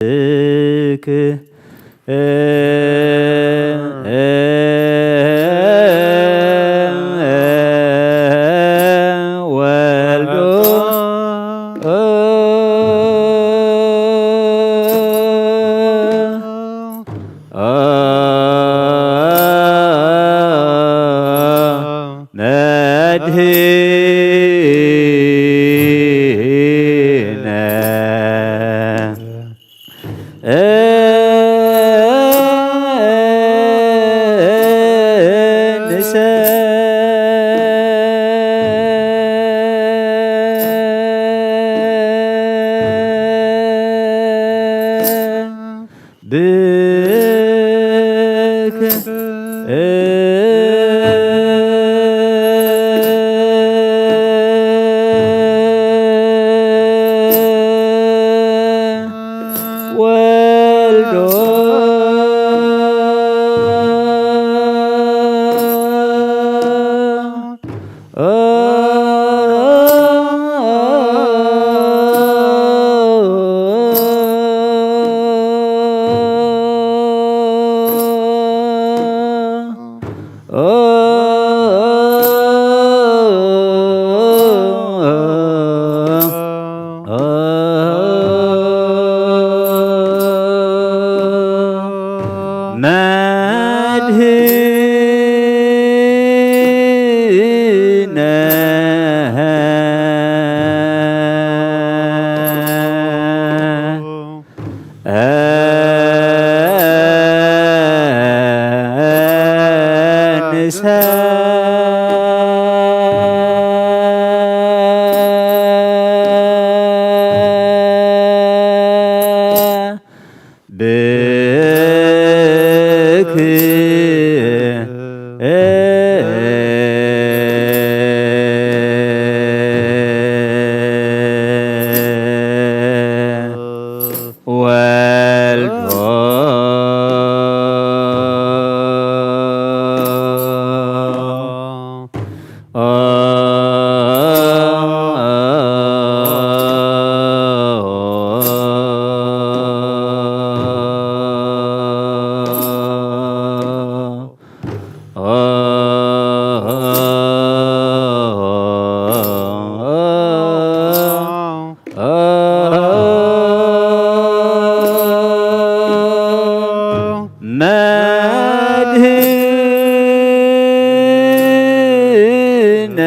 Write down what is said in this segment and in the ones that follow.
ብክ ወልዶ መድህነ እንሰ ብክ ወልዶ መድህነ እንሰ ብክ ወልዶ መድህነ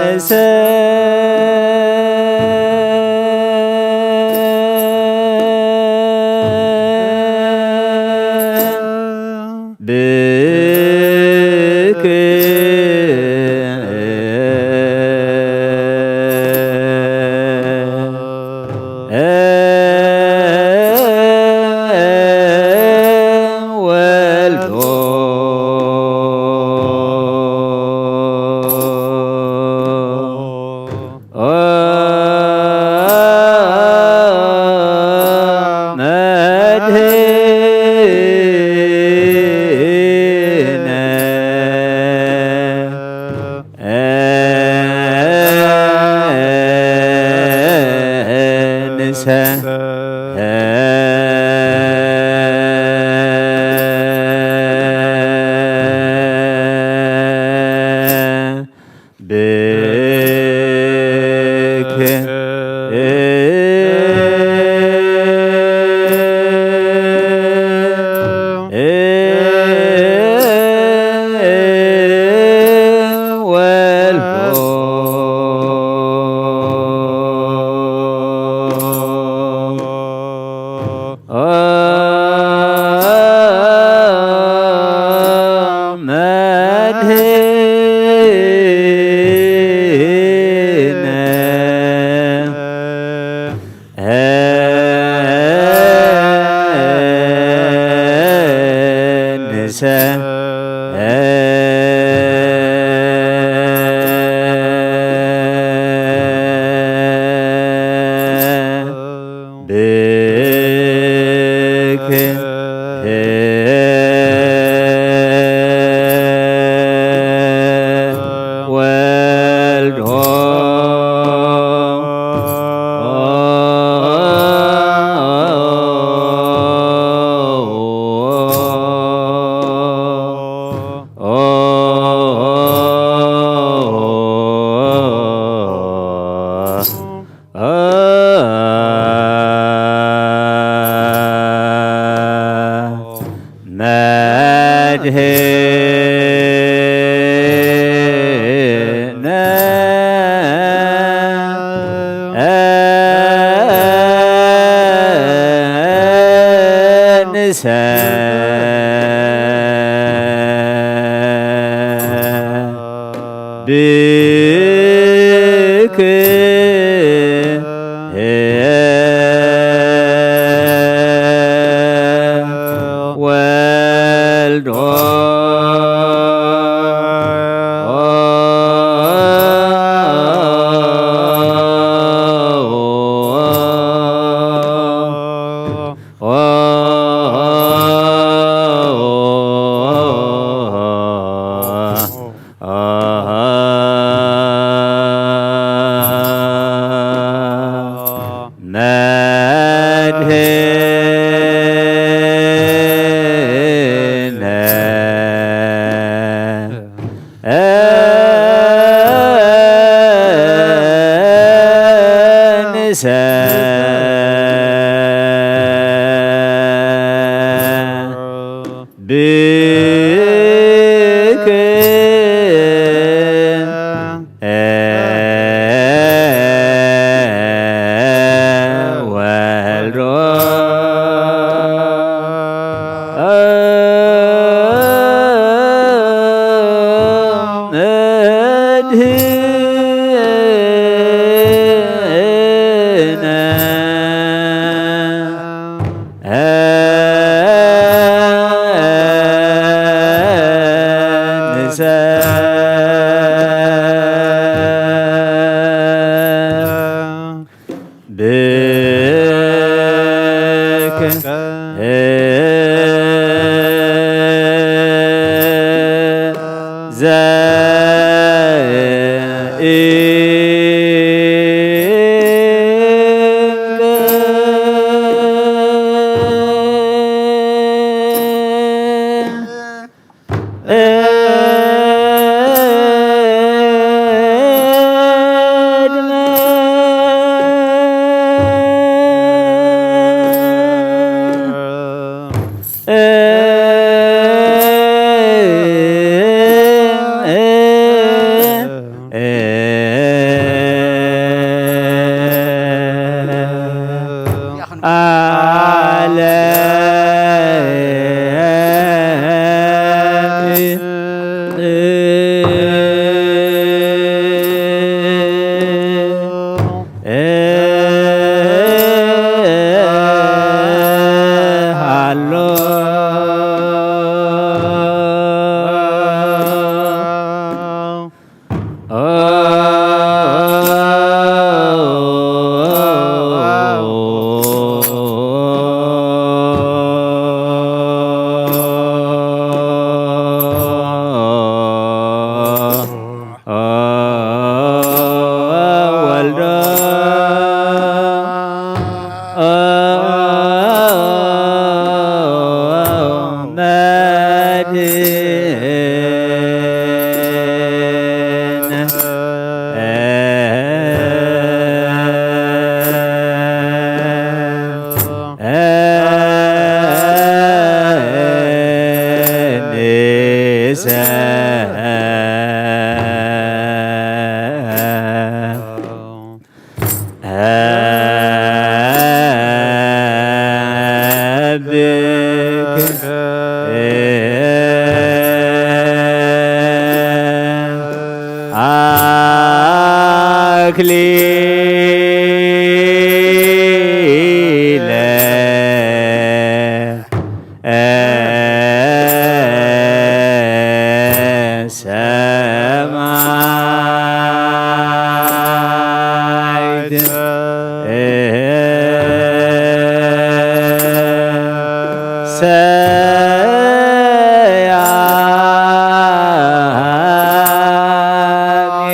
እንሰ ብክ ወልዶ መድህነ እንሰ ብክ ወልዶ መድህነ እንሰ ብክ መድህነ ንሰ ብክ ወልዶ መድህነ ንሰ ብክ ወልዶ መድህነ ንሰ ብክ ዘ ወልዶ መድህነ ንሰ ብክ አክሊለ ሰማዕት ሰያሜ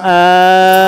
ኣት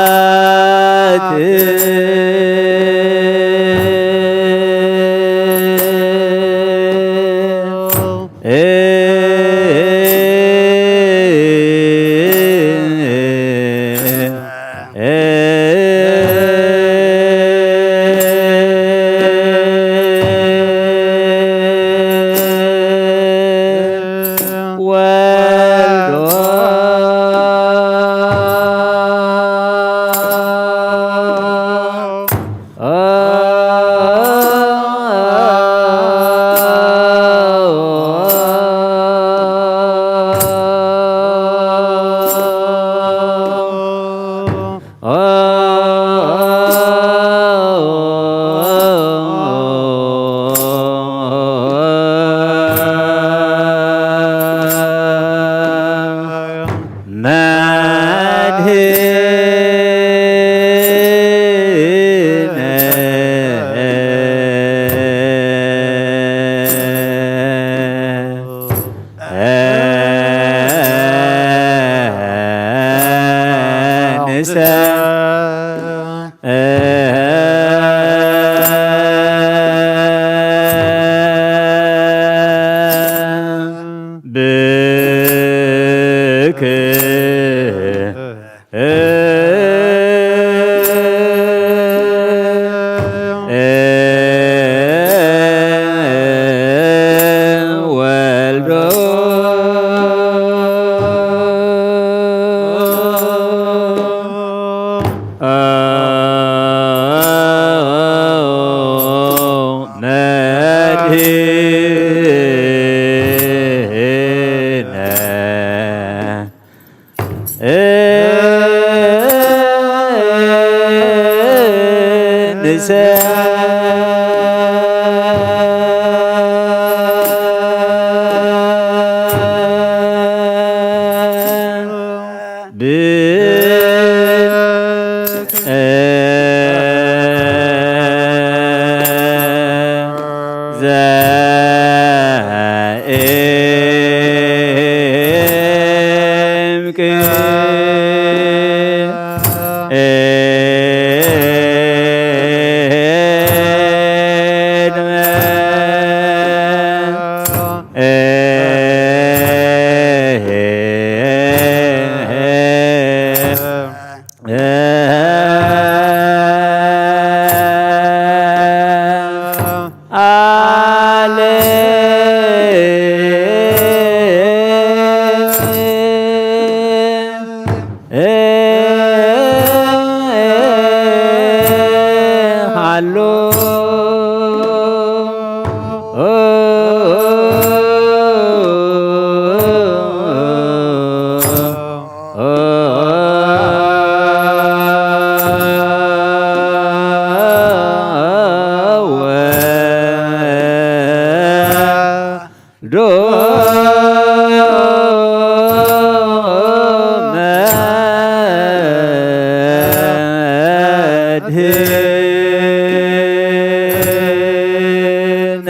ወልዶ መድህነ ንሰ ብክ ወልዶ መድህነ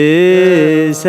ንሰ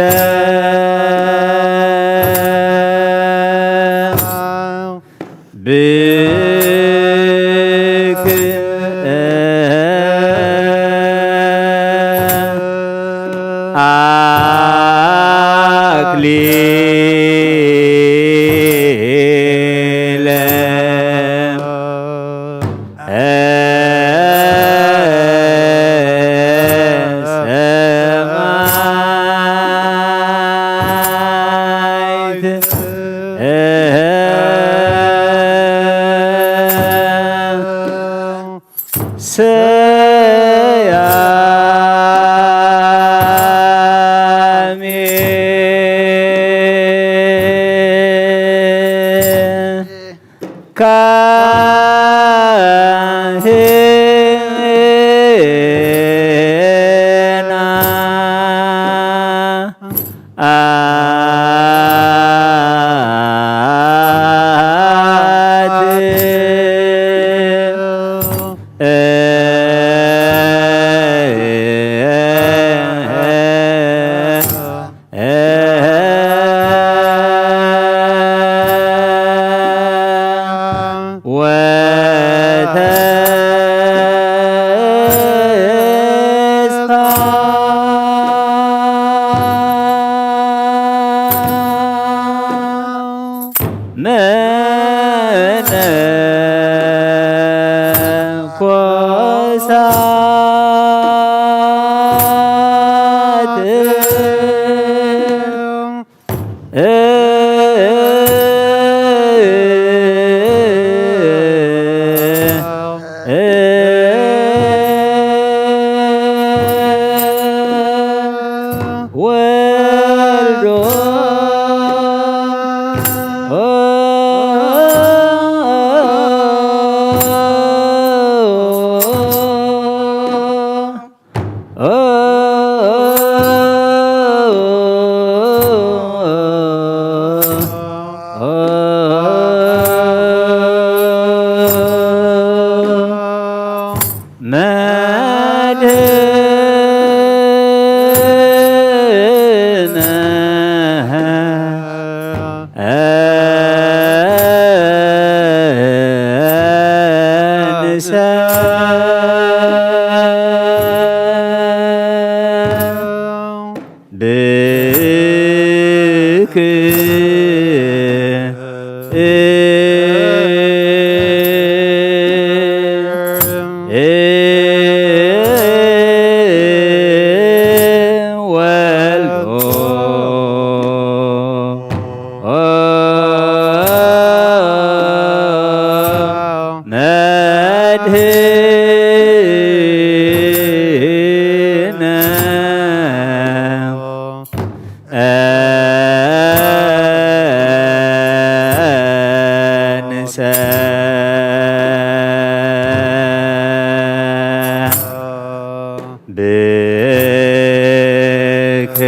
ወልዶ መድህነ ወልዶ መድህነ እንሰ ብክ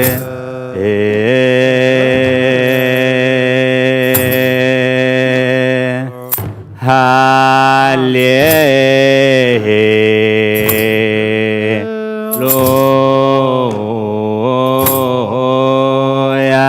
ሃሌሉያ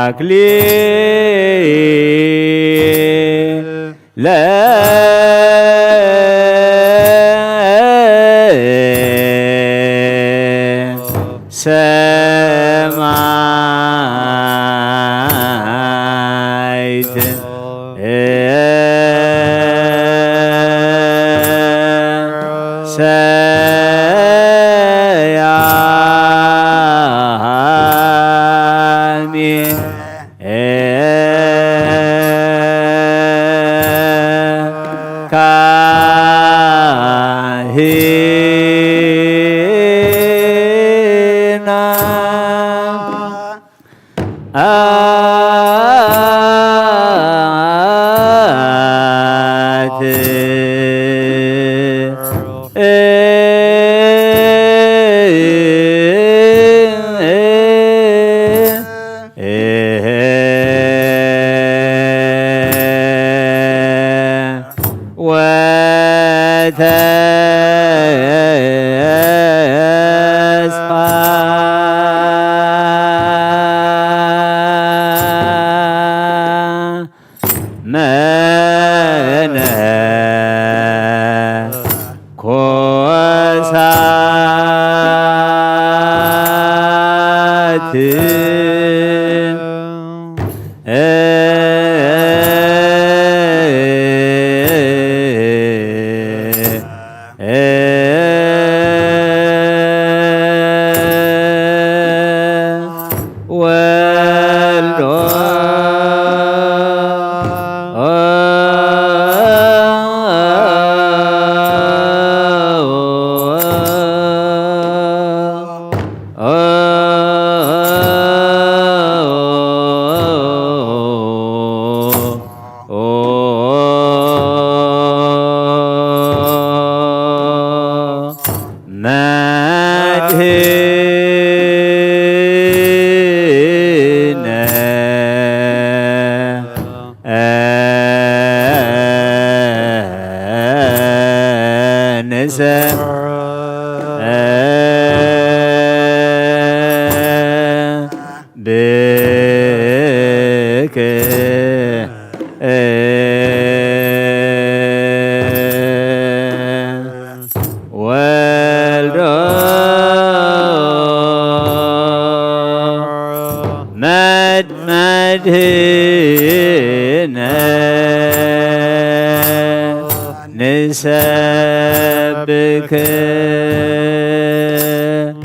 ሃሌ ሰያሚ ካህናት ወተስፋ መነኮሳት ወልዶ መድህነ ንሰ ብክ ወልዶ መድ መድህነ ንሰብክ ወልዶ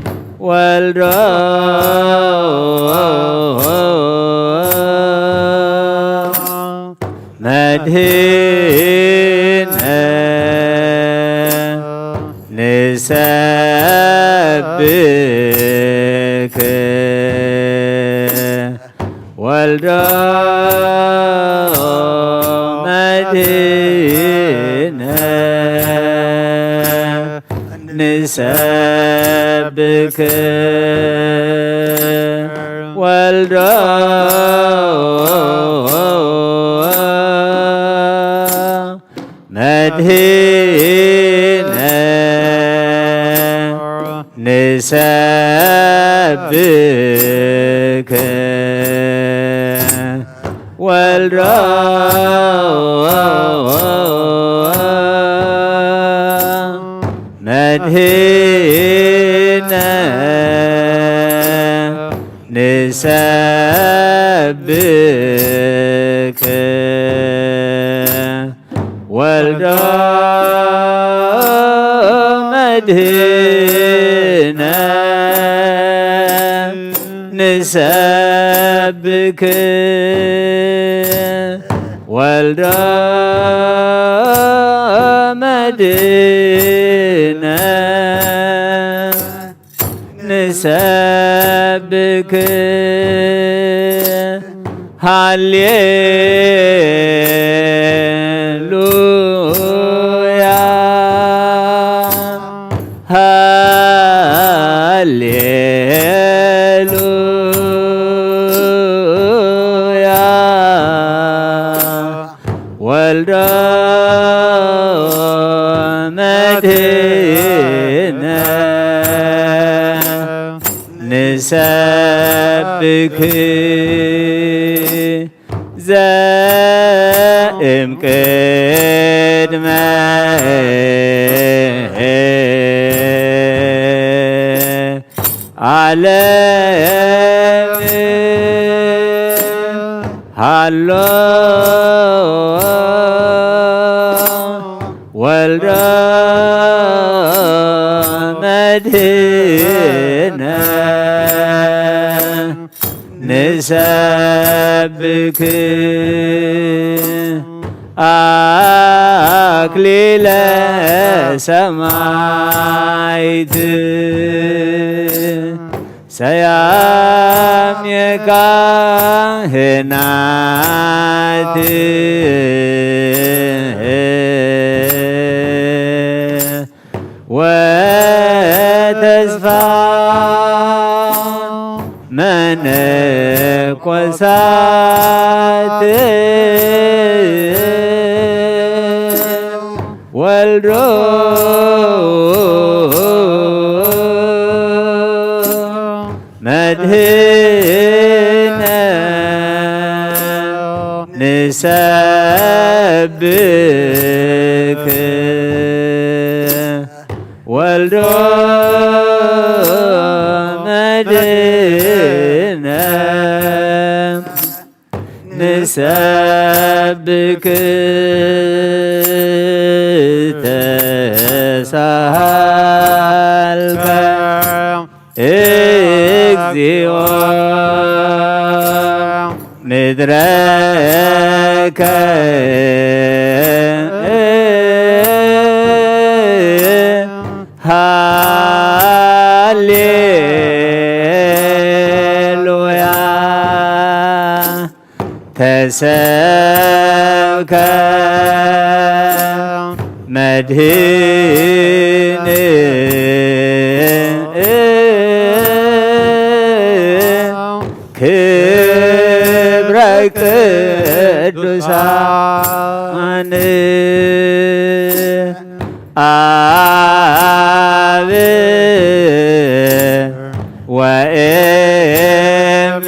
መድህነ ንሰብክ ወልዶ መድህነ ንሰብክ ወልዶ መድህነ ንሰብክ ወልዶ መድህነ ንሰብክ ወልዶ መድህነ ንሰብክ ወልዶ መድህነ ንሰብክ ሃሌሉያ ሃሌሉያ ወልዶ መድህነ ንሰብክ ዘእም ቅድመ ዓለም ሃሎ ወልዶ መድህነ ንሰብክ ኣክሊለ ሰማይት ሰያሜ ካህናት ወተስፋ መነኮሳት ወልዶ መድህነ ንሰብክ ወልዶ መድህነ ንሰብክ ተሳሃልከ እግዚኦ ምድረከ ሃሌሉያ ተሰብከ መድህን ክብረ ቅዱሳን ኣብ ወኤም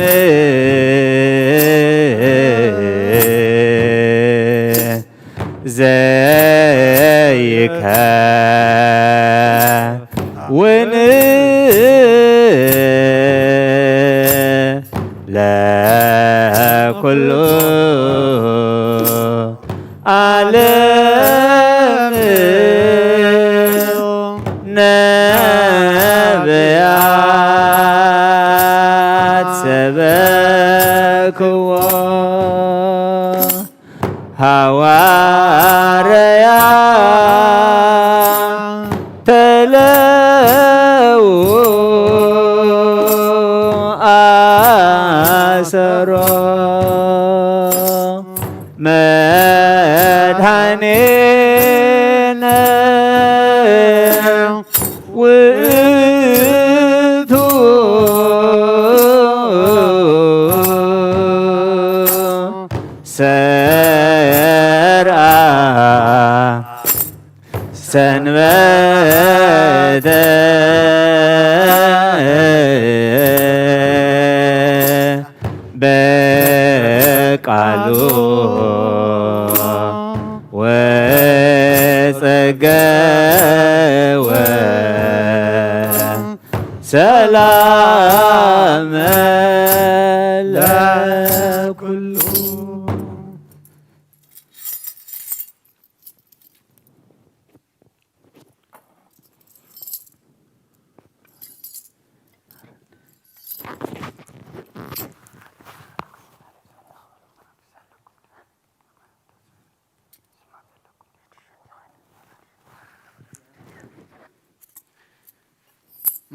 ዘይከውን ለኩሉ ዓለም ነብያት ሰበክዎ ሃዋርያ ተለው ኣሰሮ መድኃኔነ ውእቱ ሰርአ ሰንበተ በቃሉ ወጸገወ ሰላመ ለኩሉ።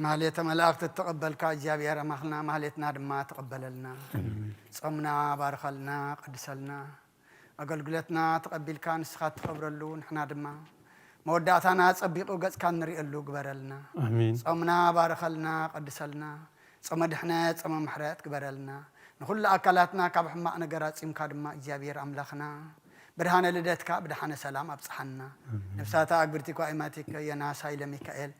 ማህሌተ መላእክት እተቐበልካ እግዚኣብሔር ኣምላኽና ማህሌትና ድማ ተቐበለልና። ጾምና ባርኸልና፣ ቀድሰልና። ኣገልግሎትና ተቐቢልካ ንስኻ እትኸብረሉ፣ ንሕና ድማ መወዳእታና ጸቢቑ ገጽካ እንርእየሉ ግበረልና። ኣሜን። ጾምና ባርኸልና፣ ቀድሰልና። ጾመ ድሕነት፣ ጾመ ምሕረት ግበረልና። ንኹሉ ኣካላትና ካብ ሕማቕ ነገር ኣጺምካ ድማ እግዚኣብሔር ኣምላኽና ብርሃነ ልደትካ ብደሓነ ሰላም ኣብጽሓና። ኣሜን። ነፍሳታ ኣግብርቲ ኳኢማቲከ ዮናስ ሃይለ ሚካኤል፣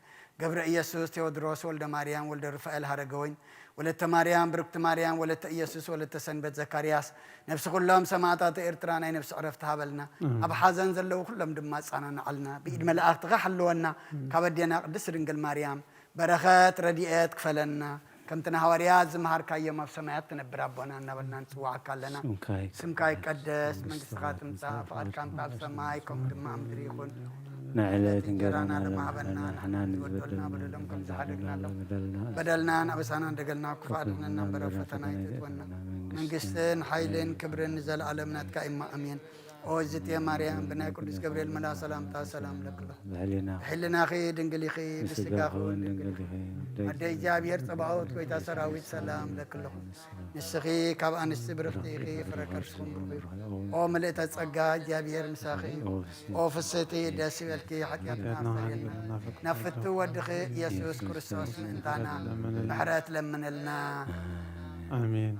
ገብረ ኢየሱስ ቴዎድሮስ፣ ወልደ ማርያም ወልደ ሩፋኤል ሃረገወይን፣ ወለተ ማርያም ብርክቲ ማርያም፣ ወለተ ኢየሱስ፣ ወለተ ሰንበት ዘካርያስ፣ ነፍሲ ኩሎም ሰማዕታት ኤርትራ ናይ ነፍሲ ዕረፍቲ ሃበልና። ኣሜን። ኣብ ሓዘን ዘለዉ ኩሎም ድማ ኣጸናንዓልና። ብኢድ መላእኽትኻ ሓልወና። ኣሜን። ካብ ኣዴና ቅድስት ድንግል ማርያም በረኸት ረድኤት ክፈለና። ከምቲ ንሃዋርያት ዝመሃርካዮም ኣብ ሰማያት ትነብር ኣቦና እናበልና ንጽውዓካ ኣለና። ስምካ ይቀደስ፣ ስምካ ይቀደስ፣ መንግስትኻ መንግስትኻ ትምጻእ፣ ትምጻእ፣ ፍቓድካ ፍቓድካ እምታ ኣብ ኣብ ሰማይ ሰማይ ከምኡ ከምኡ ድማ ኣብ ምድሪ ይኹን። ንዕለት እንጀራና ለማህበና ንሕና ንዝበደልና በደሎም ከም ዝሓደግና በደልና በደልና ናበሳና እንደገልና ክፉ ኣድሕነና እምበር ኣብ ፈተና ኣይተእትወና። መንግስትን ሓይልን ክብርን ንዘለኣለም ናትካ እማ ኣሜን። ኦ ዝትየ ማርያም ብናይ ቅዱስ ገብርኤል መላ ሰላምታ ሰላም ለክሎ ብሕሊናኺ ድንግል ኢኺ ብስጋኺ እውን ድንግል ኢኺ። ኣደ እግዚኣብሔር ጸባኦት ጎይታ ሰራዊት ሰላም ለክሎ። ንስኺ ካብ ኣንስቲ ብርኽቲ ኢኺ ፍረ ከርስኹም ብሩኽ እዩ። ኦ ምልእተ ጸጋ እግዚኣብሔር ምሳኺ እዩ። ኦ ፍስሕቲ ደስ ይበልኪ ሓጢኣትና ኣስተሰርየልና። ናብ ፍቱ ወድኺ ኢየሱስ ክርስቶስ ምእንታና ምሕረት ለምንልና። ኣሜን።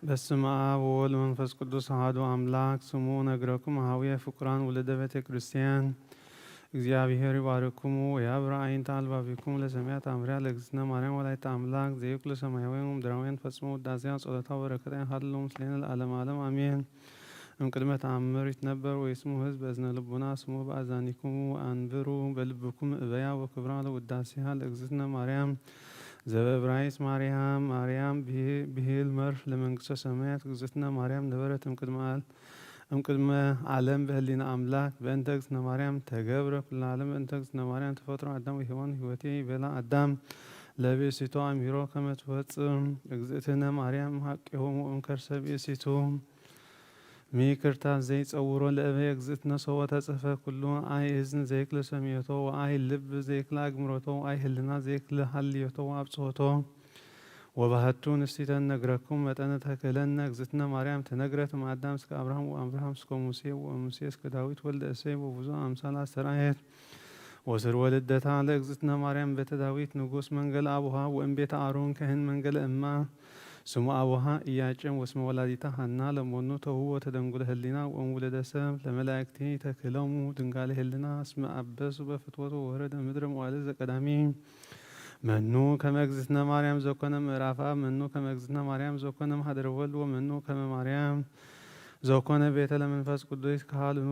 በስመ አብ ወወልድ ወመንፈስ ቅዱስ አሐዱ አምላክ። ስሙ ነግረኩም ሀውየ ፍቁራን ውሉደ ቤተ ክርስቲያን። እግዚአብሔር ይባርክሙ ወያብርህ አዕይንተ አልባቢኩም ለሰማያት አምሪያ ለእግዝእትነ ማርያም ወላዲተ አምላክ ዘይኩሉ ሰማያውያን ወምድራውያን ፈጽሞ ውዳሴያ ጸሎታ ወበረከታ ይሃሉ ምስሌነ ለዓለመ ዓለም አሜን። እምቅድመ ተአምር ይትነበር ወይስሙ ህዝብ በእዝነ ልቡና ስሙ በአዛኒክሙ ወአንብሩ በልብኩም እበያ ወክብራ ለውዳሴሃ ለእግዝእትነ ማርያም ዘበእብራይስጥ ማርያም ማርያም ብሂል መርፍ ለመንግስተ ሰማያት። እግዝእትነ ማርያም ነበረት እምቅድመ ዓል- እምቅድመ ዓለም በህሊና አምላክ። በእንተ እግዝእትነ ማርያም ተገብረ ኩለ ዓለም። በእንተ እግዝእትነ ማርያም ተፈጥሮ አዳም ወሔዋን ህይወቴ ይቤላ አዳም ለብእሲቶ አምሂሮ ከመ ትወፅእ እግዝእትነ ማርያም እምሃቄሆሙ እምከርሰ ብእሲቱ። ሚክርታ ዘይጸውሮ ለእበየ እግዝእትነ ሶበ ተጽሕፈ ኩሉ አይ እዝን ዘይክል ሰሚዮቶ ወአይ ልብ ዘይክል አግምሮቶ ወአይ ህልና ዘይክል ሀልዮቶ ወአብጽሖቶ። ወባህቱ ንስቲተን ነግረኩም መጠነ ተክህለነ እግዝእትነ ማርያም ተነግረት እምአዳም እስከ አብርሃም ወአብርሃም እስከ ሙሴ ወሙሴ እስከ ዳዊት ወልደ እሴይ ወብዙ አምሳል አስተርአየት። ወስር ወልደታ ለእግዝእትነ ማርያም ቤተ ዳዊት ንጉስ መንገል አቡሃ ወእም ቤተ አሮን ከህን መንገለ እማ። ስሙ አቡሃ ኢያቄም ወስመ ወላዲታ ሐና ለመኑ ተውህቦ ተደንጉለ ህሊና ወእም ውለደ ሰብ ለመላእክቲ ተክህሎሙ ድንጋለ ህሊና እስመ አበሱ በፍትወት ወወረደ ምድረ መዋዕለ ዘቀዳሚ። መኑ ከመ እግዝእትነ ማርያም ዘኮነ ምዕራፍ አብ መኑ ከመ እግዝእትነ ማርያም ዘኮነ ማህደረ ወልድ ወመኑ ከመ ማርያም ዘኮነ ቤተ ለመንፈስ ቅዱስ ካህልኑ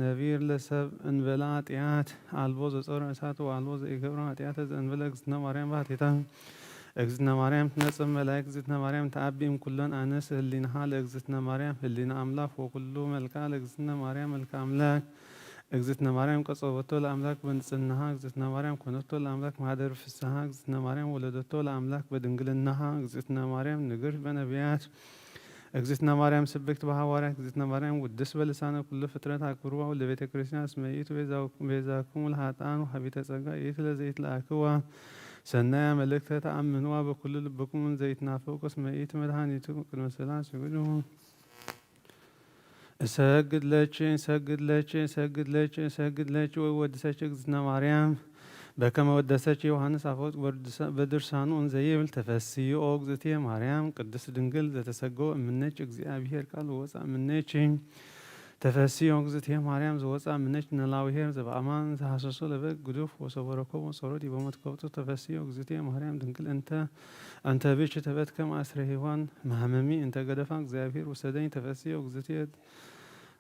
ነቢር ለሰብ እንበለ ኃጢአት አልቦ ዘጾረ እሳት ወአልቦ ዘኢገብረ ኃጢአተ ዘእንበለ እግዝእትነ ማርያም ባሕቲታ። እግዝእትነ ማርያም ትነጽም መላእክት እግዝእትነ ማርያም ተአቢ እምኩለን አነስ ህሊናሃ ለእግዝእትነ ማርያም ህሊና አምላክ ወኩሉ መልክዓ ለእግዝእትነ ማርያም መልክዓ አምላክ። እግዝእትነ ማርያም ቀጸወቶ ለአምላክ በንጽህናሃ። እግዝእትነ ማርያም ኮነቶ ለአምላክ ማህደር ፍስሃ። እግዝእትነ ማርያም ወለደቶ ለአምላክ በድንግልናሃ። እግዝእትነ ማርያም ንግርት በነቢያት። እግዝእትነ ማርያም ስብክት በሐዋርያት። እግዝእትነ ማርያም ውድስ በልሳነ ኩሉ ፍጥረት አክብርዋ ለቤተ ክርስቲያን እስመ ይእቲ ቤዛኩም- ቤዛክሙ ለኃጥአን ወሀቢተ ጸጋ ይእቲ ለዘይትለአክዋ ሰናያ መልእክተ ተአምንዋ በኩሉ ልብኩም እንዘ ይትናፈቁ እስመ ይእቲ መድኃኒቱ ቅድመ ስላሴ ይሁዱ። እሰግድ ለኪ እሰግድ ለኪ እሰግድ ለኪ እሰግድ ለኪ ወወድሰኪ እግዝእትነ ማርያም በከመ ወደሰኪ ዮሐንስ አፈወርቅ በድርሳኑ እንዘ ይብል ተፈስዮ እግዝእትየ ማርያም ቅድስት ድንግል ዘተሰገወ እምኔኪ እግዚአብሔር ቃል ወወፅአ እምኔኪ። ተፈስዮ እግዝእትየ ማርያም ዘወፅአ እምኔኪ ነላዊሄር ዘበአማን ዘሐሰሶ ለበግ ግዱፍ ወሰቦረኮ ወጾሮ ዲበ መትከብቱ ተፈስዮ እግዝእትየ ማርያም ድንግል እንተ እንተ ብኪ ተበትከ ማእስረ ሔዋን መሃመሚ እንተ ገደፋ እግዚአብሔር ወሰደኝ ተፈስዮ እግዝእትየ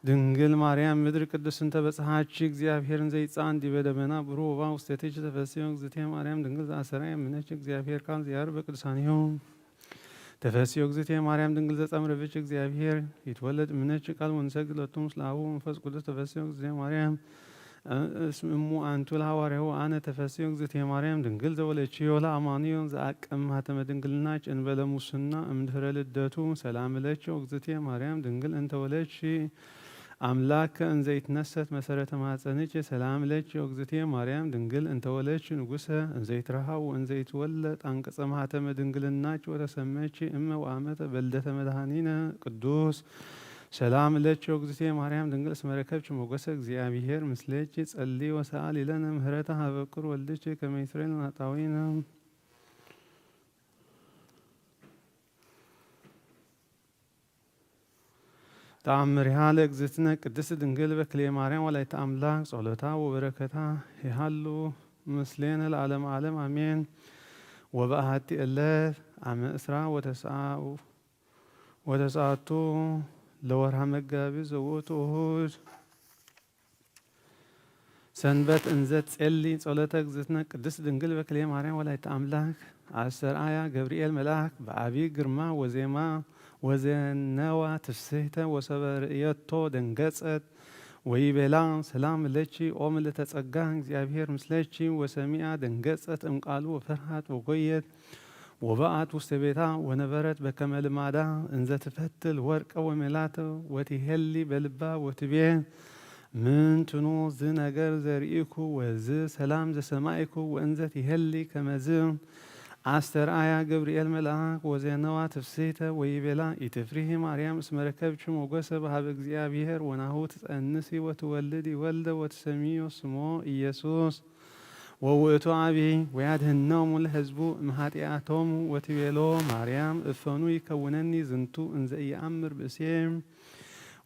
ድንግል ማርያም ምድር ቅድስት እንተ በጽሐች እግዚአብሔርን ዘይጻን ዲበ ደመና ብሩህ ወባ ውስቴትች ተፈስዮ እግዝእትየ ማርያም ድንግል ዘአሰራየ እምነች እግዚአብሔር ቃል ዘያር በቅዱሳኒሁ። ተፈስዮ እግዝእትየ ማርያም ድንግል ዘጸምረ ብች እግዚአብሔር ይትወለድ እምነች ቃል ወንሰግድ ለቱ ምስለ አቡ መንፈስ ቅዱስ ተፈስዮ እግዝእትየ ማርያም እስም እሙ ኣንቱ ለሐዋርያሁ አነ ተፈስዮ እግዝእትየ ማርያም ድንግል ዘወለችዮ ለአማንዮ ዘአቅም ሀተመ ድንግልናች እንበለ ሙስና እምድህረ ልደቱ ሰላም ለችዮ እግዝእትየ ማርያም ድንግል እንተወለች አምላክ እንዘይትነሰት መሰረተ ማፀንች ሰላም ለችዮ እግዝእትየ ማርያም ድንግል እንተወለች ንጉሰ እንዘይትረሃው እንዘይትወለጥ አንቅፀ ማህተመ ድንግልናች ወተሰመች እመ ወአመተ በልደተ መድኃኒነ ቅዱስ ሰላም ለኪ እግዝእትየ ማርያም ድንግል እስመ ረከብኪ ሞገሰ እግዚአብሔር ምስሌኪ ጸሊ ወሰአሊ ለነ ምህረተ ሀበ ፍቁር ወልድኪ ከመ ይስረይ ለነ ኃጣውኢነ። ተአምሪሃ ለእግዝእትነ ቅድስት ድንግል በክልኤ ማርያም ወላዲተ አምላክ ጸሎታ ወበረከታ ይሃሉ ምስሌነ ለዓለመ ዓለም አሜን። ወበአሐቲ ዕለት አመ እስራ ወተስዓ ወተስዓቱ ለወርሃ መጋቢት ዘውእቱ እሁድ ሰንበት እንዘ ትጼሊ ጸሎተ እግዝእትነ ቅድስት ድንግል በክልኤ ማርያም ወላዲተ አምላክ አስተርአያ ገብርኤል መልአክ በአቢ ግርማ ወዜማ ወዜነዋ ትፍስሕተ ወሰበ ርእየቶ ደንገጸት ወይቤላ ሰላም ለኪ ኦ ምልዕተ ጸጋ እግዚአብሔር ምስለኪ ወሰሚዓ ደንገጸት እምቃሉ ወፈርሃት ወጎየት ወበአት ውስተ ቤታ ወነበረት በከመ ልማዳ እንዘ ትፈትል ወርቀ ወሜላተ ወትሄሊ በልባ ወትቤ ምንትኑ ዝ ነገር ዘርኢኩ ወዝ ሰላም ዘሰማይኩ ወእንዘ ትሄሊ ከመዝ አስተርአያ ገብርኤል መልአክ ወዜነዋ ትፍስሕተ ወይቤላ ኢትፍሪሂ ማርያም እስመ ረከብኪ ሞገሰ በሀበ እግዚአብሔር ወናሁ ትጸንሲ ወትወልዲ ወልደ ወትሰምዮ ስሞ ኢየሱስ ወውእቱ አቢ ወያድህኖሙ ለሕዝቡ እምኃጢአቶሙ ወትቤሎ ማርያም እፈኑ ይከውነኒ ዝንቱ እንዘ ኢየአምር ብእሴ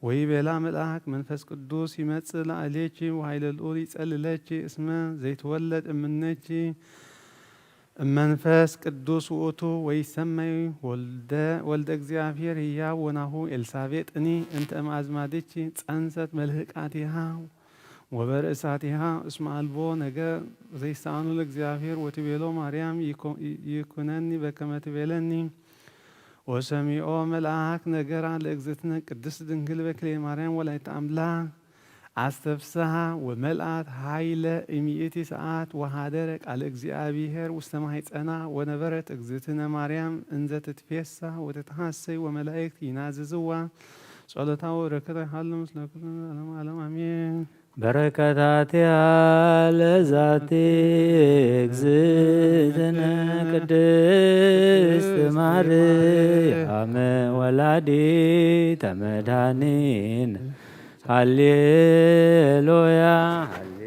ወይቤላ መልአክ መንፈስ ቅዱስ ይመጽእ ላዕሌኪ ወኃይለ ልዑል ይጸልለኪ እስመ ዘይትወለድ እምኔኪ እመንፈስ ቅዱስ ውእቱ ወይሰመይ ወልደ ወልደ እግዚአብሔር ህያው ወናሁ ኤልሳቤጥኒ እንተ እምአዝማዲኪ ጸንሰት መልህቃቲሃ ወበርእሳቲሃ እስመ አልቦ ነገር ዘይሳኑ ለእግዚአብሔር ወትቤሎ ማርያም ይኩነኒ በከመ ትቤለኒ ወሰሚዖ መልአክ ነገራ ለእግዝእትነ ቅድስት ድንግል በክልኤ ማርያም ወላዲተ አምላክ አስተፍስሃ ወመልአት ኃይለ እምይእቲ ሰዓት ወሃደረ ቃለ እግዚአብሔር ውስተ ማሕፀና ወነበረት እግዝእትነ ማርያም እንዘ ትትፌሳህ ወተትሐሰይ ወመላእክት ይናዝዝዋ ጸሎታ ወበረከታ ይሃሉ ምስለ ኩሉ ዓለም ዓለም አሜን። በረከታቲሃ ለዛቲ እግዝእትነ ቅድስት ማርያም ወላዲተ መድኃኒነ ሃሌሉያ ሃሌ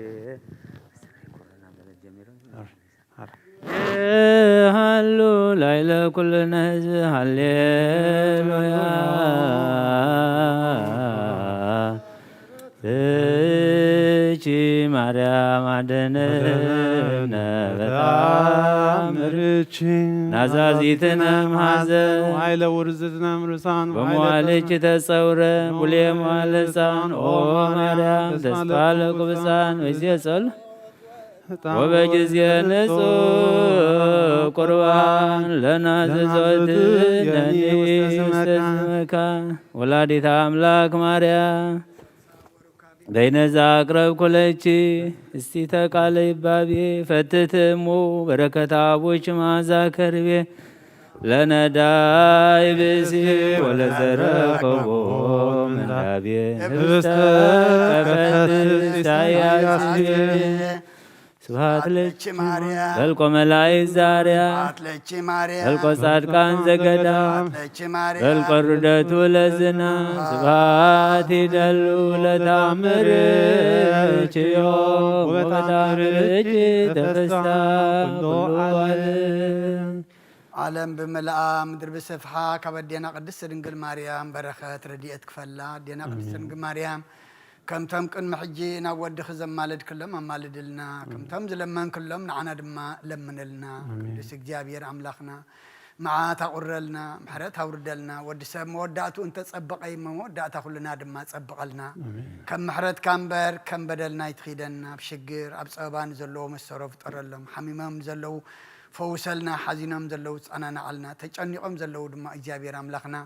ሃሉ ላይለ ኩልነ ህዝብ ሃሌሉያ እቺ ማርያም አድነነ በጣም ናዛዚትነ ማዘን ኃይለ ውርዝትነ ምርሳን በመዋልች ተጸውረ ቡሌ መዋለ ሕፃን ኦ ማርያም ተስፋ ለቁብፃን ወይዜ ጸል ወበጊዜ ንጹሕ ቁርባን ለናዝዞት ነኒ ውስተ ስመካ ወላዲተ አምላክ ማርያም በይነዛ አቅረብኩ ለኪ እስቲተ ቃለ ይባቤ ፈትት እሙ በረከት አቡች ማዛ ከርቤ ለነዳይ ብእሲ ወለዘረከቦ ምንዳቤ ህብስተ ከፈት ኢሳያስ ስብሐት ለኪ ማርያም በልቆ መላእክት ዛርያ በልቆ ጻድቃን ዘገዳም በልቆ ርደቱ ለዝና ስብሐት ይደሉ ለታምርችዮ ወበታምርች ተፈሳ ኩሉ ዓለም ዓለም ብምልኣ ምድሪ ብስፍሓ ካብ ኣዴና ቅድስት ድንግል ማርያም በረኸት ረድኤት ክፈላ። ኣዴና ቅድስት ድንግል ማርያም ከምቶም ቅድሚ ሕጂ ናብ ወድኺ ዘማለድክሎም ኣማልድልና፣ ከምቶም ዝለመንክሎም ንዓና ድማ ለምንልና። ቅዱስ እግዚኣብሔር ኣምላኽና መዓት ኣቑረልና፣ ምሕረት ኣውርደልና። ወዲ ሰብ መወዳእቱ እንተጸበቐ እሞ መወዳእታ ኩልና ድማ ጸብቐልና። ከም ምሕረትካ እምበር ከም በደልና ኣይትኺደና። ኣብ ሽግር ኣብ ጸበባ ንዘለዉ መሰሮ ፍጠረሎም። ሓሚሞም ዘለዉ ፈውሰልና፣ ሓዚኖም ዘለዉ ጸናናዓልና፣ ተጨኒቖም ዘለዉ ድማ እግዚኣብሔር ኣምላኽና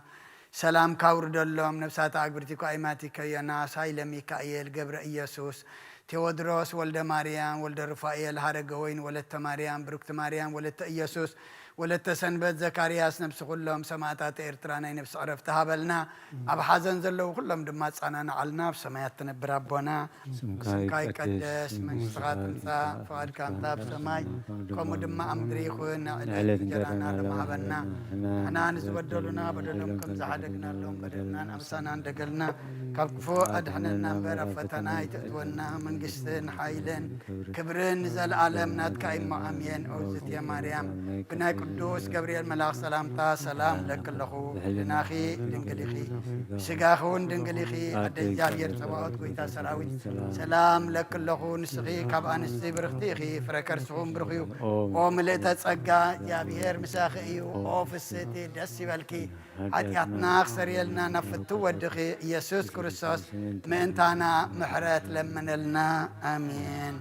ሰላምካ ኣውርደሎም። ነፍሳት ኣግብርቲ ኳኢማቲከ ዮናስ፣ ሃይለ ሚካኤል፣ ገብረ ኢየሱስ፣ ቴዎድሮስ፣ ወልደ ማርያም፣ ወልደ ሩፋኤል፣ ሃረገወይን፣ ወለተ ማርያም፣ ብሩክቲ ማርያም፣ ወለተ ኢየሱስ፣ ወለተ ሰንበት፣ ዘካርያስ፣ ነብሲ ኩሎም ሰማእታት ኤርትራ ናይ ነብሲ ዕረፍቲ ሃበልና። ኣብ ሓዘን ዘለዉ ኩሎም ድማ ኣጻናንዓልና። ኣብ ሰማያት ትነብር ኣቦና፣ ስምካ ይቀደስ፣ መንግስትኻ ትምጻእ፣ ፍቓድካ እምታ ኣብ ሰማይ ከምኡ ድማ ኣብ ምድሪ ይኹን። ንዕለት እንጀራና ሎሚ ሃበና። ንሕና ንዝበደሉና በደሎም ከም ዝሓደግናሎም በደልናን ኣምሳናን ደገልና ካብ ክፉእ ኣድሕነና እምበር ኣብ ፈተና ኣይተእትወና። መንግስትን ሓይልን ክብርን ንዘለኣለም ናትካ እሞ ኣሜን። ኦዝትየ ማርያም ብናይ ቅዱስ ገብርኤል መልኣኽ ሰላምታ ሰላም እብለኪ ኣለኹ። ብሕልናኺ ድንግል ኢኺ፣ ብስጋኺ እውን ድንግል ኢኺ። ኣደ እግዚኣብሔር ጸባኦት ጎይታ ሰራዊት ሰላም እብለኪ ኣለኹ። ንስኺ ካብ ኣንስቲ ብርኽቲ ኢኺ፣ ፍረ ከርስኹም ብሩኽ እዩ። ኦ ምልእተ ጸጋ እግዚኣብሔር ምሳኺ እዩ። ኦ ፍስህቲ ደስ ይበልኪ፣ ሓጢኣትና ክሰርየልና ናብ ፍትው ወድኺ ኢየሱስ ክርስቶስ ምእንታና ምሕረት ለምነልና። ኣሜን።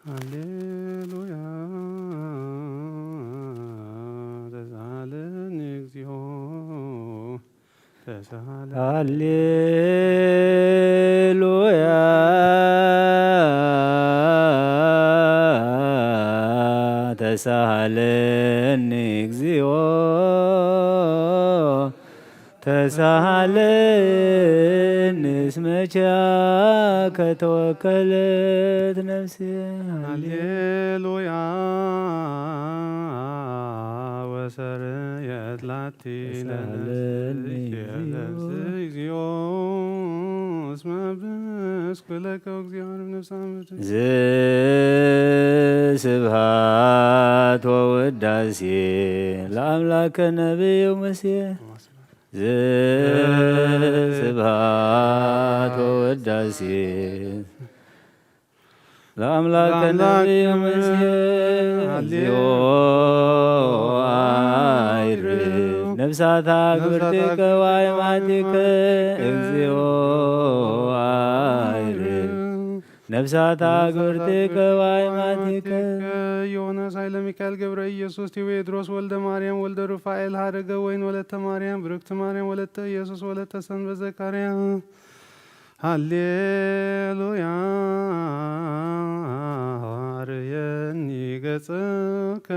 ሃሌሉያ ተሳሃለኒ እግዚኦ ተሳሃለ ሃሌሉያ ተሳሃለኒ እግዚኦ ተሳሃለኒ እስመ ኪያከ ተወከለት ነፍሴ። ሃሌሉያ ወሰርየት ላቲ ተሳሃለኒ ለነፍስኪ እግዚኦ። ለነፍስኪ እግዚኦ እስመ ብስኩ ለከ እግዚኦ ነፍሳ ምድር። ዘስብሃት ወውዳሴ ለአምላከ ነቢዩ ሙሴ። ዘስብሃት ወውዳሴ ለአምላከ ለአምላክ ነቢዩ ሙሴ። ሃሌ እግዚኦ አይርፍ ነፍሳታ ግብርቲከ ዋይማቲከ። እግዚኦ አይርፍ ነፍሳታ ግብርቲከ ዋይማቲከ። ዮናስ ኃይለ ሚካኤል ገብረ ኢየሱስ ቴዎድሮስ ወልደ ማርያም ወልደ ሩፋኤል ሀረገ ወይን ወለተ ማርያም ብርክት ማርያም ወለተ ኢየሱስ ወለተ ሰንበት ዘካርያ። ሃሌሉያ። አርየኒ ገጽከ።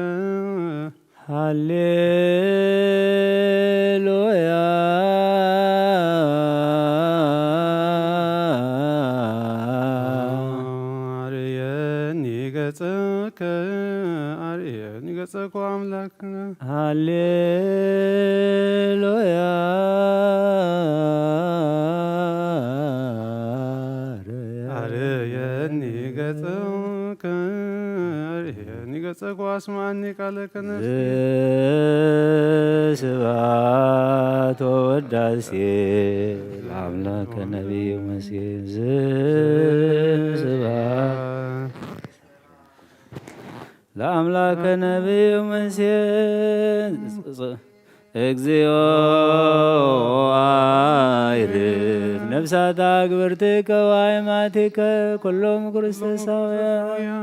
ሃሌሉያ። አርየኒ ገጽከ። አርየኒ ገጽከ አምላክ። ሃሌሉያ። አርየኒ ገጽከ። አርየኒ ገጽከ ወአስምዓኒ ቃለ ከነፍሴ። ስብሐት ወወዳሴ ለአምላከ ነቢዩ ሙሴ። ስብሐት ለአምላከ ነቢዩ ሙሴ። እግዚኦ አይርፍ ነፍሳታ ግብርቲከ ዋይማቲከ ኩሎም ክርስቶሳውያን።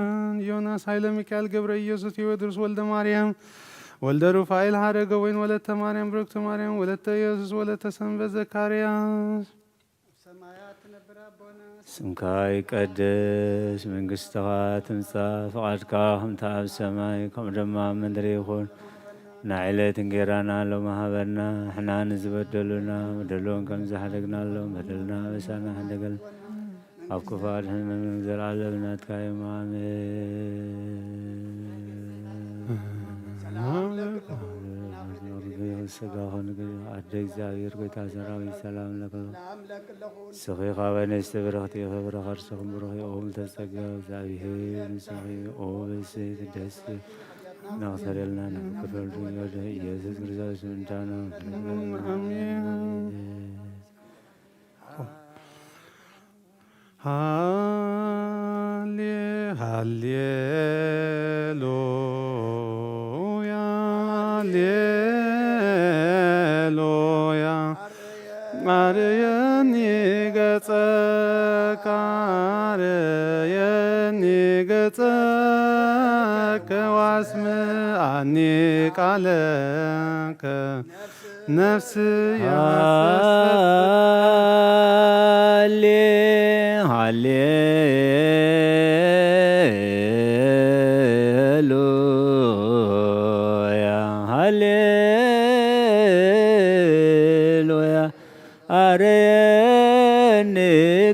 ዮናስ ኃይለ ሚካኤል ገብረ ኢየሱስ ቴዎድሮስ ወልደ ማርያም ወልደ ሩፋኤል ሀረገ ወይን ወለተ ማርያም ብርክተ ማርያም ወለተ ኢየሱስ ወለተ ሰንበት ዘካርያስ። ስምካ ይቀደስ፣ መንግስትኻ ትምጻእ፣ ፍቓድካ ከምቲ ኣብ ሰማይ ከምኡ ድማ ኣብ ምድሪ ይኹን። ንዕለት እንጌራና ሎሚ ሃበና፣ ንሕና ንዝበደሉና በደሎም ከም ዝሓደግናሎም በደልና ኣበሳና ሓደገልና፣ ኣብ ክፉ ኣድሕነና፣ ዘለዓለም ናትካ እዩ። ኣሜን። ሰላም ለክልኹም። ስጋ ኾን ኣደ እግዚኣብሔር ጎይታ ሰራዊት ሰላም ለክልኹም። ንስኺ ካብ ኣንስቲ ብርኽቲ ኢኺ፣ ፍረ ከርስኽን ብሩኽ እዩ። ኦም ተጸጋ እግዚኣብሔር ምስኺ፣ ኦ ብእሴት ደስ ነኽሰረልና ንክፍረዱ ወደ ኢየሱስ ክርስቶስ ምንዳና። አሜን። ሃሌ-፣ ሃሌሉያ፣ ሃሌሉያ። አርየኒ ገጸከ፣ አርየኒ ገጸከ፣ ወአስምዓኒ ቃለከ። ነፍስየ ሃሌ-፣ ሃሌሉያ፣ ሃሌሉያ። አርየኒ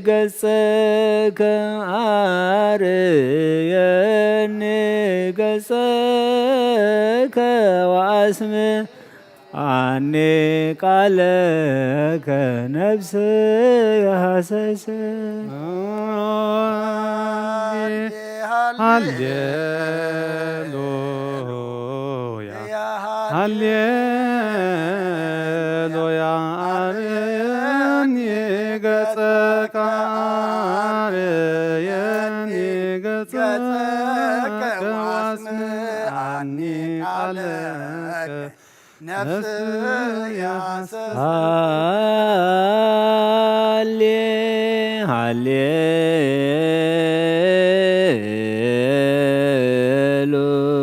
ገጸከ፣ አርየኒ ገጸከ ወአስምዓኒ ቃለከ ነፍስየ ሃሰሰት። ሃሌ-፣ ሃሌሉያ፣ ሃሌሉያ። አርየኒ ገጸከ፣ አርየኒ ገጸከ ወአስምዓኒ ቃለከ። ነፍስየ ሃሌ-፣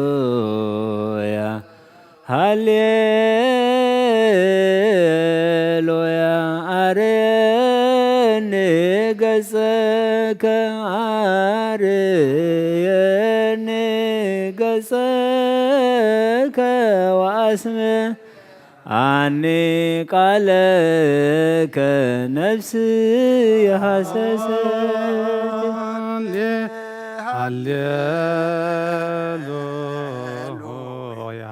ሃሌሉያ፣ ሃሌሉያ። አርየኒ ገጸከ፣ አርየኒ ገጸከ ወአስምዓኒ ቃለከ ነፍስየ ሃሰሰት። ሃሌ-፣ ሃሌሉያ፣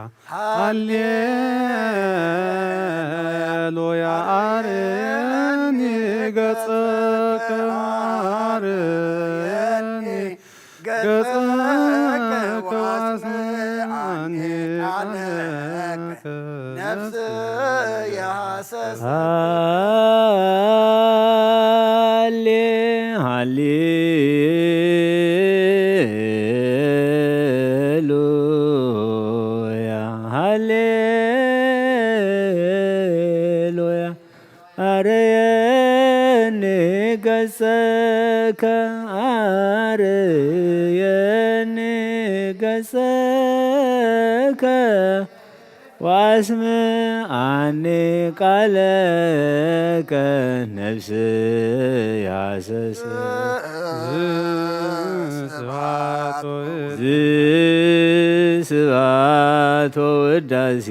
ሃሌሉያ። አርየኒ ገጸከ፣ አርየኒ ገጸከ ወአስምዓኒ ቃለከ ነፍስየ ሃሰሰት። ሃሌ-፣ ሃሌ-፣ ገጸከ፣ አርየኒ ገጸከ፣ ወአስምዓኒ ቃለከ፣ ነፍስየ ሐሰሰት። ስብሐት ወ- ስብሐት ወውዳሴ።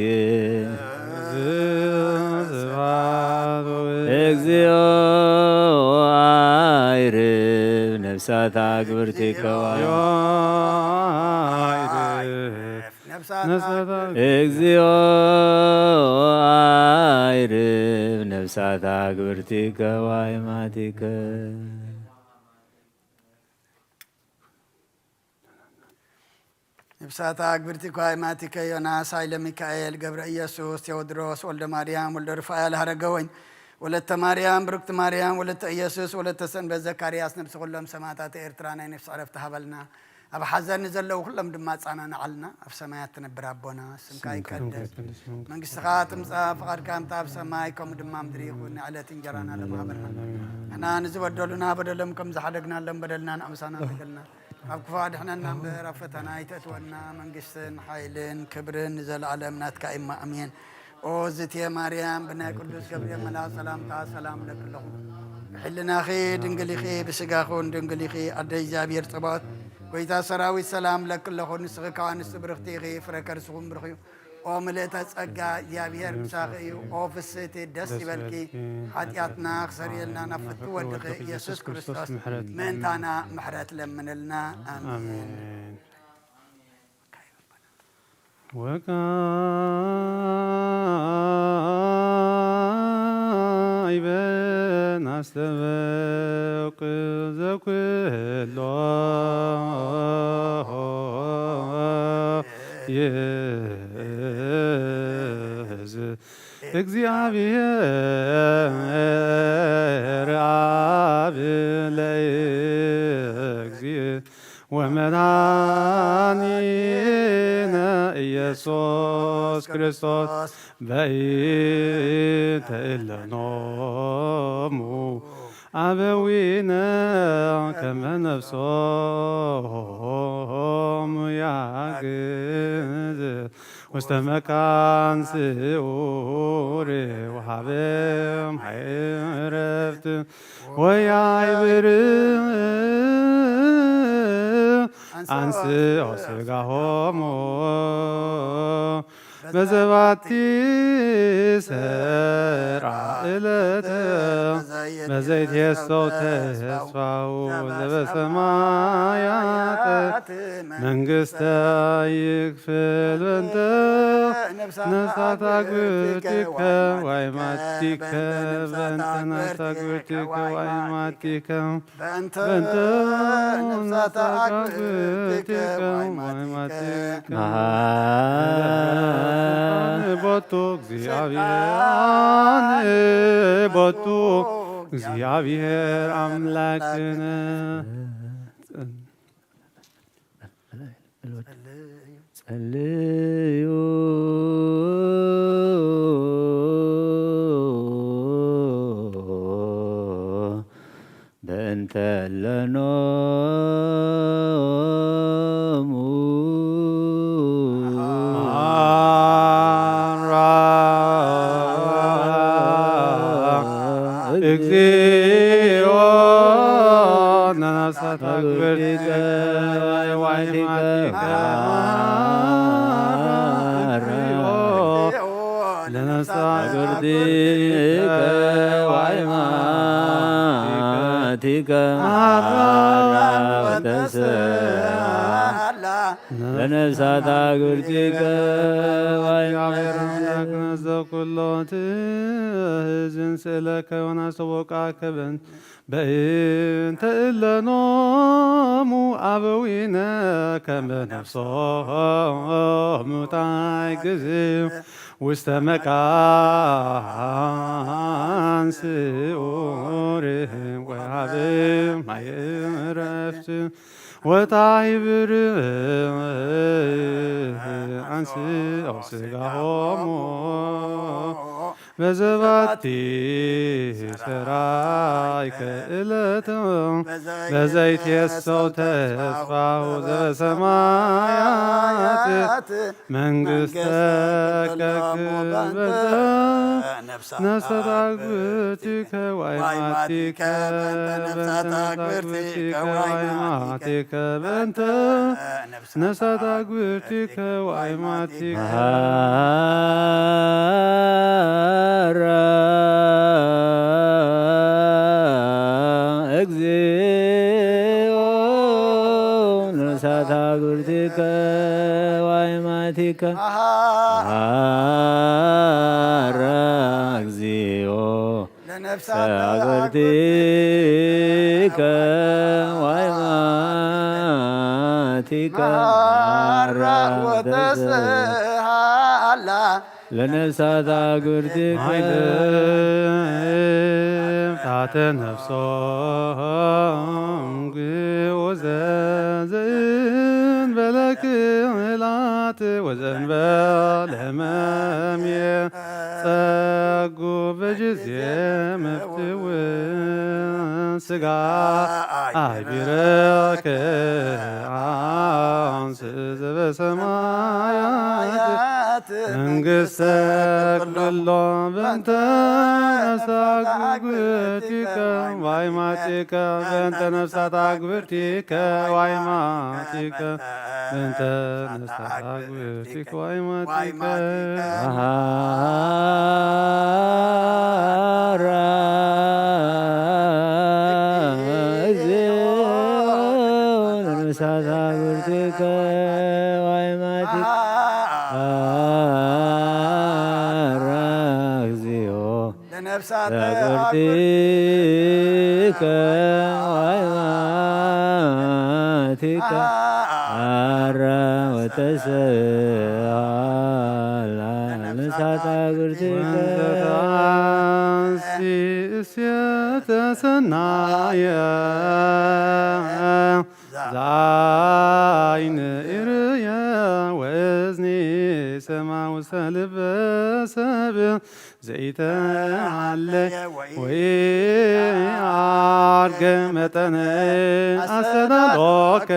ስብሐት ወ- እግዚኦ አይርብ ነፍሳታ ግብርቲከ። ነፍሳት እግዚኦ አይርብ ነፍሳታ ግብርቲከ ዋይማቲከ። ነፍሳታ ግብርቲከ ዋይማቲከ ዮናስ፣ ኃይለ ሚካኤል፣ ገብረ ኢየሱስ፣ ቴዎድሮስ፣ ወልደ ማርያም፣ ወልደ ሩፋኤል፣ ሀረገወይን፣ ወለተ ማርያም፣ ብሩክቲ ማርያም፣ ወለተ ኢየሱስ፣ ወለተ ሰንበት ዘካርያስ፣ ነፍሲ ኩሎም ሰማዕታት ኤርትራ ናይ ነፍሲ ዕረፍቲ ሃበልና። ኣብ ሓዘን ንዘለዉ ኩሎም ድማ ኣጻናንዓልና። ኣብ ሰማያት ትነብር ኣቦና፣ ስምካ ስምካ ይቀደስ፣ ይቀደስ፣ መንግስትኻ ትምጻእ፣ ፍቓድካ እምታ ኣብ ሰማይ ከምኡ ድማ ምድሪ ይኹን። ንዕለት እንጀራና ሎም ሃበና። ንሕና ንዝበደሉና በደሎም ከም ዝሓደግናሎም በደልና ንኣምሳና በደልና። ኣብ ክፉ ኣድሕነና እምበር ኣብ ፈተና ኣይተእትወና። መንግስትን ሓይልን ክብርን ንዘለኣለም ናትካ እማ፣ ኣሜን። ኦ ዝትየ ማርያም፣ ብናይ ቅዱስ ገብርኤል መልኣኽ ሰላምታ ሰላም እለኪ ኣለኹ። ብሕልናኺ ድንግል ኢኺ፣ ብስጋኹን ድንግል ኢኺ። ኣደ እግዚኣብሔር ጸባኦት፣ ጎይታ ሰራዊት ሰላም እለኪ ኣለኹ። ንስኺ ካብ ኣንስቲ ብርኽቲ ኢኺ፣ ፍረ ከርስኹም ብሩኽ እዩ። ኦ ምልእተ ጸጋ፣ እግዚኣብሔር ምሳኺ እዩ። ኦ ፍስህቲ፣ ደስ ይበልኪ። ሓጢኣትና ክሰርየልና ናብ ፍቱ ወድኺ ኢየሱስ ክርስቶስ ምእንታና ምሕረት ለምንልና። ኣሜን። ኣሜን። ወካዕበ ናስተበቅ ዘኩሎ ይእዝ እግዚኣብሔር ኣብ ለእግዚእ ወመድኃኒነ ኢየሱስ ክርስቶስ በእንተ እለኖሙ አበዊነ ከመ ነፍሶሙ ያግዝ ውስተ መካን ስዑር ወሃበም ኃይል ዕረፍት ወያይብር አንስኦ ስጋሆሙ በዘባቲ ሰርዓ ዕለት በዘይትየሰው ተስፋው ዘበሰማያት መንግስተ ይክፍል በንተ ነፍሳት አግብእቲከ ዋይማቲከ በንተ ነፍሳት አግብእቲከ ዋይማቲከ በእንተ በእንተ ነፍሳት አግብእቲከ ዋይማቲከ። መሃን ቦቱ እግዚአብሔር፣ መሃን ቦቱ እግዚአብሔር አምላክነ። ጸልዩ። ጸልዩ በእንተ ለኖሙ እግዚኦ ነነሳት አግብርቲከ ዋይማቲከ ለነሳት አግብርቲከ ዋይማቲከ አራተሰ ለነፍሳት አግብርቲከ ዋይ እግዚአብሔር አምላክነ ዘኩሎ ትእዝዝ እንስእለከ ወናስተብቅዓከ በእንተ በእንተ እለኖሙ አበዊነ ከመ ነፍሶሙ ታይግዝ ውስተ መቃን ስዑር ወሃብ ማየ ዕረፍት ወታይብር አንስኦ ስጋሆሙ በዘባቲ ሰራይከ እለተ በዘይትየሰው ተስፋሁ ዘበሰማያት መንግስተ ከክበተ ነፍሳት አግብርቲከ ዋይማቲከ በንተ ነፍሳት አግብርቲከ ዋይማቲከ በንተ ነፍሳት አግብርቲከ ዋይማቲከ ሀራ እግዚኦ ነፍሳት አግብርቲከ ዋይማቲከ ሀራ እግዚኦ ለነፍሳት አግብርቲከ ዋይማቲከ ሀራ ወተስሃላ ለነፍሳት አግብርቲከ ማይልፍታተ ነፍሶም ግዑዘ ዘእንበለ ክህላት ወዘእንበለ መምየ ጸጉ በጅዜ መፍትው ስጋ አይቢረከ አንስ ዘበሰማያት መንግስተ ክብሎ በንተ ነፍሳት አግብርቲከ ዋይማቲከ በንተ ነፍሳት አግብርቲከ ዋይማቲከ በንተ ነፍሳት አግብርቲከ ዋይማቲከ ሀራ እግዚኦ ለነፍሳት አግብርቲከ ዋይማቲከ ሀራ እግዚኦ ለነፍሳት አግብርቲከ ዋይማቲከ ሀራ ወተስሃላ ለነፍሳት አግብርቲከ ወንዘ ተአንሲ እሴተ ሰናየ ዛይን እርየ ወእዝኒ ሰማ ውስተ ልበ ሰብ ዘይተሃለ ወይ አርገ መጠነ አስተዳሎከ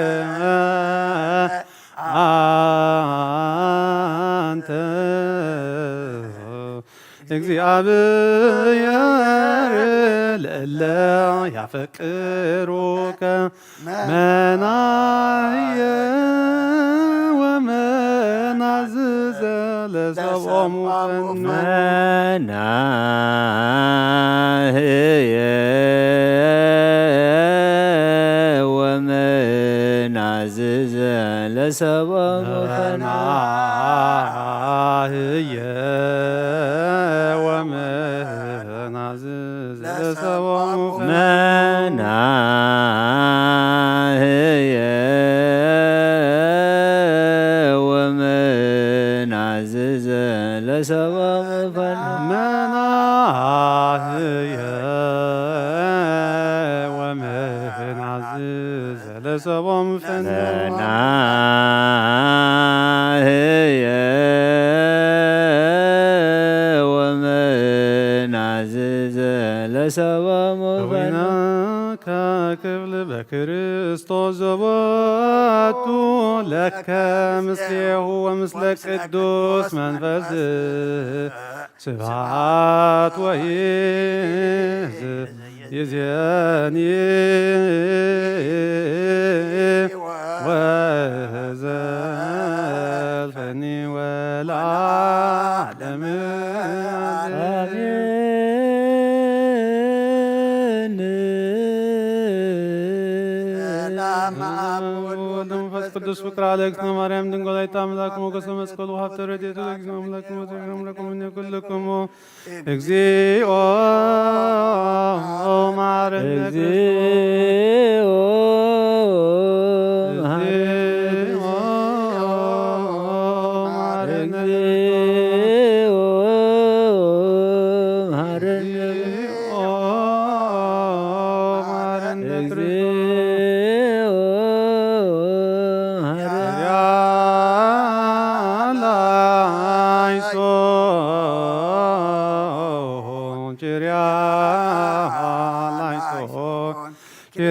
አንተ እግዚአብሔር ለእለ ያፈቅሩከ መናየ ወመናዝዘ ለሰብኦሙ ፈኑ መናህየ ወመናዝዘ ለሰብኦሙ ፈኑ መናህየ ወመናዝዘ ለሰብኦሙ ፈኑ መናህየ ወመናዝዘ ለሰብኦሙ ፈኑ መናህየ ወመናዝዘ ለሰብኦሙ ፈኑ መናህየ ወመናዝዘ ለሰብኦሙ ፈኑ ከዊነ ከክብል በክርስቶስ ዘቦቱ ለከ ምስሌሁ ወምስለ ቅዱስ መንፈስ ስብሐት ወይዝ ይዜኒ ወዘልፈኒ ወለዓለመ ዓለም። አሜን። ሰላም አብ ወወልድ ወመንፈስ ቅዱስ ፍቅር አለ። እግዝእትነ ማርያም ድንግል ወላዲተ አምላክ ሞገሰ መስቀሉ ሀብተ ረድኤቱ ለእግዚእነ አምላክ ሞት አምላክ ምን ኩልክሙ እግዚኦ መሐረነ እግዚኦ መሐረነ መሐረነ እግዚኦ መሐረነ እግዚኦ መሐረነ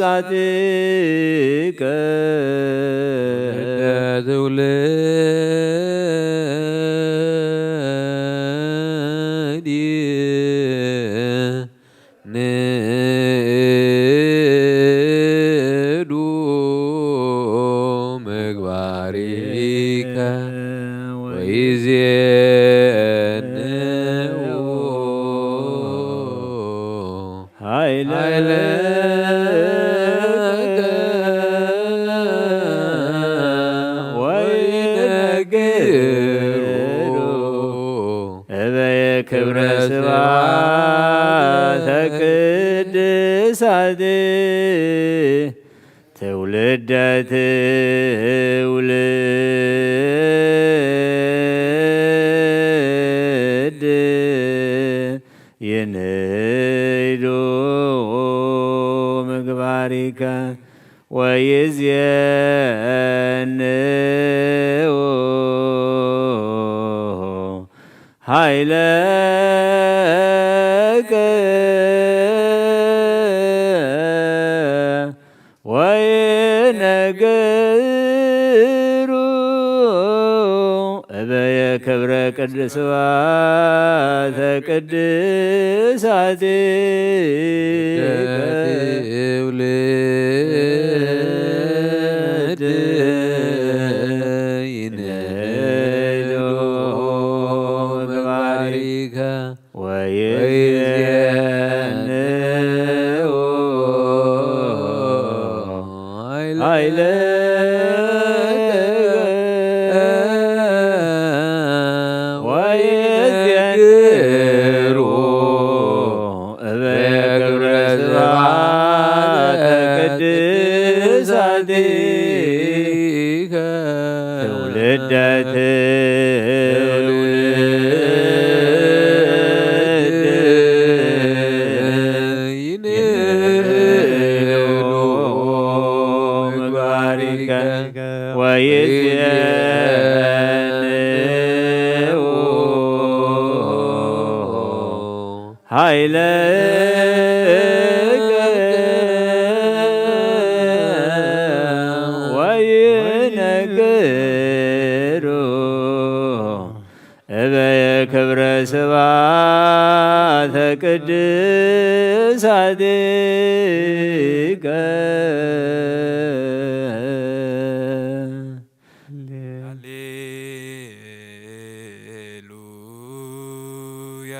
ቅድሳቲከ ትውልድ ንእዱ ምግባሪከ ወይዜንኡ ኃይለከ ወይነግሩ እበየ ክብረ ስብሐተ ቅድሳቲ ትውልደ ትውልድ ይንእዱ ምግባሪከ ወይዜንኡ ኃይለከ ወይነግሩ እበየ ክብረ ቅድስ ስብሐተ ቅድሳቲከ ትውልድ ይንእዱ ምግባሪከ ወይዜንኡ ኃይለከ ወይነግሩ እበየ ክብረ ስብሐተ ቅድሳቲከ ትውልደ ትውልድ ይንእዱ ምግባሪከ ወይዜንኡ ኃይለከ ወይነግሩ እበየ ክብረ ስብሐተ ቅድሳቲከ ሃሌሉያ።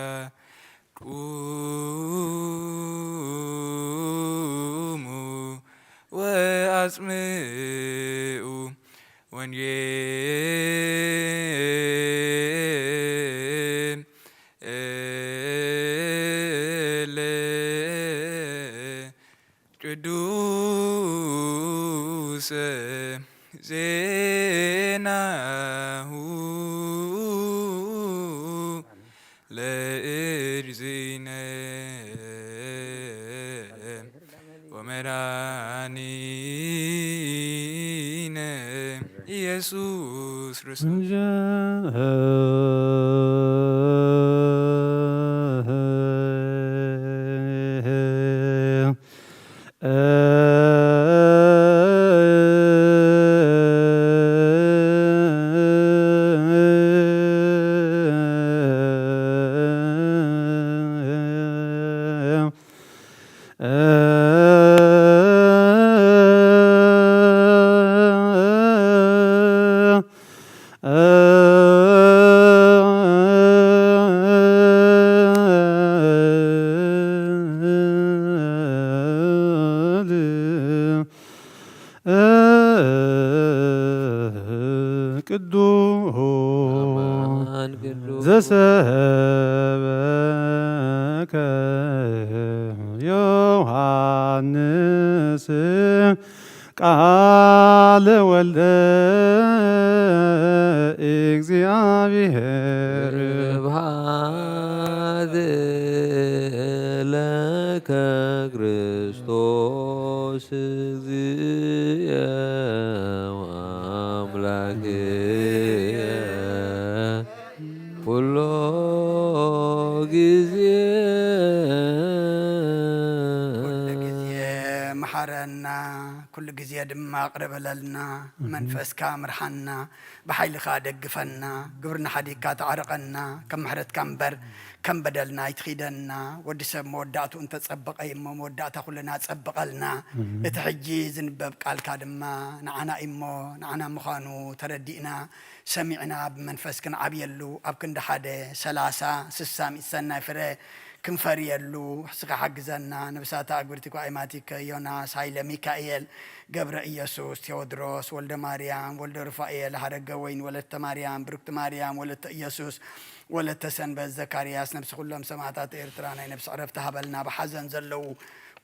ቁሙ ወአጽምዑ ወንጌል ቅዱስ ዜናሁ ለእግዚእነ ወመድኃኒነ ኢየሱስ ክርስቶስ። ቅዱስ አማን ቅዱስ ዘሰበከ ዮሐንስ ቃለ ወልደ እግዚአብሔር። ስብሐት ለከ ክርስቶስ እግዚእ ወአምላክየ ኩሎ ጊዜ። ኣረና፣ ኩሉ ግዜ ድማ ቅርብ በለልና። ኣሜን። መንፈስካ ምርሓና፣ ብሓይልኻ ደግፈና፣ ግብርና ሓዲግካ ተዓርቐና። ከም ምሕረትካ እምበር ከም በደልና ኣይትኺደና። ወዲ ሰብ መወዳእትኡ እንተጸበቐ እዩ እሞ፣ መወዳእታ ኩልና ጸብቐልና። ኣሜን። እቲ ሕጂ ዝንበብ ቃልካ ድማ ንዓና እዩ እሞ፣ ንዓና ምዃኑ ተረዲእና፣ ሰሚዕና ብመንፈስ ክንዓብየሉ፣ ኣብ ክንዲ ሓደ ሰላሳ፣ ስሳ፣ ሚእቲ ሰናይ ፍረ ክንፈርየሉ እስኻ ሓግዘና። ነብሳታ ኣግብርቲ ጓይማቲከ ዮናስ፣ ሃይለ ሚካኤል፣ ገብረ ኢየሱስ፣ ቴዎድሮስ፣ ወልደ ማርያም፣ ወልደ ሩፋኤል፣ ሃረገ ወይን፣ ወለተ ማርያም፣ ብርክቲ ማርያም፣ ወለተ ኢየሱስ፣ ወለተ ሰንበት፣ ዘካርያስ፣ ነብሲ ኩሎም ሰማዕታት ኤርትራ ናይ ነብሲ ዕረፍቲ ሃበልና። ብሓዘን ዘለዉ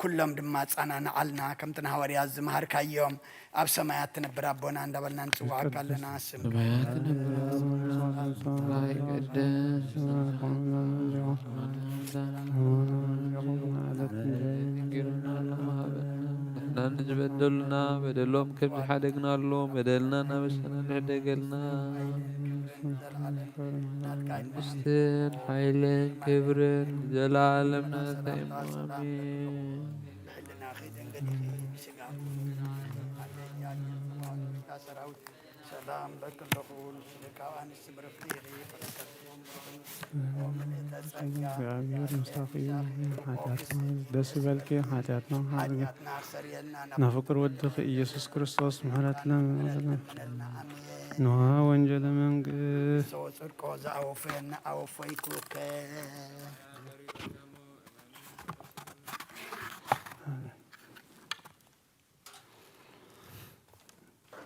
ኩሎም ድማ ኣጻናንዓልና፣ ከምቲ ንሃዋርያት ዝመሃርካዮም፣ ኣብ ሰማያት ትነብር ኣቦና እንዳበልና ንጽውዓካ ኣለና። ስምካ ሰማያት ትነብር ኣቦና፣ ስምካ ይቀደስ፣ ስምካ ይትቀደስ፣ ንሕና ንዝበደሉና በደሎም ከም ዝሓደግናሎም በደልና እናበሰና ንሕደገልና። መንግስትን ሓይልን ክብርን ዘለዓለም ናትካ እዩ። ኣሜን። ሰላም ለኪ ኣለኹ፣ ንስኺ ካብ ኣንስቲ ብርኽቲ ኢኺ፣ ፍረ ከርሥኪ ብሩኽ እዩ። ኦ ምልእተ ጸጋ፣ እግዚኣብሔር ምሳኺ እዩ። ኃጢአትና ደስ ይበልኪ፣ ኃጢአትና ኃጢአትና ኣሰርየልና፣ ናብ ፍቅር ወድኺ ኢየሱስ ክርስቶስ ምሕረት ለምንልና። ኣሜን። ንዋ ወንጀለ መንግስት። ሰው ጽድቆ ዘአወፈየና አወፈይኩከ።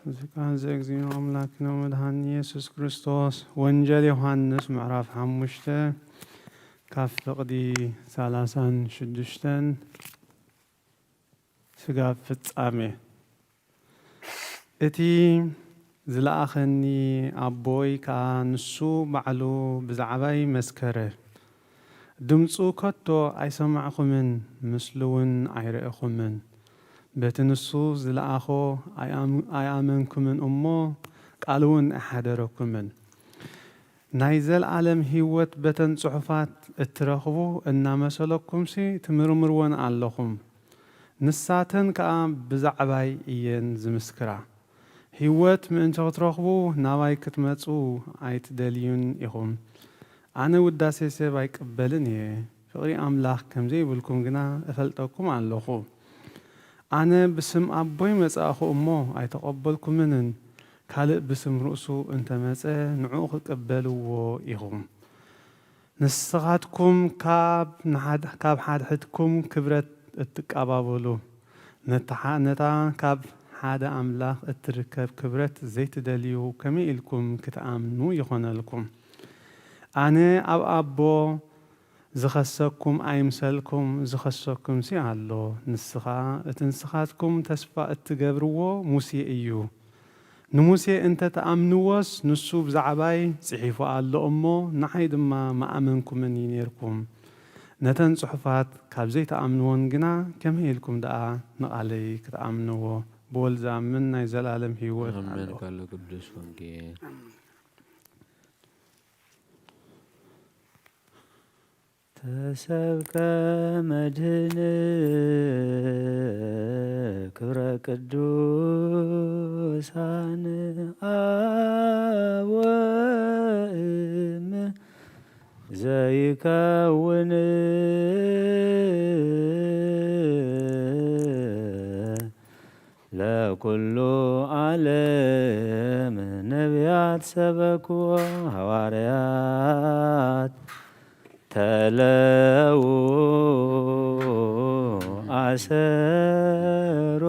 እዚ ቃል እዚ እግዚእነ ኣምላክነ ወመድኃኒነ ኢየሱስ ክርስቶስ። ወንጀል ዮሐንስ ምዕራፍ ሓሙሽተ ካብ ፍቕዲ ሰላሳን ሽዱሽተን ስጋብ ፍጻሜ። እቲ ዝለኣኸኒ ኣቦይ ከኣ ንሱ ባዕሉ ብዛዕባይ መስከረ። ድምጹ ከቶ ኣይሰማዕኹምን፣ ምስሉ እውን ኣይረእኹምን። በቲ ንሱ ዝለኣኾ ኣይኣም-፣ ኣይኣመንኩምን እሞ፣ ቃሉ እውን ኣይሓደረኩምን። ናይ ዘለኣለም ህይወት በተን ጽሑፋት እትረኽቡ እናመሰለኩምሲ ትምርምርወን ኣለኹም። ንሳተን ከኣ ብዛዕባይ እየን ዝምስክራ። ህይወት ምእንቲ ክትረኽቡ ናባይ ክትመጹ ኣይትደልዩን ኢኹም። ኣነ ውዳሴ ሰብ ኣይቅበልን እየ፣ ፍቕሪ ኣምላኽ ከም ዘይብልኩም ግና እፈልጠኩም ኣለኹ። ኣነ ብስም ኣቦይ መጻእኹ እሞ ኣይተቐበልኩምንን፣ ካልእ ብስም ርእሱ እንተ መጸ ንዕኡ ክትቅበልዎ ኢኹም። ንስኻትኩም ካብ ንሓድ-፣ ካብ ሓድሕድኩም ክብረት እትቀባበሉ፣ ነታ ሓ-፣ ነታ ካብ ሓደ ኣምላኽ እትርከብ ክብረት ዘይትደልዩ ከመይ ኢልኩም ክትኣምኑ ይኾነልኩም? ኣነ ኣብ ኣቦ ዝኸሰኩም ኣይምሰልኩም፣ ዝኸሰኩምሲ ኣሎ። ንስኻ፣ እቲ ንስኻትኩም ተስፋ እትገብርዎ ሙሴ እዩ። ንሙሴ እንተ ትኣምንዎስ፣ ንሱ ብዛዕባይ ጽሒፉ ኣሎ እሞ፣ ንዓይ ድማ ምኣመንኩምን እዩ ኔርኩም። ነተን ጽሑፋት ካብ ዘይትኣምንወን ግና፣ ከመይ ኢልኩም ደኣ ንቓለይ ክትኣምንዎ? ብወልድ ዝኣምን ናይ ዘለኣለም ህይወት ኣሜን። ኣለዎ። ካለ ቅዱስ ወንጌል። ተሰብከ መድህን ክብረ ቅዱሳን ኣወ እም ዘይከውን ለኩሉ ዓለም ነቢያት ሰበክዎ ሃዋርያት ተለዉ ኣሰሮ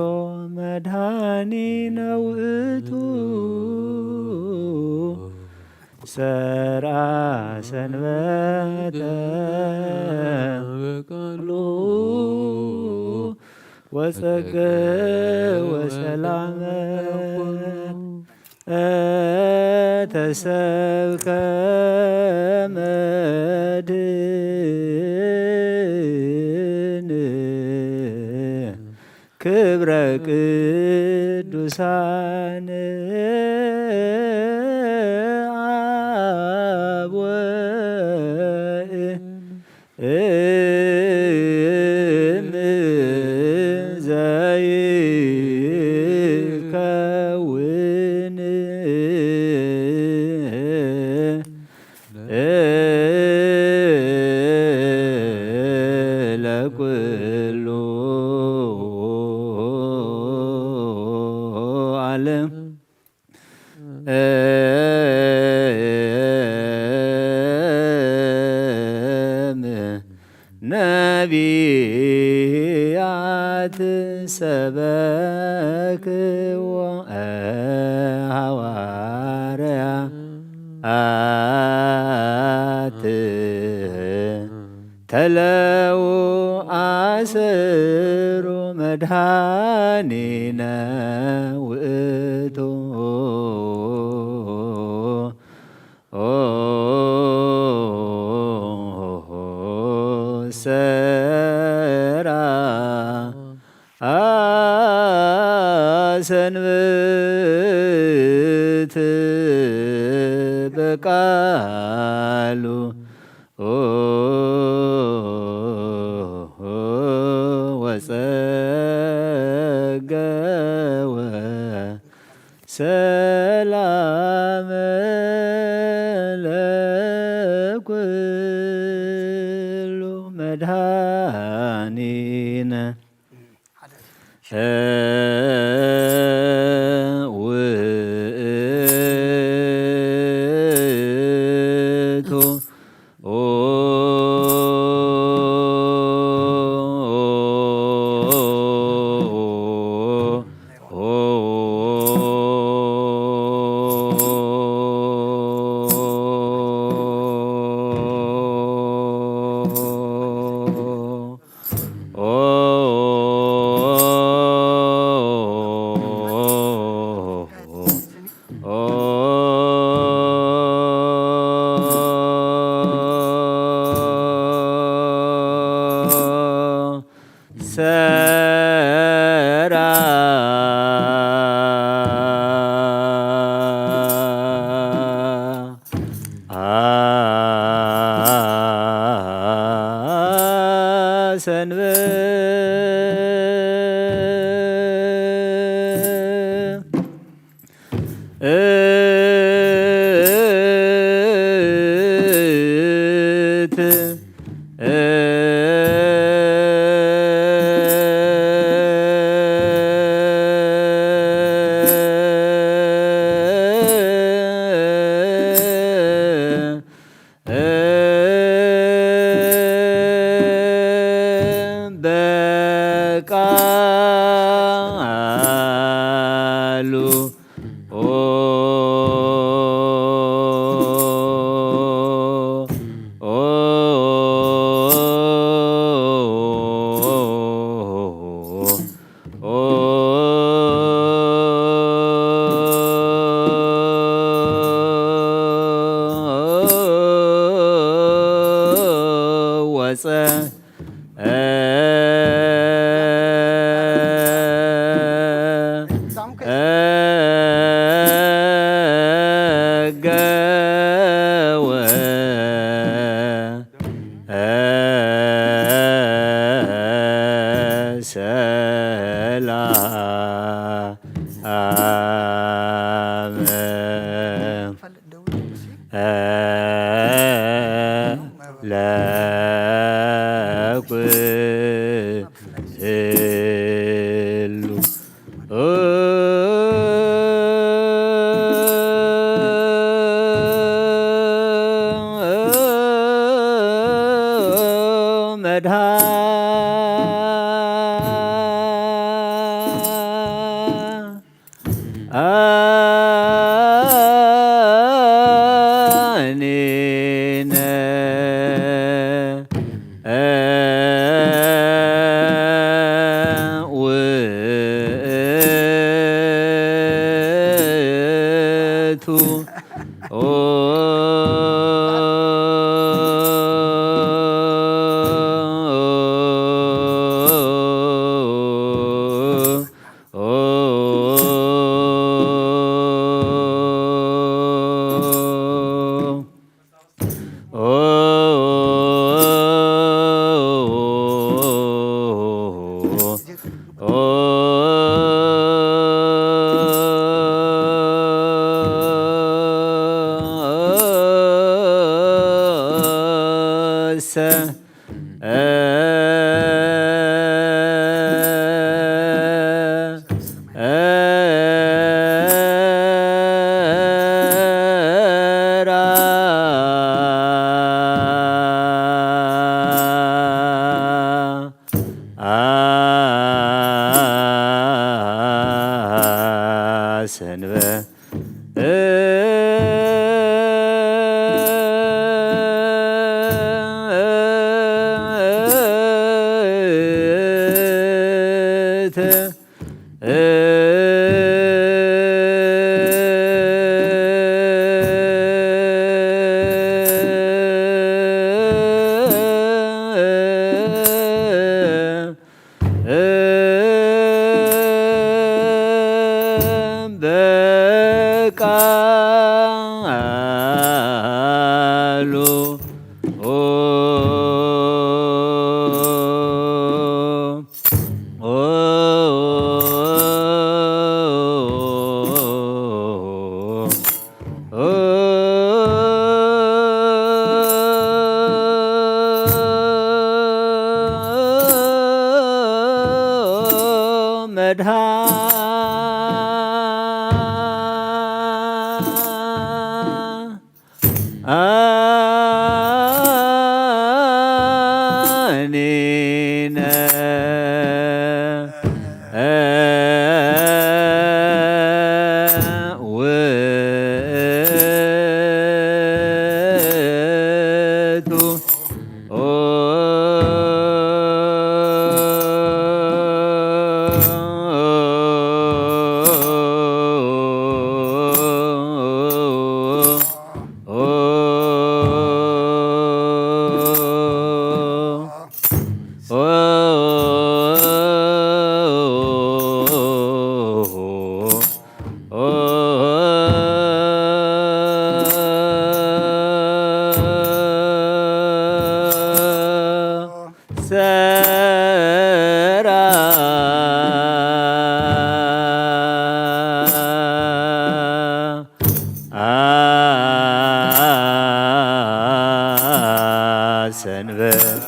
መድኃኒነ ውእቱ ሰርዐ ሰንበተ በቃሉ ወጸገ ወሰላመ ተሰብከ መድን ክብረ ቅዱሳን አብ ወእም ዘይ እም ነቢያት ሰበክዎ ሐዋርያት ተለው አስሩ መድኃኒነ ውእቱ ሰራ ሰንብት በቃሉ ወጸገወ ሰላም ለኩሉ መድኃኒነ ውእቱ ሰራ ሰንበት እት በቃሉ ወፀ ገወ ሰላም ለኩሉ መድኃ አኒነ ውእቱ ሰንበት በቃሉ መድኃ አኒነ ውእቱ። ሰራ ሰንበት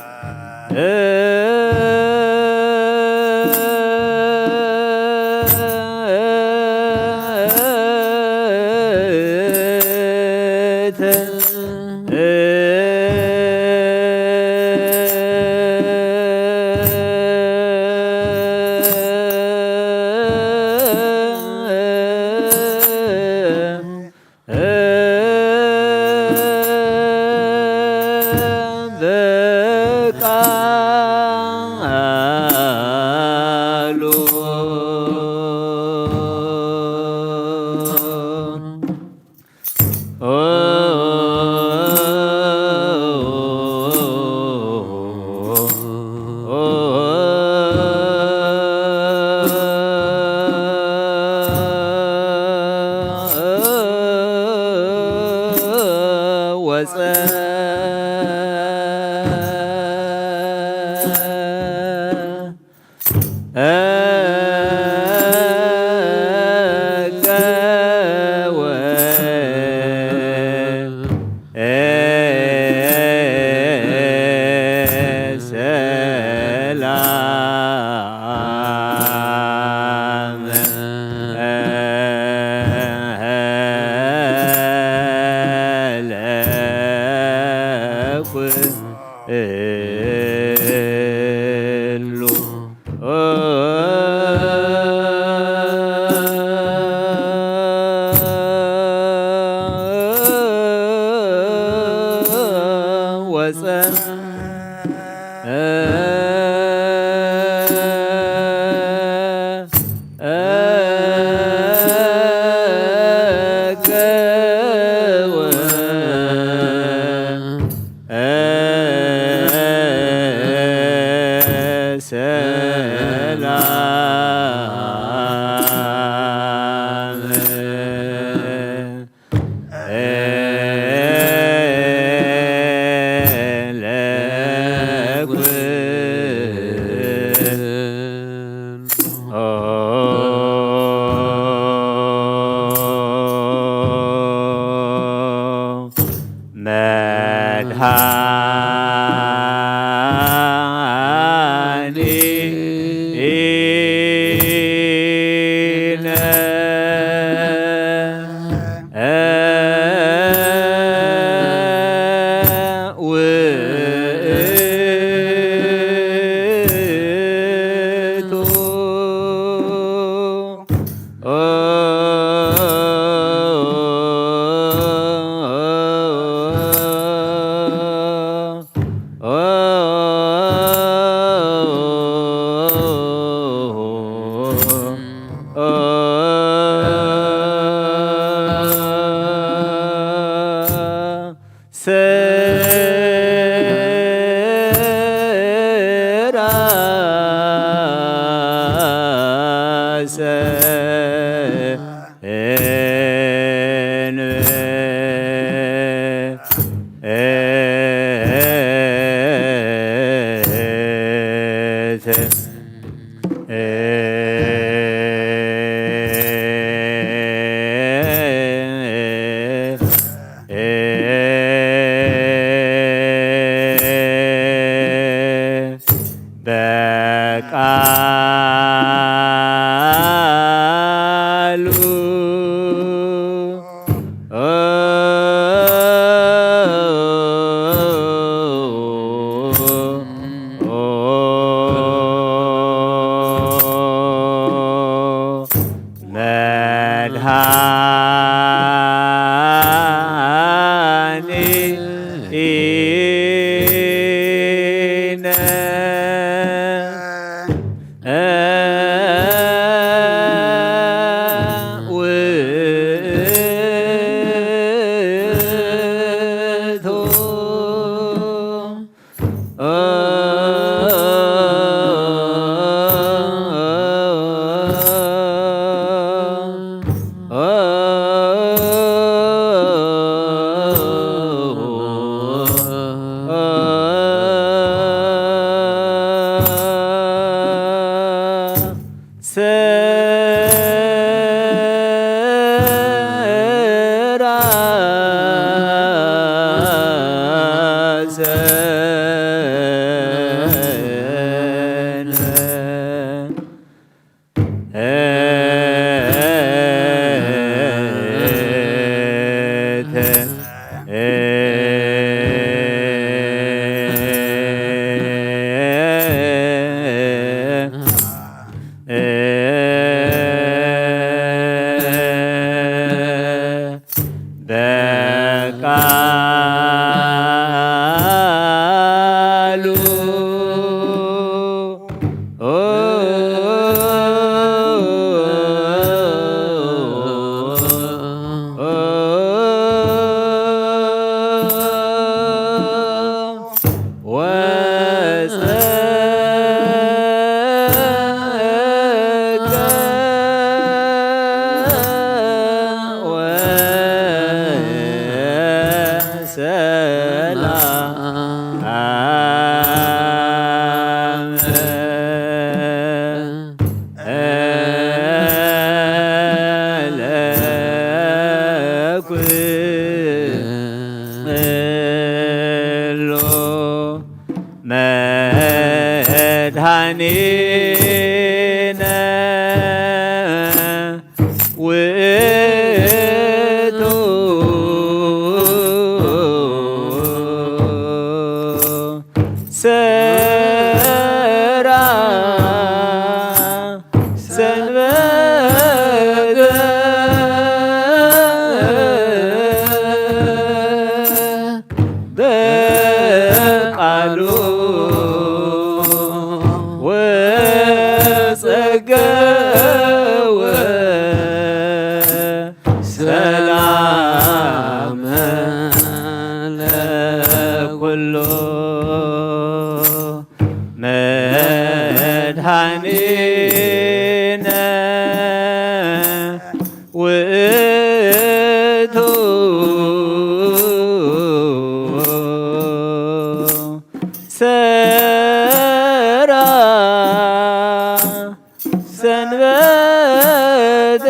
በቃሉ ወፀ መድኃኒነ ውእቱ። በቃሉ ወጸገ ወሰላም ለኩሉ መድኃኒነ ውእቱ። ሰርዐ ሰንበተ በቃሉ ወጸገወ ሰላም ለኩሉ መድኃኒነ ውእቱ። ሰርዐ ሰንበተ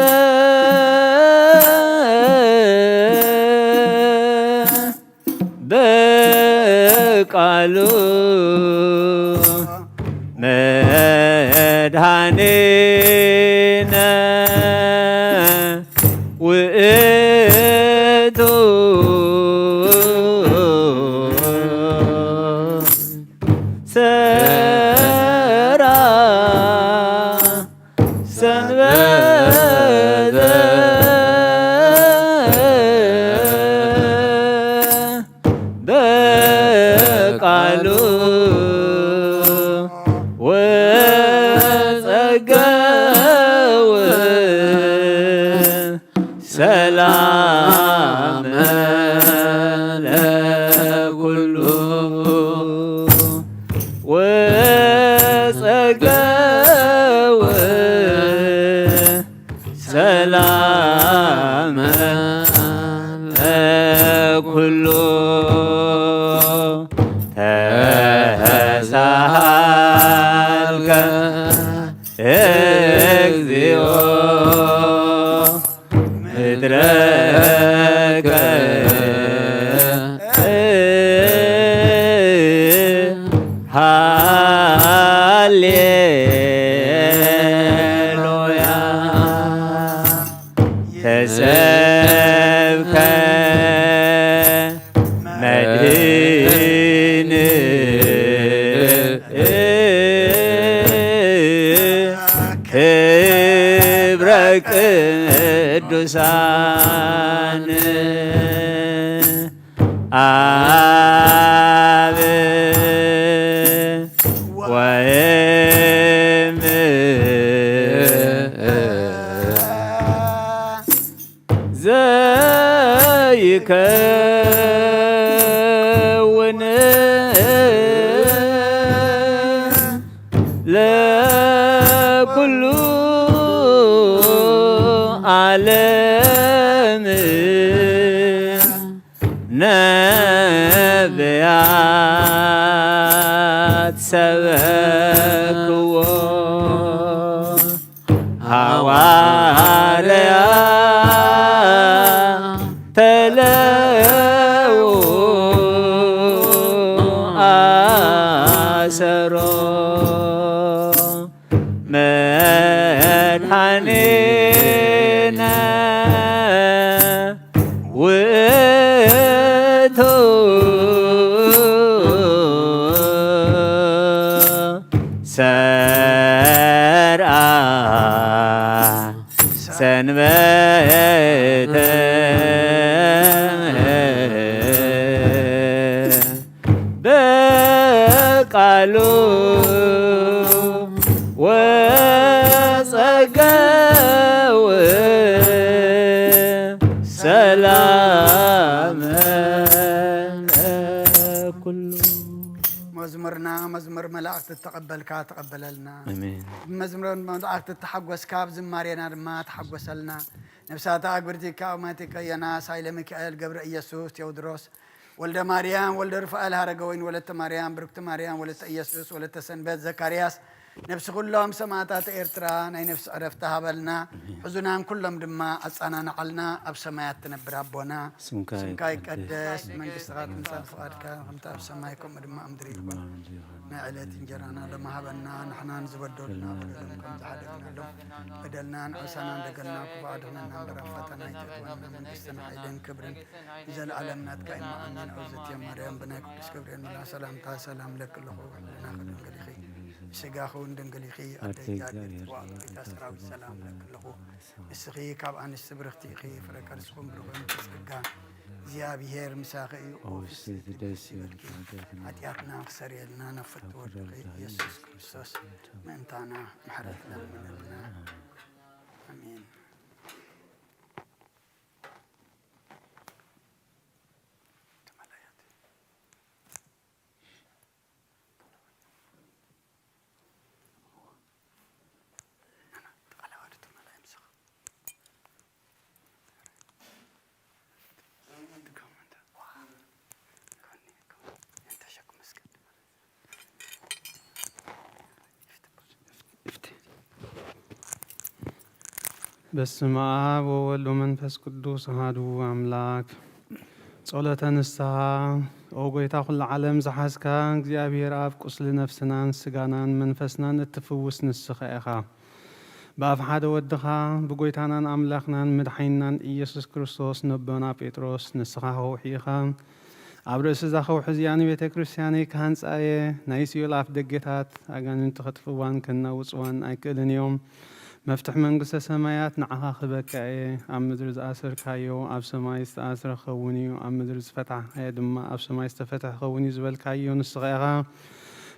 በቃሉ መድኃኒነ ውእቱ። ሰርዐ ሰንበተ በቃሉ ወጸገወ ሰላም ለኩሉ ወጸገወ ሰላም ለኩሉ ተሳሃልከ እግዚኦ ምድረከ ሃሌሉያ ተሰብከ መድህን ግብረ ቅዱሳን ኣብ ወይም ዘይከውን ለኩሉ ዓለም ነቢያት ሰበክዎ። ሃዋርያ ተለው ኣሰሮ መድኃኒነ ውእቱ ሰርአ ሰንበተ በቃሉ ወጸገው ሰላም ለኩሉ። መዝሙርና መዝሙር መላእክቲ እተቐበልካ ተቐበለልና። ኣሜን። ብመዝሙር መላእክቲ እተሓጎስካ፣ ኣብ ዝማሬና ድማ ተሓጎሰልና። ነፍሳታ ኣጉርቲ ካብ ማቴ ቀየና፣ ሳይለ ሚካኤል፣ ገብረ ኢየሱስ፣ ቴዎድሮስ፣ ወልደ ማርያም፣ ወልደ ሩፋኤል፣ ሃረገወይን፣ ወለተ ማርያም፣ ብርክቲ ማርያም፣ ወለተ ኢየሱስ፣ ወለተ ሰንበት፣ ዘካርያስ፣ ነፍሲ ኩሎም ሰማዕታት ኤርትራ ናይ ነፍሲ ዕረፍቲ ሃበልና። ሕዙናን ኩሎም ድማ ኣጻናንዓልና። ኣብ ሰማያት ትነብር ኣቦና፣ ስምካ ስምካ ይቀደስ። ይቀደስ፣ መንግስትኻ ትምጻእ፣ ፍቓድካ ከምቲ ኣብ ሰማይ ከምኡ ድማ ኣብ ምድሪ ይኹን። ናይ ዕለት እንጀራና ሎሚ ሃበና፣ ንሕና ንዝበደሉና በደሎም ከም ዝሓለፍናሎም፣ በደልናን ዓሳናን ደገና ክፉእ ኣድሕነና እምበር፣ ኣብ ፈተና ኣይተእትወና፣ መንግስትን ሓይልን ክብርን ንዘለኣለም ናትካ እዩ። ኣሜን። ኣውዘትየ ማርያም ብናይ ቅዱስ ገብርኤል መልኣኽ ሰላምታ ሰላም ለኪ ኣለኹ፣ ሕሊናኺ ድንግል ኢኺ፣ ስጋኺ እውን ድንግል ኢኺ። ኣደ ኣደ እግዚኣብሔር እግዚኣብሔር ጽባኦት ጌታ ሰራዊት ሰላም ለኪ ኣለኹ። ንስኺ ካብ ኣንስቲ ብርኽቲ ኢኺ፣ ፍረ ከርስኹም ብሩኽ እዩ። ጸጋ እግዚኣብሔር ምሳኺ እዩ። ኦ ፍስሕቲ ደስ ይበልኪ፣ ኃጢአትና ክሰርየልና ናብ ፍትወ ወልድኺ ኢየሱስ ክርስቶስ ምእንታና ምሕረት ለምንልና። ኣሜን። በስመ አብ ወወልድ ወመንፈስ ቅዱስ አሐዱ አምላክ። ጸሎተ ንስሐ። ኦ ጐይታ፣ ኵሉ ዓለም ዝሓዝካ እግዚኣብሔር ኣብ፣ ቁስሊ ነፍስናን ስጋናን መንፈስናን እትፍውስ ንስኻ ኢኻ። ብኣፍ ሓደ ወድኻ፣ ብጐይታናን ኣምላኽናን መድሓኒናን ኢየሱስ ክርስቶስ፣ ነቦና ጴጥሮስ፣ ንስኻ ከውሒ ኢኻ። ኣብ ርእሲ እዛ ከውሒ እዚኣ ንቤተ ክርስቲያነይ ክሃንጻ እየ፣ ናይ ሲኦል ኣፍ ደጌታት ኣጋንንቲ ከጥፍእዋን ከናውጽዋን ኣይክእልን እዮም። መፍትሕ መንግስተ ሰማያት ንዓኻ ክህበካ እየ። ኣብ ምድሪ ዝኣሰርካዮ ኣብ ሰማይ ዝተኣስረ ክኸውን እዩ፣ ኣብ ምድሪ ዝፈታሕካዮ ድማ ኣብ ሰማይ ዝተፈትሐ ክኸውን እዩ ዝበልካዮ ንስኻ ኢኻ።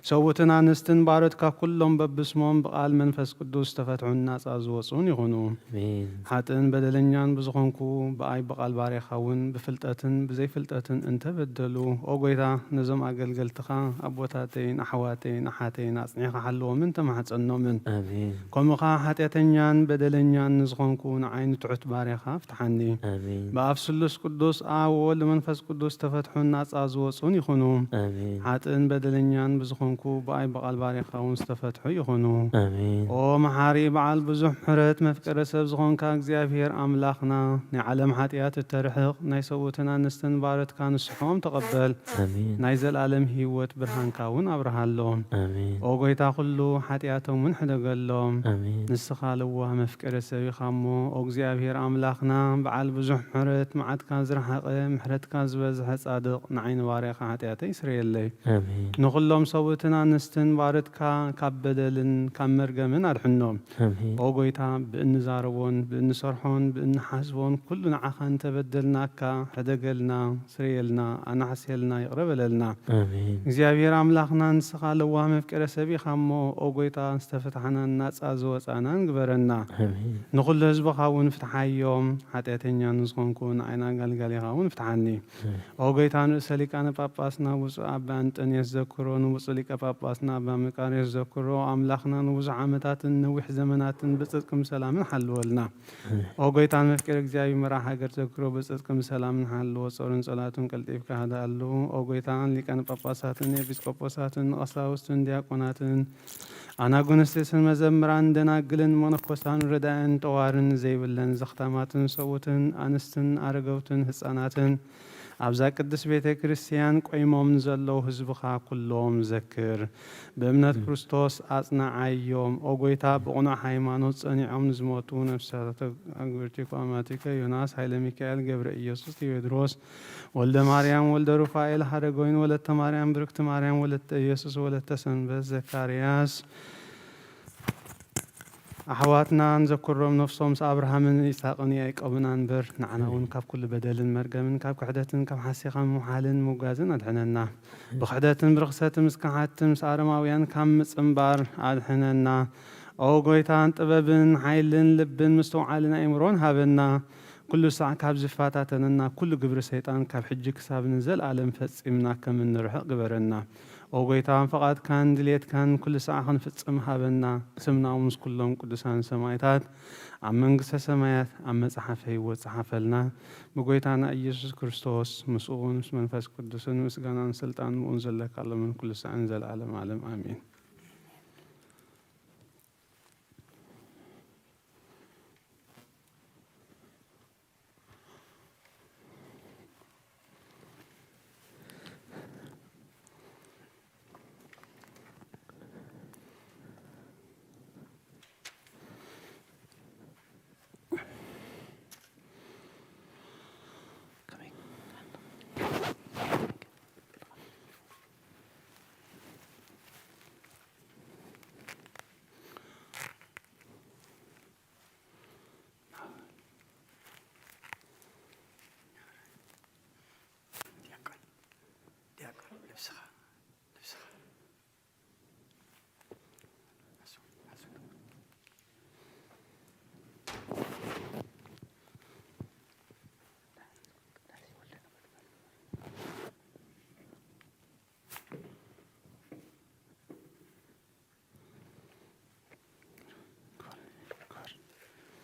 ሰብኡትን ኣንስትን ባሮትካ ኩሎም በብስሞም ብቓል መንፈስ ቅዱስ ዝተፈትሑን ናጻ ዝወጹን ይኹኑ። ኣሜን። ሓጥእን በደለኛን ብዝኾንኩ ብኣይ ብቓል ባርያኻ እውን ብፍልጠትን ብዘይፍልጠትን እንተበደሉ፣ ኦ ጐይታ፣ ነዞም ኣገልገልትኻ ኣቦታተይን ኣሕዋተይን ኣሓተይን ኣጽኒዕኻ ሓልዎምን ተማሕጸኖምን። ኣሜን። ከምኡ ኸኣ ሓጢኣተኛን በደለኛን ንዝኾንኩ ንዓይ ንትሑት ባርያኻ ፍትሓኒ። ኣሜን። ብኣፍ ስሉስ ቅዱስ ኣብ ወወልድ መንፈስ ቅዱስ ዝተፈትሑን ናጻ ዝወጹን ይኹኑ። ኣሜን። ሓጥእን በደለኛን ብዝኾንኩ ብኣይ ብቓል ባርያኻ እውን ዝተፈትሑ ይኹኑ። ኣሜን። ኦ መሓሪ በዓል ብዙሕ ምሕረት መፍቀሪ ሰብ ዝኾንካ እግዚኣብሔር ኣምላኽና፣ ናይ ዓለም ሓጢኣት እተርሕቕ ናይ ሰብኡትን ኣንስትን ባሮትካ ንስሖም ተቐበል። ኣሜን። ናይ ዘለኣለም ህይወት ብርሃንካ እውን ኣብርሃሎም። ኣሜን። ኦ ጐይታ፣ ኩሉ ሓጢኣቶም እውን ሕደገሎም። ኣሜን። ንስኻ ለዋህ መፍቀሪ ሰብ ኢኻ እሞ፣ ኦ እግዚኣብሔር ኣምላኽና፣ በዓል ብዙሕ ምሕረት፣ መዓትካ ዝረሓቐ፣ ምሕረትካ ዝበዝሐ ጻድቕ፣ ንዓይ ንባርያኻ ሓጢኣተይ ስረየለይ። ኣሜን። ንኹሎም ሰብኡት ኣንስትን ባርትካ ካብ በደልን ካብ መርገምን ኣድሕኖ። ኣሜን። ኦ ጎይታ፣ ብእንዛረቦን ብእንሰርሖን ብእንሓስቦን ኩሉ ንዓኻ እንተበደልናካ፣ ሕደገልና፣ ስርየልና፣ ኣናሕስየልና፣ ይቕረ በለልና። ኣሜን። እግዚኣብሔር ኣምላኽና፣ ንስኻ ለዋህ መፍቀረ ሰብ ኢኻ እሞ፣ ኦ ጎይታ፣ ዝተፈታሕናን ናጻ ዝወጻናን ግበረና። ኣሜን። ንኹሉ ህዝብኻ እውን ፍትሓዮም፣ ሓጢኣተኛ ንዝኾንኩ ንዓይና ኣገልጋሊኻ እውን ፍትሓኒ። ኦ ጎይታ፣ ንርእሰ ሊቃነ ጳጳስና ብፁዕ ኣባ እንጠንዮስ ዘክሮ፣ ንብፁዕ ሊቀ ጳጳስና ኣባ መቃርዮስ ዘክሮ፣ ኣምላኽና ንብዙሕ ዓመታትን ነዊሕ ዘመናትን ብጽድቅን ብሰላምን ሓልወልና። ኦ ጎይታ፣ ንመፍቀሪ እግዚኣብሔር መራሕ ሃገር ዘክሮ፣ ብጽድቅን ብሰላምን ሓልዎ፣ ጾርን ጸላቱን ቀልጢፍካ ህድኣሉ። ኦ ጎይታ፣ ሊቃነ ጳጳሳትን ኤጲስቆጶሳትን ቀሳውስትን ዲያቆናትን ኣናጉንስትን መዘምራን ደናግልን መነኮሳን ረዳእን ጠዋርን ዘይብለን ዘኽታማትን ሰብኡትን ኣንስትን ኣረገውትን ህፃናትን ኣብዛ ቅድስት ቤተ ክርስቲያን ቆይሞም ንዘለዉ ህዝብኻ ኩሎም ዘክር። ብእምነት ክርስቶስ ኣጽንዓዮም። ኦ ጎይታ፣ ብቕኑዕ ሃይማኖት ጸኒዖም ንዝሞቱ ነፍሳት ኣግብርቲኮ ኣማቲከ ዮናስ፣ ሃይለ ሚካኤል፣ ገብረ ኢየሱስ፣ ቴዎድሮስ፣ ወልደ ማርያም፣ ወልደ ሩፋኤል፣ ሃረጎይን፣ ወለተ ማርያም፣ ብርክቲ ማርያም፣ ወለተ ኢየሱስ፣ ወለተ ሰንበት፣ ዘካርያስ፣ ኣሕዋትና ንዘክሮም፣ ነፍሶም ምስ ኣብርሃምን ይስሐቅን ያዕቆብን ኣንብር። ንዓና እውን ካብ ኩሉ በደልን መርገምን ካብ ክሕደትን ካብ ሓሲኻ ምውሓልን ምውጋዝን ኣድሕነና። ብክሕደትን ብርኽሰትን ምስ ከሓድትን ምስ ኣረማውያን ካብ ምጽንባር ኣድሕነና። ኦ ጎይታ፣ ጥበብን ሓይልን ልብን ምስትውዓልን ኣእምሮን ሃበና። ኩሉ ሳዕ ካብ ዝፈታተነና ኩሉ ግብሪ ሰይጣን ካብ ሕጂ ክሳብ ንዘለኣለም ፈጺምና ከም እንርሕቕ ግበረና። ኦ ጎይታ፣ ፍቓድካን ድሌትካን ኩሉ ሳዕ ክንፍጽም ሃበና። ስምና ምስ ኩሎም ቅዱሳን ሰማዕታት ኣብ መንግስተ ሰማያት ኣብ መጽሓፈ ህይወት ጸሓፈልና። ብጎይታና ኢየሱስ ክርስቶስ፣ ምስኡ እውን ምስ መንፈስ ቅዱስን ምስጋናን ስልጣን ምኡን ዘለካ ሎምን ኩሉ ሳዕን ዘለዓለም ዓለም ኣሜን። ዲያቆን፣ ዲያቆን፣ ልብስኻ፣ ልብስኻ።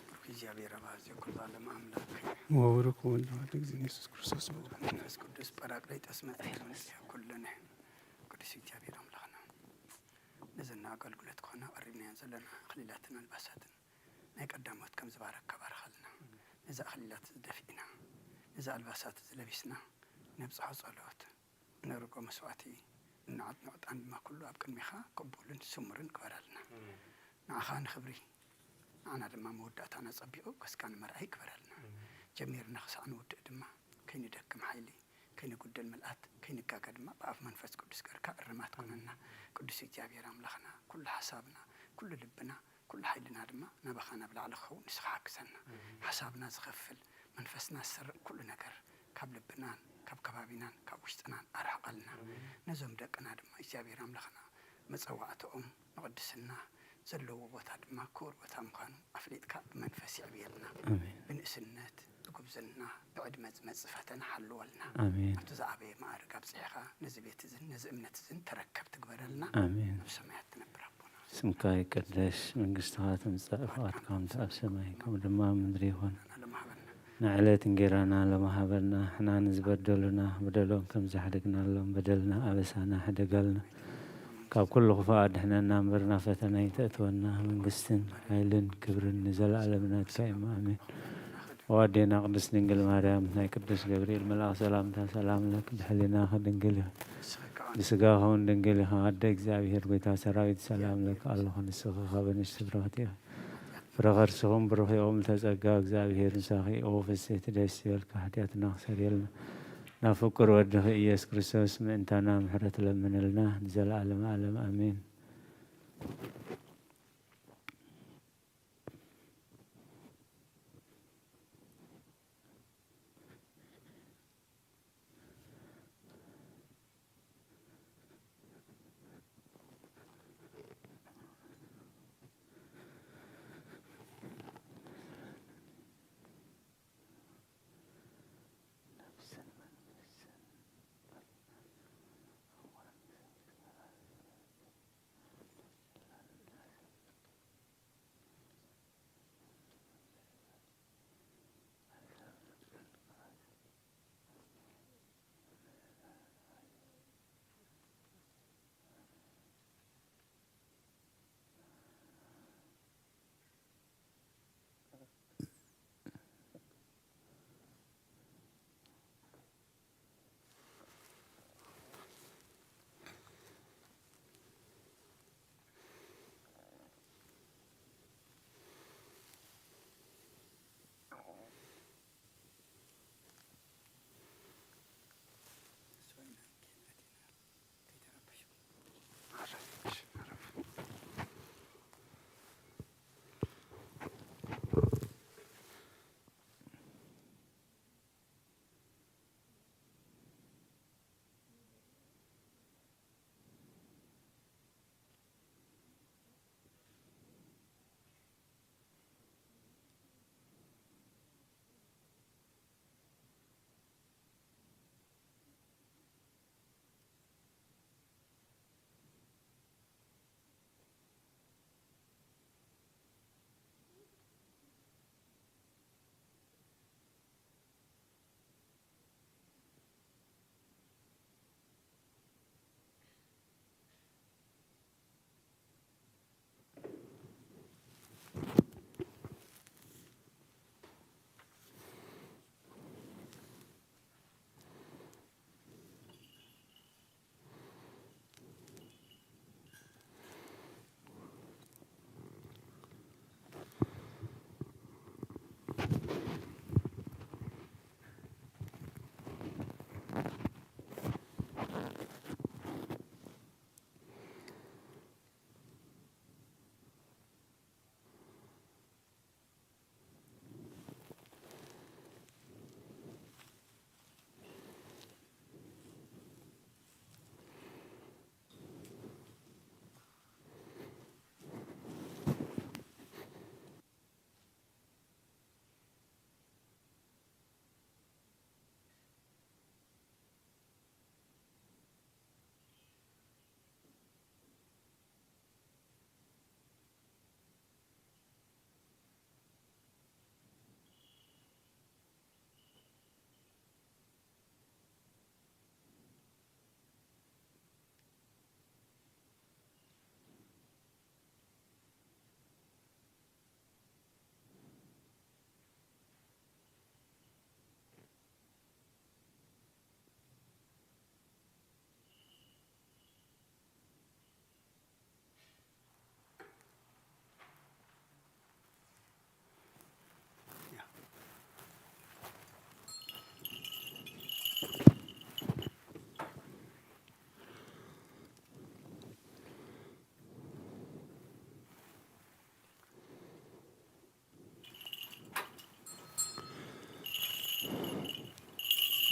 ብሩክ እግዚኣብሔር ኣብ ኣዝዮ ኩሉ ዓለም ኣምላክ። ወብሩክ ወልድ ዋሕድ ጊዜ ኢየሱስ ክርስቶስ። መንፈስ ቅዱስ ጳራቅሊጦስ መጽእ መጽያ ኩሉነ። ቅዱስ እግዚኣብሔር ኣምላኽና፣ ነዘና ኣገልግሎት ኮነ ቀሪብናዮ ዘለና ኣኽሊላትን ኣልባሳትን ናይ ቀዳሞት ከም ዝባረክ ከባርኸልና። ነዚ ኣኽሊላት እዚ ደፊእና፣ ነዚ ኣልባሳት እዚ ለቢስና፣ ነብጽሖ ጸሎት፣ ነርጎ መስዋዕቲ፣ እንዓጥኖ ዕጣን ድማ ኩሉ ኣብ ቅድሜኻ ቅቡልን ስሙርን ግበረልና። ንዓኻ ንኽብሪ፣ ንዓና ድማ መወዳእታና ጸቢቑ ከስካ ንመርኣይ ግበረልና። ጀሚርና ክሳዕ ንውድእ ድማ ከይንደክም ሓይሊ፣ ከይንጉድል ምልኣት፣ ከይንጋገ ድማ ብኣፍ መንፈስ ቅዱስ ገርካ እርማት ኩነና። ቅዱስ እግዚኣብሔር ኣምላኽና፣ ኩሉ ሓሳብና፣ ኩሉ ልብና፣ ኩሉ ሓይልና ድማ ናባኻ ናብ ላዕሊ ክኸውን ንስኻ ሓግዘና። ሓሳብና ዝኸፍል፣ መንፈስና ዝሰርቕ ኩሉ ነገር ካብ ልብናን ካብ ከባቢናን ካብ ውሽጥናን ኣርሕቐልና። ነዞም ደቅና ድማ እግዚኣብሔር ኣምላኽና መጸዋዕትኦም ንቕድስና ዘለዎ ቦታ ድማ ክቡር ቦታ ምዃኑ ኣፍሊጥካ ብመንፈስ የዕብየልና። ኣሜን። ብንእስነት፣ ብጉብዝና፣ ብዕድመ ዝመጽእ ፈተነ ሓልወልና። ኣሜን። ኣብቲ ዝዓበየ ማዕርግ ኣብጽሕኻ ነዚ ቤት እዝን ነዚ እምነት እዝን ተረከብ ትግበረልና። ኣሜን። ኣብ ሰማያት ትነብር ኣቦና። ስምካ ይቀደስ፣ መንግስትኻ ትምጻእ፣ ፍቓድካ ከምቲ ኣብ ሰማይ ከምኡ ድማ ኣብ ምድሪ ይኹን። ንዕለት እንጌራና ሎሚ ሃበና፣ ንሕና ንዝበደሉና በደሎም ከም ዘሕደግናሎም በደልና ኣበሳና ሕደገልና። ካብ ኩሉ ክፉእ ኣድሕነና እምበር ናብ ፈተና ኣይተእትወና። መንግስትን ሓይልን ክብርን ንዘለኣለም ናትካ እዩ። ኣሜን። ኦ ኣዴና ቅድስት ድንግል ማርያም፣ ናይ ቅዱስ ገብርኤል መልኣኽ ሰላምታ ሰላም ለኪ፣ ብሕሊናኺ ድንግል ኢኺ፣ ብስጋኺ እውን ድንግል ኢኺ። ኣደ እግዚኣብሔር፣ ጎይታ ሰራዊት፣ ሰላም ለኪ ኣለኹ። ንስኺ ካብ ኣንስቲ ብርኽቲ ኢኺ፣ ፍረ ከርስኺ እውን ብሩኽ እዩ። ኦ ምልዕተ ጸጋ፣ እግዚኣብሔር ምሳኺ፣ ኦ ፍስሕቲ ደስ ይበልኪ፣ ሓጢኣትና ክሰርየልና ናብ ፍቁር ወድኺ ኢየሱስ ክርስቶስ ምእንታና ምሕረት ለምንልና ንዘለዓለመ ዓለም ኣሜን።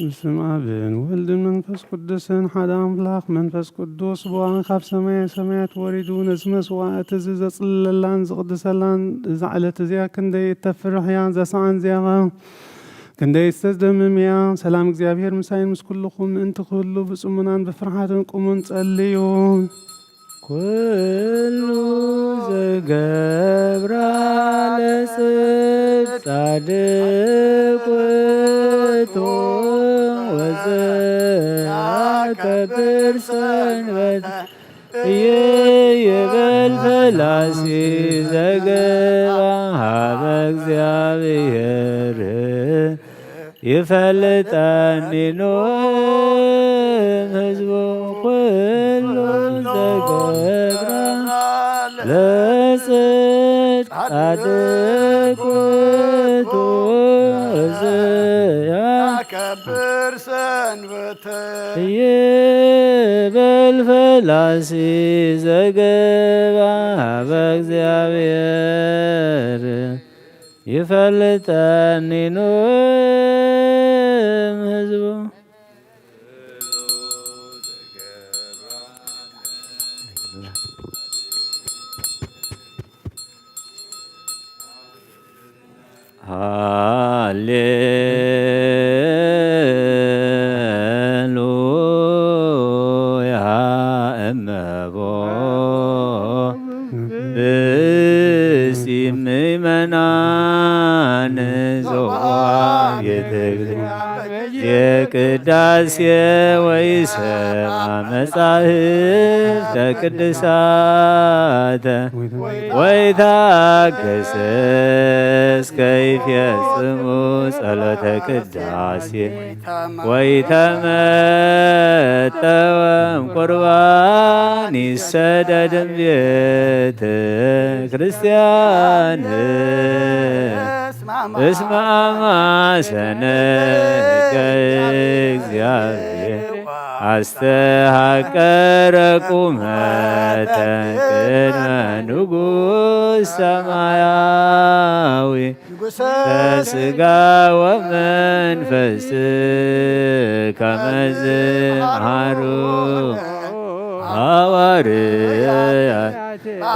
በስመ ኣብን ወልድን መንፈስ ቅዱስን ሓደ ኣምላኽ። መንፈስ ቅዱስ ብዋን ካብ ሰማየ ሰማያት ወሪዱ ነዚ መስዋዕት እዚ ዘጽልለላን ዝቕድሰላን እዛ ዕለት እዚኣ ክንደይ እተፍርሕ እያ፣ እዛ ሰዓን እዚኣ ኸ ክንደይ እተስደምም እያ። ሰላም እግዚኣብሔር ምሳይን ምስ ኩልኹም ምእንቲ ክህሉ ብጽሙናን ብፍርሓትን ቁሙን ጸልዩ። ኩሉ ዝገብራ ለጽድቅ ጻድቅ ውእቱ ወዘያከብር ሰንበት ይበል ፈላሲ ዘገባ ሀበ እግዚኣብሔር። ይፈልጠኒ ኖም ህዝቡ ኩሉ ዘገብራ ለጽድቅ ጻድቅ ውእቱ እዝያ ከብር ሰኑ ይበል ፈላሲ ዘገባ በእግዚኣብሔር ይፈልጠኒ ኑ እም ህዝቡ። ሃሌሉያ እመቦ ብእሲ ምእመናን ዞዋ ቤተ የቅዳሴ ወይሰማ መጻሕፍተ ቅዱሳተ ወይታገሰ እስከ ይፈጽሙ ጸሎተ ቅዳሴ ወይተመጠወም ቁርባን ይሰደድም ቤተ ክርስቲያን እስመ አማሰነ ሕገ እግዚአብሔር አስተሃቀረ ቁመተ ቅድመ ንጉሥ ሰማያዊ በስጋ ወመንፈስ ከመ ዝመሃሩ ሐዋርያት።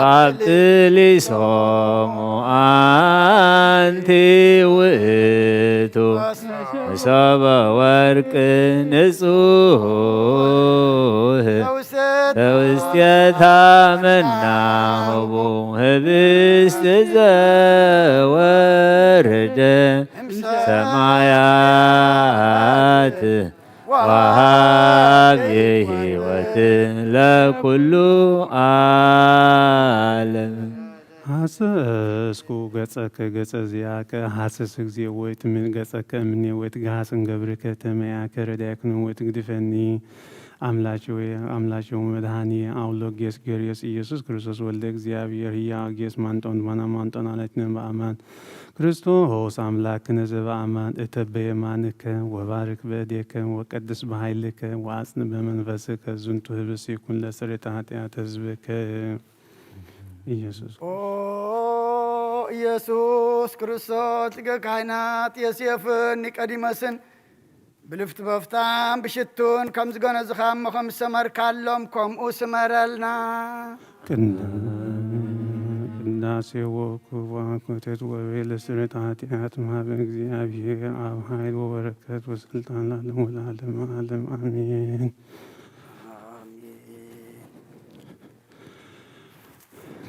አብጥሊሶሙ አንቲ ውእቱ መሶበ ወርቅ ንጹህ ተውስቴታ መና ሆቡ ህብስት ዘወረደ ሰማያት ወሃብ የህይወት ለኩሉ ዓለም። ሐሰስኩ ገጸከ ገጸ ዚአከ ሐሰስ እግዚኦ ወይትምን ገጸከ እምኔ ወይትግሃስ እንገብርከ ተመያከ ረዳይክኑ ወይትግድፈኒ አምላኬ ወይ አምላኬ ወመድኃኒየ አውሎጌስ ጌርዮስ ኢየሱስ ክርስቶስ ወልደ እግዚአብሔር ህያው ጌስ ማንጦን ባና ማንጦን አለትነ በአማን ክርስቶስ አምላክነ ዘበአማን እተ በየማንከ ወባርክ በእዴከ ወቀድስ በኃይልከ ወአጽን በመንፈስከ ዝንቱ ህብስ ይኩን ለስርየተ ኃጢአት ህዝብከ። ኢየሱስ ኦ ኢየሱስ ክርስቶስ ሊቀ ካህናት የሴፍን ኒቀዲሞስን ብልፍቲ በፍታን ብሽቱን ከም ዝገነዝኻ እሞ ከም ዝሰመርካሎም ከምኡ ስመረልና። ቅዳ- ቅዳሴ ወኩባ ኮቴት ወቤለ ስርየተ ኃጢአት ማህበ እግዚአብሔር አብ ኃይል ወበረከት ወስልጣን ለዓለሙ ለዓለም ዓለም አሜን።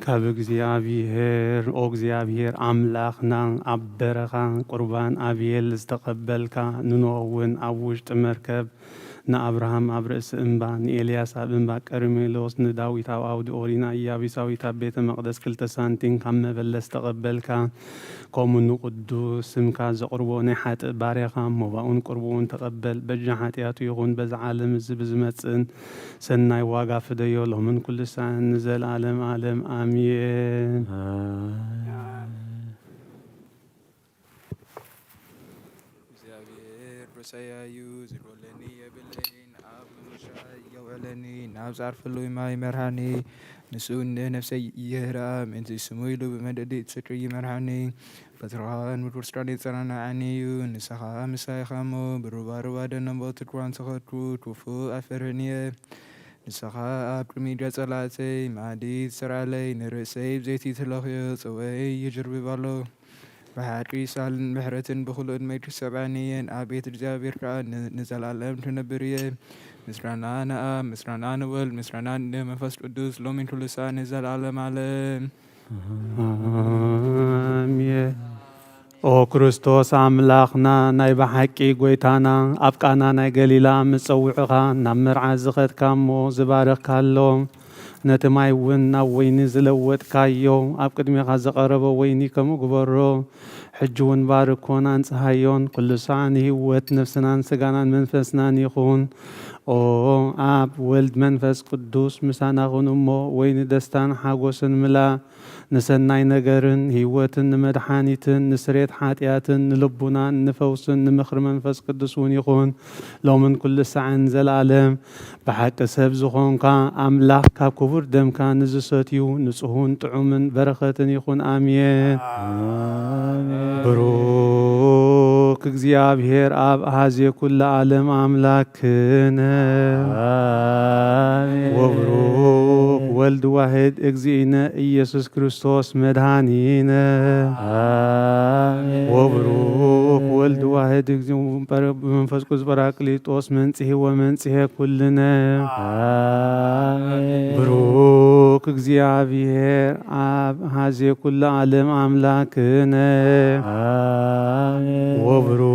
ካብ እግዚኣብሔር፣ ኦ እግዚኣብሔር ኣምላኽና፣ ኣብ በረኻ ቁርባን ኣብየል ዝተቐበልካ፣ ንኖእ እውን ኣብ ውሽጢ መርከብ፣ ንኣብርሃም ኣብ ርእሲ እምባ፣ ንኤልያስ ኣብ እምባ ቀርሜሎስ፣ ንዳዊት ኣብ ዓውዲ ኦሪት፣ ንኢያቢሳዊት ኣብ ቤተ መቕደስ ክልተ ሳንቲም ካብ መበለት ዝተቐበልካ፣ ከምኡ ንቅዱስ ስምካ ዘቕርቦ ናይ ሓጥእ ባርያኻ መባኡን ቁርብኡን ተቐበል። በጃ ሓጢኣቱ ይኹን በዚ ዓለም እዚ ብዝመጽእን ሰናይ ዋጋ ፍደዮ ሎምን ኩሉ ሳዕን ንዘለዓለም ዓለም ኣሜን። እግዚኣብሔር ርሰያ እዩ፣ ዝጎለኒ የብለይን። ኣብ ምሻ የውዕለኒ፣ ናብ ዝዓርፈሉ ማይ መርሃኒ። ንሱ ንነፍሰይ ይህራ፣ ምእንቲ ስሙ ኢሉ ብመንደዲ ጽድቂ ይመርሃኒ። በትርኻ ምድር ውስጣን የጸናንዓኒ እዩ። ንስኻ ምሳይ ኸሞ ብሩባሩባ ደነቦ ትድዋን ተኸድኩ፣ ክፉእ ኣይፈርህን እየ። ንስኻ ኣብ ቅድሚ ጸላእተይ መኣዲ ትሰርዓለይ፣ ንርእሰይ ብዘይቲ ትለኽዮ፣ ጽዋይ ይጅርብብ ኣሎ። ብሓቂ ሳልን ምሕረትን ብኹሉ ዕድመይ ትሰብዓኒ እየን፣ ኣብ ቤት እግዚኣብሔር ከኣ ን-፣ ንዘለኣለም ትነብር እየ። ምስጋና ንኣብ፣ ምስጋና ንወልድ፣ ምስጋና ንመንፈስ ቅዱስ፣ ሎሚን ኩሉ ሰዓት ንዘለኣለም ዓለም። ኣሜን። ኦ ክርስቶስ ኣምላኽና፣ ናይ ብሓቂ ጐይታና፣ ኣብ ቃና ናይ ገሊላ ምስ ጸውዕኻ ናብ መርዓ ዝኸድካ እሞ ዝባረኽካሎም፣ ነቲ ማይ እውን ናብ ወይኒ ዝለወጥካዮ፣ ኣብ ቅድሜኻ ዝቐረበ ወይኒ ከምኡ ግበሮ። ሕጂ እውን ባርኮን ኣንጽሃዮን፣ ኩሉ ሳዕ ንህይወት ነፍስናን ስጋናን መንፈስናን ይኹን። ኦ ኣብ፣ ወልድ፣ መንፈስ ቅዱስ ምሳና ኩን እሞ፣ ወይኒ ደስታን ሓጎስን ምላ። ንሰናይ ነገርን ህይወትን ንመድሓኒትን ንስሬት ሓጢኣትን ንልቡናን ንፈውስን ንምኽሪ መንፈስ ቅዱስ እውን ይኹን ሎምን ኩሉ ሳዕን ዘለኣለም። ብሓቂ ሰብ ዝኾንካ ኣምላኽ ካብ ክቡር ደምካ ንዝሰትዩ ንጹሁን ጥዑምን በረኸትን ይኹን። ኣሜን። ኣሜን። ብሩክ እግዚኣብሔር ኣብ ኣሃዜ ኩሉ ዓለም ኣምላክነ ኣሜን። ወብሩክ ወልድ ዋሕድ እግዚእነ ኢየሱስ ክርስቶስ መድኃኒነ። ኣሜን። ወብሩክ ወልድ ዋሕድ እግዚእነ መንፈስ ቅዱስ ጳራቅሊጦስ መንጽሔ ወመንጽሔ ኩልነ። ኣሜን። ብሩክ እግዚኣብሔር ኣብ ሃዜ ኩሉ ዓለም ኣምላክነ። ኣሜን። ወብሩክ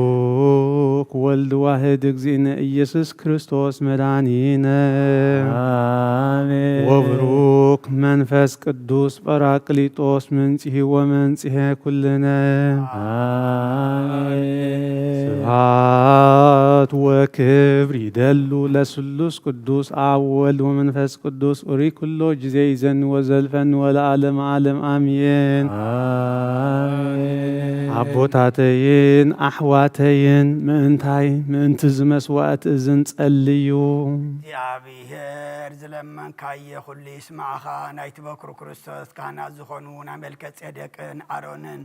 ወልድ ዋሕድ እግዚእነ ኢየሱስ ክርስቶስ መድኃኒነ። ኣሜን። ወብሩክ መንፈስ ቅዱስ ጳራቅሊጦስ መንጽሔ ወመንጽሔ ኩልነ። ኣሜን። ስብሐት ወክብር ይደሉ ለስሉስ ቅዱስ ኣብ ወልድ ወመንፈስ ቅዱስ ኡሪ ኩሎ ጊዜ ይዘኒ ወዘልፈኒ ወለዓለመ ዓለም ኣሜን። ኣሜን። ኣቦታተይን ኣሕዋተይን ምእንታይ ምእንቲ እዚ መስዋእቲ እዚ ንጸልዩ። እግዚኣብሔር ዝለመንካዮ ኩሉ ይስማዕኻ። ናይቲ በኩር ክርስቶስ ካህናት ዝኾኑ ናይ መልከ ጼዴቅን ኣሮንን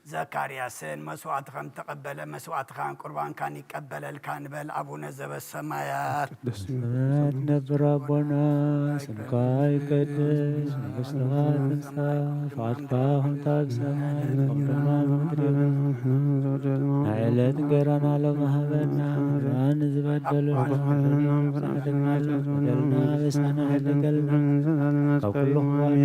ዘካርያስን መስዋዕቲ ከም ተቐበለ መስዋዕትኻን ቁርባንካን ይቀበለልካ ንበል። ኣቡነ ዘበሰማያት። ስምህ ይትቀደስ፣ አቦነ ስምከ ይቀደስ፣ መንግሥትከ ትምጻእ፣ ፈቃድከ ከምቲ ኣብ ሰማይ ከምኡ ድማ ኣብ ምድሪ። ናይ ዕለት እንጀራና ሎሚ ሃበና፣ ንበደልና ዝበደሉና በደልና በደልና በሳና ሕድገልና ካብ ኩሉ ክዋኔ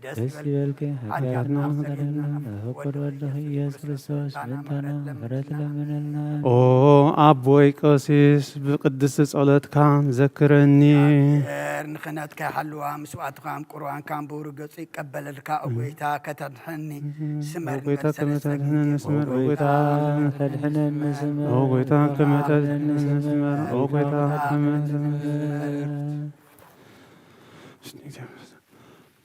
ደስ ይበልኪ፣ ኃጢአትና ኃጢአትና ፈቀዶ ወደኺ ኢየሱስ ክርስቶስ፣ ምሕረትና ምሕረት ለምንልና። ኦ ኣቦይ ቀሲስ፣ ብቅድስቲ ጸሎትካ ዘክረኒ። ንክህነትካ ይሓልዋ፣ ምስዋዕትኻ ቁርባንካ ብብሩህ ገጹ ይቀበለልካ። ኦ ጎይታ ከተድሕነኒ ስመር፣ ኦ ጎይታ ንበል ሰለስተ ከተድሕነኒ ግዜ። ስመር፣ ኦ ኦ ጎይታ ጎይታ ከተድሕነኒ ስመር፣ ኦ ጎይታ ከተድሕነኒ ስመር፣ ኦ ጎይታ ከተድሕነኒ ስመር።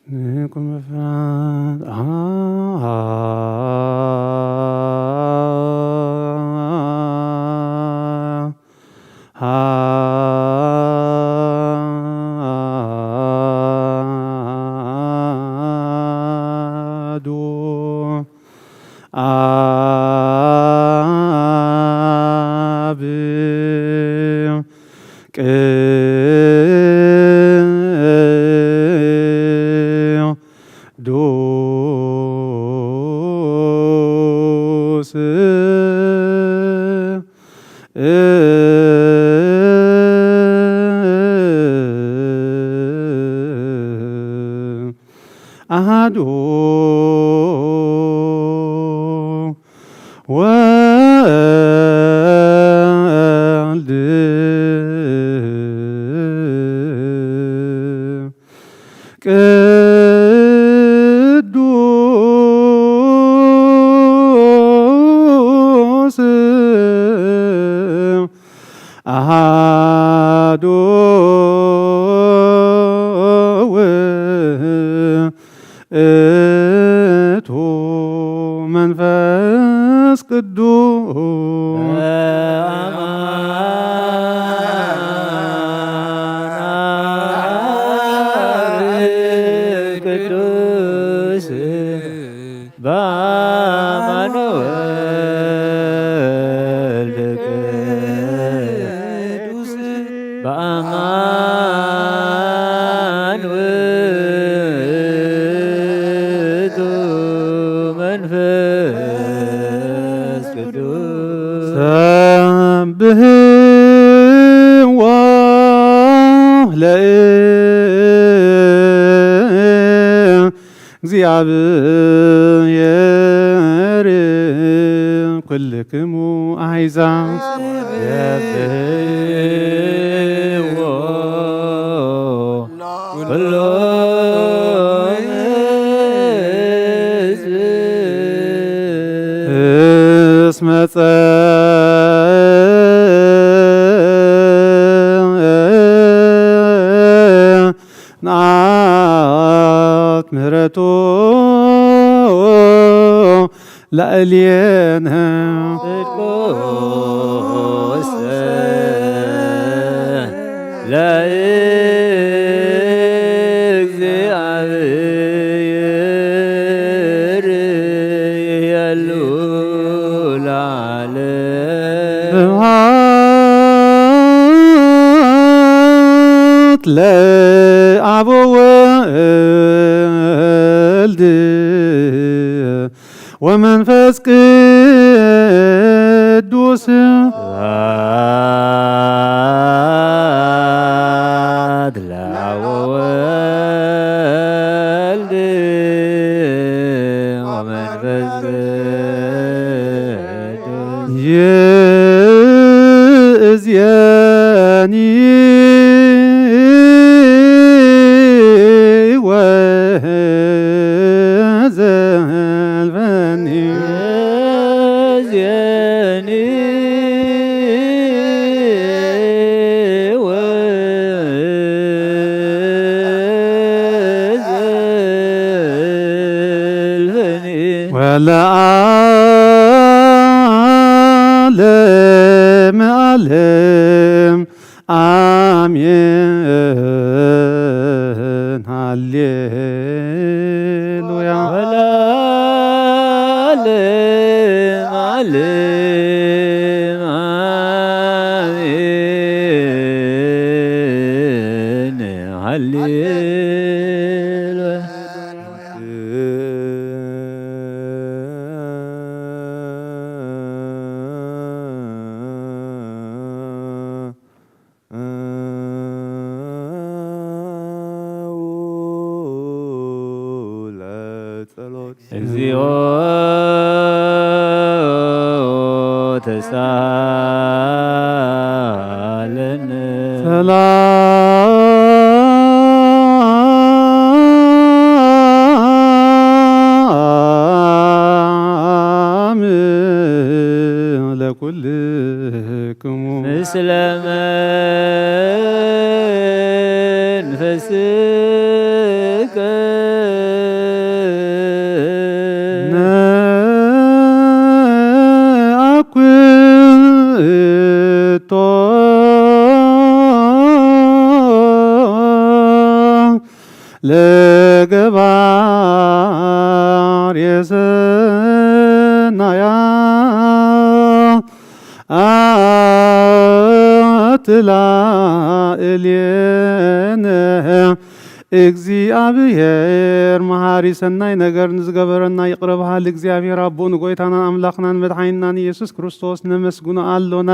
ንቁም ፍርሃት። አሐዱ አብ ቅዱስ አሐዱ ወልድ ቅዱስ አሐዱ ውእቱ መንፈስ ቅዱስ። ቅዱስ በአማን ወልድ ቅዱስ በአማን ውእቱ መንፈስ ቅዱስ። ሰብሕዎ ለእግዚአብሔር ኩልክሙ አሕዛብ። ሰብሕዎ ኩሎ እስመ ጸንዐት ምሕረቱ ላዕሌነ። ጽድቁ ውስተ ለእግዚአብሔር ይሄሉ ለዓለም። ስብሐት ለአብ ወወልድ ወመንፈስ ቅዱስ። ስብሐት ለአብ ወወልድ ወመንፈስ ቅዱስ። ይእዜኒ ወዘልፈኒ። ይእዜኒ ወዘልፈኒ። ወለዓለመ ዓለም አሜን። ሃሌሉያ። ወለዓለመ ዓለም አሜን። ሃሌሉያ። ለጸሎት። እግዚኦ ተሳለነ። ሰላም ለኩልክሙ። ምስለ መንፈስከ። ነአኩቶ ለገባር የሰናያ አትላ እሌነ። እግዚኣብሔር መሓሪ ሰናይ ነገር ንዝገበረና ይቕረ በሃሊ እግዚኣብሔር ኣቦኡ ንጎይታናን ኣምላኽናን መድሓኒናን ኢየሱስ ክርስቶስ ነመስግኖ ኣሎና።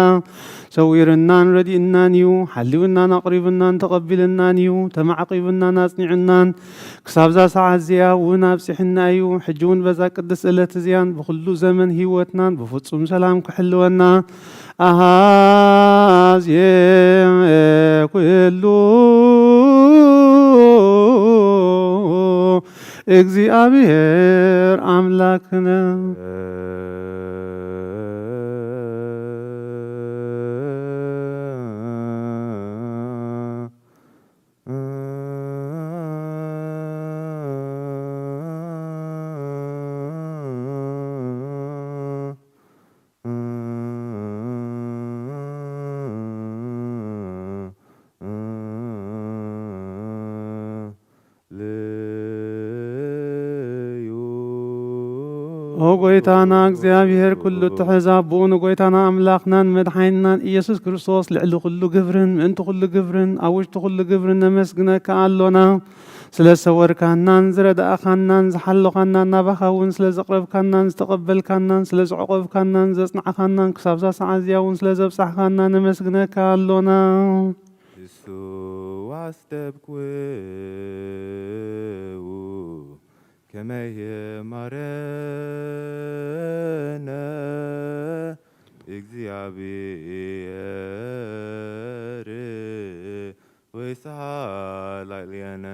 ሰዊርናን ረዲእናን እዩ። ሓልዩናን ኣቕሪቡናን ተቐቢልናን እዩ። ተማዕቂቡናን ኣጽኒዑናን ክሳብዛ ሰዓት እዚኣ እውን ኣብጺሕና እዩ። ሕጂ እውን በዛ ቅድስት ዕለት እዚኣን ብኹሉ ዘመን ህይወትናን ብፍጹም ሰላም ክሕልወና ኣሃዜ ኩሉ እግዚኣብሔር ኣምላክነ። ልዩ። ኦ ጎይታና እግዚኣብሔር ኩሉ ትሕዝ ኣቦኡ ንጎይታና ኣምላኽናን መድሓኒናን ኢየሱስ ክርስቶስ ልዕሊ ኩሉ ግብርን ምእንቲ ኩሉ ግብርን ኣብ ውሽጢ ኩሉ ግብርን ነመስግነካ ኣሎና። ስለ ዝሰወርካናን ዝረዳእኻናን ዝሓለኻናን ናባኻ እውን ስለ ዘቕረብካናን ዝተቐበልካናን ስለ ዘዕቆብካናን ዘጽናዕኻናን ክሳብዛ ሰዓት እዚኣ እውን ስለ ዘብጻሕኻና ነመስግነካ ኣሎና። እሱ ኣስደብክው ከመይ ማረነ እግዚኣብሔር ወይስሓ ላዕሌነ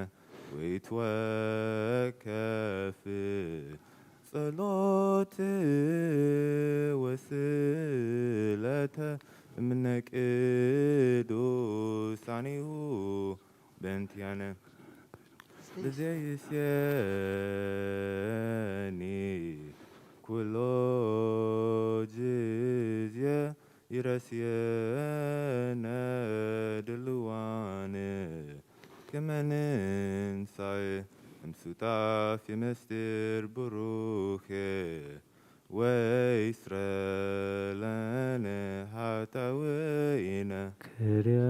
ወይትወከፍ ጸሎት ወስ እምነ ቅዱሳኒሁ በእንቲአነ። ብዘይስየኒ ኩሎ ጊዜ ይረስየነ ድልዋን ከመ ንንሳኤ እምሱታፊ ምስጢር ብሩኬ ወይስረ ለነ ኃጣውኢነ። ክርያ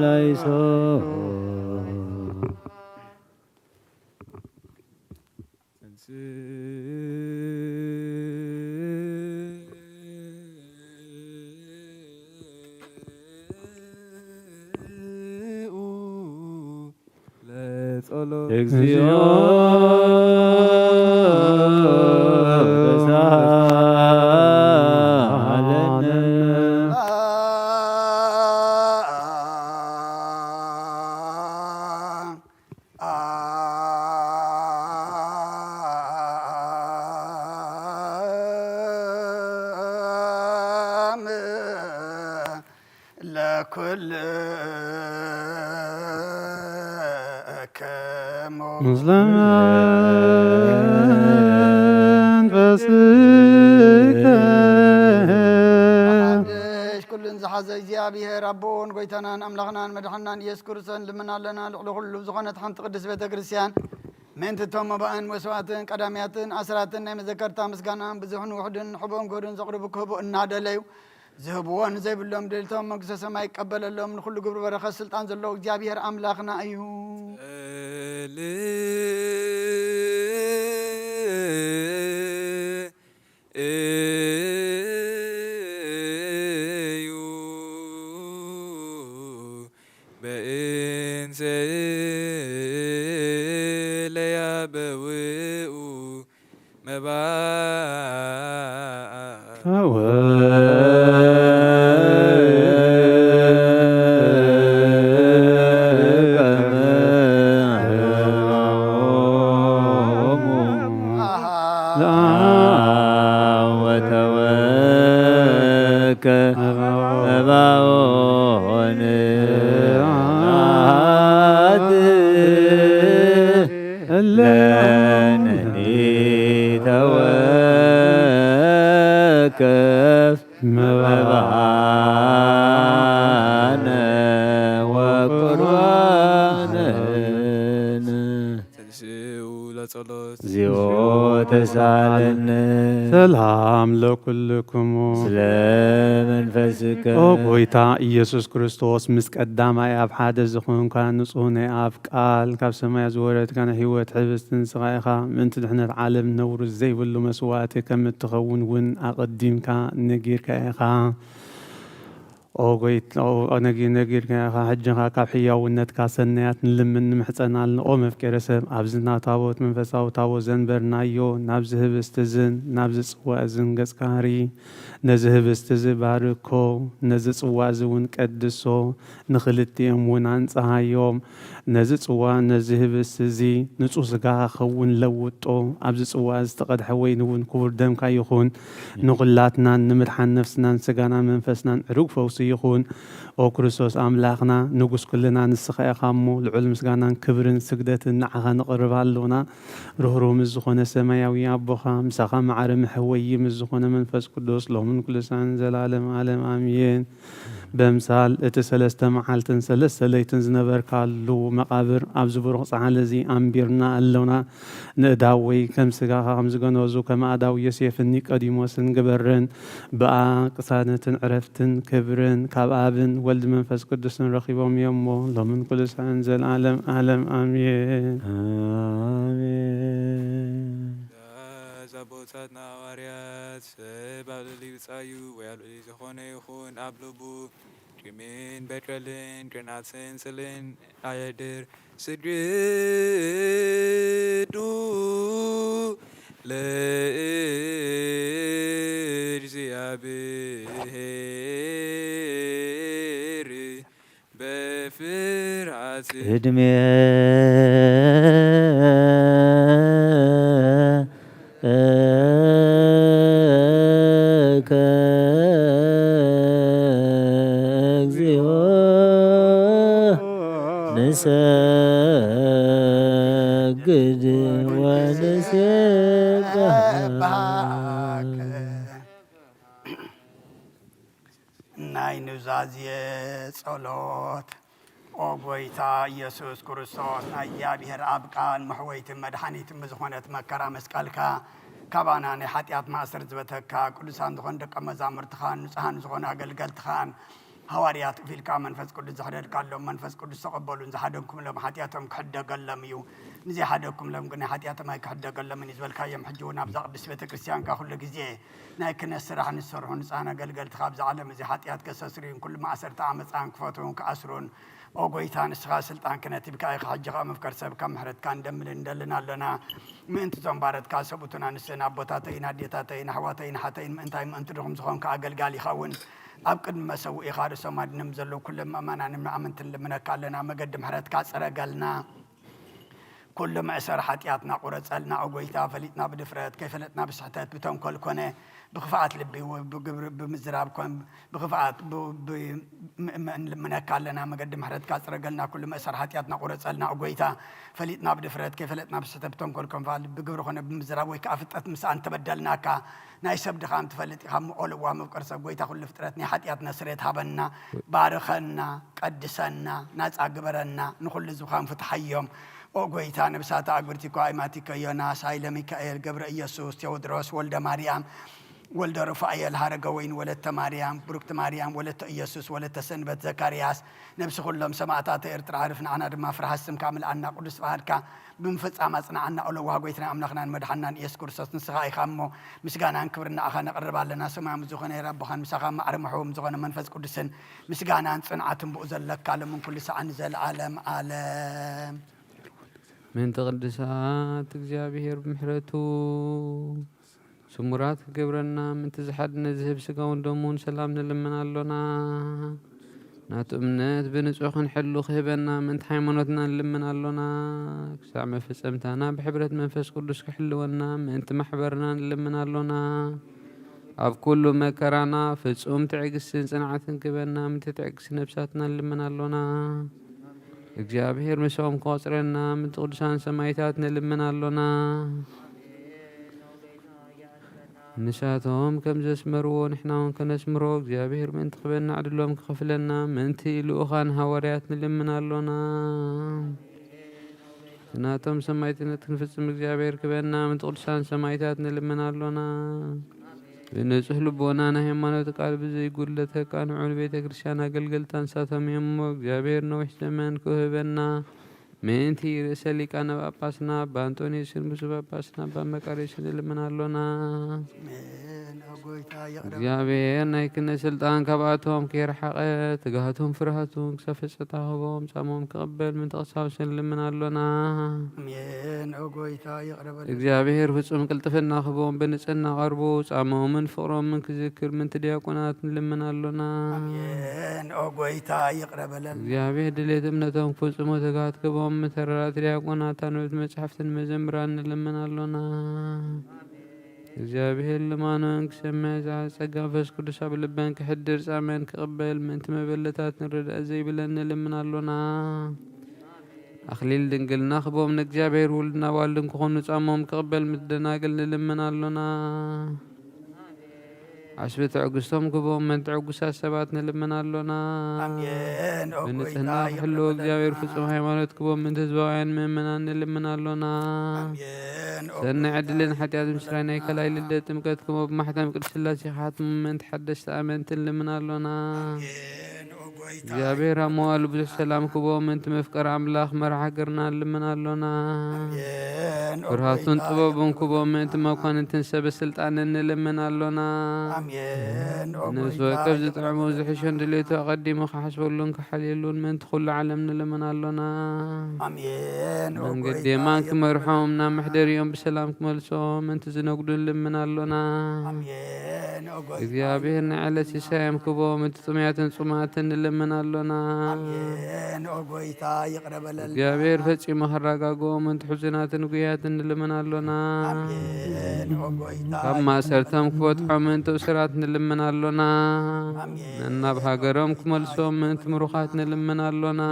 ላይሶ። ለጸሎት። እግዚኦ ተሳሃለነ። ለኩልክሙ። ምስለ መንፈስከ። ሓድሽ ኩሉን ዝሓዘ እግዚኣብሔር ኣቦን ጎይታናን ኣምላኽናን መድሓናን ኢየሱስ ክርስቶስ ንልምን ኣለና። ልዕሊ ኩሉ ዝኾነት ሓንቲ ቅድስት ቤተ ክርስቲያን ምእንቲ እቶም መባእን መስዋዕትን ቀዳምያትን ኣስራትን ናይ መዘከርታ ምስጋና ብዙሕን ውሑድን ሕቦን ጎድን ዘቕርቡ ክህቡ እናደለዩ ዝህብዎ ንዘይብሎም ደልቶም መንግስተ ሰማይ ይቀበለሎም። ንኩሉ ግብሪ በረኸት ስልጣን ዘለዎ እግዚኣብሔር ኣምላኽና እዩ። እዩ በእንተ ለያበውኡ መባእ። ወተወከ እባኦን ለነኒ ተወከፍ መባነ ወቁርባንን። ተንሥኡ ለጸሎት። እግዚኦ ተሳለነ። ሰላም ለኩልክሙ። ስለ መንፈስከ። ኦ ጎይታ ኢየሱስ ክርስቶስ፣ ምስ ቀዳማይ ኣብ ሓደ ዝኾንካ ንጹህ ናይ ኣፍ ቃል፣ ካብ ሰማይ ዝወረድካ ናይ ህይወት ሕብስቲ ንስኻ ኢኻ። ምእንቲ ድሕነት ዓለም ነውሪ ዘይብሉ መስዋእቲ ከም እትኸውን እውን ኣቐዲምካ ነጊርካ ኢኻ። ኦ ጎይታ፣ ኦ ነጊ-፣ ነጊርካ ኢኻ። ሕጂ ኸኣ ካብ ሕያውነትካ ሰናያት ንልምን ንምሕጸን ኣለና። ኦ መፍቀሬ ሰብ፣ ኣብዚ ናብ ታቦት፣ መንፈሳዊ ታቦት ዘንበርናዮ፣ ናብዚ ህብስቲ እዝን ናብዚ ጽዋ እዝን ገጽካ ርእ። ነዚ ህብስቲ እዚ ባርኮ፣ ነዚ ጽዋ እዚ እውን ቀድሶ፣ ንኽልቲኦም እውን ኣንጽሃዮም። ነዚ ጽዋ፣ ነዚ ህብስቲ እዚ ንጹህ ስጋኻ ክኸውን ለውጦ፣ ኣብዚ ጽዋ እዚ ዝተቐድሐ ወይኒ እውን ክቡር ደምካ ይኹን። ንኹላትናን ንምድሓን ነፍስናን ስጋና መንፈስናን ዕሩግ ፈውሲ ይኹን። ኦ ክርስቶስ ኣምላኽና፣ ንጉስ ኩልና ንስኻ ኢኻ እሞ፣ ልዑል ምስጋናን ክብርን ስግደትን ንዓኻ ነቕርብ ኣሎና። ርህሩህ ምስ ዝኾነ ሰማያዊ ኣቦኻ፣ ምሳኻ ማዕረ መሐወዪ ምስ ዝኾነ መንፈስ ቅዱስ፣ ሎምን ኩሉ ሳዕን ዘላለም ዓለም ኣሜን። በምሳል እቲ ሰለስተ መዓልትን ሰለስተ ለይትን ዝነበርካሉ መቓብር ኣብዚ ብሩኽ ጻዕሊ እዚ ኣንቢርና ኣሎና። ንእዳወይ ከም ስጋኻ ከም ዝገነዙ ከም ኣእዳው ዮሴፍን ኒቆዲሞስን ግበረን። ብኣ ቅሳነትን ዕረፍትን ክብርን ካብ ኣብን ወልድ መንፈስ ቅዱስን ረኺቦም እዮም እሞ ሎምን ኩሉ ሳዕን ዘልኣለም ኣለም ኣሜን። ኣሜን። ኣቦታትና ሃዋርያት ሰብ ኣብ ልዕሊ ብጻዩ ወይ ኣብ ልዕሊ ዝኾነ ይኹን ኣብ ልቡ ቂምን በቀልን ቅንኣትን ጽልእን ኣየድር። ስግዱ ለእግዚኣብሔር በፍርሃት። ቅድሜ ከ እግዚኦ ንሰግድ ወንሴብሐ። ናይ ኑዛዜ ጸሎት። ኦ ጐይታ ኢየሱስ ክርስቶስ፣ ናይ እግዚኣብሔር ኣብ ቃል መሕወይትን መድሓኒትን ብዝኾነት መከራ መስቀልካ፣ ካባና ናይ ሓጢኣት ማእሰር ዝበተካ፣ ቅዱሳን ዝኾኑ ደቀ መዛሙርትኻን ንጹሃን ዝኾኑ ኣገልገልትኻን ሃዋርያት እፍ ኢልካ መንፈስ ቅዱስ ዘሕደልካሎም፣ መንፈስ ቅዱስ ተቐበሉን ዝሓደግኩምሎም ሓጢኣቶም ክሕደገሎም እዩ። ንዘይሓደግኩምሎም ግን ናይ ሓጢኣቶም ኣይክሕደገሎምን እዩ ዝበልካዮም፣ ሕጂ እውን ኣብዛ ቅድስት ቤተ ክርስቲያንካ ኩሉ ግዜ ናይ ክህነት ስራሕ ንዝሰርሑ ንጹሃን ኣገልገልትኻ ኣብዚ ዓለም እዚ ሓጢኣት ከሰስርዩን ኩሉ ማእሰርቲ ዓመፃን ክፈትዉን ክኣስሩን፣ ኦ ጐይታ፣ ንስኻ ስልጣን ክህነት ሂብካ ኢኻ። ሕጂ ኸኣ መፍቀር ሰብ ካብ ምሕረትካ እንደምን እንደልን ኣሎና። ምእንቲ እዞም ባረትካ ሰብኡትን ኣንስትን ኣቦታተይን ኣዴታተይን ኣሕዋተይን ሓተይን ምእንታይ ምእንቲ ድኹም ዝኾንካ ኣገልጋሊ ይኸውን። ኣብ ቅድሚ መሰውኢኻ ርእሶም ኣድንም ዘለዉ ኩሎም ምእመናንን ኣመንትን ልምነካ ኣለና። መገዲ ምሕረትካ ጽረገልና። ኩሉ መእሰር ሓጢኣትና ቁረጸልና፣ ኦ ጐይታ፣ ፈሊጥና ብድፍረት፣ ከይፈለጥና ብስሕተት፣ ብተንኮል ኮነ ብኽፍኣት ልቢ፣ ወ-፣ ብግብሪ፣ ብምዝራብ ኮን ብኽፍኣት፣ ብ-፣ ብ-፣ ም-፣ ም-፣ ንልምነካ ኣለና። መገዲ ምሕረትካ ጽረገልና፣ ኩሉ መእሰር ሓጢኣትና ቁረጸልና፣ ኦ ጐይታ፣ ፈሊጥና ብድፍረት፣ ከይፈለጥና ብስሕተት፣ ብተንኮል ኮን ብኽፍኣት ልቢ፣ ብግብሪ ኮነ ብምዝራብ ወይ ከኣ ፍልጠት ምስኣን ተበደልናካ፣ ናይ ሰብ ድኻም ትፈልጥ ኢኻ እሞ፣ ኦ ለዋህ መፍቀር ሰብ ጐይታ፣ ኩሉ ፍጥረት ናይ ሓጢኣትና ስርየት ሃበና፣ ባርኸና፣ ቀድሰና፣ ናጻ ግበረና፣ ንኹሉ ዝኻን ፍትሓዮም። ኦ ጐይታ፣ ነብሳት ኣግብርቲ እኮ ኣይማቲከ፣ ዮናስ፣ ሃይለ ሚካኤል፣ ገብረ ኢየሱስ፣ ቴዎድሮስ፣ ወልደ ማርያም፣ ወልደ ሩፋኤል፣ ሃረገወይን፣ ወለተ ማርያም፣ ብሩክቲ ማርያም፣ ወለተ ኢየሱስ፣ ወለተ ሰንበት፣ ዘካርያስ፣ ነብሲ ኩሎም ሰማእታት ኤርትራ ዕርፍ፣ ንዓና ድማ ፍርሃት ስምካ ምልኣና፣ ቅዱስ ፍቓድካ ብምፍጻም ኣጽንዓና። ኦ ለዋህ ጐይትናን ኣምላኽናን መድሓንናን ኢየሱስ ክርስቶስ፣ ንስኻ ኢኻ እሞ፣ ምስጋናን ክብርን ንዓኻ ነቕርብ ኣለና። ሰማያዊ ዝኾነ ኣቦኻን ምሳኻ ማዕረ ምሕዎም ዝኾነ መንፈስ ቅዱስን ምስጋናን ጽንዓትን ብኡ ዘለካ፣ ሎምን ኩሉ ሰዓን ንዘለዓለም ዓለም። ምእንቲ ቅዱሳት እግዚኣብሔር ብምሕረቱ ስሙራት ክገብረና፣ ምእንቲ ዝሓድነት ዝህብ ስጋውን ደሙን ሰላም ንልምን ኣሎና። ናቱ እምነት ብንጹህ ክንሕሉ ክህበና፣ ምእንቲ ሃይማኖትና ንልምን ኣሎና። ክሳዕ መፈጸምታና ብሕብረት መንፈስ ቅዱስ ክሕልወና፣ ምእንቲ ማሕበርና ንልምን ኣሎና። ኣብ ኩሉ መከራና ፍጹም ትዕግስትን ጽንዓትን ክህበና፣ ምእንቲ ትዕግስቲ ነብሳትና ንልምን ኣሎና። እግዚኣብሔር ምሳኦም ክቖጽረና፣ ምእንቲ ቅዱሳን ሰማይታት ንልምን ኣሎና። ንሳቶም ከም ዘስመርዎ ንሕና እውን ከነስምሮ፣ እግዚኣብሔር ምእንቲ ክበና ዕድሎም ክኸፍለና፣ ምእንቲ ልኡኻን ሃዋርያት ንልምን ኣሎና። ናቶም ሰማይትነት ክንፍጽም እግዚኣብሔር ክበና፣ ምእንቲ ቅዱሳን ሰማይታት ንልምን ኣሎና። ብንጹህ ልቦና ናይ ሃይማኖት ቃል ብዘይጉድለት ከቃንዑ ንቤተ ክርስቲያን ኣገልገልታ ንሳቶም እዮም እሞ፣ እግዚኣብሔር ነዊሕ ዘመን ክህበና፣ ምእንቲ ርእሰ ሊቃነ ጳጳስና ኣባ እንጦንዮስን ብፁዕ ጳጳስና ኣባ መቃርዮስን ንልምን ኣሎና። ኣሜን። ኦ ጐይታ፣ ይቕረ። እግዚኣብሔር ናይ ክህነት ስልጣን ካብኣቶም ከይረሓቐ፣ ትግሃቱን ፍርሃቱን ክሳብ ፍጽምታ ክህቦም፣ ጻሞም ክቕበል ምእንቲ ቀሳውስት ንልምን ኣሎና። ኣሜን። ኦ ጐይታ፣ ይቕረ በል። እግዚኣብሔር ፍጹም ቅልጥፍና ክህቦም፣ ብንጽህና ቀርቡ፣ ጻሞምን ፍቕሮምን ክዝክር ምእንቲ ዲያቆናት ንልምን ኣሎና። ኣሜን። ኦ ጐይታ፣ ይቕረ በለልና። እግዚኣብሔር ድሌት እምነቶም ክፍጽሙ ትግሃት ክህቦም፣ ምተረራት ዲያቆናት፣ ኣንበብቲ መጻሕፍትን መዘምራን ንልምን ኣሎና። እግዚኣብሔር ልማኖን ክሰምዕ፣ ዝሓዘ ጸጋ መንፈስ ቅዱስ ኣብ ልበን ክሕድር፣ ጻመን ክቕበል፣ ምእንቲ መበለታት ንረዳእ ዘይብለን ንልምን ኣሎና። ኣኽሊል ድንግልና ክህቦም፣ ንእግዚኣብሔር ውሉድን ኣዋልድን ክኾኑ፣ ጻሞም ክቕበል፣ ምእንቲ ደናግል ንልምን ኣሎና። ዓስቢ ትዕግስቶም ክህቦም፣ ምእንቲ ዕጉሳት ሰባት ንልምን ኣሎና። ኣሜን። ኦ ብንጽህና ጐይታ፣ ክሕልዉ፣ ይቕረ በለልና። እግዚኣብሔር ፍጹም ሃይማኖት ክህቦም፣ ምእንቲ ህዝባውያን ምእመናን ንልምን ኣሎና። ኣሜን። ኦ ሰናይ ጐይታ፣ ዕድልን ሓጢኣት ምስራይ ናይ ካልኣይ ልደት ጥምቀት ክህቦም፣ ብማሕተም ቅድስት ሥላሴ ክሓትሙ፣ ምእንቲ ሓደስቲ ኣመንቲ ንልምን ኣሎና። ኣሜን። ኦ ጐይታ፣ እግዚኣብሔር ኣብ መዋሉ ብዙሕ ሰላም ክህቦም፣ ምእንቲ መፍቀሪ ኣምላኽ መራሒ ሃገርና ንልምን ኣሎና። ኣሜን። ኦ ፍርሃቱን ጐይታ፣ ጥበቡን ይቕረ ክህቦም፣ ምእንቲ በለልና። መኳንንትን ሰበ ስልጣንን ንልምን ኣሎና። ኣሜን። ኦ ነፍሲ ጐይታ፣ ወከፍ ይቕረ ዝጥዕሙ በለልና። ዝሕሾን ድሌቱ ኣቐዲሙ ክሓስበሉን ክሓልየሉን ምእንቲ ኩሉ ዓለም ንልምን ኣሎና። ኣሜን። ኦ መንገዲ ጐይታ፣ የማን ይቕረ ክመርሖም፣ በለልና። ናብ መሕደሪኦም ብሰላም ክመልሶም ምእንቲ ዝነግዱ ንልምን ኣሎና። ኣሜን። እግዚኣብሔር ንዕለት ሲሳዮም ክቦም፣ እቲ ጥሙያትን ጽሙኣትን ንልምን ኣሎና። ኣሜን። ኦ ጎይታ ይቕረ በለልና። እግዚኣብሔር ፈጺሙ ከረጋግኦም፣ እቲ ሕዙናትን ጉያትን ንልምን ኣሎና። ኣሜን። ኦ ጎይታ ካብ ማእሰርቶም ክፈትሖም፣ ምእንቲ እሱራት ንልምን ኣሎና። ኣሜን። ነናብ ሃገሮም ክመልሶም፣ ምእንቲ ምሩኻት ንልምን ኣሎና።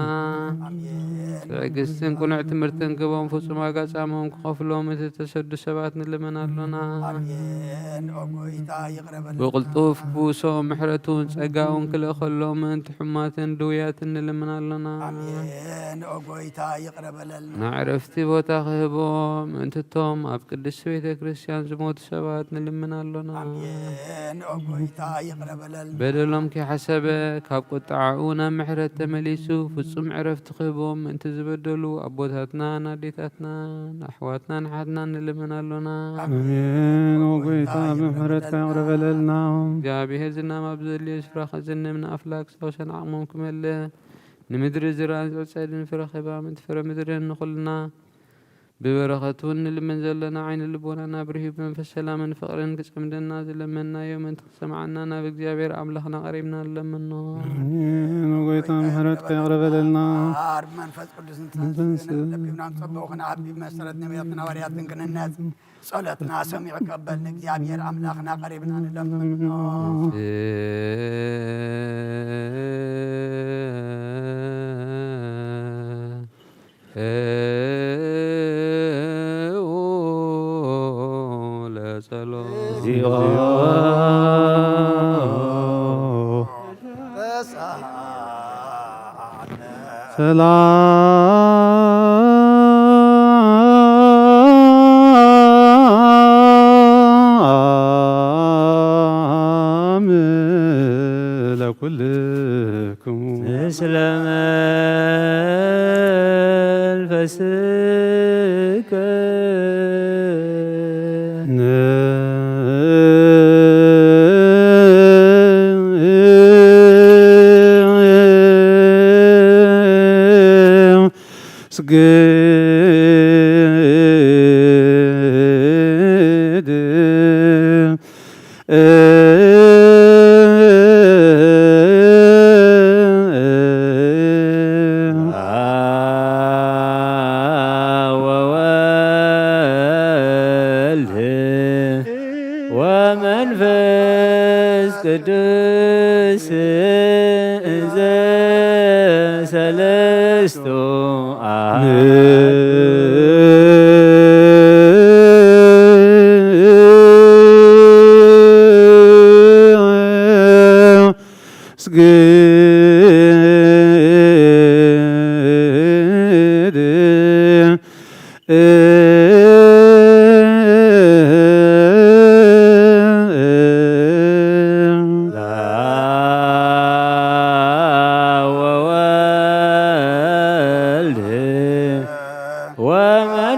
ኣሜን። ትዕግስትን ቅኑዕ ትምህርትን ክቦም፣ ፍጹም ዋጋ ጻሞም ክኸፍሎም፣ እቲ ተሰዱ ሰባት ንልምን ኣሎና። ኣሜን። ኦ ጎይታ ይቕረ በለልና። ብቕልጡፍ ክፍውሶም፣ ምሕረቱን ጸጋኡን ክልእኸሎም፣ ምእንቲ ሕሙማትን ድውያትን ንልምን ኣሎና። ኣሜን። ኦ ጎይታ ይቕረ በለልና። ናይ ዕረፍቲ ቦታ ክህቦም፣ ምእንቲ እቶም ኣብ ቅድስቲ ቤተ ክርስቲያን ዝሞቱ ሰባት ንልምን ኣሎና። ኣሜን። ኦ ጎይታ ይቕረ በለልና። በደሎም ከይሓሰበ፣ ካብ ቁጥዓኡ ናብ ምሕረት ተመሊሱ፣ ፍጹም ዕረፍቲ ክህቦም፣ ምእንቲ ዝበደሉ ኣቦታትናን ኣዴታትናን ኣሕዋትናን ኣሓትናን ንልምን ኣሎና። ኣሜን። ኦ ጎይታ፣ ብምሕረትካ ይቕረ በለልና። እግዚኣብሔር ዝናም ኣብ ዘድልዮ ስፍራ ከዝንብ፣ ንኣፍላግ ሳውሰን ዓቕሞም ክመልእ፣ ንምድሪ ዝራእን ዝዕጸድን ፍረ ክህባ፣ ምእንቲ ፍረ ምድርን ንኹልና ብበረኸት እውን ንልምን ዘለና፣ ዓይኒ ልቦናና ብርሂ፣ ብመንፈስ ሰላምን ፍቕርን ክጸምደና ዝለመንናዮ ምእንቲ ክሰምዓና ናብ እግዚኣብሔር ኣምላኽና ቀሪብና ንለምኖ። ኣሜን። ኦ ጎይታ፣ ምሕረትካ ይቕረ በለልና። ኣር መንፈስ ቅዱስ መንፈስ ንትንስእን ለቢብና ንጸበው ክንዓቢ፣ ብመሰረት ነቢያትን ሃዋርያትን ክንነጽ፣ ጸሎትና ሰሚዑ ክቐበል ንእግዚኣብሔር ኣምላኽና ቀሪብና ንለምኖ። ለጸሎት። ሰላም ለኩልክሙ። ምስለ መንፈስከ። ስግድ። ወወልድ ወመንፈስ ቅዱስ እንዘ ሰለስቱ አሐዱ። ስግድ። ወወልድ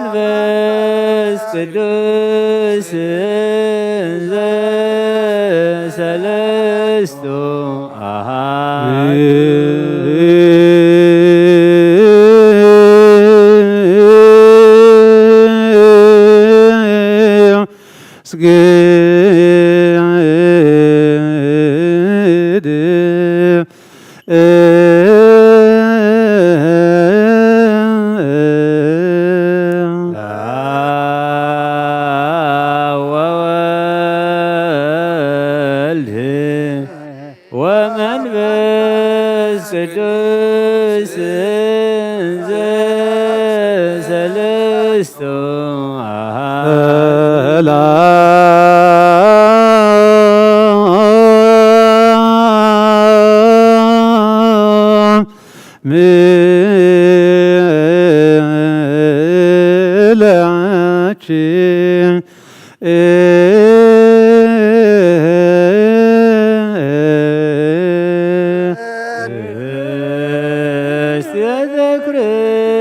ወመንፈስ ቅዱስ እንዘ ሰለስቱ አሐዱ። ስግድ። ወወልድ ወመንፈስ ቅዱስ እንዘ ሰለስቱ አሐዱ። ሰላም ለኪ። ቤተ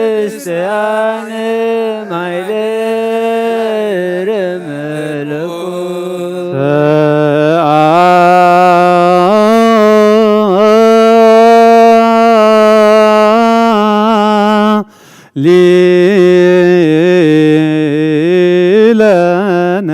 ክርስቲያን ማይደር መለኮት። ሊለነ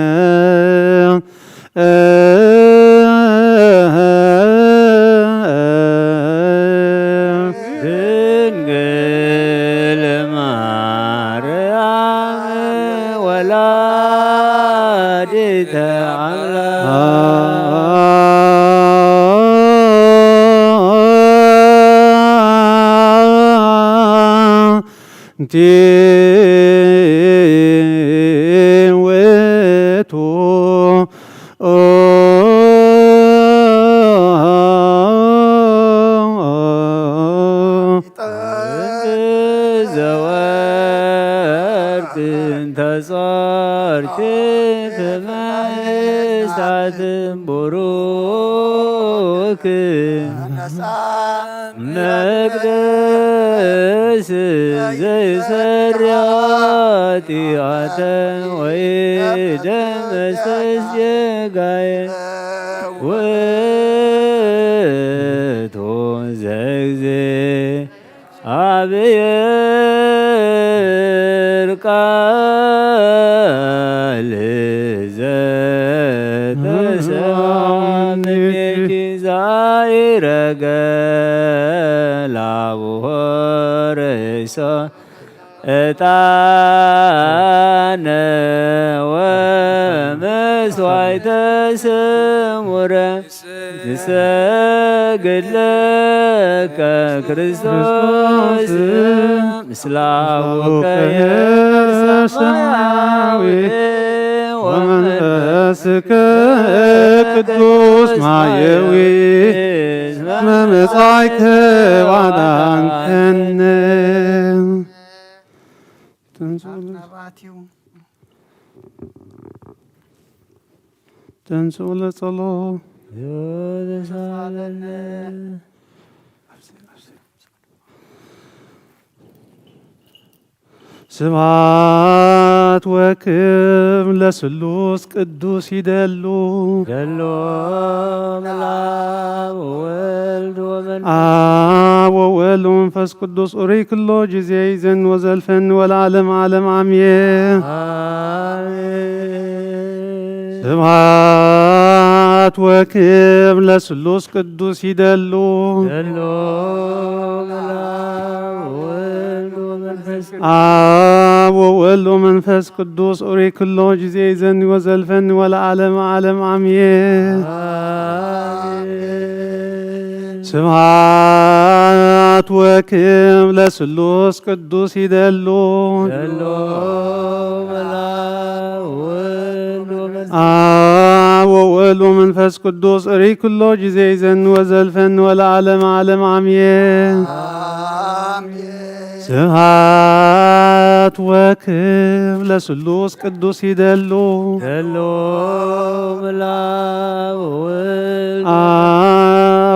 ንቲ ውእቱ ዘወርቅ እንተ ጾርኪ ፍመ እሳት ቡሩክ መቅደስ ዘይሰሪ ኃጢአተ ወይ ደመሰስ ጌጋየ ውእቱ ዘእግዜ አብሔር ቃል ዘተሰምኪ ዛይረገ ላብሆ ርእሶ ዕጣነ ወመስዋዕተ ስሙረ። ንሰግድ ለከ ክርስቶስ ምስለ አቡከ ሰማያዊ ወመንፈስከ ቅዱስ ማየዊ መመጻእከ ዋዳንከነ። ተንሥኡ ለ- ተንሥኡ ለጸሎት። ስብሐት ወክብር ለስሉስ ቅዱስ ይደሉ። ደሎ መልአብ ወወልድ ወመንፈስ አብ ወወልድ ወመንፈስ ቅዱስ ኡሪ ክሎ ጊዜ ይዘን ወዘልፈን ወለዓለም ዓለም አሜን። አሜን። ስብሐት ወክብር ለስሉስ ቅዱስ ይደሉ። ደሎ መልአብ ወወልድ ወመንፈስ ቅዱስ አብ ወወልድ ወመንፈስ ቅዱስ ኡሪ ክሎ ጊዜ ይዘን ወዘልፈን ወለዓለም ዓለም አሜን። አሜን። ስብሐት ወክብር ለስሉስ ቅዱስ ይደሉ። ደሎ መልአብ ወወልድ ወመንፈስ አብ ወወልድ ወመንፈስ ቅዱስ ኡሪ ኩሎ ጊዜ ይዘን ወዘልፈን ወለዓለም ዓለም አሜን። አሜን። ስብሐት ወክብር ለስሉስ ቅዱስ ይደሉ። ደሎ መልአብ ወወልድ አብ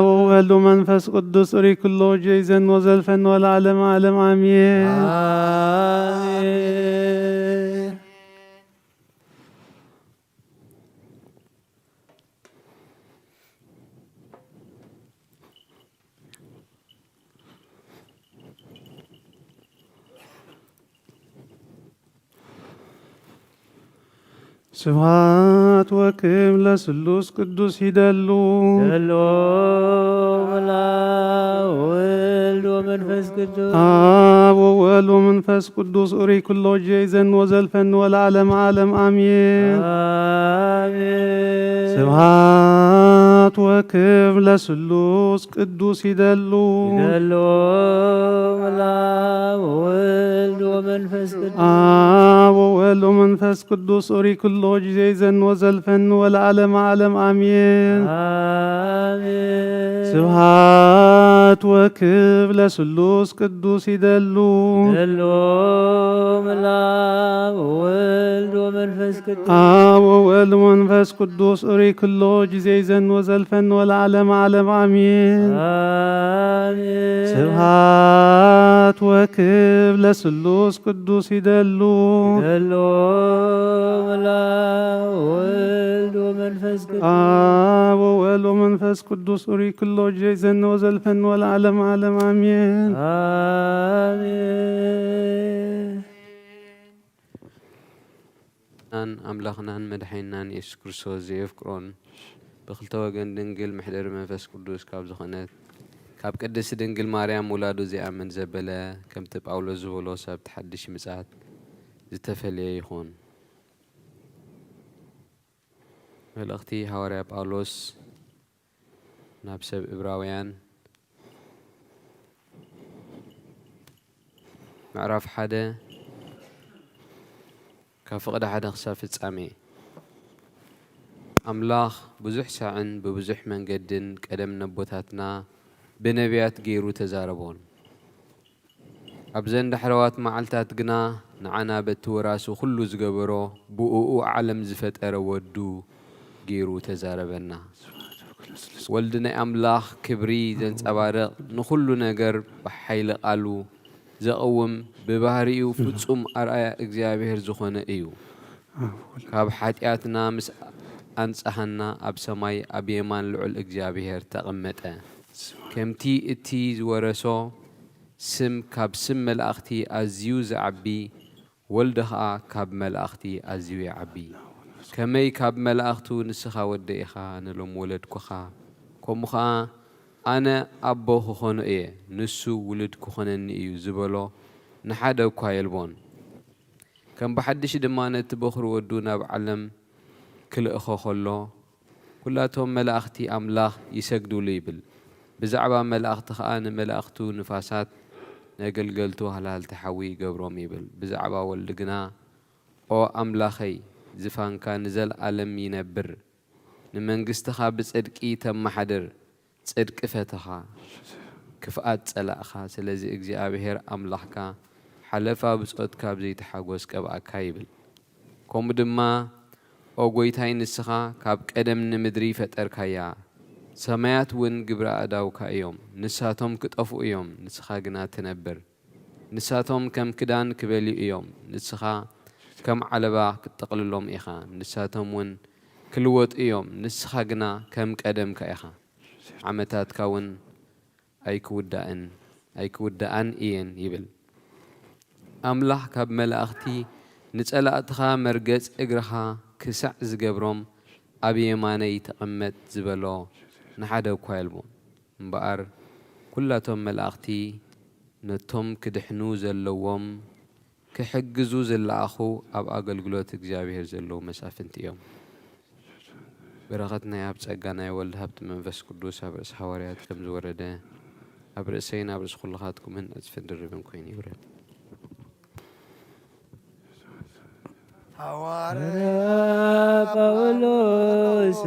ወወልድ ወመንፈስ ቅዱስ ኡሪ ኩሎ ጊዜ ይዘን ወዘልፈን ወለዓለም ዓለም አሜን። አሜን። ስብሐት ወክብር ለስሉስ ቅዱስ ይደሉ። ደሎ መልአብ ወወልድ ወመንፈስ ቅዱስ አብ ወወልድ ወመንፈስ ቅዱስ ኡሪ ኩሎ ጊዜ ይዘን ወዘልፈን ወለዓለም ዓለም አሜን። አሜን። ስብሐት ወክብር ለስሉስ ቅዱስ ይደሉ። ይደሎ መልአብ ወወልድ ወመንፈስ ቅዱስ አብ ወወልድ ወመንፈስ ቅዱስ ኡሪ ኩሎ ጊዜ ይዘን ወዘልፈን ወለዓለም ዓለም አሜን። አሜን። ስብሐት ወክብር ለስሉስ ቅዱስ ይደሉ። ደሎ መልአብ ወወልድ ወመንፈስ ቅዱስ አብ ወወልድ ወመንፈስ ቅዱስ ኡሪ ኩሎ ጊዜ ይዘን ወዘልፈን ወለዓለም ዓለም አሜን። አሜን። ስብሐት ወክብር ለስሉስ ቅዱስ ይደሉ። ይደሎ መልአብ ወወልድ ወመንፈስ ቅዱስ አብ ወወልድ ወመንፈስ ቅዱስ ኡሪ ኩሎ ጊዜ ይዘን ወዘልፈን ወለዓለም ዓለም አሜን። አሜን። ኣምላኽናን መድሓኒናን የሱስ ክርስቶስ ዘየፍቅሮን ብኽልተ ወገን ድንግል መሕደሪ መንፈስ ቅዱስ ካብ ዝኾነት ካብ ቅድስቲ ድንግል ማርያም ውላዱ ዘይኣምን ዘበለ ከምቲ ጳውሎስ ዝበሎ ሰብቲ ሓድሽ ምጽኣት ዝተፈልየ ይኹን። መልእኽቲ ሃዋርያ ጳውሎስ ናብ ሰብ እብራውያን ምዕራፍ ሓደ ካብ ፍቕዲ ሓደ ክሳብ ፍጻሜ። ኣምላኽ ብዙሕ ሳዕን ብብዙሕ መንገድን ቀደም ነቦታትና ብነቢያት ገይሩ ተዛረቦን። ኣብዘን ዳሕረዋት መዓልታት ግና ንዓና በቲ ወራሲ ኩሉ ዝገበሮ ብእኡ ዓለም ዝፈጠረ ወዱ ገይሩ ተዛረበና። ወልዲ ናይ ኣምላኽ ክብሪ ዘንጸባርቕ ንኹሉ ነገር ብሓይሊ ቃሉ ዘቕውም ብባህሪኡ ፍጹም ኣርኣያ እግዚኣብሔር ዝኾነ እዩ። ካብ ሓጢኣትና ምስ ኣንጽሃና ኣብ ሰማይ ኣብ የማን ልዑል እግዚኣብሔር ተቐመጠ። ከምቲ እቲ ዝወረሶ ስም ካብ ስም መላእኽቲ ኣዝዩ ዝዓቢ ወልዲ ኸኣ ካብ መላእኽቲ ኣዝዩ ይዓቢ። ከመይ ካብ መላእኽቱ ንስኻ ወደይ ኢኻ ንሎም ወለድኩኻ፣ ከምኡ ኸኣ ኣነ ኣቦ ክኾኖ እየ ንሱ ውሉድ ክኾነኒ እዩ ዝበሎ ንሓደ እኳ የልቦን። ከም ብሓድሽ ድማ ነቲ በኹሪ ወዱ ናብ ዓለም ክልእኾ ኸሎ ኩላቶም መላእኽቲ ኣምላኽ ይሰግዱሉ ይብል። ብዛዕባ መላእኽቲ ኸኣ ንመላእኽቱ ንፋሳት ነገልገልቱ ሃልሃልቲ ሓዊ ይገብሮም ይብል። ብዛዕባ ወልዲ ግና ኦ ኣምላኸይ ዝፋንካ ንዘለኣለም ይነብር፣ ንመንግስትኻ ብጽድቂ ተመሓድር፣ ጽድቂ ፈተኻ፣ ክፍኣት ጸላእኻ። ስለዚ እግዚኣብሔር ኣምላኽካ ሓለፋ ብጾትካ ብዘይተሓጎስ ቀብኣካ ይብል። ከምኡ ድማ ኦ ጐይታይ ንስኻ ካብ ቀደም ንምድሪ ፈጠርካያ፣ ሰማያት እውን ግብሪ ኣእዳውካ እዮም፣ ንሳቶም ክጠፍኡ እዮም፣ ንስኻ ግና ትነብር። ንሳቶም ከም ክዳን ክበልዩ እዮም፣ ንስኻ ከም ዓለባ ክትጠቕልሎም ኢኻ፣ ንሳቶም እውን ክልወጡ እዮም፣ ንስኻ ግና ከም ቀደምካ ኢኻ። ዓመታትካ እውን ኣይክውዳእን ኣይክውዳኣን እየን ይብል። ኣምላኽ ካብ መላእኽቲ ንጸላእትኻ መርገጽ እግርኻ ክሳዕ ዝገብሮም ኣብ የማነይ ተቐመጥ ዝበሎ ንሓደ እኳ የልቦን። እምበኣር ኩላቶም መላእኽቲ ነቶም ክድሕኑ ዘለዎም ክሕግዙ ዝለኣኹ ኣብ ኣገልግሎት እግዚኣብሔር ዘለዉ መሳፍንቲ እዮም። በረኸት ናይ ኣብ ጸጋ ናይ ወልድ ሃብቲ መንፈስ ቅዱስ ኣብ ርእሲ ሃዋርያት ከም ዝወረደ ኣብ ርእሰይን ኣብ ርእሲ ኩልኻትኩምን ዕጽፍን ድርብን ኮይኑ ይውረድ። ሃዋርያ ጳውሎስ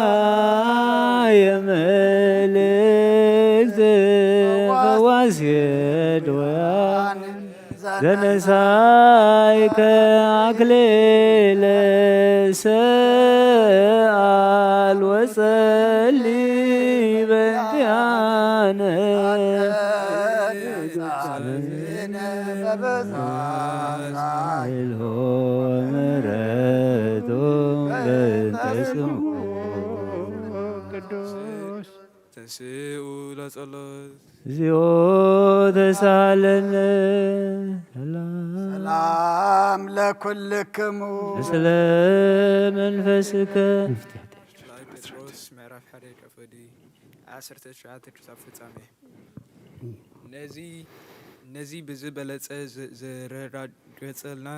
ሰናየ መልእክት ፈዋሲ ድውያን ዘነሳይከ ኣክሊለ ሰኣል ወጸሊ በንቲኣነ ተንስኡ ለጸሎት። እግዚኦ ተሳለነ። ሰላም ለኩልክሙ። ምስለ መንፈስከ። ራእይ ጴጥሮስ ምዕራፍ ሓደ ቃፈዲ ዓሰርተ ትሽዓተ ክሳብ ፍጻሜ። ነዚ ነዚ ብዝበለጸ ዝ- ዘረጋገጸልና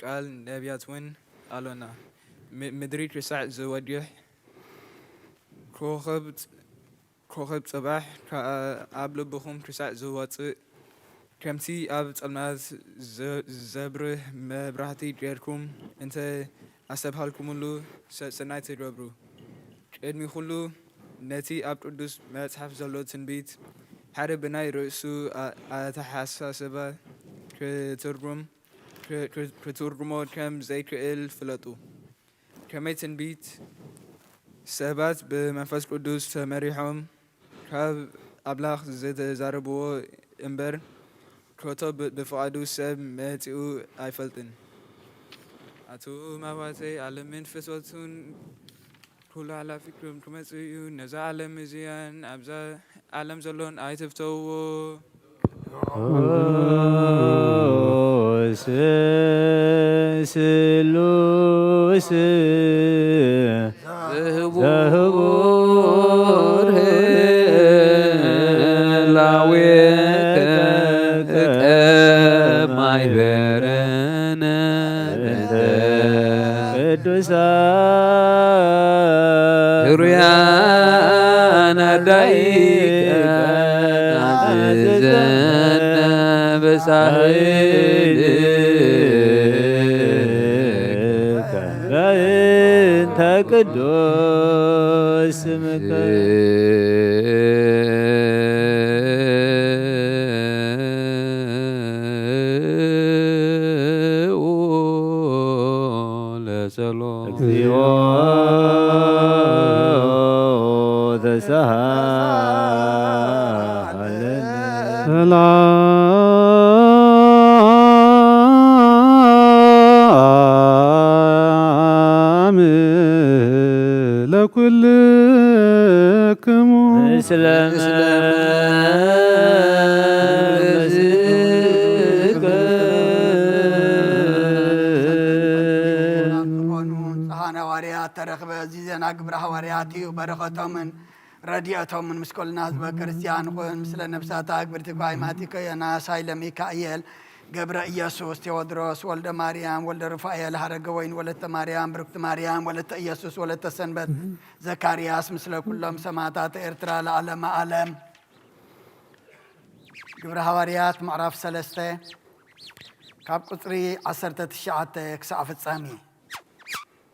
ቃል ነቢያት እውን ኣሎና። ም- ምድሪ ክሳዕ ዝወድሕ ኮኸብ ፅ- ኮኸብ ጽባሕ ከኣ ኣብ ልብኹም ክሳዕ ዝወጽእ፣ ከምቲ ኣብ ጸልማት ዘ- ዘብርህ መብራህቲ ጌርኩም እንተ ኣስተብሃልኩምሉ፣ ሰ- ሰናይ ትገብሩ። ቅድሚ ኹሉ፣ ነቲ ኣብ ቅዱስ መጽሓፍ ዘሎ ትንቢት፣ ሓደ ብናይ ርእሱ ኣ- ኣተሓሳስባ ክትርጉም ክ- ክ- ክትርጉሞ ከም ዘይክእል ፍለጡ። ከመይ ትንቢት ሰባት ብመንፈስ ቅዱስ ተመሪሖም ካብ ኣምላኽ ዝተዛረብዎ እምበር፣ ከቶ ብ- ብፍቓዱ ሰብ መጺኡ ኣይፈልጥን። ኣቱም ኣሕዋተይ፣ ዓለምን ፍትወቱን ኩሉ ሓላፊ ክም- ክመጽእ እዩ። ነዛ ዓለም እዚኣን ኣብዛ ዓለም ዘሎን ኣይትፍተውዎ። ስሉስ ዘህቡር ህላዌከ ፍቀም ኣይበረነ። ቅዱሳን ህሩያን ኣዳይቀ ኣዘዘነ በሳህል በእንተ ቅዱስ ስምከ። ለጸሎት። እግዚኦ ተሳሃለነ። ሰላም ለኩልክሙ። ምስለ መንፈስከ። ዝኾኑ ንጹሓን ሃዋርያት ተረኽበ። እዚ ዜና ግብረ ሃዋርያት እዩ። በረኸቶምን ረድኤቶምን ምስ ኩልና ህዝበ ክርስቲያን ይኹን። ምስለ ነብሳታ ግብርቲ ጓይ ማቲኮ ዮናስ ሃይለ ሚካኤል ገብረ ኢየሱስ ቴዎድሮስ ወልደ ማርያም ወልደ ሩፋኤል ሃረገ ወይን ወለተ ማርያም ብሩክቲ ማርያም ወለተ ኢየሱስ ወለተ ሰንበት ዘካርያስ ምስለ ኩሎም ሰማዕታት ኤርትራ ለዓለመ ዓለም። ግብረ ሃዋርያት ምዕራፍ ሰለስተ ካብ ቁጽሪ ዓሰርተ ትሽዓተ ክሳዕ ፍጻሜ።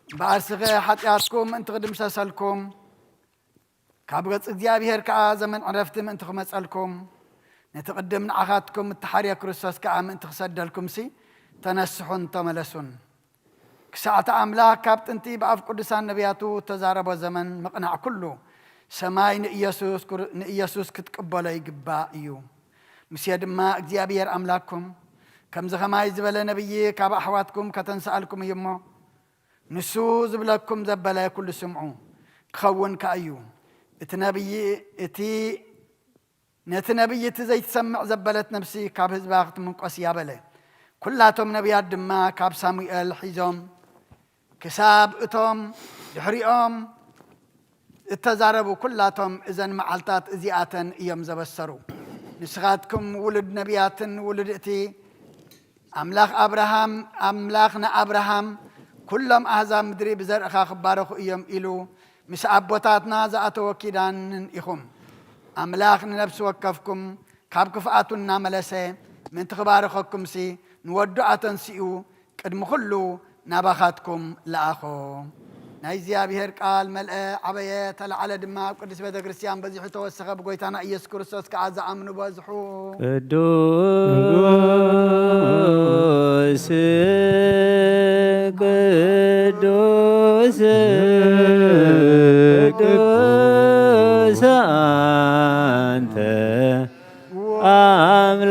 እምበኣር ስኸ ሓጢኣትኩም ምእንቲ ክድምሰሰልኩም ካብ ገጽ እግዚኣብሔር ከኣ ዘመን ዕረፍቲ ምእንቲ ክመጸልኩም ነቲ ቅድም ንዓኻትኩም እተሓርየ ክርስቶስ ከኣ ምእንቲ ክሰደልኩምሲ ተነስሑን ተመለሱን። ክሳዕቲ ኣምላኽ ካብ ጥንቲ ብኣፍ ቅዱሳን ነቢያቱ እተዛረቦ ዘመን ምቕናዕ ኩሉ ሰማይ ንኢየሱስ ኩር-፣ ንኢየሱስ ክትቅበሎ ይግባእ እዩ። ሙሴ ድማ እግዚኣብሔር ኣምላኽኩም ከምዚ ኸማይ ዝበለ ነቢይ ካብ ኣሕዋትኩም ከተንስኣልኩም እዩ እሞ ንሱ ዝብለኩም ዘበለ ኩሉ ስምዑ፣ ክኸውን ከኣ እዩ። እቲ ነቢይ፣ እቲ፣ ነቲ ነቢይ እቲ ዘይትሰምዕ ዘበለት ነፍሲ ካብ ህዝባ ክትምንቆስ እያ በለ። ኩላቶም ነቢያት ድማ ካብ ሳሙኤል ሒዞም ክሳብ እቶም ድሕሪኦም እተዛረቡ ኩላቶም እዘን መዓልታት እዚኣተን እዮም ዘበሰሩ። ንስኻትኩም ውሉድ ነቢያትን ውሉድ እቲ ኣምላኽ ኣብርሃም፣ ኣምላኽ ንኣብርሃም፣ "ኩሎም ኣህዛብ ምድሪ ብዘርእኻ ክባረኹ እዮም" ኢሉ ምስ ኣቦታትና ዝኣተወ ኪዳንን ኢኹም። ኣምላኽ ንነፍሲ ወከፍኩም ካብ ክፍኣቱ እናመለሰ ምእንቲ ክባርኸኩምሲ ንወዱ ኣተንሲኡ ቅድሚ ኩሉ ናባኻትኩም ለኣኾ። ናይ እግዚኣብሔር ቃል መልአ፣ ዓበየ፣ ተላዕለ ድማ ኣብ ቅድስት ቤተ ክርስቲያን በዚሑ ተወሰኸ፣ ብጎይታና ኢየሱስ ክርስቶስ ከኣ ዝኣምኑ በዝሑ። ቅዱስ፣ ቅዱስ፣ ቅዱስ ኣንተ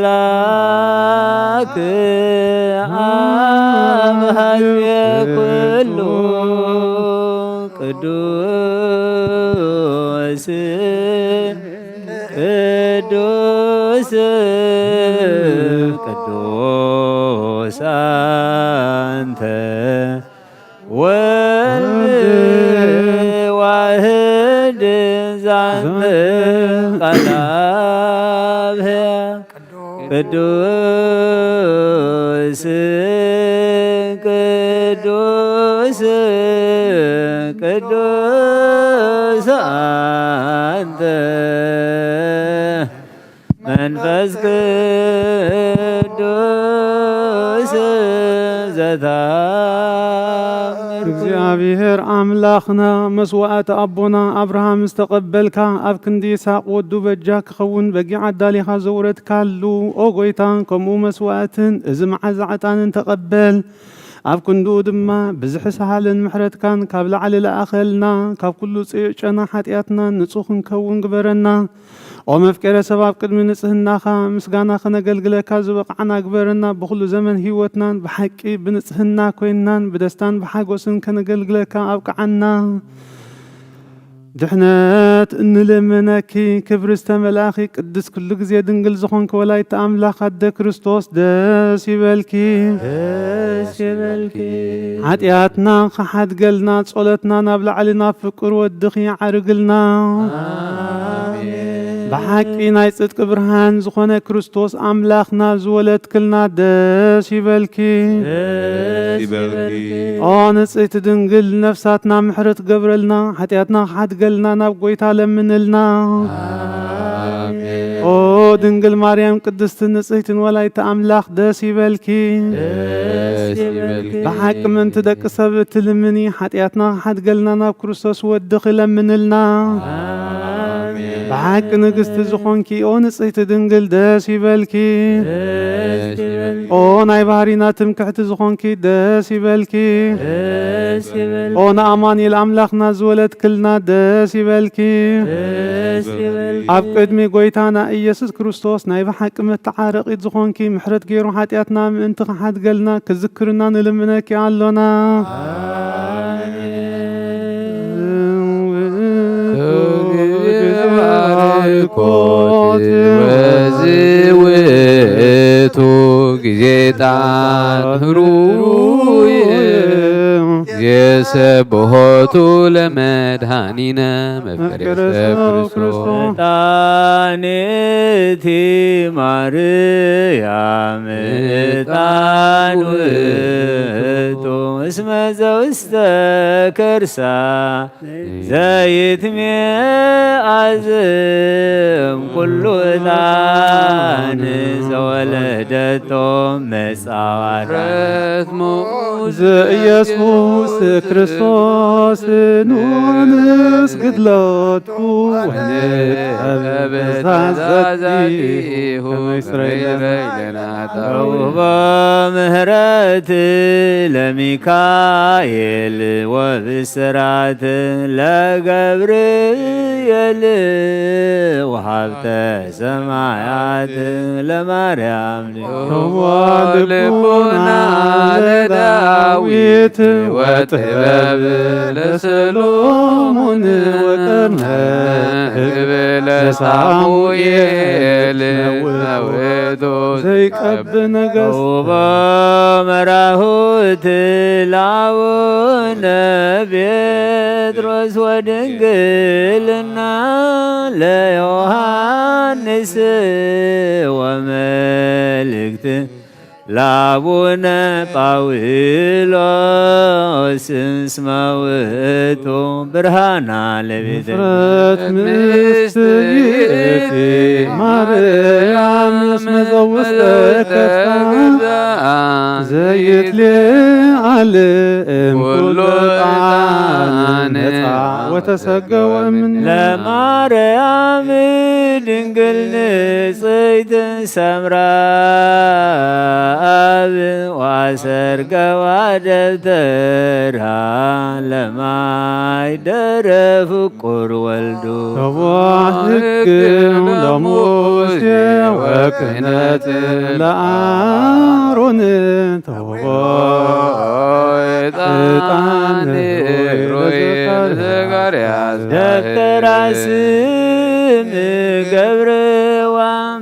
ኣምላክ ኣብ ሀልየ ኩሉ ቅዱስ፣ ቅዱስ፣ ቅዱስ ኣንተ ወልድ ዋህድ ዛንተ ቃል አብ ሕያው ቅዱስ፣ ቅዱስ፣ ቅዱስ ኣንተ መንፈስ ቅዱስ ዘተአምር። እግዚኣብሔር ኣምላኽና፣ መስዋዕቲ ኣቦና ኣብርሃም ዝተቐበልካ፣ ኣብ ክንዲ ይስሐቅ ወዱ በጃ ክኸውን በጊዕ ኣዳሊኻ ዘውረድካሉ፣ ኦ ጐይታ፣ ከምኡ መስዋዕትን እዚ መዓዛ ዕጣንን ተቐበል። ኣብ ክንድኡ ድማ ብዝሒ ሰሃልን ምሕረትካን ካብ ላዕሊ ለኣኸልና፣ ካብ ኩሉ ጽዩዕ ጨና ሓጢኣትና ንጹህ ክንከውን ግበረና። ኦ መፍቀረ ሰብ፣ ኣብ ቅድሚ ንጽህናኻ ምስጋና ከነገልግለካ ዝበቕዓና ግበረና። ብኹሉ ዘመን ህይወትናን ብሓቂ ብንጽህና ኮይንናን ብደስታን ብሓጎስን ከነገልግለካ ኣብቅዓና። ድሕነት እንልምነኪ፣ ክብሪ ዝተመልኣኺ፣ ቅድስት ኩሉ ግዜ ድንግል ዝኾንኪ ወላዲተ ኣምላኽ ኣደ ክርስቶስ፣ ደስ ይበልኪ። ደስ ይበልኪ። ሓጢኣትና ክሓድገልና፣ ጸሎትና ናብ ላዕሊ ናብ ፍቁር ወድኺ ዓርግልና። ኣሜን። ብሓቂ ናይ ጽድቂ ብርሃን ዝኾነ ክርስቶስ ኣምላኽና ዝወለድክልና ደስ ይበልኪ። ደስ ይበልኪ። ኦ ንጽሕቲ ድንግል፣ ነፍሳትና ምሕረት ገብረልና፣ ሓጢኣትና ክሓድገልና ናብ ጎይታ ለምንልና። ኣሜን። ኦ ድንግል ማርያም ቅድስትን ንጽሕትን ወላዲተ ኣምላኽ ደስ ይበልኪ። ደስ ይበልኪ። ብሓቂ ምእንቲ ደቂ ሰብ እትልምኒ፣ ሓጢኣትና ክሓድገልና ናብ ክርስቶስ ወድኺ ለምንልና። ኣሜን። ብሓቂ ንግስቲ ዝኾንኪ ኦ ንጽሕቲ ድንግል ደስ ይበልኪ። ደስ ይበልኪ። ኦ ናይ ባህሪና ትምክሕቲ ዝኾንኪ ደስ ይበልኪ። ደስ ይበልኪ። ኦ ንኣማኑኤል ኣምላኽና ዝወለድክልና ደስ ይበልኪ። ደስ ይበልኪ። ኣብ ቅድሚ ጎይታና ኢየሱስ ክርስቶስ ናይ ብሓቂ መተዓረቒት ዝኾንኪ፣ ምሕረት ገይሩ ሓጢኣትና ምእንቲ ክሓድገልና ክዝክርና ንልምነኪ ኣሎና። ክብሪ ባርኮት ወዝውቱ ጊዜ ጣን ህሩይ የሰብሖቱ ለመድኃኒነ መፍቀሬ ሰብ ክርስቶስ። ዕጣን እቲ ማርያም ዕጣን ውእቱ እስመ ዘውስተ ከርሳ ዘይትሜ ኣዝም ኩሉ ዕጣን ዘወለደቶ መጻዋታ። ዘኢየሱስ ክርስቶስ ኑ ንስግድ ሎቱ ወንቀብ ተዛዛቲሁ ከመ ይስረይ ለነ። ተውቦ ምህረት ለሚካኤል ወብስራት ለገብርኤል ወሃብተ ሰማያት ለማርያም። ተውቦ ልቡና ለዳዊት ወጥበብ ለሰሎሞን ወቀርነ ለሳሙኤል ነውቶ ዘይቀብ ነገስ። ተውቦ መራሁት ለአቡነ ጴጥሮስ ወድንግልና ለዮሐንስ ወመልእክት ለአቡነ ጳውሎስ እስመ ውእቱ ብርሃና ለቤተ። ምፍረት ምስት ይእቲ ማርያም እስመ ዘውስተ ከርሳ ዘይትሌዓል እምኩሉ ዕጣን ነጻ ወተሰገወ እምኔ። ለማርያም ድንግል ንጽሕት ሰምራ አብ ወአሰርገዋ ደብተራ ለማይደረ ፍቁር ወልዱ። ተቦ ሕግ ለሙሴ ወክህነት ለአሮን ተቦ ዕጣን ሩይ ለዘካርያስ። ደብተራ ስም ገብርዋ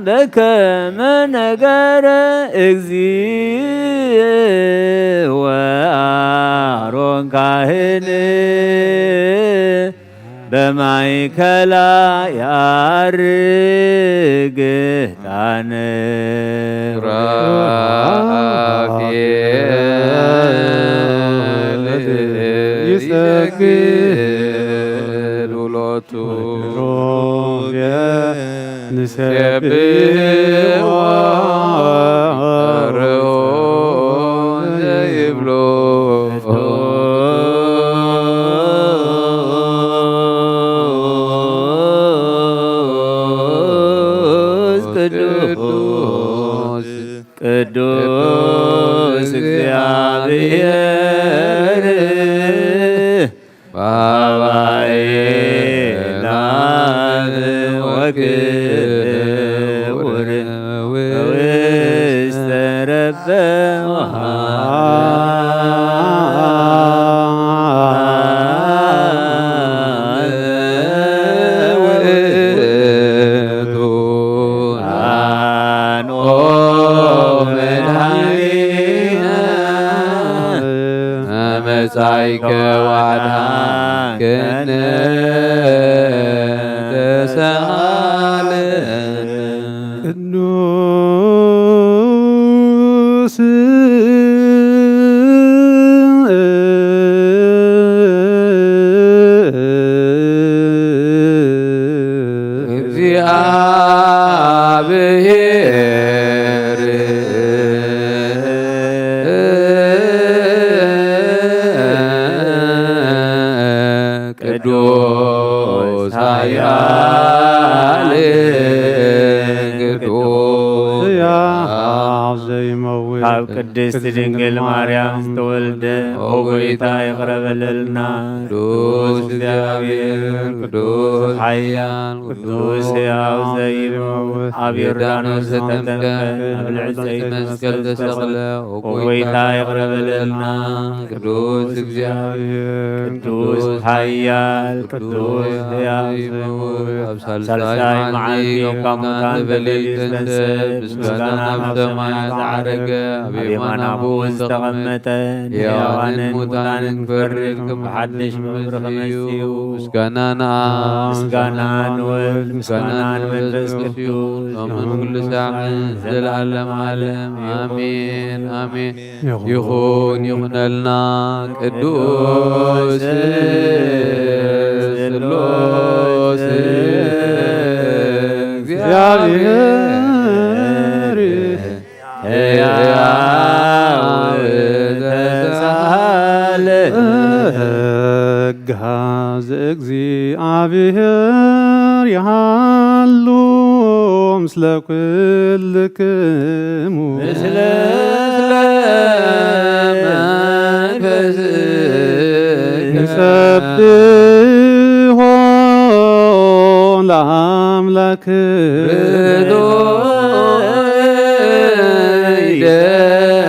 በከመ ነገረ እግዚእ ወአሮን ካህን በማእከላ ያርግ ዕጣን። ሱራፌል ይሰግድ ሎቱ። ንሰብሖ ዘይብሎ ቅዱስ ቅዱስ እግዚአብሔር ባባኤላ ወክቡር ውስተ ረበ ውእቱ። ኦ መድኃኒነ መጻኢከ ወአድኃንከነ። ተሳለ ቅዱስ እግዚአብሔር ቅዱስ ኃያል ቅዱስ ሕያው ዘይመውት ካብ ቅድስት ድንግል ማርያም ዝተወልደ ኦ ጎይታ ይቕረ በለልና። ቅዱስ እግዚኣብሔር ቅዱስ ኃያል ቅዱስ ሕያው ዘይመውት ኣብ ዮርዳኖስ ተጠምቀ ኣብ ልዕሊ መስቀል ተሰቕለ ኦ ጎይታ ይቕረ በለልና። ቅዱስ እግዚኣብሔር ቅዱስ ኃያል ቅዱስ ሕያው ዘይመውት ኣብ ሳልሳይ መዓልቲ ካብ ሙታን ተፈልዩ ዝተንስእ ምስጋና ናብ ሰማያት ዓረገ ኣብ የማን ኣቦኡ ዝተቐመጠ ንሕያዋንን ሙታንን ክፈርድ ከም ሓድሽ መምህር ከመጽኡ ምስጋና ንኣብ ምስጋና ንወልድ ምስጋና ንመንፈስ ቅዱስ ሎምን ኩሉ ሳዕን ዘለዓለም ዓለም ኣሜን ኣሜን። ይኹን ይኹነልና። ቅዱስ ስሉስ እግዚኣብሔር ሕያው ተሳለ ጸጋ ዘእግዚኣብሔር ይሃሉ ምስለ ኩልክሙ። ምስለ መንፈስከ ንሰብሖ ለአምላክ ርዶ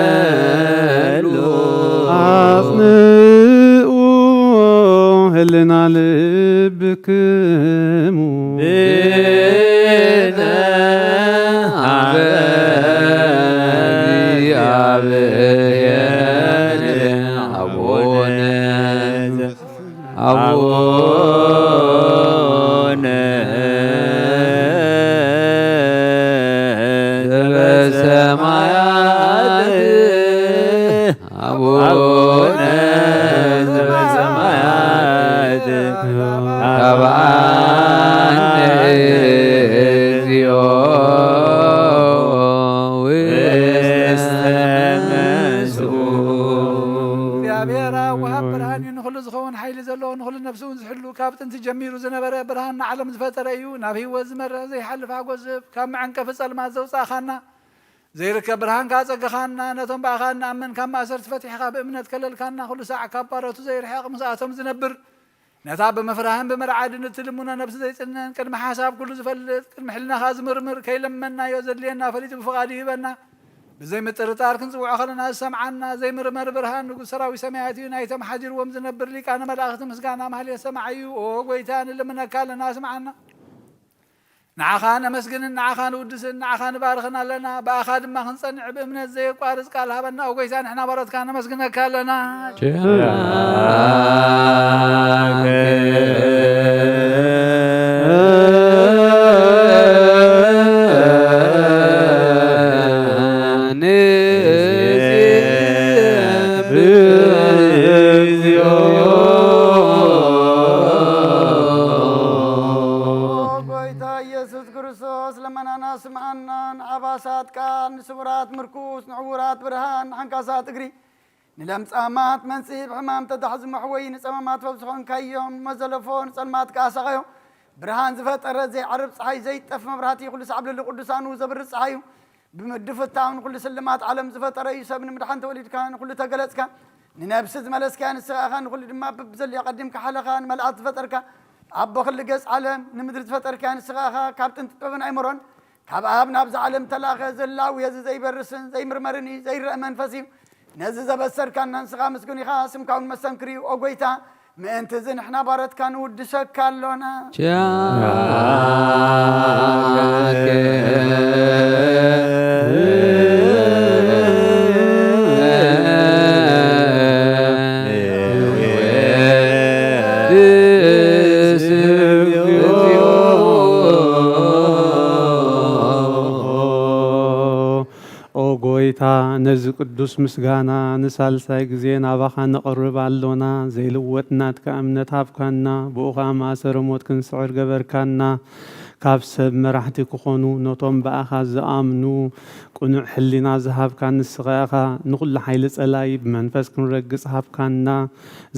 ይደሉ አጽንኡ ህልና ልብ ክሙ ብነ ሀበ እግዚአብሔር አቡነ አቡነ ዘበሰማያት አቡነ ዘበሰማያት ታብአነ እግዚኦ ውስተ መስኡ። እግዚኣብሔር ኣብ ወሃብ ብርሃን እዩ፣ ንኹሉ ዝኸውን ሓይሊ ዘለዎ፣ ንኹሉ ነፍሲ እውን ዝሕሉ፣ ካብ ጥንቲ ጀሚሩ ዝነበረ ብርሃን ንዓለም ዝፈጠረ እዩ። ናብ ህይወት ዝመርሕ ዘይሓልፍ ሓጎስ ዝህብ፣ ካብ መዐንቀፊ ጸልማት ዘውጻእኻና፣ ዘይርከብ ብርሃን ካጸገኻና፣ ነቶም ብኣኻ እንኣምን ካብ ማእሰርቲ ፈቲሕኻ ብእምነት ከለልካና፣ ኩሉ ሳዕ ካብ ባሮቱ ዘይርሕቕ ምስኣቶም ዝነብር፣ ነታ ብምፍራህን ብምርዓድን እትልምኖ ነብሲ ዘይጽነን፣ ቅድሚ ሓሳብ ኩሉ ዝፈልጥ፣ ቅድሚ ሕልናኻ ዝምርምር፣ ከይለመንናዮ ዘድልየና ፈሊጡ ብፍቓዱ ይህበና። ብዘይ ምጥርጣር ክንጽውዖ ከለና ዝሰምዓና ዘይምርመር ብርሃን ንጉስ ሰራዊት ሰማያት እዩ። ናይቶም ሓዲርዎም ዝነብር ሊቃነ መላእኽቲ ምስጋና ማህሌት ሰማዓይ እዩ። ኦ ጎይታ ንልምነካ ኣለና ስምዓና። ንዓኻ ነመስግንን ንዓኻ ንውድስን ንዓኻ ንባርኽን ኣለና። ብኣኻ ድማ ክንጸንዕ ብእምነት ዘየቋርጽ ቃል ሃበና። ኦ ጎይታ ንሕና ባሮትካ ነመስግነካ ኣለና። ጎይታ ኢየሱስ ክርስቶስ ለመናና ስምዓና። ንዓባሳት ቃል፣ ንስውራት ምርኩስ፣ ንዕውራት ብርሃን፣ ንሓንካሳት እግሪ፣ ንለምጻማት መንጽሂ፣ ብሕማም ተታሕዙ መሕወዪ፣ ንጸማማት ፈውሲ ኾንካዮም፣ መዘለፎ ንጸልማት ከኣ ሰቐዮ። ብርሃን ዝፈጠረ ዘይዓርብ ጸሓይ፣ ዘይጠፍ መብራህቲ፣ ኩሉ ሳዕ ኣብ ልዕሊ ቅዱሳኑ ዘብርህ ጸሓይ እዩ። ብምድፍታው ንኹሉ ስልማት ዓለም ዝፈጠረ እዩ። ሰብ ንምድሓን ተወሊድካ፣ ንኹሉ ተገለጽካ፣ ንነብሲ ዝመለስካያ ንስኻ ኢኻ፣ ንኹሉ ድማ በብዘድልዮ ኣቐዲምካ ሓለኻ፣ ንመላእኽቲ ዝፈጠርካ፣ ኣቦ ኽሊ ገጽ ዓለም፣ ንምድሪ ዝፈጠርካያ ንስኻ ኢኻ። ካብ ጥንቲ ጥበብን ኣይመሮን፣ ካብ ኣብ ናብዛ ዓለም ተላኸ፣ ዘላዊ፣ እዚ ዘይበርስን ዘይምርመርን እዩ፣ ዘይረአ መንፈስ እዩ። ነዚ ዘበሰርካና ንስኻ ምስጉን ኢኻ፣ ስምካ እውን መሰንክር እዩ። ኦ ጎይታ፣ ምእንቲ እዚ ንሕና ባሮትካ ንውድሰካ ኣሎና። ቻከ ነዚ ቅዱስ ምስጋና ንሳልሳይ ግዜ ናባኻ ነቕርብ ኣሎና። ዘይልወጥ ናትካ እምነት ሃብካና፣ ብኡ ኸኣ ማእሰረ ሞት ክንስዕር ገበርካና። ካብ ሰብ መራሕቲ ክኾኑ፣ ነቶም ብኣኻ ዝኣምኑ ቅኑዕ ሕሊና ዝሃብካ ንስኻ ኢኻ። ንኹሉ ሓይሊ ጸላኢ ብመንፈስ ክንረግጽ ሃብካና።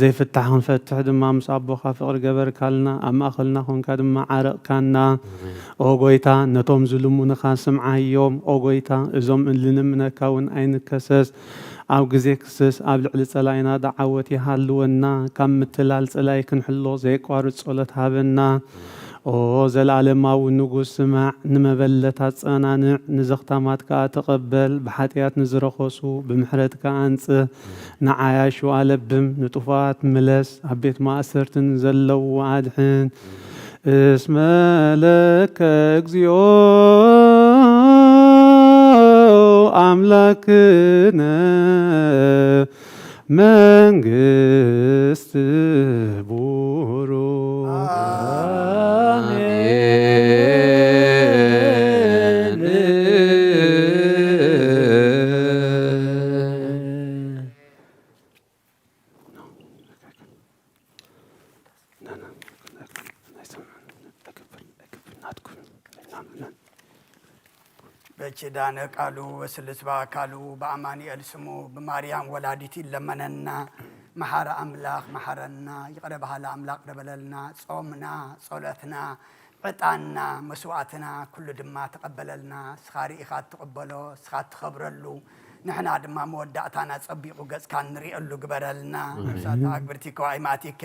ዘይፍታሕ ክንፈትሕ ድማ ምስ ኣቦኻ ፍቕሪ ገበርካልና። ኣብ ማእከልና ኾንካ ድማ ዓረቕካና። ኣሜን። ኦ ጎይታ፣ ነቶም ዝልምኑኻ ስምዓዮም። ኦ ጎይታ፣ እዞም ልንምነካ እውን ኣይንከሰስ። ኣብ ግዜ ክስስ ኣብ ልዕሊ ጸላኢና ደዓወት ይሃልወና። ካብ ምትላል ጸላኢ ክንሕሎ ዘየቋርጽ ጸሎት ሃበና። ኦ ዘለኣለማዊ ንጉስ ስማዕ፣ ንመበለት ኣጸናንዕ፣ ንዘኽታማት ከኣ ተቐበል። ብሓጢኣት ንዝረኸሱ ብምሕረትካ ኣንጽህ። ንዓያሹ ኣለብም፣ ንጥፉኣት ምለስ፣ ኣብ ቤት ማእሰርቲ ንዘለዉ ኣድሕን። እስመ ለከ እግዚኦ ኣምላክነ መንግስት ቡሩ። በኪዳነ ቃሉ ወስልስ በአካሉ በአማኑኤል ስሙ ብማርያም ወላዲት ይለመነና። መሓረ ኣምላኽ መሓረና፣ ይቕረ በሃሊ ኣምላኽ ይቕረ በለልና። ጾምና፣ ጸሎትና፣ ዕጣንና፣ መስዋእትና ኩሉ ድማ ተቐበለልና። ንስኻ ርኢኻ እትቕበሎ፣ ንስኻ እትኸብረሉ፣ ንሕና ድማ መወዳእታና ጸቢቑ ገጽካ እንርእየሉ ግበረልና። ነፍሳት ኣግብርቲ ከዋይ ማቲከ፣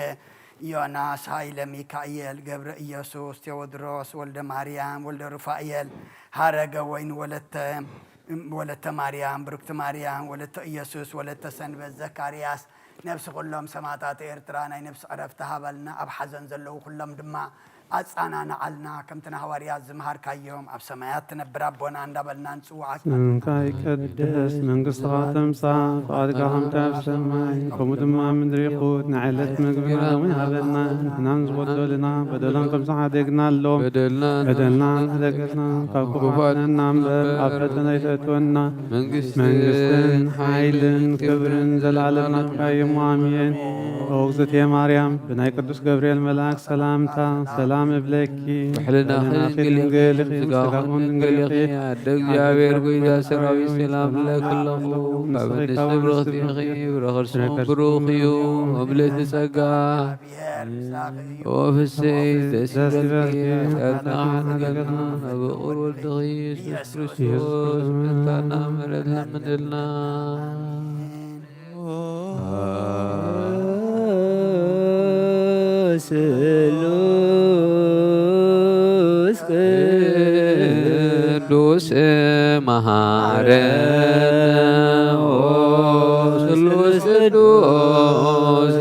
ዮናስ፣ ሃይለ ሚካኤል፣ ገብረ ኢየሱስ፣ ቴዎድሮስ፣ ወልደ ማርያም፣ ወልደ ሩፋኤል፣ ሃረገ ወይን፣ ወለተ ወለተ ማርያም፣ ብርክቲ ማርያም፣ ወለተ ኢየሱስ፣ ወለተ ሰንበት፣ ዘካርያስ፣ ነፍሲ ኩሎም ሰማእታት ኤርትራ ናይ ነፍሲ ዕረፍቲ ሃበልና። ኣብ ሓዘን ዘለዉ ኩሎም ድማ ኣጻናንዓልና። ከምቲ ንሃዋርያት ዝመሃርካዮም ኣብ ሰማያት ትነብር ኣቦና እንዳበልና ንጽውዓካ። ስምካ ይቀደስ፣ መንግስትኻ ትምጻእ፣ ፍቓድካ ከምቲ ኣብ ሰማይ ከምኡ ድማ ኣብ ምድሪ ይኹን። ናይ ዕለት ምግብና ሎሚ ሃበና፣ ንሕና ንዝበደሉና በደሎም ከም ዝሓደግናሎም በደልና በደልና ንሕደገልና፣ ካብ ክፉኣት ኣድሕነና እምበር ኣብ ፈተነ ኣይተእትወና። መንግስትን መንግስትን ሓይልን ክብርን ዘላለም ናትካ እዩ። ኣሜን። ኦ እግዝእትየ ማርያም፣ ብናይ ቅዱስ ገብርኤል መልኣክ ሰላምታ ሰላም እብለኪ። ብሕልናኺ ድንግል ኢኺ፣ ስጋኺ እውን ድንግል ኢኺ። ኣደ እግዚኣብሔር ጎይታ ሰራዊት ሰላም እብለኪ ኣለኹ። ካብ ኣንስቲ ብርኽቲ ኢኺ፣ ፍረ ከርስኺ እውን ብሩኽ እዩ። እምልእቲ ጸጋ ኦ ፍስሕቲ ደስ ይበልኪ፣ ኃጢአትና ሓደገትና፣ ናብ ፍቁር ወልድኺ ኢየሱስ ክርስቶስ ምሕረትካና ምሕረት ለምንልና። ስሉስ ቅዱስ መሐረነ ኦ ስሉስ ቅዱስ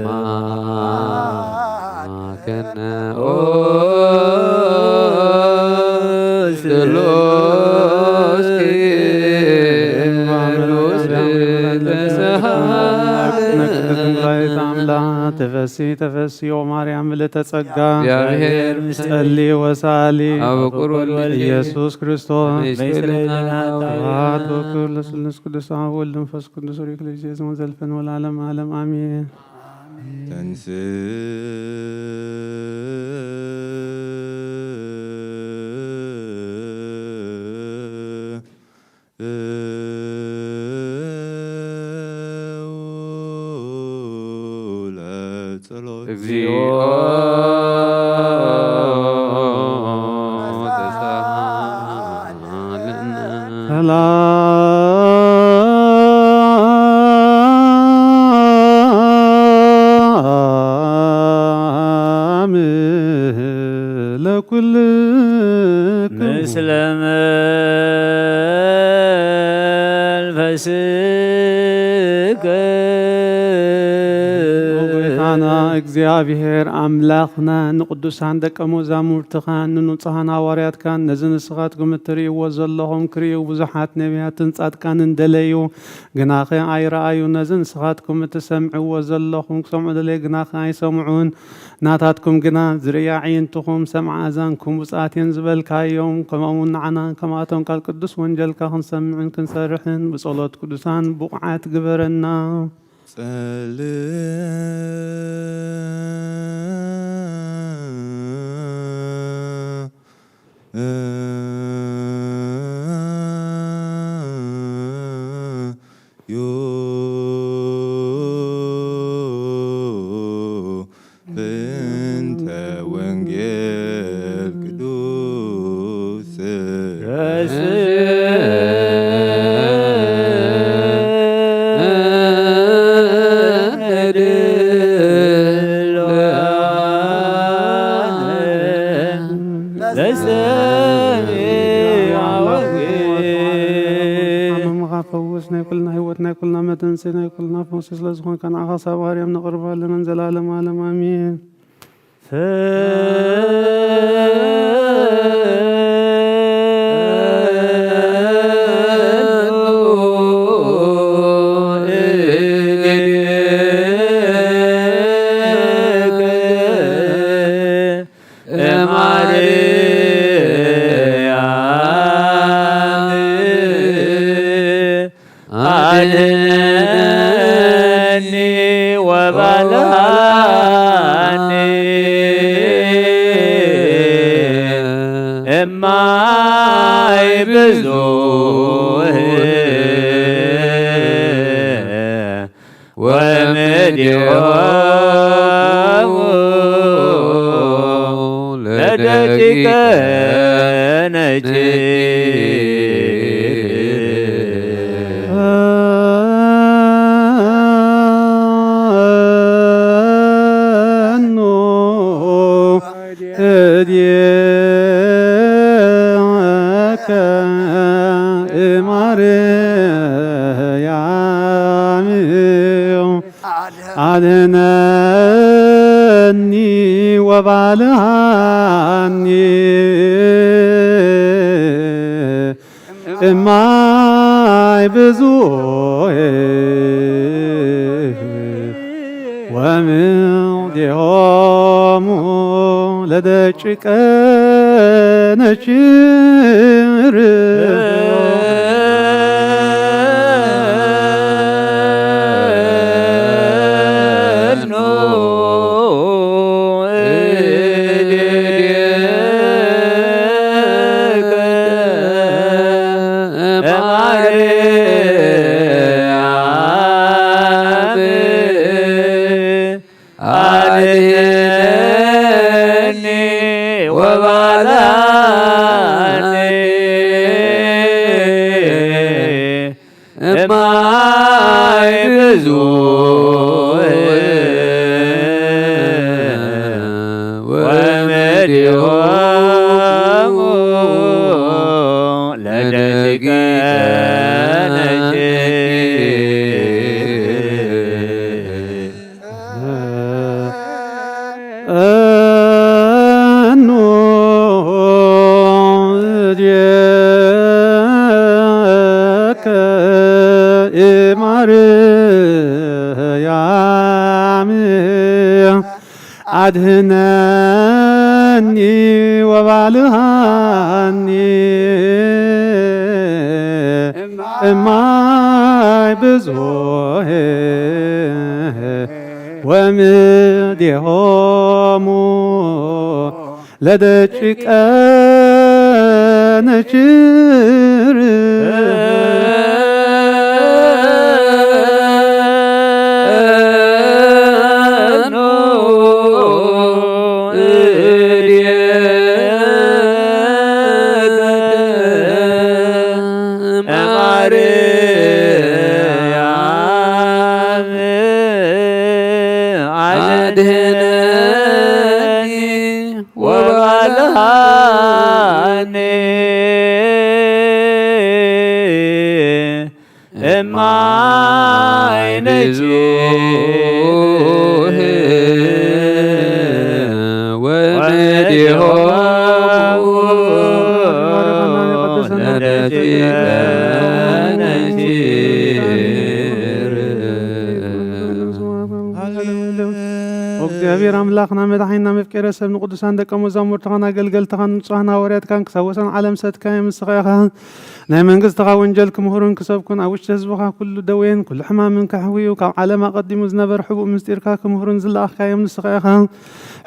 መሐረነ ኦ ስሉስ ቅዱስ ተፈሲ ተፈሲ ኦ ማርያም ምልእተ ጸጋ፣ እግዚአብሔር ጸሊ ወሳሊ ኣብ ፍቁር ወልድ ኢየሱስ ክርስቶስ። ስብሐት ወክብር ለስሉስ ቅዱስ አብ ወልድ መንፈስ ቅዱስ ሪክ ለጊዜ ዘመን ዘልፈን ወለዓለም ዓለም አሜን። ተንስ ለጸሎት እግዚኦ ተሳሃለነ። ሰላም ለኩልክሙ ምስለ መንፈስከ። ኦ ጎይታ ኣና እግዚኣብሔር ኣምላኽና ንቅዱሳን ደቀ መዛሙርትኻን ንንጹሃን ሃዋርያትካን ነዚ ንስኻትኩም እትርእይዎ ዘለኹም ክርእዩ ብዙሓት ነቢያትን ጻድቃንን ደለዩ፣ ግናኸ ኣይረኣዩ። ነዚ ንስኻትኩም እትሰምዕዎ ዘለኹም ክሰምዑ ደለዩ፣ ግናኸ ኣይሰምዑን። ናታትኩም ግና ዝርእያ ኣዒንትኹም፣ ሰምዓ ኣእዛንኩም ብፁዓት እየን ዝበልካዮም፣ ከምኡ እውን ንዓና ከምኣቶም ቃል ቅዱስ ወንጀልካ ክንሰምዕን ክንሰርሕን ብጸሎት ቅዱሳን ብቑዓት ግበረና። ጸልእ ዩ በእንተ ወንጌል ቅዱስ ሓመምኻ ፈውስ፣ ናይ ኩልና ህይወት፣ ናይ ኩልና መተንሲ፣ ናይ ኩልና ፈውሲ ስለ ዝኾንካ ንዓኻ ሳብ ኣርያም ነቕርባ ኣለና ንዘለዓለም ዓለም ኣሜን። አድነኒ ወባልዓኒ እማይ ብዙሕ ወምድዮሙ ለደቂቀ ነኪር። እዴከ እማርያም አድነኒ ወባልዓኒ እማይ ብዙሕ ወምንዴሆሙ ለደቂቀ ነኪር። አድነኒ ወባልዓኒ እማይ ብዙሕ ወምድዮሙ ለደቂቀ ነኪር። እኑ እዴከ ኢማርያም አድህነኒ ወባልሃኒ እማይ ብዙሄ ወምዴሆሙ ለደቂቀ ነኪር። ማርያም አድህነኒ ወባልሃኒ እማይ ብዙህ ኦ እግዚኣብሔር ኣምላኽና መድሓኒና መፍቀረ ሰብ ንቅዱሳን ደቀ መዛሙርትኻን ኣገልገልትኻን ንጹሃን ሃዋርያትካን ክሳብ ወሰን ዓለም ሰትካዮም ንስኻ ኢኻ። ናይ መንግስትኻ ወንጀል ክምህሩን ክሰብኩን ኣብ ውሽጢ ህዝብኻ ኩሉ ደዌን ኩሉ ሕማምን ከሕውዩ ካብ ዓለም ኣቐዲሙ ዝነበር ሕቡእ ምስጢርካ ክምህሩን ዝለኣኽካዮም ንስኻ ኢኻ።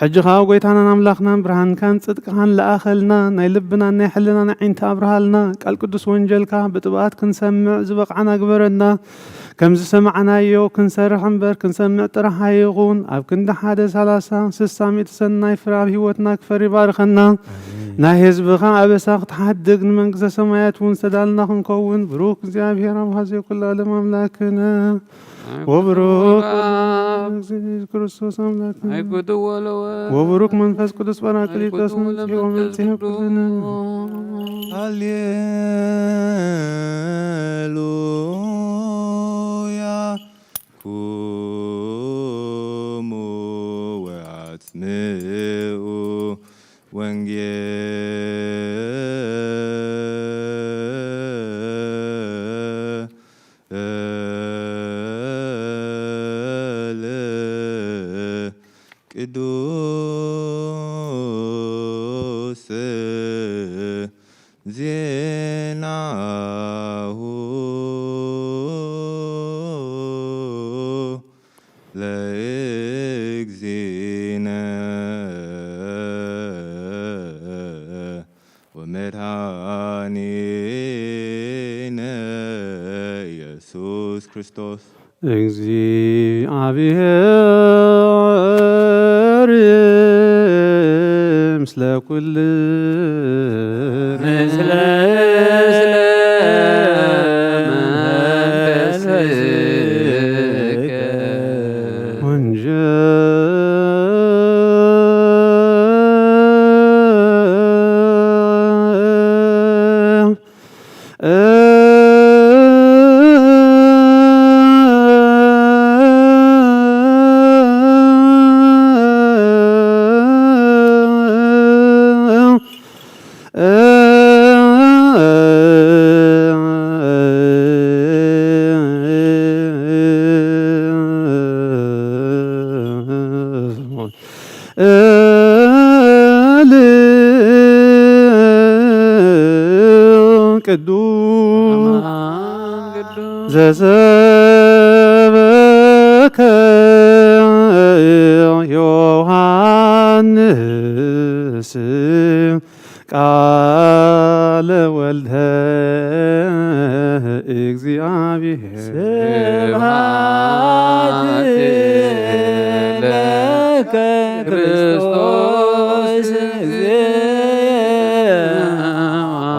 ሕጂ ኸኣ ጎይታናን ኣምላኽናን ብርሃንካን ጽድቅኻን ለኣኸልና ናይ ልብናን ናይ ሕልናን ኣዒንቲ ኣብርሃልና ቃል ቅዱስ ወንጀልካ ብጥብኣት ክንሰምዕ ዝበቕዓና ግበረና። ከም ዝሰማዕናዮ ክንሰርሕ እምበር ክንሰምዕ ጥራሕ ኣይኹን። ኣብ ክንዲ ሓደ ሰላሳ ስሳ ሚእቲ ሰናይ ፍረ ኣብ ህይወትና ክፈሪ ባርኸና። ናይ ህዝብኻ ኣበሳ ክትሓድግ ንመንግስተ ሰማያት እውን ዝተዳልና ክንከውን ብሩክ እግዚኣብሔር ኣብ ሀዜ ኩሉ ዓለም ኣምላክነ ወብሩክ ወልድ ክርስቶስ ኣምላክነ ኣይኩትዎ ለወ ወብሩክ መንፈስ ቅዱስ ጳራቅሊጦስ ኣይኩትዎ መምጽኦ ለመንፈስ መምጽኦ ቅዱስ ኩልነ ሃሌሉያ ኩሙ ወአጽምዑ ወንጌል ቅዱስ ዜናሁ ለእግዚእነ ወመድኃኒነ ኢየሱስ ክርስቶስ። እግዚአብሔር ምስለ ኩል ምስለ መንፈስከ ወንጀ እል ቅዱስ ዘሰበከ ዮሐንስ ቃለ ወልደ እግዚአብሔር። ስብሐት ለከ ክርስቶስ እግዚእ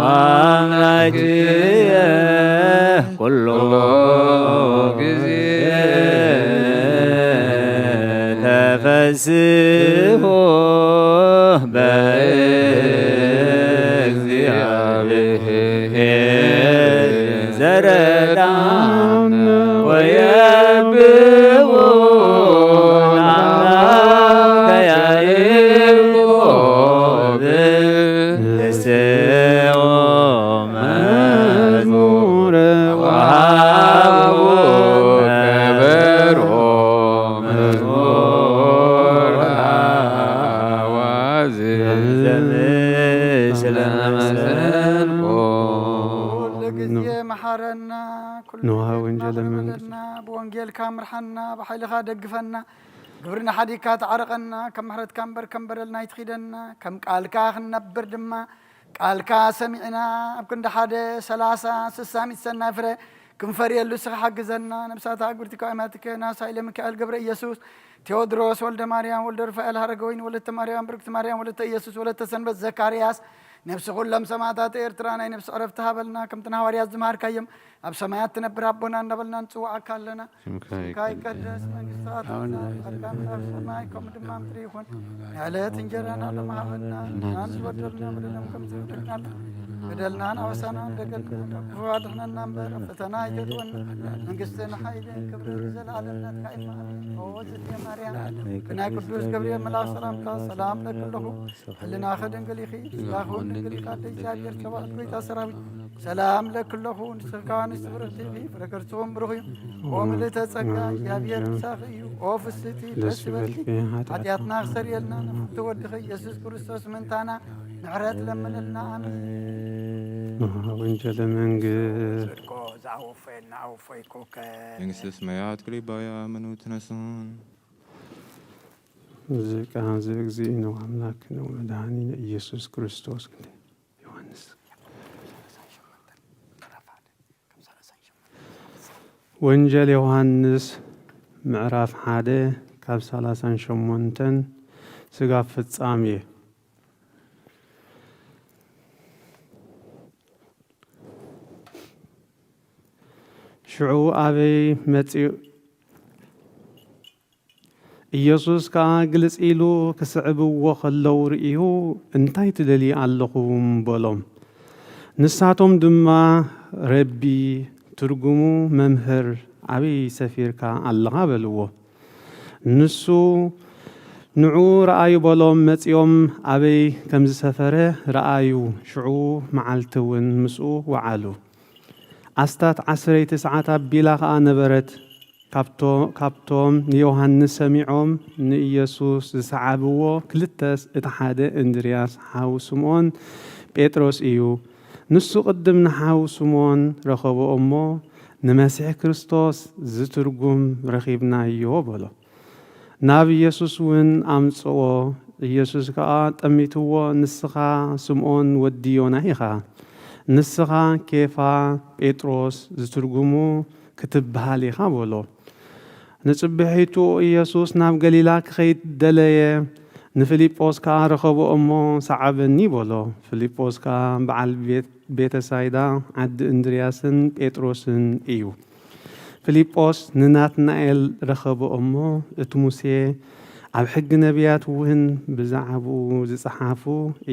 ወአምላክየ ኩሎ ጊዜ ተፈስሑ በእግዚአብሔር ዘረዳን ወየብኡ ለአምላከ ያዕቆብ ንስኦ መዝሙረ ወሃቡ ከበሮ መዝሙር አዋዜ ዘምስለ መሰንቆ። ኩሉ ግዜ መሓረና፣ ኩሉ ንውሃ ግዜ ወንጀል እናበረበረና፣ ብወንጌልካ ምርሓና፣ ብሓይልኻ ደግፈና፣ ግብርና ሓዲግካ ተዓረቐና፣ ከም ምሕረትካ እምበር ከም በደልና ኣይትኺደና፣ ከም ቃልካ ክንነብር ድማ ቃልካ ሰሚዕና ኣብ ክንዲ ሓደ ሰላሳ ስሳ ሚእቲ ሰናይ ፍረ ክንፈርየሉ እስኻ ሓግዘና። ነብሳት ኣግብርቲ ካይማትከ ናሳይለ ሚካኤል ገብረ ኢየሱስ፣ ቴዎድሮስ ወልደ ማርያም፣ ወልደ ሩፋኤል ሃረገወይን፣ ወለተ ማርያም፣ ብርክቲ ማርያም፣ ወለተ ኢየሱስ፣ ወለተ ሰንበት ዘካርያስ፣ ነብሲ ኩሎም ሰማዕታት ኤርትራ ናይ ነብሲ ዕረፍቲ ሃበልና። ከምቲ ንሃዋርያት ዝመሃርካዮም ኣብ ሰማያት ትነብር ኣቦና እንዳበልና ንጽውዓካ ኣለና። ስምካ ስምካ ይቀደስ። ይቀደስ፣ መንግስትኻ ትምጻእ፣ ፈቃድካ ኣብ ሰማይ ከምኡ ድማ ምድሪ ይኹን። የዕለት እንጀራና ሎሚ ሃበና፣ ንሕናን ዝበደሉና በደሎም ከም ዝበደልናሉ፣ በደልናን ኣበሳናን ደገልና ካብ ክፉ ኣድሕነና እምበር፣ ኣብ ፈተና ኣይተእትወና። መንግስትን ሓይልን ክብርን ዘለኣለም ናትካ እዩ። እመ ኣሜን። ኦ ዝእቲ ማርያም፣ ብናይ ቅዱስ ገብርኤል መልኣኽ ሰላምታ ሰላም እብለኪ ኣለኹ። ሕልናኺ ድንግል ኢኺ፣ ስጋኺ እውን ድንግል ኢኻ። ኣደ እግዚኣብሔር ጸባኦት፣ ጎይታ ሰራዊት፣ ሰላም እብለኪ ኣለኹ። ንስኻ ስብርኽቲ ፍረ ከርስኹም ብሩኽ እዩ። ኦ ምልእተ ጸጋ እግዚኣብሔር ምሳኺ እዩ። ኦ ፍስቲ ደስ ይበልኪ። ኃጢኣትና ክሰርየልና ንፍቶ ወድኺ ኢየሱስ ክርስቶስ ምእንታና ምሕረት ለምንልና። ኣሜን። ወንጀለ መንግስት ጽድቆ ዛውፈና ውፈይኩከ። መንግስተ ሰማያት ክሊባያ መኑ ትነሱን። እዚ ቃል እዚ እግዚእነ ወአምላክነ ወመድኃኒነ ኢየሱስ ክርስቶስ። ዮሐንስ። ወንጀል ዮሐንስ ምዕራፍ ሓደ ካብ ሠላሳን ሸሞንተን ስጋብ ፍጻሜ። ሽዑ ኣበይ መጺኡ? ኢየሱስ ከኣ ግልጽ ኢሉ ክስዕብዎ ኸለዉ ርእዩ፣ "እንታይ ትደልዩ ኣለኹም?" በሎም። ንሳቶም ድማ፣ "ረቢ" ትርጉሙ መምህር፣ "ኣበይ ሰፊርካ ኣለኻ?" በልዎ። ንሱ፣ "ንዑ ረኣዩ" በሎም። መጺኦም ኣበይ ከም ዝሰፈረ ረኣዩ። ሽዑ መዓልቲ እውን ምስኡ ወዓሉ። ኣስታት ዓሰርተ ሰዓት ኣቢላ ኸኣ ነበረት። ካብቶ-፣ ካብቶም ንዮሃንስ ሰሚዖም ንኢየሱስ ዝሰዓብዎ ክልተስ፣ እቲ ሓደ እንድርያስ ሓው ስምዖን ጴጥሮስ እዩ። ንሱ ቅድም ንሓው ስምዖን ረኸቦ እሞ፣ "ንመሲሕ ክርስቶስ ዝትርጉም ረኺብናዮ" በሎ። ናብ ኢየሱስ እውን ኣምጽኦ። ኢየሱስ ከኣ ጠሚትዎ፣ "ንስኻ ስምዖን ወዲ ዮና ኢኻ። ንስኻ ኬፋ፣ ጴጥሮስ፣ ዝትርጉሙ ክትበሃል ኢኻ" በሎ። ንጽብሒቱ ኢየሱስ ናብ ገሊላ ክኸይድ ደለየ። ንፊልጶስ ከኣ ረኸቦ እሞ፣ "ሰዓበኒ" በሎ። ፊልጶስ ከኣ በዓል ቤት ቤተሳይዳ፣ ዓዲ እንድርያስን ጴጥሮስን እዩ። ፊልጶስ ንናትናኤል ረኸቦ እሞ፣ "እቲ ሙሴ ኣብ ሕጊ ነቢያት እውን ብዛዕባኡ ዝጸሓፉ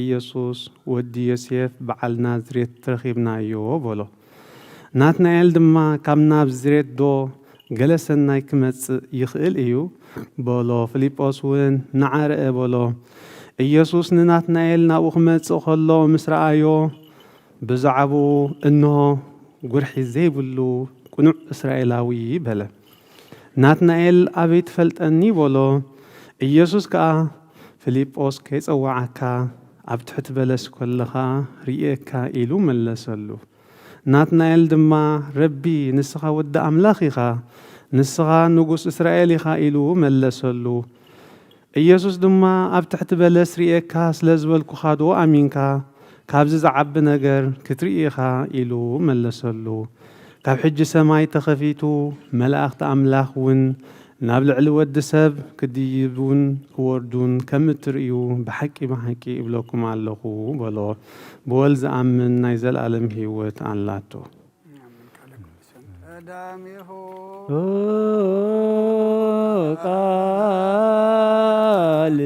ኢየሱስ ወዲ ዮሴፍ በዓል ናዝሬት ረኺብናዮ" በሎ። ናትናኤል ድማ፣ "ካብ ናዝሬትዶ ገለ ሰናይ ክመጽእ ይኽእል እዩ?" በሎ። ፊልጶስ እውን፣ "ንዓ ርአ" በሎ። ኢየሱስ ንናትናኤል ናብኡ ክመጽእ ከሎ ምስ ረኣዮ፣ ብዛዕባኡ፣ "እንሆ፣ ጉርሒ ዘይብሉ ቅኑዕ እስራኤላዊ" በለ። ናትናኤል፣ "ኣበይ ትፈልጠኒ?" በሎ። ኢየሱስ ከኣ፣ "ፊልጶስ ከይጸውዓካ ኣብ ትሕቲ በለስ ከለኻ ርእየካ" ኢሉ መለሰሉ። ናትናኤል ድማ፣ "ረቢ፣ ንስኻ ወዲ ኣምላኽ ኢኻ፣ ንስኻ ንጉስ እስራኤል ኢኻ" ኢሉ መለሰሉ። ኢየሱስ ድማ፣ "ኣብ ትሕቲ በለስ ርእየካ ስለ ዝበልኩኻዶ ኣሚንካ? ካብዚ ዝዓቢ ነገር ክትርኢ ኢኻ" ኢሉ መለሰሉ። ካብ ሕጂ ሰማይ ተኸፊቱ፣ መላእኽቲ ኣምላኽ እውን ናብ ልዕሊ ወዲ ሰብ ክድይቡን ክወርዱን ከም እትርእዩ ብሓቂ ብሓቂ እብለኩም ኣለኹ በሎ። ብወልድ ዝኣምን ናይ ዘለኣለም ህይወት ኣላቶ። ቀዳሚሁ ቃል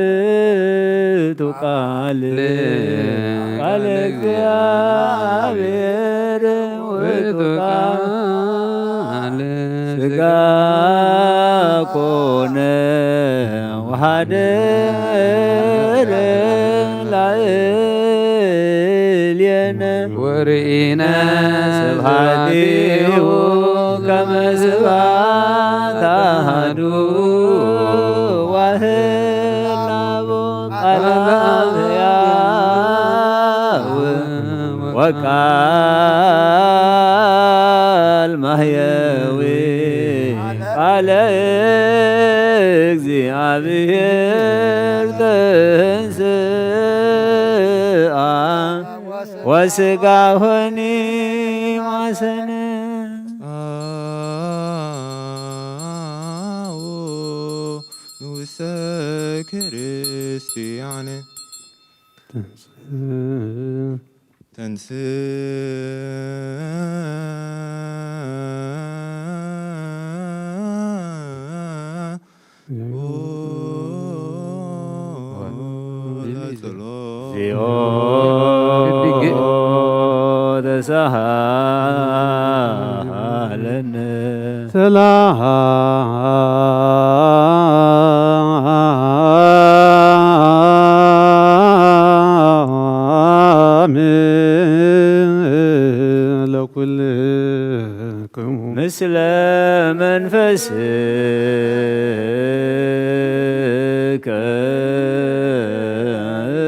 ውእቱ ቃል፣ ቃል እግዚአብሔር ውእቱ ቃል ሥጋ ኮነ ወሐደረ ላዕሌነ ወርኢነ ስብሐቲሁ ከመ ስብሐት አሐዱ ዋህድ ላቡ ቃለ ሕያው ወቃል ማሕየዊ ቃለ እግዚአብሔር ተንሥአ ወሥጋ ሆኒ ማሰነ። ንጉሰ ክርስቲያን ተንስ ዚኦ ተሳሃለነ ሰላም ስለ መንፈስከ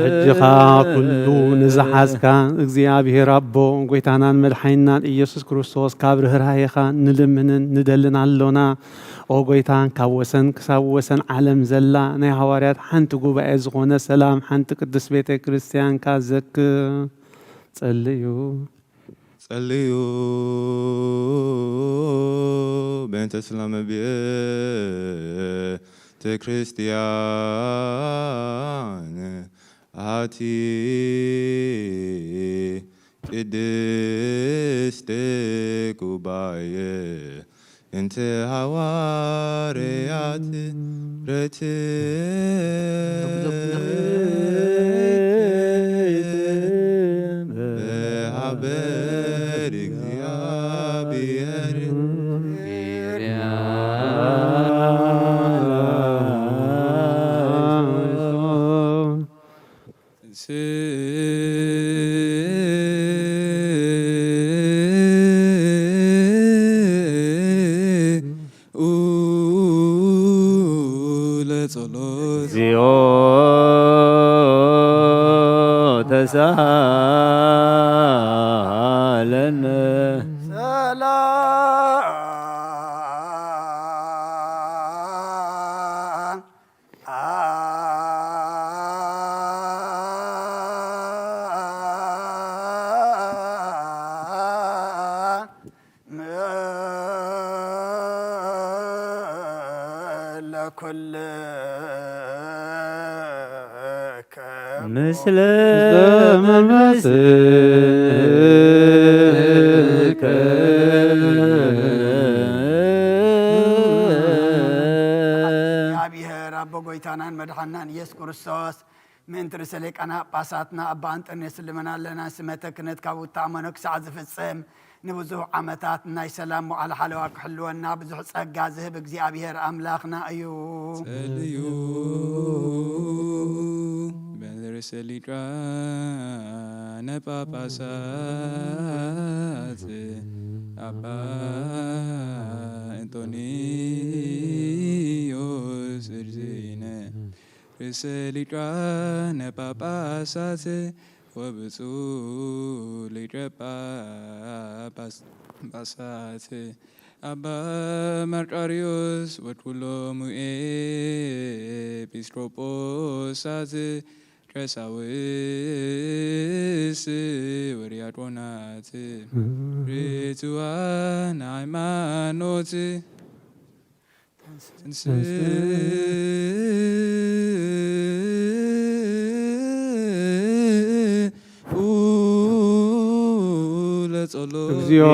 ሕጂ ኸኣ ኩሉ ንዝሓዝካ እግዚኣብሔር ኣቦ፣ ጐይታናን መድሓኒናን ኢየሱስ ክርስቶስ፣ ካብ ርህራሄኻ ንልምንን ንደልን ኣሎና። ኦ ጐይታ፣ ካብ ወሰን ክሳብ ወሰን ዓለም ዘላ ናይ ሃዋርያት ሓንቲ ጉባኤ ዝኾነ ሰላም ሓንቲ ቅድስት ቤተ ክርስቲያንካ ዘክር። ጸልዩ። ጸልዩ በእንተ ሰላመ ቤተ ክርስቲያን ኣቲ ቅድስት ጉባኤ እንተ ሃዋርያት ረት በሃበ እግዚአብሔር ስኡ ለጸሎት። እግዚኦ ተሳሃለነ። ሰላም ለኩልከ ምስለ መንፈስከ። እግዚኣብሔር ኣቦ ጐይታናን መድሓናን ኢየሱስ ክርስቶስ፣ ምእንቲ ርእሰ ሊቃነ ጳጳሳትና ኣባ እንጠንዮስ ንልምና ኣለና። ስመተ ክህነት ካብ ውታእ መኖ ክሳዕ ዝፍጽም፣ ንብዙሕ ዓመታት ናይ ሰላም መዋዕለ ሓለዋ ክሕልወና ብዙሕ ጸጋ ዝህብ እግዚኣብሔር ኣምላኽና እዩ። ጸልዩ በርእሰ ሊቃነ ጳጳሳት ኣባ እንጦንዮስ እርዚነ ርእሰ ሊቃነ ጳጳሳት ወብፁዕ ሊቀ ጳጳሳት ኣባ መርቃሪዎስ ወኩሎሙ ኤጲስቆጶሳት ቀሳውስት ወዲያቆናት ርቱዓን ሃይማኖት ተንሥኡ ለጸሎት። እግዚኦ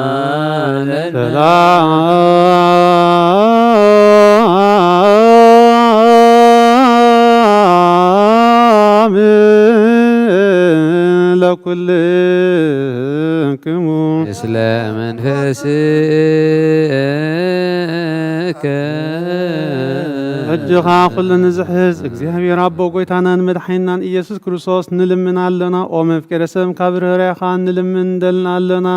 ተሳሃለነ። ሰላም ለኩልክሙ። ምስለ መንፈስከ። ሕጂ ኸኣ ኩሉ ንዝሕዝ እግዚኣብሔር ኣቦ ጐይታናን መድሓኒናን ኢየሱስ ክርስቶስ ንልምን ኣለና። ኦ መፍቀሬ ሰብ፣ ካብ ርህራሄኻ ንልምን ንደልን ኣለና።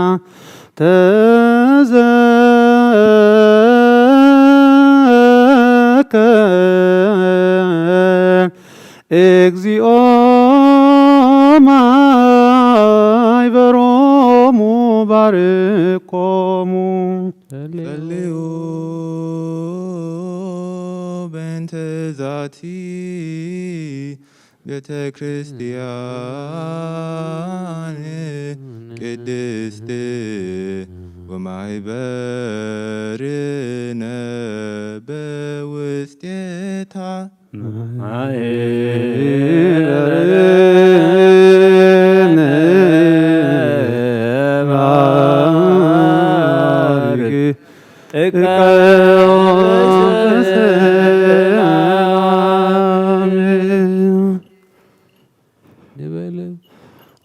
ተዘከር እግዚኦ ማይበሮሙ ባርኮሙ። ጸልዩ በእንተ ዛቲ ቤተ ክርስቲያን ቅድስት ወማይበርነ በውስቴታ። ንበል።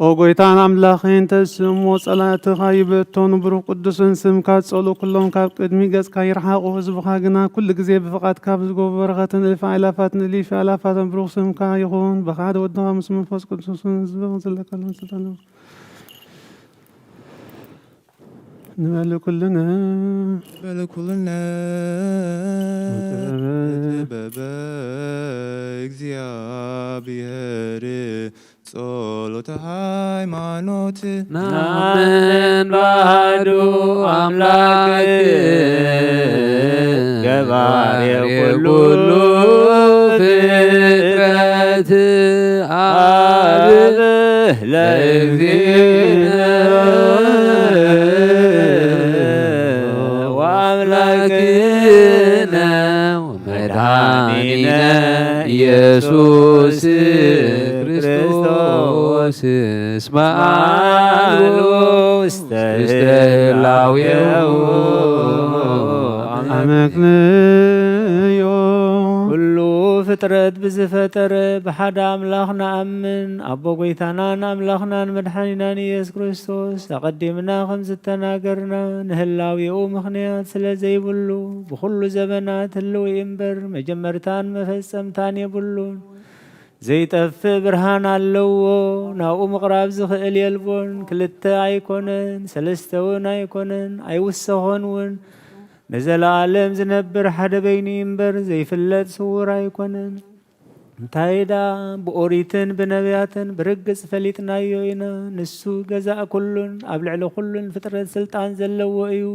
ኦ ጐይታን ኣምላኸይን፣ ተስእሞ ጸላእትኻ ይበተኑ፣ ብሩኽ ቅዱስን ስምካ ጸሉ፣ ኩሎም ካብ ቅድሚ ገጽካ ይርሓቑ፣ ህዝብኻ ግና ኩሉ ግዜ ብፍቓድካ ብዝጎቦ በረኸትን እልፊ ኣእላፋትን እልፊ ኣእላፋትን ብሩኽ ስምካ ይኹን፣ ብሓደ ወድኻ ምስ መንፈስ ቅዱስን ህዝብኻ ዘለካ ስልጣን ንበል ኩልነ። በል ኩልነ ወጥበበ ጥበበ እግዚኣብሔር ጸሎተ ሃይማኖት ናምን ባሕዱ ኣምላክ ገባሬ ኩሉ ፍጥረት ኣብ ለእግዚእነ ወኣምላክነ መድኃኒነ ኢየሱስ ክርስቶስ እስመ አልቦ ውስተ ህላዌሁ ኣመክንዮ ኩሉ ፍጥረት ብዝፈጠረ ብሓደ ኣምላኽ ንኣምን። ኣቦ ጐይታናን ኣምላኽናን መድሓኒናን ኢየሱስ ክርስቶስ ኣቐዲምና ከም ዝተናገርና ንህላዌኡ ምኽንያት ስለ ዘይብሉ ብኹሉ ዘበናት ህልው እዩ እምበር መጀመርታን መፈጸምታን የብሉን። ዘይጠፍእ ብርሃን ኣለዎ። ናብኡ ምቕራብ ዝኽእል የልቦን። ክልተ ኣይኮነን፣ ሰለስተ እውን ኣይኮነን፣ ኣይውሰኾን እውን። ንዘለኣለም ዝነብር ሓደ በይኑ እዩ እምበር ዘይፍለጥ ስዉር ኣይኮነን። እንታይ ደኣ ብኦሪትን ብነቢያትን ብርግጽ ፈሊጥናዮ ኢና። ንሱ ገዛእ ኩሉን ኣብ ልዕሊ ኩሉን ፍጥረት ስልጣን ዘለዎ እዩ።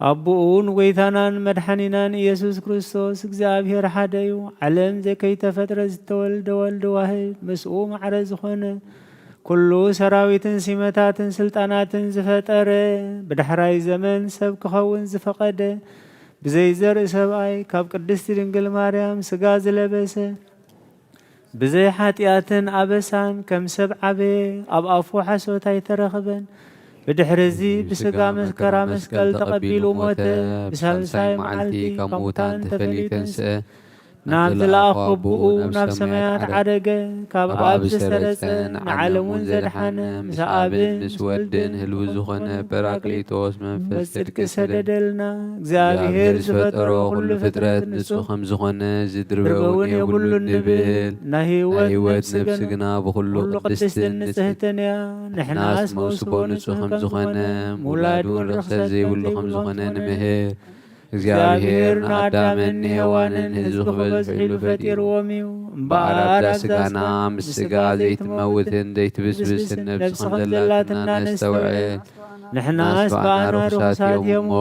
ኣቦኡ ንጐይታናን መድሓኒናን ኢየሱስ ክርስቶስ እግዚኣብሔር ሓደ እዩ። ዓለም ዘይከይተፈጥረ ዝተወልደ ወልድ ዋህድ ምስኡ ማዕረ ዝኾነ ኩሉ ሰራዊትን ሲመታትን ስልጣናትን ዝፈጠረ ብዳሕራይ ዘመን ሰብ ክኸውን ዝፈቐደ ብዘይ ዘርኢ ሰብኣይ ካብ ቅድስቲ ድንግል ማርያም ስጋ ዝለበሰ ብዘይ ሓጢኣትን ኣበሳን ከም ሰብ ዓበየ፣ ኣብ ኣፉ ሓሶት ኣይተረኽበን። ብድሕሪ እዚ ብስጋ መከራ መስቀል ተቐቢሉ ሞተ፣ ብሳልሳይ መዓልቲ ካብ ሙታን ተፈልዩ ተንስአ፣ ናብ ዝለኣኾ ኣቦኡ ናብ ሰማያት ዓረገ፣ ካብ ኣብ ዝሰረጸ ንዓለም እውን ዘድሓነ፣ ምስ ኣብን ምስ ወድን ህልው ዝኾነ ጳራቅሊጦስ መንፈስ ጽድቂ ሰደደልና። እግዚኣብሔር ዝፈጠሮ ኩሉ ፍጥረት ንጹህ ከም ዝኾነ ዝድርበ እውን የብሉን ንብል። ናይ ህይወት ነፍሲ ግና ብኹሉ ቅድስትን ንጽህትን እያ። ንሕናስ መውስቦ ንጹህ ከም ዝኾነ ምውላድ እውን ርኽሰት ዘይብሉ ከም ዝኾነ ንምህር። እግዚኣብሔር ንኣዳምን ንሄዋንን ህዝቢ ክበዝሕሉ ፈጢርዎም እዩ። እምበኣር ኣብዛ ስጋና ምስ ስጋ ዘይትመውትን ዘይትብስብስን ነብሲ ከም ዘላትና ነስተውዕል። ንሕናስ ብኣና ርኹሳት እዮም እሞ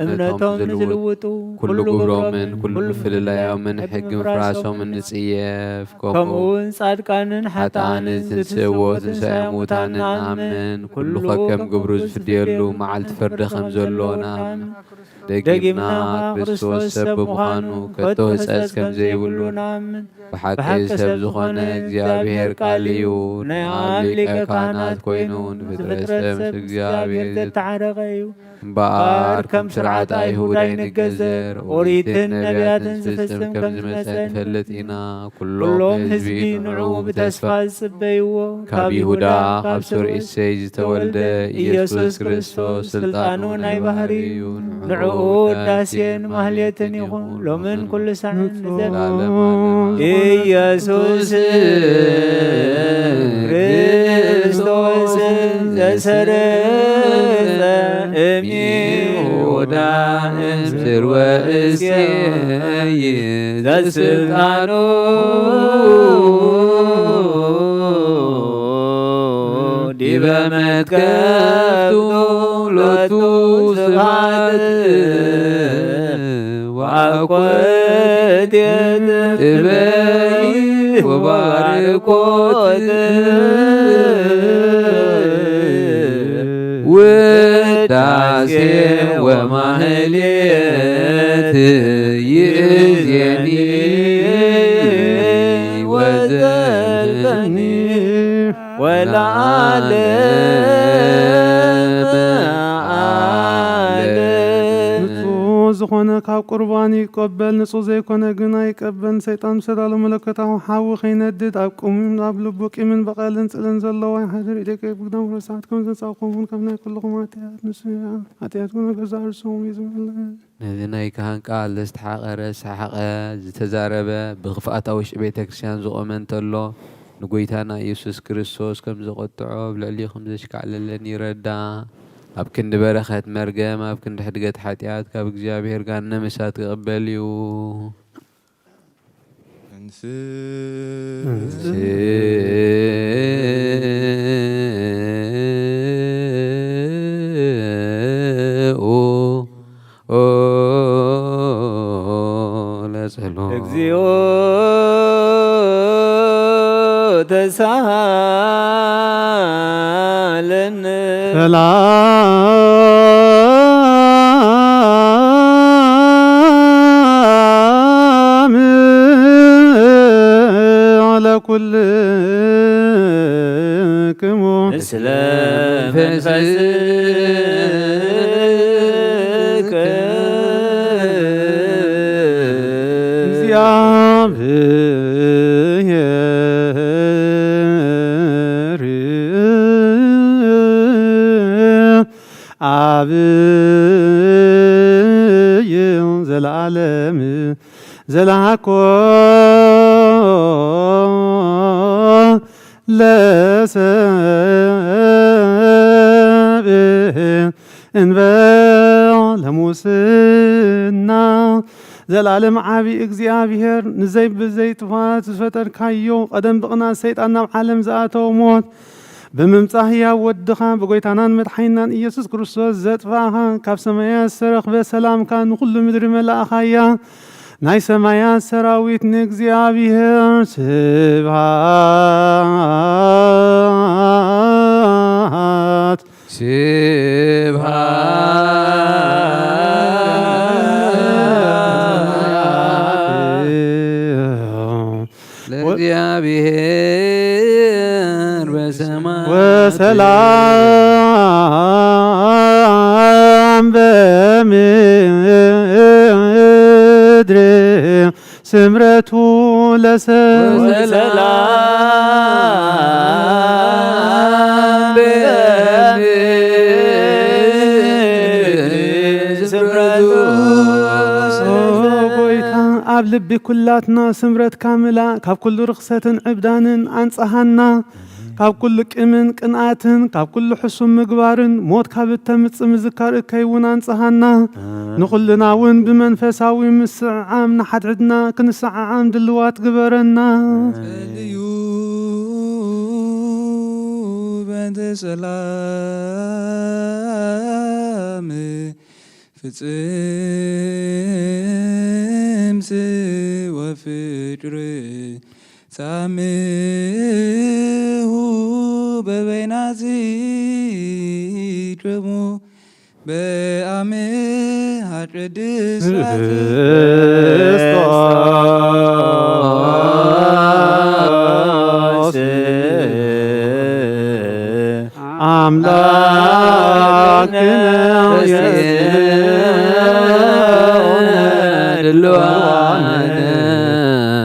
እምነቶም ንዝልውጡ ኩሉ ግብሮምን ኩሉ ምፍልላዮምን ሕጊ ምፍራሶምን ንጽየፍ። ከምኡ እውን ጻድቃንን ሓጥኣንን ዝትንስእዎ ትንሳኤ ሙታን ንኣምን። ኩሉ ከከም ግብሩ ዝፍድየሉ መዓልቲ ፍርዲ ከም ዘሎ ንኣምን። ደጊምና ክርስቶስ ሰብ ብምዃኑ ከቶ ህጸጽ ከም ዘይብሉ ንኣምን። ብሓቂ ሰብ ዝኾነ እግዚኣብሔር ቃል እዩ። ናይ ኣብ ሊቀ ካህናት ኮይኑ ንፍጥረት ሰብ ምስ እግዚኣብሔር ዘተዓረቐ እዩ። እምበኣር ከም ስርዓት ኣይሁድ ኣይንገዘር፣ ኦሪትን ነቢያትን ዝፍጽም ከም ዝመጸ ንፈልጥ ኢና። ኩሎም ህዝቢ ንዕኡ ብተስፋ ዝጽበይዎ ካብ ይሁዳ ካብ ሱር እሴይ ዝተወልደ ኢየሱስ ክርስቶስ ስልጣኑ ናይ ባህሪ እዩ። ንዕኡ ውዳሴን ማህሌትን ይኹን ሎምን ኩሉ ሳዕን ንዘብ ኢየሱስ ክርስቶስ ዘሰረጸ እምይሁዳ እምስር ወእሴይ ዘስልጣኑ ዲበ መትከፍቱ ሎቱ ስብሐት ወአኮቴት ጥበይ ወባርኮት ውዳሴ ወማህሌት ይእዜኒ ወዘልፈኒ ወለዓለመ ዓለም። ንጹህ ዝኾነ ካብ ቁርባን ይቀበል፣ ንጹህ ዘይኮነ ግን ኣይቀበልን። ሰይጣን ብሰላሉ መለኮታዊ ሓዊ ከይነድድ ኣብ ቁምን ኣብ ልቡ ቂምን በቐልን ጽልን ዘለዎ ኣይሓድር። ኢደቀ ብግዳም ረሳት ከም ዘንጻእኩምን ካብ ናይ ኩልኹም ሓጢኣት ንሱ ሓጢኣትኩም ገዛእ ርእስኹም እዩ ዝመልእ። ነዚ ናይ ካህን ቃል ዘስተሓቐረ ዝሰሓቐ ዝተዛረበ ብኽፍኣት ኣብ ውሽጢ ቤተ ክርስቲያን ዝቖመ እንተሎ ንጎይታና ኢየሱስ ክርስቶስ ከም ዘቖጥዖ ኣብ ልዕሊኡ ከም ዘሽካዕለለን ይረዳእ። ኣብ ክንዲ በረኸት መርገም፣ ኣብ ክንዲ ሕድገት ሓጢኣት ካብ እግዚኣብሔር ጋር ነምሳት ክቕበል እዩ። ዘላለም ዓቢ እግዚኣብሔር ንዘይ ብዘይ ጥፋት ዝፈጠርካዮ ቀደም ብቕናት ሰይጣን ናብ ዓለም ዝኣተወ ሞት ብምምጻእ ህያው ወድኻ ብጎይታናን መድሓኒናን ኢየሱስ ክርስቶስ ዘጥፋእኻ ካብ ሰማያት ዝተረኽበ ሰላምካ ንኹሉ ምድሪ መላእኻያ። ናይ ሰማያት ሰራዊት ንእግዚኣብሔር ስብሃት። ስብሃት ለእግዚኣብሔር በሰማይ ወሰላም በምድር ስምረቱ ለሰላም በምድር ስምረቱ። ጎይታ ኣብ ልቢ ኩላትና ስምረትካ ምላእ፣ ካብ ኩሉ ርኽሰትን ዕብዳንን ኣንጽሃና። ካብ ኩሉ ቂምን ቅንኣትን፣ ካብ ኩሉ ሕሱም ምግባርን፣ ሞት ካብ እተምጽእ ምዝካር እከይ እውን ኣንጽሃና። ንኹልና እውን ብመንፈሳዊ ምስዕዓም ንሓድሕድና ክንሰዓዓም ድልዋት ግበረና። ጸልዩ በእንተ ሰላም ፍጽምቲ ወፍቅር ሳምሁ በበይናዚ ደሙ በአምሃ ቅድስት ክርስቶስ አምላክነ ድልዋነ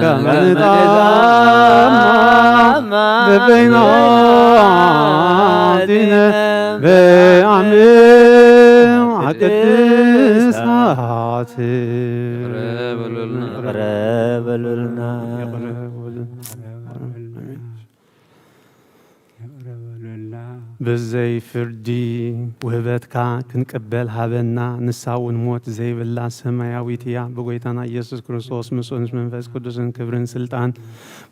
ከመ ንጣማ በበይናቲነ በአምሃ ቅድስት ይቅረ በሉልና። ይቅረ በሉልና። ብዘይ ፍርዲ ውህበትካ ክንቅበል ሃበና። ንሳ እውን ሞት ዘይብላ ሰማያዊት እያ። ብጎይታና ኢየሱስ ክርስቶስ ምስኡን ምስ መንፈስ ቅዱስን ክብርን ስልጣን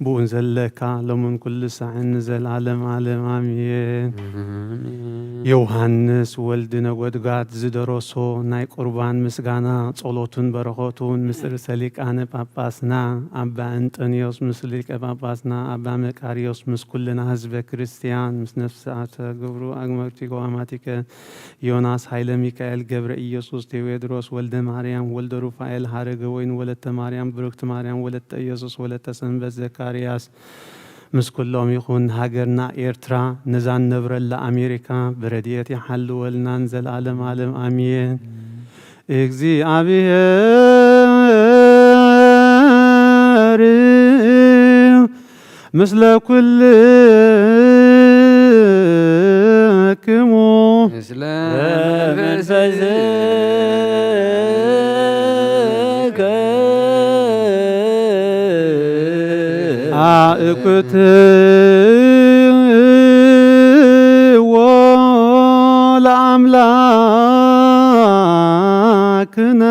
ብኡን ዘለካ ሎምን ኩሉ ሳዕን ንዘለዓለም ዓለም ኣሜን። ኣሜን። ዮሃንስ ወልድ ነጎድጓድ ዝደረሶ ናይ ቁርባን ምስጋና ጸሎቱን በረኸቱን ምስ ርእሰ ሊቃነ ጳጳስና ኣባ እንጠንዮስ ምስ ሊቀ ጳጳስና ኣባ መቃርዮስ ምስ ኩልና ህዝበ ክርስቲያን ምስ ነፍሳተ ግብሩ ኣግመርቲጎ ኣማቲከ ዮናስ ሃይለ ሚካኤል ገብረ ኢየሱስ ቴዎድሮስ ወልደ ማርያም ወልደ ሩፋኤል ሃረገ ወይን ወለተ ማርያም ብሩክቲ ማርያም ወለተ ኢየሱስ ወለተ ሰንበት ዘካርያስ ምስ ኩሎም ይኹን። ሃገርና ኤርትራ ነዛ ንነብረላ ኣሜሪካ ብረድኤት ይሓልወልና ንዘለዓለም ዓለም ኣሜን። እግዚኣብሔር ምስለ ኩልክሙ። ምስለ መንፈስከ አእኩትዎ ለአምላ ኣምላክነ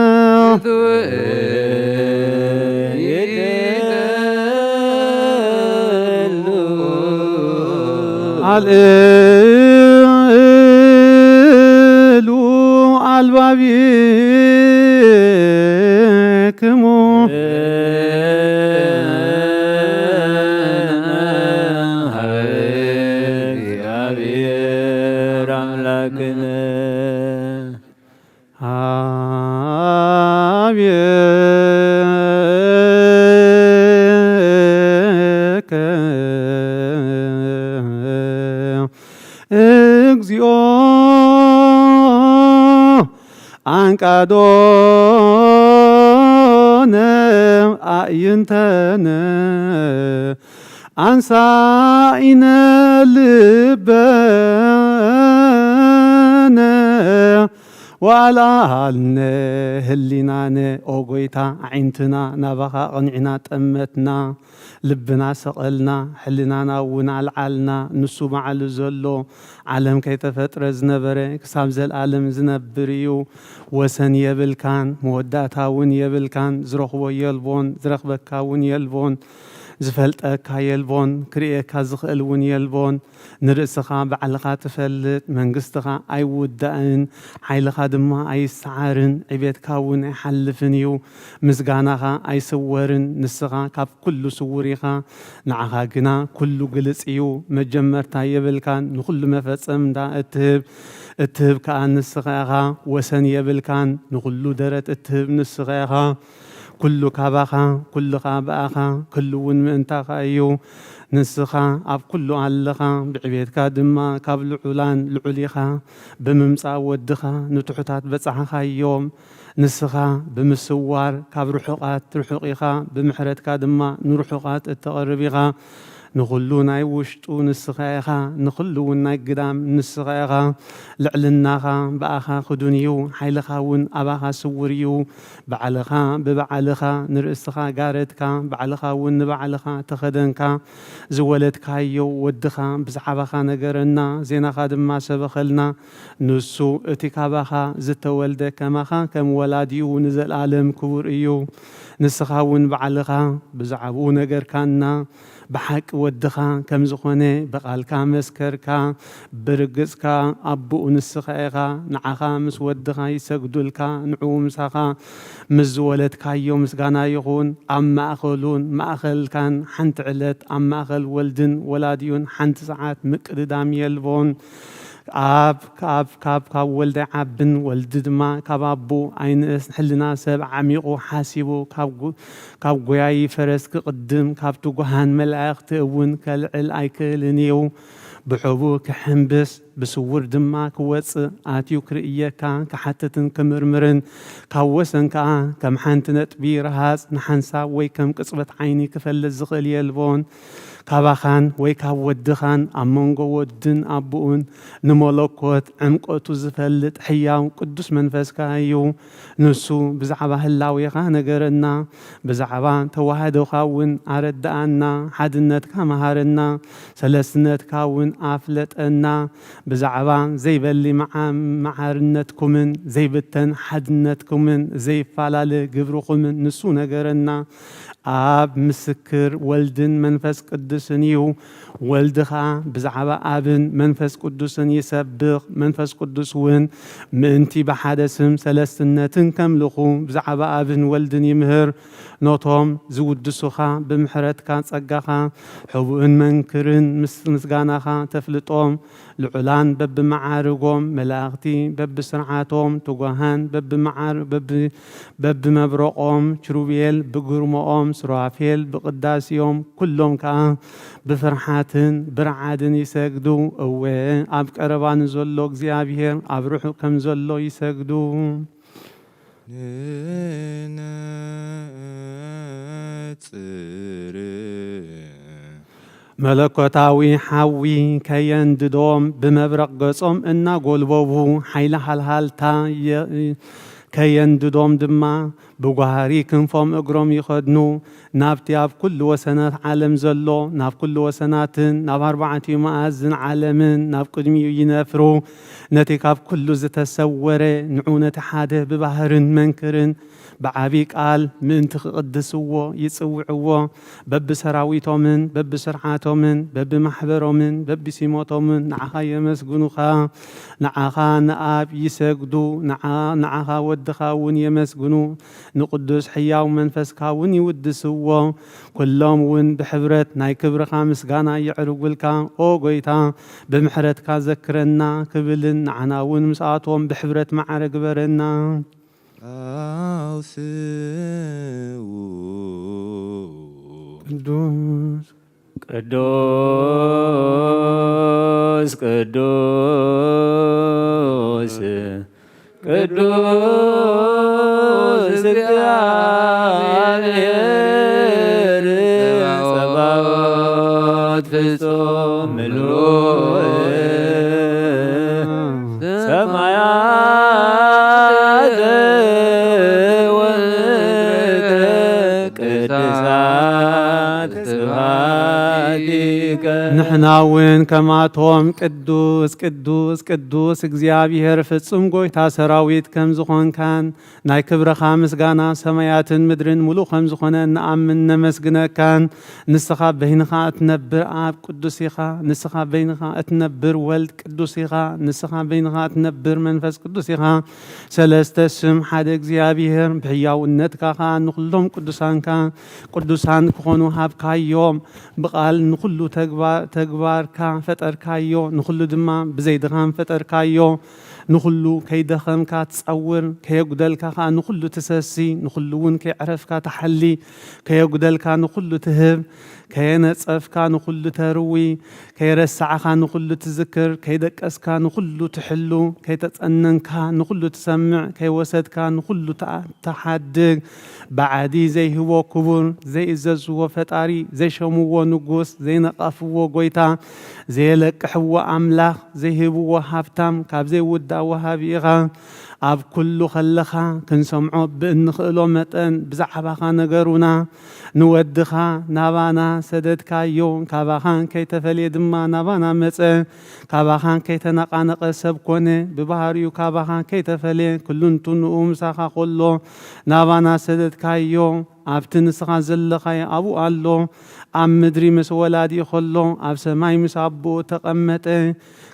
ኣልእሉ ኣልባቢክሙ። እግዚአብሔር አምላክነ። አቤከ እግዚኦ አንቃዶነ አዕይንተነ አንሳኢነ ልበነ ወኣልዓልነ ህሊናነ። ኦ ጎይታ፣ ኣዒንትና ናባኻ ኣቕኒዕና ጠመትና፣ ልብና ሰቐልና፣ ሕሊናና እውን ኣልዓልና። ንሱ ባዕሉ ዘሎ፣ ዓለም ከይተፈጥረ ዝነበረ፣ ክሳብ ዘለኣለም ዝነብር እዩ። ወሰን የብልካን፣ መወዳእታ እውን የብልካን። ዝረኽቦ የልቦን፣ ዝረኽበካ እውን የልቦን። ዝፈልጠካ የልቦን፣ ክርእየካ ዝኽእል እውን የልቦን። ንርእስኻ ባዕልኻ ትፈልጥ፣ መንግስትኻ ኣይውዳእን፣ ሓይልኻ ድማ ኣይሰዓርን፣ ዕቤትካ እውን ኣይሓልፍን እዩ። ምስጋናኻ ኣይስወርን፣ ንስኻ ካብ ኩሉ ስውር ኢኻ። ንዓኻ ግና ኩሉ ግልጽ እዩ። መጀመርታ የብልካን፣ ንኹሉ መፈጸምታ እትህብ፣ እትህብ ከኣ ንስኻ ኢኻ። ወሰን የብልካን፣ ንኹሉ ደረት እትህብ ንስኻ ኢኻ። ኩሉ ካባኻ፣ ኩሉ ኸኣ ብኣኻ፣ ክህሉ እውን ምእንታኻ እዩ። ንስኻ ኣብ ኩሉ ኣለኻ፣ ብዕቤትካ ድማ ካብ ልዑላን ልዑል ኢኻ። ብምምጻእ ወድኻ ንትሑታት በጻሕኻዮም። ንስኻ ብምስዋር ካብ ርሑቓት ርሑቕ ኢኻ፣ ብምሕረትካ ድማ ንርሑቓት እተቐርብ ኢኻ። ንኹሉ ናይ ውሽጡ ንስኻ ኢኻ፣ ንኹሉ እውን ናይ ግዳም ንስኻ ኢኻ። ልዕልናኻ ብኣኻ ክዱን እዩ፣ ሓይልኻ እውን ኣባኻ ስውር እዩ። ባዕልኻ ብባዕልኻ ንርእስኻ ጋረድካ፣ ባዕልኻ እውን ንባዕልኻ ተኸደንካ። ዝወለድካዮ ወድኻ ብዛዕባኻ ነገረና፣ ዜናኻ ድማ ሰበኸልና። ንሱ እቲ ካባኻ ዝተወልደ ከማኻ ከም ወላዲኡ ንዘለኣለም ክቡር እዩ። ንስኻ እውን ባዕልኻ ብዛዕባኡ ነገርካና። ብሓቂ ወድኻ ከም ዝኾነ ብቓልካ መስከርካ። ብርግጽካ ኣቦኡ ንስኻ ኢኻ። ንዓኻ ምስ ወድኻ ይሰግዱልካ፣ ንዕኡ ምሳኻ ምስ ዝወለድካዮ ምስጋና ይኹን። ኣብ ማእኸሉን ማእኸልካን ሓንቲ ዕለት፣ ኣብ ማእኸል ወልድን ወላዲኡን ሓንቲ ሰዓት ምቅድዳም የልቦን። ኣብ ካብ ካብ ካብ ወልድ ዓይዓብን፣ ወልድ ድማ ካብ ኣቦኡ ኣይንእስ። ሕልና ሰብ ዓሚቑ ሓሲቡ ካብ ጎ- ካብ ጎያዪ ፈረስ ክቕድም፣ ካብ ትጉሃን መላእኽቲ እውን ከልዕል ኣይክእልን እዩ። ብሕቡእ ክሕንብስ ብስውር ድማ ክወጽእ፣ ኣትዩ ክርእየካ ክሓትትን ክምርምርን፣ ካብ ወሰን ከኣ ከም ሓንቲ ነጥቢ ረሃጽ ንሓንሳብ ወይ ከም ቅጽበት ዓይኒ ክፈልጥ ዝኽእል የልቦን። ካባኻን ወይ ካብ ወድኻን ኣብ መንጎ ወድን ኣቦኡን ንመለኮት ዕምቆቱ ዝፈልጥ ሕያው ቅዱስ መንፈስካ እዩ። ንሱ ብዛዕባ ህላዌኻ ነገረና፣ ብዛዕባ ተዋህዶኻ እውን ኣረድኣና። ሓድነትካ መሃረና፣ ሰለስትነትካ እውን ኣፍለጠና። ብዛዕባ ዘይበሊ መዓ- መዓርነትኩምን ዘይብተን ሓድነትኩምን ዘይፈላለ ግብርኹምን ንሱ ነገረና። ኣብ ምስክር ወልድን መንፈስ ቅዱስን እዩ። ወልድ ኸኣ ብዛዕባ ኣብን መንፈስ ቅዱስን ይሰብኽ። መንፈስ ቅዱስ እውን ምእንቲ ብሓደ ስም ሰለስትነትን ከምልኹ ብዛዕባ ኣብን ወልድን ይምህር። ነቶም ዝውድሱኻ ብምሕረትካ ጸጋኻ ሕቡእን መንክርን ምስ ምስጋናኻ ተፍልጦም። ልዑላን በብመዓርጎም፣ መላእኽቲ በብስርዓቶም፣ ትጉሃን በብመዓር- በብ- በብመብረቖም፣ ኪሩቤል ብግርሞኦም፣ ሱራፌል ብቕዳሴኦም፣ ኩሎም ከኣ ብፍርሓትን ብርዓድን ይሰግዱ። እወ፣ ኣብ ቀረባ ንዘሎ እግዚኣብሔር፣ ኣብ ርሑቕ ከም ዘሎ ይሰግዱ። ንነጽር መለኮታዊ ሓዊ ከየንድዶም ብመብረቕ ገጾም እናጎልበቡ ሓይሊ ሃልሃልታ የ- ከየንድዶም ድማ ብጓህሪ ክንፎም እግሮም ይኸድኑ። ናብቲ ኣብ ኩሉ ወሰናት ዓለም ዘሎ፣ ናብ ኩሉ ወሰናትን ናብ ኣርባዕቲኡ መኣዝን ዓለምን ናብ ቅድሚኡ ይነፍሩ። ነቲ ካብ ኩሉ ዝተሰወረ ንዑ ነቲ ሓደ ብባህርን መንክርን ብዓቢ ቃል ምእንቲ ክቕድስዎ ይጽውዕዎ። በብሰራዊቶምን በብስርዓቶምን በብማሕበሮምን በብሲሞቶምን ንዓኻ የመስግኑኻ። ንዓኻ ንኣብ ይሰግዱ፣ ንዓ-፣ ንዓኻ ወድኻ እውን የመስግኑ፣ ንቅዱስ ሕያው መንፈስካ እውን ይውድስዎ። ኩሎም እውን ብሕብረት ናይ ክብርኻ ምስጋና የዕርጉልካ። ኦ ጎይታ፣ ብምሕረትካ ዘክረና ክብልን ንዓና እውን ምስኣቶም ብሕብረት ማዕረ ግበረና። ኣውስኡ ቅዱስ ቅዱስ ቅዱስ ቅዱስ እግዚአብሔር ጸባኦት ፍጹም ምሉእ ሰማያት ወምድር ቅድሳት ስብሐቲከ። ንሕና እውን ከማቶም ቅዱስ ቅዱስ ቅዱስ እግዚኣብሔር ፍጹም ጎይታ ሰራዊት ከም ዝኾንካን ናይ ክብረኻ ምስጋና ሰማያትን ምድርን ምሉእ ከም ዝኾነ ንኣምን ነመስግነካን። ንስኻ በይንኻ እትነብር ኣብ ቅዱስ ኢኻ። ንስኻ በይንኻ እትነብር ወልድ ቅዱስ ኢኻ። ንስኻ በይንኻ እትነብር መንፈስ ቅዱስ ኢኻ። ሰለስተ ስም ሓደ እግዚኣብሔር ብሕያውነትካ ኸኣ ንኹሎም ቅዱሳንካ ቅዱሳን ክኾኑ ሃብካዮም። ብቓል ንኹሉ ተግባ-፣ ተግባርካ ፈጠርካዮ፣ ንኹሉ ድማ ብዘይ ድኻም ፈጠርካዮ። ንኹሉ ከይደኸምካ ትጸውር፣ ከየጉደልካ ኸኣ ንኹሉ ትሰሲ፣ ንኹሉ እውን ከየዕረፍካ ትሓሊ፣ ከየጉደልካ ንኹሉ ትህብ፣ ከየነጸፍካ ንኹሉ ተርዊ፣ ከየረሳዕኻ ንኹሉ ትዝክር፣ ከይደቀስካ ንኹሉ ትሕሉ፣ ከይተጸነንካ ንኹሉ ትሰምዕ፣ ከይወሰድካ ንኹሉ ትኣ-፣ ትሓድግ፣ ብዓዲ ዘይህቦ ክቡር፣ ዘይእዘዝዎ ፈጣሪ፣ ዘይሸምዎ ንጉስ፣ ዘይነቐፍዎ ጎይታ፣ ዘየለቅሕዎ ኣምላኽ፣ ዘይህብዎ ሃብታም፣ ካብ ዘይውዳእ ወሃቢ ኢኻ። ኣብ ኩሉ ከለኻ ክንሰምዖ ብእንኽእሎ መጠን ብዛዕባኻ ነገሩና። ንወድኻ ናባና ሰደድካዮ፣ ካባኻ ከይተፈልየ ድማ ናባና መጸ። ካባኻ ከይተነቓነቐ ሰብ ኮነ፣ ብባህሪኡ ካባኻ ከይተፈልየ፣ ኩሉ እንትንኡ ምሳኻ ከሎ ናባና ሰደድካዮ። ኣብቲ ንስኻ ዘለኻዮ ኣብኡ ኣሎ። ኣብ ምድሪ ምስ ወላዲኡ ከሎ፣ ኣብ ሰማይ ምስ ኣቦኡ ተቐመጠ።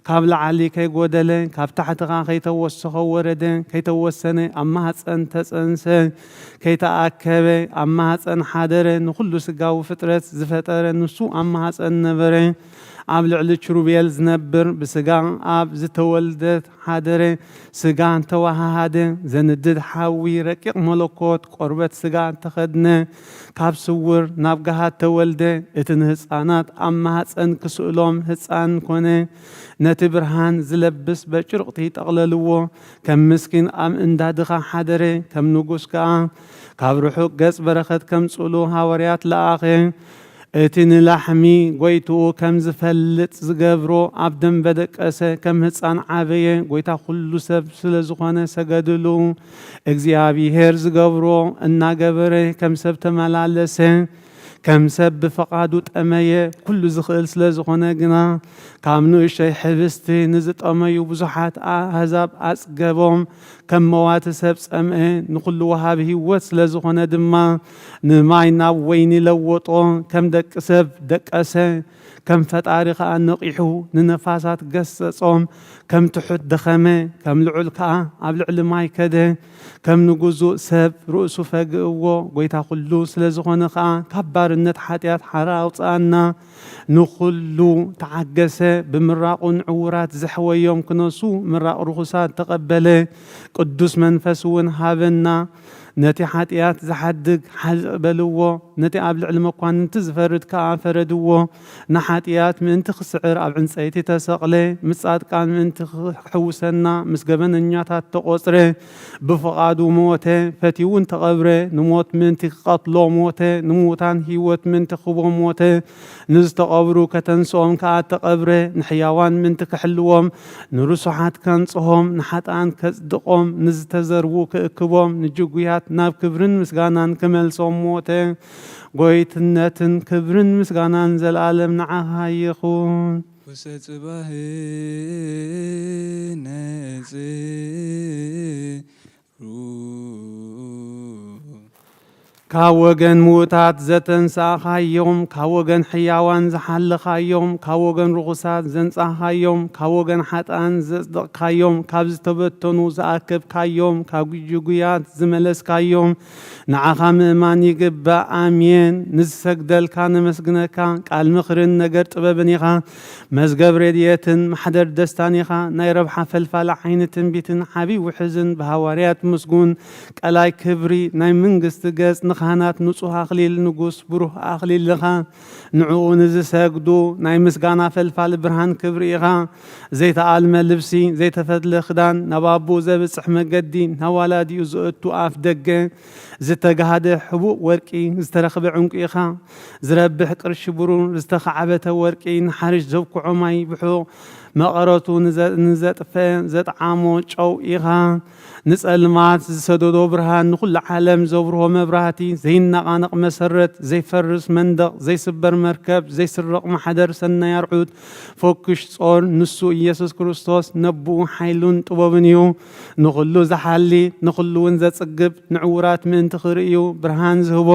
ካብ ላዕሊ ከይጎደለ፣ ካብ ታሕትኻ ከይተወሰኸ ወረደ፣ ከይተወሰነ ኣብ ማህፀን ተፀንሰ፣ ከይተኣከበ ኣብ ማህፀን ሓደረ። ንኹሉ ስጋዊ ፍጥረት ዝፈጠረ ንሱ ኣብ ማህፀን ነበረ። ኣብ ልዕሊ ኪሩቤል ዝነብር ብስጋ ኣብ ዝተወልደት ሓደረ። ስጋ ተዋሃሃደ፣ ዘንድድ ሓዊ ረቂቕ መለኮት ቆርበት ስጋ ተኸድነ። ካብ ስውር ናብ ገሃድ ተወልደ። እቲ ንህፃናት ኣብ ማህፀን ክስእሎም ህፃን ኮነ። ነቲ ብርሃን ዝለብስ በጭርቕቲ ጠቕለልዎ። ከም ምስኪን ኣብ እንዳ ድኻ ሓደረ። ከም ንጉስ ከኣ ካብ ርሑቕ ገጽ በረኸት ከምጽእሉ ሃዋርያት ለኣኸ። እቲ ንላሕሚ ጎይትኡ ከም ዝፈልጥ ዝገብሮ ኣብ ደንበ ደቀሰ፣ ከም ህጻን ዓበየ። ጎይታ ኩሉ ሰብ ስለ ዝኾነ ሰገድሉ። እግዚኣብሔር ዝገብሮ እናገበረ ከም ሰብ ተመላለሰ። ከም ሰብ ብፍቓዱ ጠመየ። ኩሉ ዝኽእል ስለ ዝኾነ ግና ካብ ንእሽተይ ሕብስቲ ንዝጠመዩ ብዙሓት ኣህዛብ ኣጽገቦም። ከም መዋቲ ሰብ ጸምአ፣ ንኹሉ ወሃቢ ህይወት ስለ ዝኾነ ድማ ንማይ ናብ ወይኒ ለወጦ። ከም ደቂ ሰብ ደቀሰ፣ ከም ፈጣሪ ኸኣ ነቒሑ ንነፋሳት ገሰጾም። ከም ትሑት ደኸመ፣ ከም ልዑል ከኣ ኣብ ልዕሊ ማይ ከደ። ከም ንግዙእ ሰብ ርእሱ ፈግእዎ። ጐይታ ኹሉ ስለ ዝኾነ ኸኣ ካብ ባርነት ሓጢኣት ሓራ ኣውጽኣና። ንኹሉ ተዓገሰ፣ ብምራቑ ንዕዉራት ዘሕወዮም ክነሱ ምራቕ ርኹሳት ተቐበለ። ቅዱስ መንፈስ እውን ሃበና። ነቲ ሓጢኣት ዝሓድግ ሓዝእ በልዎ፣ ነቲ ኣብ ልዕሊ መኳንንቲ ዝፈርድ ከኣ ፈረድዎ። ንሓጢኣት ምእንቲ ክስዕር ኣብ ዕንጸይቲ ተሰቕለ፣ ምስ ጻድቃን ምእንቲ ክሕውሰና ምስ ገበነኛታት ተቖጽረ። ብፍቓዱ ሞተ፣ ፈትዩ እውን ተቐብረ። ንሞት ምእንቲ ክቐትሎ ሞተ፣ ንምዉታን ህይወት ምእንቲ ክህቦም ሞተ። ንዝተቐብሩ ከተንስኦም ከኣ ተቐብረ። ንሕያዋን ምእንቲ ክሕልዎም፣ ንርሱሓት ከንጽሆም፣ ንሓጥኣን ከጽድቖም፣ ንዝተዘርዉ ክእክቦም፣ ንጅጉያት ናብ ክብርን ምስጋናን ክመልሶም ሞተ። ጎይትነትን ክብርን ምስጋናን ዘለኣለም ንዓኻ ይኹን። ውስተ ጽባህ ነጽሩ። ካብ ወገን ምዉታት ዘተንሳእኻዮም፣ ካብ ወገን ሕያዋን ዝሓለኻዮም፣ ካብ ወገን ርኹሳት ዘንጻኻዮም፣ ካብ ወገን ሓጥኣን ዘጽደቕካዮም፣ ካብ ዝተበተኑ ዝኣከብካዮም፣ ካብ ግጅጉያት ዝመለስካዮም፣ ንዓኻ ምእማን ይግባእ። ኣሜን። ንዝሰግደልካ ነመስግነካ። ቃል ምኽርን ነገር ጥበብን ኢኻ። መዝገብ ረድኤትን ማሕደር ደስታን ኢኻ። ናይ ረብሓ ፈልፋሊ ዓይኒ ትንቢትን ዓብዪ ውሕዝን ብሃዋርያት ምስጉን ቀላይ ክብሪ ናይ መንግስቲ ገጽ ንኻህናት ንጹህ ኣኽሊል ንጉስ ብሩህ ኣኽሊል ኢኻ። ንዕኡ ንዝሰግዱ ናይ ምስጋና ፈልፋሊ ብርሃን ክብሪ ኢኻ። ዘይተኣልመ ልብሲ፣ ዘይተፈትለ ክዳን፣ ናብ ኣቦኡ ዘብጽሕ መገዲ፣ ናብ ዋላዲኡ ዘእቱ ኣፍ ደገ፣ ዝተጋህደ ሕቡእ ወርቂ፣ ዝተረኽበ ዕንቁ ኢኻ። ዝረብሕ ቅርሺ ብሩር፣ ዝተኻዕበተ ወርቂ፣ ንሓርሽ ዘብክዖ ማይ ብሑቕ፣ መቐረቱ ንዘ-፣ ንዘጥፈ ዘጥዓሞ ጨው ኢኻ። ንጸልማት ዝሰደዶ ብርሃን፣ ንኹሉ ዓለም ዘብርሆ መብራህቲ፣ ዘይነቓነቕ መሰረት፣ ዘይፈርስ መንደቕ፣ ዘይስበር መርከብ፣ ዘይስረቕ ማሕደር ሰናይ ኣርዑት፣ ፈኩሽ ጾር፣ ንሱ ኢየሱስ ክርስቶስ ነብኡ ሓይሉን ጥበቡን እዩ። ንኹሉ ዝሓሊ፣ ንኹሉ እውን ዘጽግብ፣ ንዕዉራት ምእንቲ ክርእዩ ብርሃን ዝህቦ፣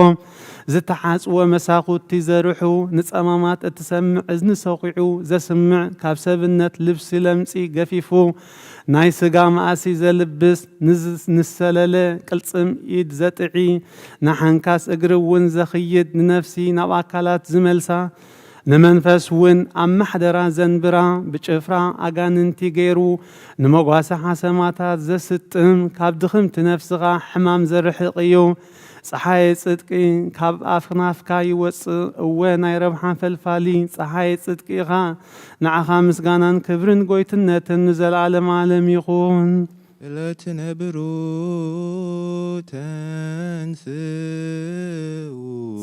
ዝተሓጽወ መሳኹቲ ዘርሑ፣ ንጸማማት እትሰምዕ እዝኒ ሰኺዑ ዘስምዕ፣ ካብ ሰብነት ልብሲ ለምጺ ገፊፉ፣ ናይ ስጋ መኣሲ ዘልብስ፣ ንዝ-፣ ንሰለለ ቅልጽም ኢድ ዘጥዒ፣ ንሓንካስ እግሪ እውን ዘኽይድ፣ ንነፍሲ ናብ ኣካላት ዝመልሳ፣ ንመንፈስ እውን ኣብ ማሕደራ ዘንብራ፣ ብጭፍራ ኣጋንንቲ ገይሩ ንመጓሰ ሓሰማታት ዘስጥም፣ ካብ ድኽምቲ ነፍስኻ ሕማም ዘርሕቕ እዩ። ጸሓየ ጽድቂ ካብ ኣኽናፍካ ይወጽእ፣ እወ ናይ ረብሓ ፈልፋሊ ጸሓየ ጽድቂ ኢኻ። ንዓኻ ምስጋናን ክብርን ጎይትነትን ንዘለዓለም ዓለም ይኹን። እለትነብሩ ተንስኡ።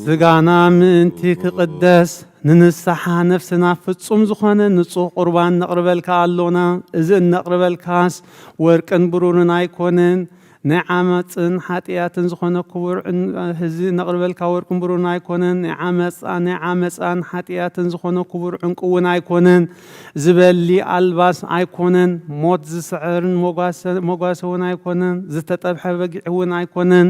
ስጋና ምእንቲ ክቕደስ፣ ንንስሓ ነፍስና ፍጹም ዝኾነ ንጹህ ቁርባን ነቕርበልካ ኣሎና። እዚ እነቕርበልካስ ወርቅን ብሩርን ኣይኮነን፣ ናይ ዓመጽን ሓጢኣትን ዝኾነ ክቡር ዕን-፣ እዚ እነቕርበልካ ወርቅን ብሩርን ኣይኮነን፣ ናይ ዓመጻ-፣ ናይ ዓመጻን ሓጢኣትን ዝኾነ ክቡር ዕንቁ እውን ኣይኮነን። ዝበሊ ኣልባስ ኣይኮነን፣ ሞት ዝስዕርን መጓሰ-፣ መጓሰ እውን ኣይኮነን፣ ዝተጠብሐ በጊዕ እውን ኣይኮነን።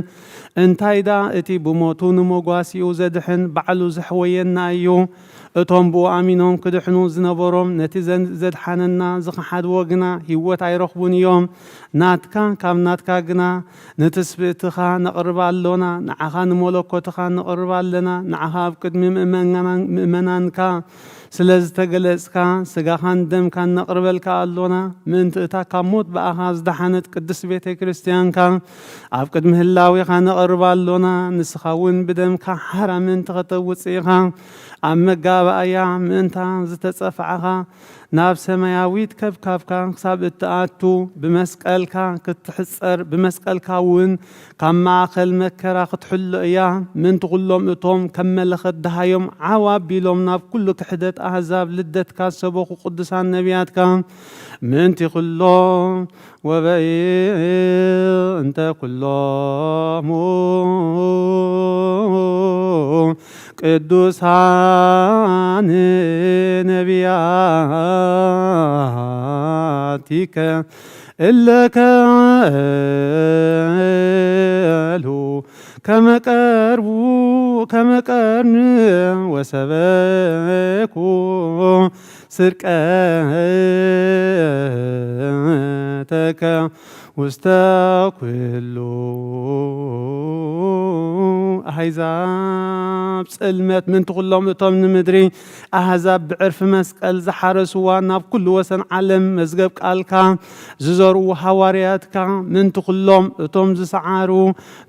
እንታይ ደኣ እቲ ብሞቱ ንመጓሲኡ ዘድሕን ባዕሉ ዘሕወየና እዩ። እቶም ብኡ ኣሚኖም ክድሕኑ ዝነበሮም ነቲ ዘን-፣ ዘድሓነና ዝኸሓድዎ ግና ህይወት ኣይረኽቡን እዮም። ናትካ፣ ካብ ናትካ ግና ንትስብእትኻ ነቕርብ ኣሎና፣ ንዓኻ ንመለኮትኻ ነቕርብ ኣለና፣ ንዓኻ ኣብ ቅድሚ ምእመናን-፣ ምእመናንካ ስለ ዝተገለጽካ፣ ስጋኻን ደምካን ነቕርበልካ ኣሎና። ምእንቲ እታ ካብ ሞት ብኣኻ ዝደሓነት ቅድስት ቤተ ክርስቲያንካ ኣብ ቅድሚ ህላዌኻ ነቕርብ ኣሎና። ንስኻ እውን ብደምካ ሓራ ምእንቲ ኸተውጽእ ኢኻ። ኣብ መጋባእያ ምእንታ ዝተጸፍዓኻ፣ ናብ ሰማያዊት ከብካብካ ክሳብ እትኣቱ፣ ብመስቀልካ ክትሕጸር፣ ብመስቀልካ እውን ካብ ማእከል መከራ ክትሕሎ እያ። ምእንቲ ኩሎም እቶም ከም መለኸት ደሃዮም ዓው ኣቢሎም ናብ ኩሉ ክሕደት ኣህዛብ ልደትካ ዝሰበኹ ቅዱሳን ነቢያትካ፣ ምእንቲ ኩሎም ወበእንተ ኩሎሙ ቅዱሳን ነቢያቲከ እለ ከሉ ከመ ቀርቡ ከመ ቀርኒ ወሰበኩ ስርቀተከ ውስተ ኩሉ ኣህዛብ ጽልመት፣ ምእንቲ ኩሎም እቶም ንምድሪ ኣህዛብ ብዕርፊ መስቀል ዝሓረስዋ፣ ናብ ኩሉ ወሰን ዓለም መዝገብ ቃልካ ዝዘርኡ ሃዋርያትካ፣ ምእንቲ ኩሎም እቶም ዝሰዓሩ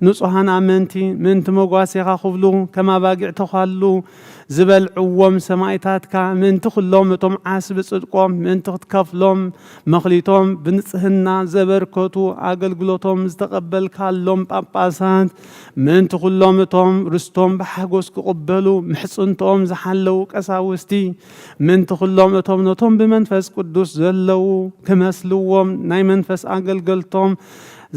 ንጹሃን ኣመንቲ፣ ምእንቲ መጓሴኻ ክብሉ ከም ኣባጊዕ ተዃሉ ዝበልዕዎም ሰማይታትካ፣ ምእንቲ ኩሎም እቶም ዓስቢ ጽድቆም ምእንቲ ክትከፍሎም መኽሊቶም ብንጽህና ዘበርከቱ ኣገልግሎቶም ዝተቐበልካሎም ጳጳሳት፣ ምእንቲ ኩሎም እቶም ርስቶም ብሓጎስ ክቕበሉ ምሕጽንትኦም ዝሓለዉ ቀሳውስቲ፣ ምእንቲ ኩሎም እቶም ነቶም ብመንፈስ ቅዱስ ዘለዉ ክመስልዎም ናይ መንፈስ ኣገልገልቶም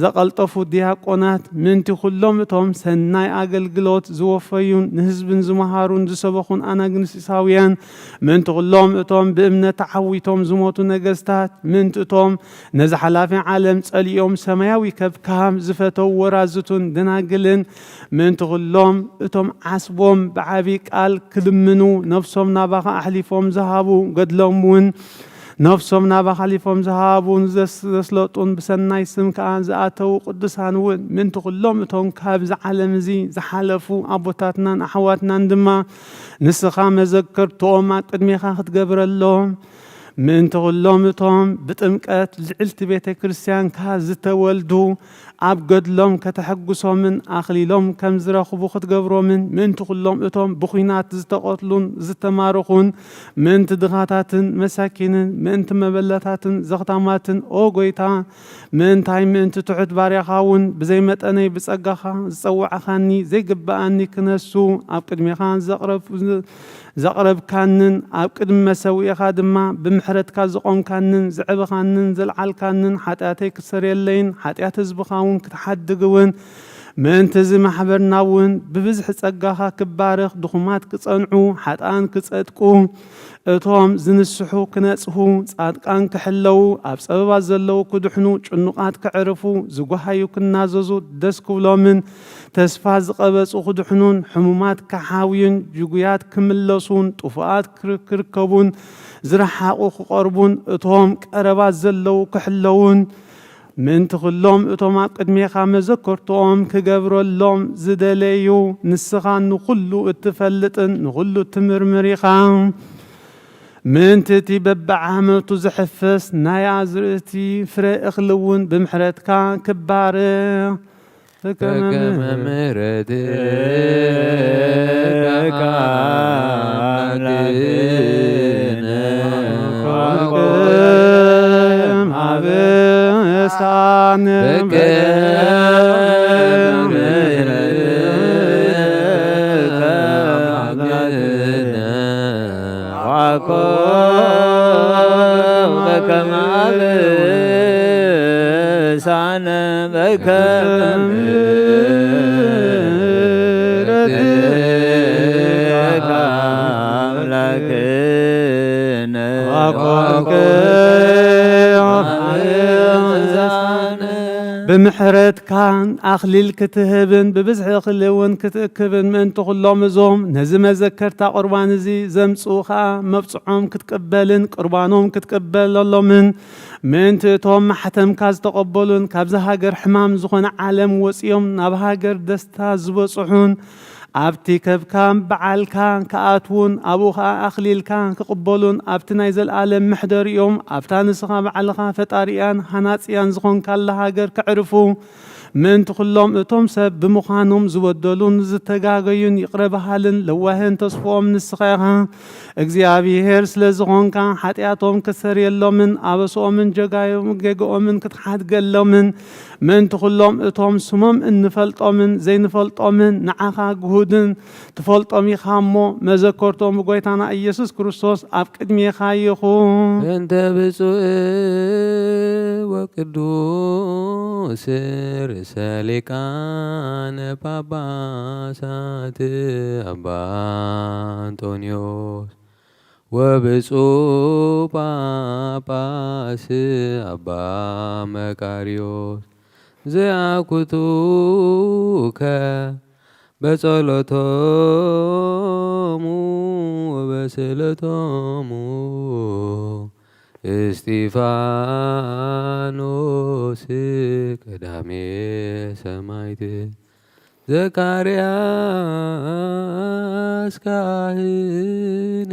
ዘቐልጠፉ ዲያቆናት፣ ምእንቲ ኩሎም እቶም ሰናይ ኣገልግሎት ዝወፈዩን ንህዝብን ዝመሃሩን ዝሰበኹን ኣናግንስጢሳውያን፣ ምእንቲ ኩሎም እቶም ብእምነት ተዓዊቶም ዝሞቱ ነገስታት፣ ምእንቲ እቶም ነዚ ሓላፊ ዓለም ጸሊኦም ሰማያዊ ከብካብ ዝፈተው ወራዝቱን ደናግልን፣ ምእንቲ ኩሎም እቶም ዓስቦም ብዓቢ ቃል ክልምኑ ነፍሶም ናባኻ ኣሕሊፎም ዝሃቡ፣ ገድሎም እውን ነፍሶም ናባኻ ኣሕሊፎም ዝሃቡን ዘስ-፣ ዘስለጡን ብሰናይ ስም ከኣ ዝኣተዉ ቅዱሳን እውን፣ ምእንቲ ኩሎም እቶም ካብዚ ዓለም እዚ ዝሓለፉ ኣቦታትናን ኣሕዋትናን ድማ ንስኻ መዘከርትኦም ኣብ ቅድሜኻ ክትገብረሎም፣ ምእንቲ ኩሎም እቶም ብጥምቀት ልዕልቲ ቤተ ክርስቲያንካ ዝተወልዱ ኣብ ገድሎም ከተሐጉሶምን ኣኽሊሎም ከም ዝረኽቡ ክትገብሮምን፣ ምእንቲ ኩሎም እቶም ብኹናት ዝተቐትሉን ዝተማረኹን፣ ምእንቲ ድኻታትን መሳኪንን፣ ምእንቲ መበለታትን ዘኽታማትን፣ ኦ ጎይታ፣ ምእንታይ ምእንቲ ትሑት ባርያኻ እውን ብዘይ መጠነይ ብጸጋኻ ዝጸዋዕኻኒ ዘይግብኣኒ ክነሱ ኣብ ቅድሜኻ ዘቕረብ-፣ ዘቕረብካንን ኣብ ቅድሚ መሰውኢኻ ድማ ብምሕረትካ ዘቖምካንን ዘዕበኻንን ዘልዓልካንን፣ ሓጢኣተይ ክትሰርየለይን ሓጢኣት ህዝብኻ እውን ክትሓድግ እውን፣ ምእንቲ እዚ ማሕበርና እውን ብብዝሒ ጸጋኻ ክባረኽ፣ ድኹማት ክጸንዑ፣ ሓጥኣን ክጸድቁ፣ እቶም ዝንስሑ ክነጽሁ፣ ጻድቃን ክሕለዉ፣ ኣብ ጸበባ ዘለዉ ክድሕኑ፣ ጭኑቓት ከዕርፉ፣ ዝጓሃዩ ክናዘዙ፣ ደስ ክብሎምን ተስፋ ዝቐበጹ ክድሕኑን፣ ሕሙማት ክሓውዩን፣ ጅጉያት ክምለሱን፣ ጥፉኣት ክር-፣ ክርከቡን፣ ዝረሓቑ ክቐርቡን፣ እቶም ቀረባ ዘለዉ ክሕለዉን፣ ምእንቲ ኩሎም እቶም ኣብ ቅድሜኻ መዘከርትኦም ክገብረሎም ዝደለዩ፣ ንስኻ ንኹሉ እትፈልጥን ንኹሉ እትምርምር ኢኻ። ምእንቲ እቲ በብዓመቱ ዝሕፈስ ናይ ኣዝርእቲ ፍረ እኽሊ እውን ብምሕረትካ ክባረኽ፣ በከመ በከመ ምሕረትከ ኣምላክነ ብምሕረትካ ኣኽሊል ክትህብን ብብዝሒ እኽሊ እውን ክትእክብን ምእንቲ ኩሎም እዞም ነዚ መዘከርታ ቁርባን እዚ ዘምጽኡ ኸኣ መብጽዖም ክትቅበልን ቁርባኖም ክትቅበለሎምን ምእንቲ እቶም ማሕተምካ ዝተቐበሉን ካብዚ ሃገር ሕማም ዝኾነ ዓለም ወጺኦም ናብ ሃገር ደስታ ዝበጽሑን ኣብቲ ከብካብ በዓልካ ክኣትዉን ኣብኡ ኸኣ ኣኽሊልካ ክቕበሉን ኣብቲ ናይ ዘለኣለም መሕደሪኦም ኣብታ ንስኻ ባዕልኻ ፈጣሪኣን ሃናጺኣን ዝኾንካላ ሃገር ከዕርፉ ምእንቲ ኩሎም እቶም ሰብ ብምዃኖም ዝበደሉን ዝተጋገዩን ይቕረ በሃልን ለዋህን ተስፍኦም ንስኻ ኢኻ። እግዚኣብሔር ስለ ዝኾንካ ሓጢኣቶም ክትሰርየሎምን ኣበስኦምን ጀጋዮም-፣ ጌግኦምን ክትሓድገሎምን ምእንቲ ኩሎም እቶም ስሞም እንፈልጦምን ዘይንፈልጦምን ንዓኻ ግሁድን ትፈልጦም ኢኻ እሞ፣ መዘከርቶም ብጎይታና ኢየሱስ ክርስቶስ ኣብ ቅድሜኻ ይኹን። እንተ ብፁዕ ወቅዱስ ርእሰ ሊቃነ ጳጳሳት ኣባ እንጦንዮስ ወብፁዕ ጳጳስ ኣባ መቃርዮስ ዘያኩቱከ በጸሎቶሙ ወበስእለቶሙ እስጢፋኖስ ቀዳሜ ሰማዕት፣ ዘካርያስ ካህን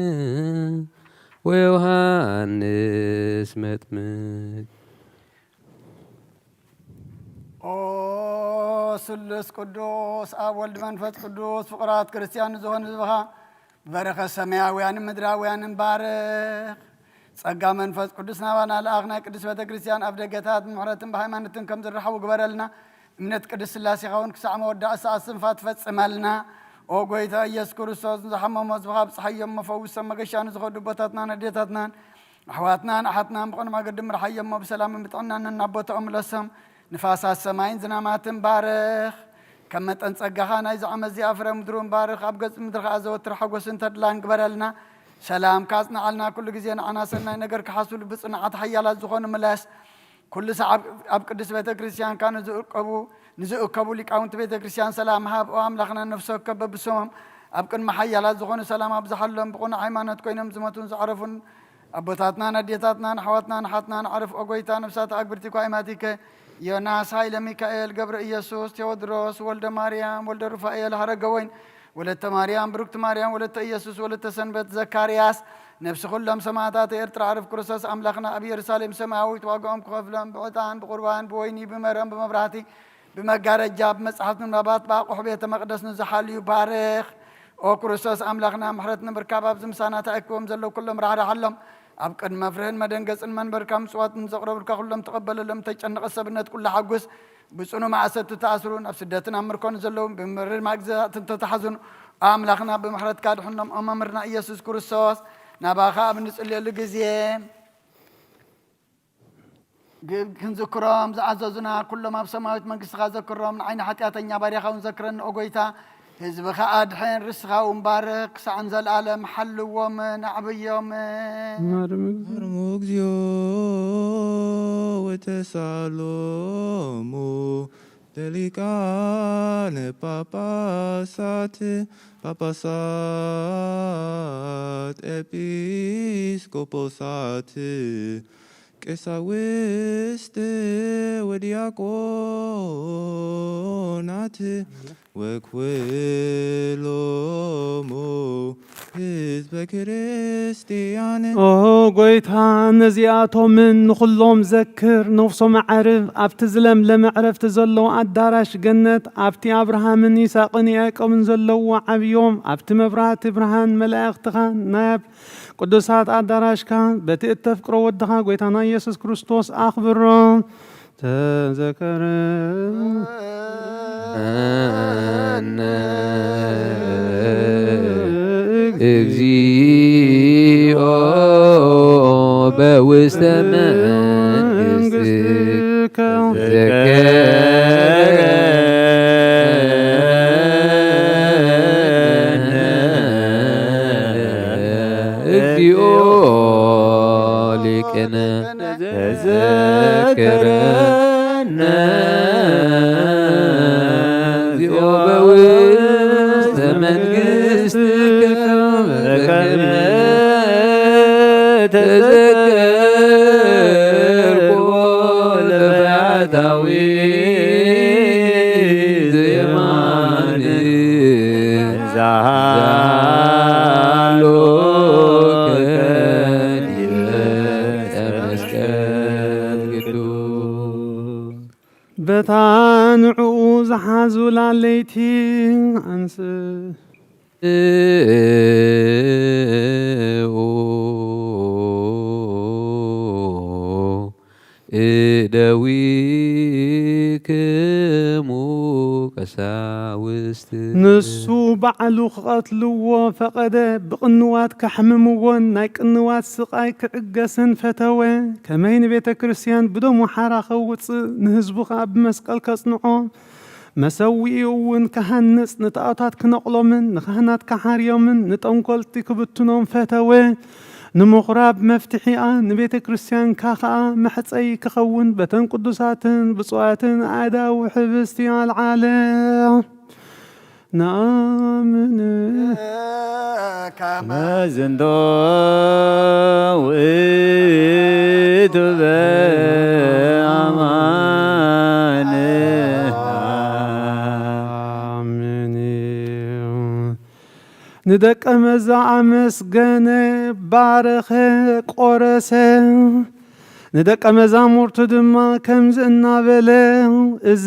ወዮሃንስ መጥምቅ። ኦ ስሉስ ቅዱስ ኣብ ወልድ መንፈስ ቅዱስ ፍቑራት ክርስቲያን ዝኾኑ ህዝብኻ ብበረኸት ሰማያውያንን ምድራውያንን ባርኽ። ጸጋ መንፈስ ቅዱስ ናባና ልኣኽ። ናይ ቅድስት ቤተ ክርስቲያን ኣብ ደገታት ብምሕረትን ብሃይማኖትን ከም ዝረኸቡ ግበረልና። እምነት ቅድስት ሥላሴኻ እውን ክሳዕ መወዳእታ እስትንፋስ ትፈጽመልና። ኦ ጐይታ ኢየሱስ ክርስቶስ፣ ንዝሓመሙ ህዝብኻ ኣብጽሓዮም እሞ ፈውሶም። መገሻ ንዝኸዱ ኣቦታትናን ኣዴታትናን ኣሕዋትናን ኣሓትናን ብቕኑዕ መገዲ ምርሓዮም እሞ ብሰላምን ብጥዕናን ናብ ቦታኦም ምለሶም። ንፋሳት ሰማይን ዝናማትን ባርኽ። ከም መጠን ጸጋኻ ናይዚ ዓመት እዚኣ ፍረ ምድሩን ባርኽ። ኣብ ገጽ ምድሪ ኸኣ ዘወትር ሓጎስን ተድላን ግበረልና። ሰላምካ ኣጽንዓልና። ኩሉ ግዜ ንዓና ሰናይ ነገር ክሓስቡ ብጽኑዓት ሓያላት ዝኾኑ ምለስ። ኩሉ ሰዓብ ኣብ ቅድስት ቤተ ክርስቲያንካ ንዝእከቡ ንዝእከቡ ሊቃውንቲ ቤተ ክርስቲያን ሰላም ሃብ። ኦ ኣምላኽና፣ ነፍሲ ወከፍ በብስሞም ኣብ ቅድሚ ሓያላት ዝኾኑ ሰላም ኣብዝሓሎም። ብቕኑዕ ሃይማኖት ኮይኖም ዝሞቱን ዘዕረፉን ኣቦታትናን ኣዴታትናን ኣሕዋትናን ኣሓትናን ኣዕርፍ። ኦ ጐይታ፣ ነፍሳት ኣግብርቲ ኳይማቲከ ዮናስ፣ ሃይለ ሚካኤል፣ ገብረ ኢየሱስ፣ ቴዎድሮስ፣ ወልደ ማርያም፣ ወልደ ሩፋኤል፣ ሃረገወይን፣ ወለተ ማርያም፣ ብሩክቲ ማርያም፣ ወለተ ኢየሱስ፣ ወለተ ሰንበት፣ ዘካርያስ፣ ነፍሲ ኩሎም ሰማዕታት ኤርትራ፣ ኣዕርፍ ክርስቶስ ኣምላኽና ኣብ ኢየሩሳሌም ሰማያዊት ዋጋኦም ክኸፍሎም ብዕጣን፣ ብቁርባን፣ ብወይኒ፣ ብመረም፣ ብመብራህቲ፣ ብመጋረጃ፣ ብመጽሓፍ ምንባባት፣ ብኣቑሑ ቤተ መቕደስ ንዝሓልዩ ባርኽ። ኦ ክርስቶስ ኣምላኽና፣ ምሕረት ንምርካብ ኣብዚ ምሳና ተኣኪቦም ዘለዉ ኩሎም ራሕራሓሎም። ኣብ ቅድሚ መፍርህን መደንገጽን መንበርካ ምጽዋት ንዘቕረቡልካ ኩሎም ተቐበለሎም። ተጨነቐ ሰብነት ኩሉ ሓጉስ። ብጽኑ ማእሰርቲ ተኣስሩን ኣብ ስደትን ኣብ ምርኮን ዘለዉ ብምርር ማግዛእትን ተታሕዙን ኣምላኽና ብምሕረትካ ድሕኖም። ኦ መምህርና ኢየሱስ ክርስቶስ፣ ናባኻ ኣብ ንጽልየሉ ግዜ ግ-፣ ክንዝክሮም ዝኣዘዙና ኩሎም ኣብ ሰማያዊት መንግስትኻ ዘክሮም። ንዓይኒ ሓጢኣተኛ ባርያኻ እውን ዘክረኒ ኦ ጐይታ። ህዝብኻ ኣድሕን፣ ርስኻ እውን ባርኽ። ክሳዕ ንዘለኣለም ሓልዎምን ኣዕብዮምን። ማርያም እግዚኦ ወተሳሎሙ ለሊቃነ ጳጳሳት፣ ጳጳሳት ኤጲስቆጶሳት ቀሳውስት ወዲያቆናት ወኩሎሙ ህዝበ ክርስቲያን። ኦ ጐይታ፣ ነዚኣቶምን ንኹሎም ዘክር፣ ነፍሶም ኣዕርፍ፣ ኣብቲ ዝለምለመ ዕረፍቲ ዘለዎ ኣዳራሽ ገነት፣ ኣብቲ ኣብርሃምን ይስሐቅን ያዕቆብን ዘለዎ ዓብዮም፣ ኣብቲ መብራህቲ ብርሃን መላእኽትኻ ናይ ኣብ ቅዱሳት ኣዳራሽካ በቲ እተፍቅሮ ወድኻ ጐይታና ኢየሱስ ክርስቶስ ኣኽብሮም። ተዘከረነ እግዚኦ በውስተ መንግስትከ። ተዘከረነ እግዚኦ ሊቅነ። ተዘከረነ እግዚኦ በውስተ መንግስትከ በከመ ተዘከርኩ ለፈያታዊ ዘየማን። ዛሃሎ ከዲበ መስቀል ቅዱስ። በታ ንዕኡ ዝሓዙላ ለይቲ ኣንስ እደዊክሙ ቀሳውስት። ንሱ ባዕሉ ክቐትልዎ ፈቐደ። ብቕንዋት ከሕምምዎን ናይ ቅንዋት ስቓይ ክዕገስን ፈተወ። ከመይ ንቤተ ክርስቲያን ብደሙ ሓራ ከውጽእ፣ ንህዝቡ ከኣ ብመስቀል ከጽንዖ፣ መሰዊኡ እውን ክሃንጽ፣ ንጣዖታት ክነቕሎምን ንካህናት ክሓርዮምን ንጠንቆልቲ ክብትኖም ፈተወ። ንምኹራብ መፍትሒኣ፣ ንቤተ ክርስቲያንካ ኸኣ መሕጸዪ ክኸውን፣ በተን ቅዱሳትን ብፁዓትን ኣእዳው ሕብስቲ ኣልዓለ። ንኣምን። ከመ ዝንቶ ውእቱ በአማን። ኣሜን። ንደቀ መዛ ኣመስገነ፣ ባረኸ፣ ቆረሰ። ንደቀ መዛሙርቱ ድማ ከምዚ እናበለ፣ እዚ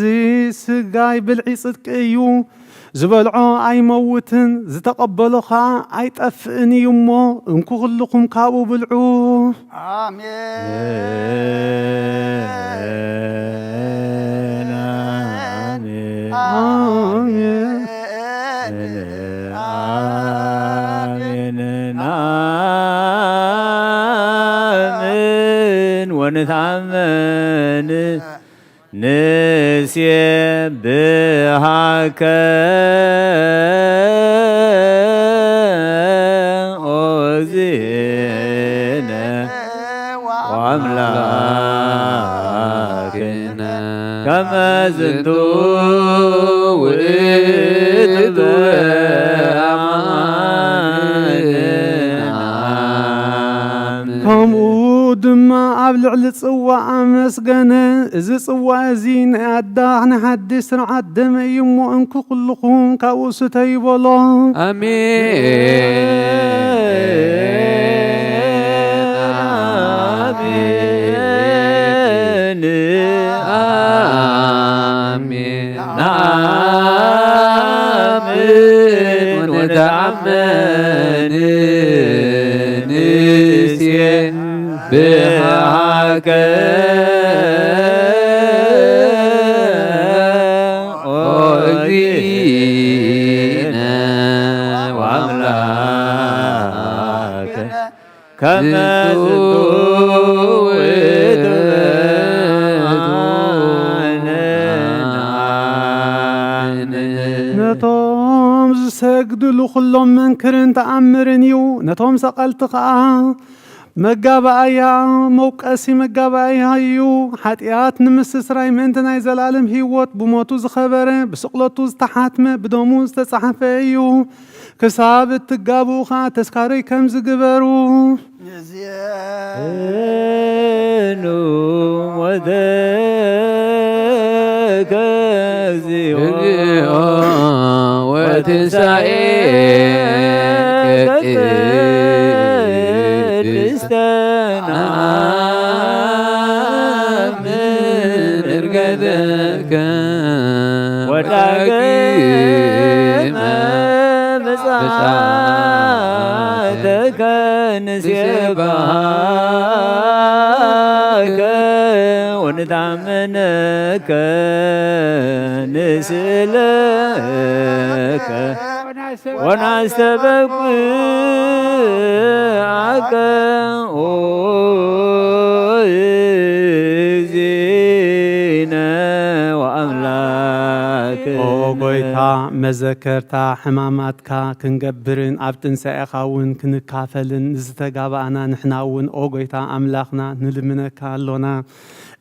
ስጋይ ብልዒ ጽድቂ እዩ፣ ዝበልዖ ኣይመውትን፣ ዝተቐበሎ ኸኣ ኣይጠፍእን እዩ እሞ፣ እንኩ ኩልኹም ካብኡ ብልዑ። ኣሜን። ኣሜን። ኣሜን። ንኣምን ወንታመን ንሴብሃከ ኦ እግዚእነ ወአምላክነ ከመ ዝንቱ ውእቱ በአማን። ከምኡ ድማ ኣብ ልዕሊ ጽዋ ኣመስገነ። እዚ ጽዋ እዚ ናይ ኣዳሕ ናይ ሓድሽ ስርዓት ደመ እዩ እሞ፣ እንኩ ኩልኹም ካብኡ ስተዩ በሎ። ኣሜን። ኣሜን። ኣሜን። ንኣምን ወንተኣመን ንሴብሃከ ኦ እግዚእነ ወአምላክነ ከመ ዝንቱ ውእቱ በአማን። ነቶም ዝሰግድሉ ኩሎም መንክርን ተኣምርን እዩ። ነቶም ሰቐልቲ ኸኣ መጋባእያ፣ መውቀሲ መጋባእያ እዩ። ሓጢኣት ንምስስራይ ምእንቲ ናይ ዘላለም ህይወት ብሞቱ ዝኸበረ፣ ብስቕለቱ ዝተሓትመ፣ ብደሙ ዝተጻሕፈ እዩ። ክሳብ እትጋብኡ ኸኣ ተስካረይ ከምዚ ግበሩ። እዚ ኑ ወተከ እግዚኦ እግዚኦ ወትንሳኤ ቅድስተ ነአምን እርገተከ ወዳግመ ምጽኣተከ ንሴብሃከ ወንታመነከ ንስእለከ ወናስተበቅዓከ ኦ እግዚእነ ወአምላክ። ኦ ጎይታ፣ መዘከርታ ሕማማትካ ክንገብርን ኣብ ትንሳኤኻ እውን ክንካፈልን ንዝተጋባእና ንሕና እውን ኦ ጎይታ ኣምላኽና ንልምነካ ኣሎና።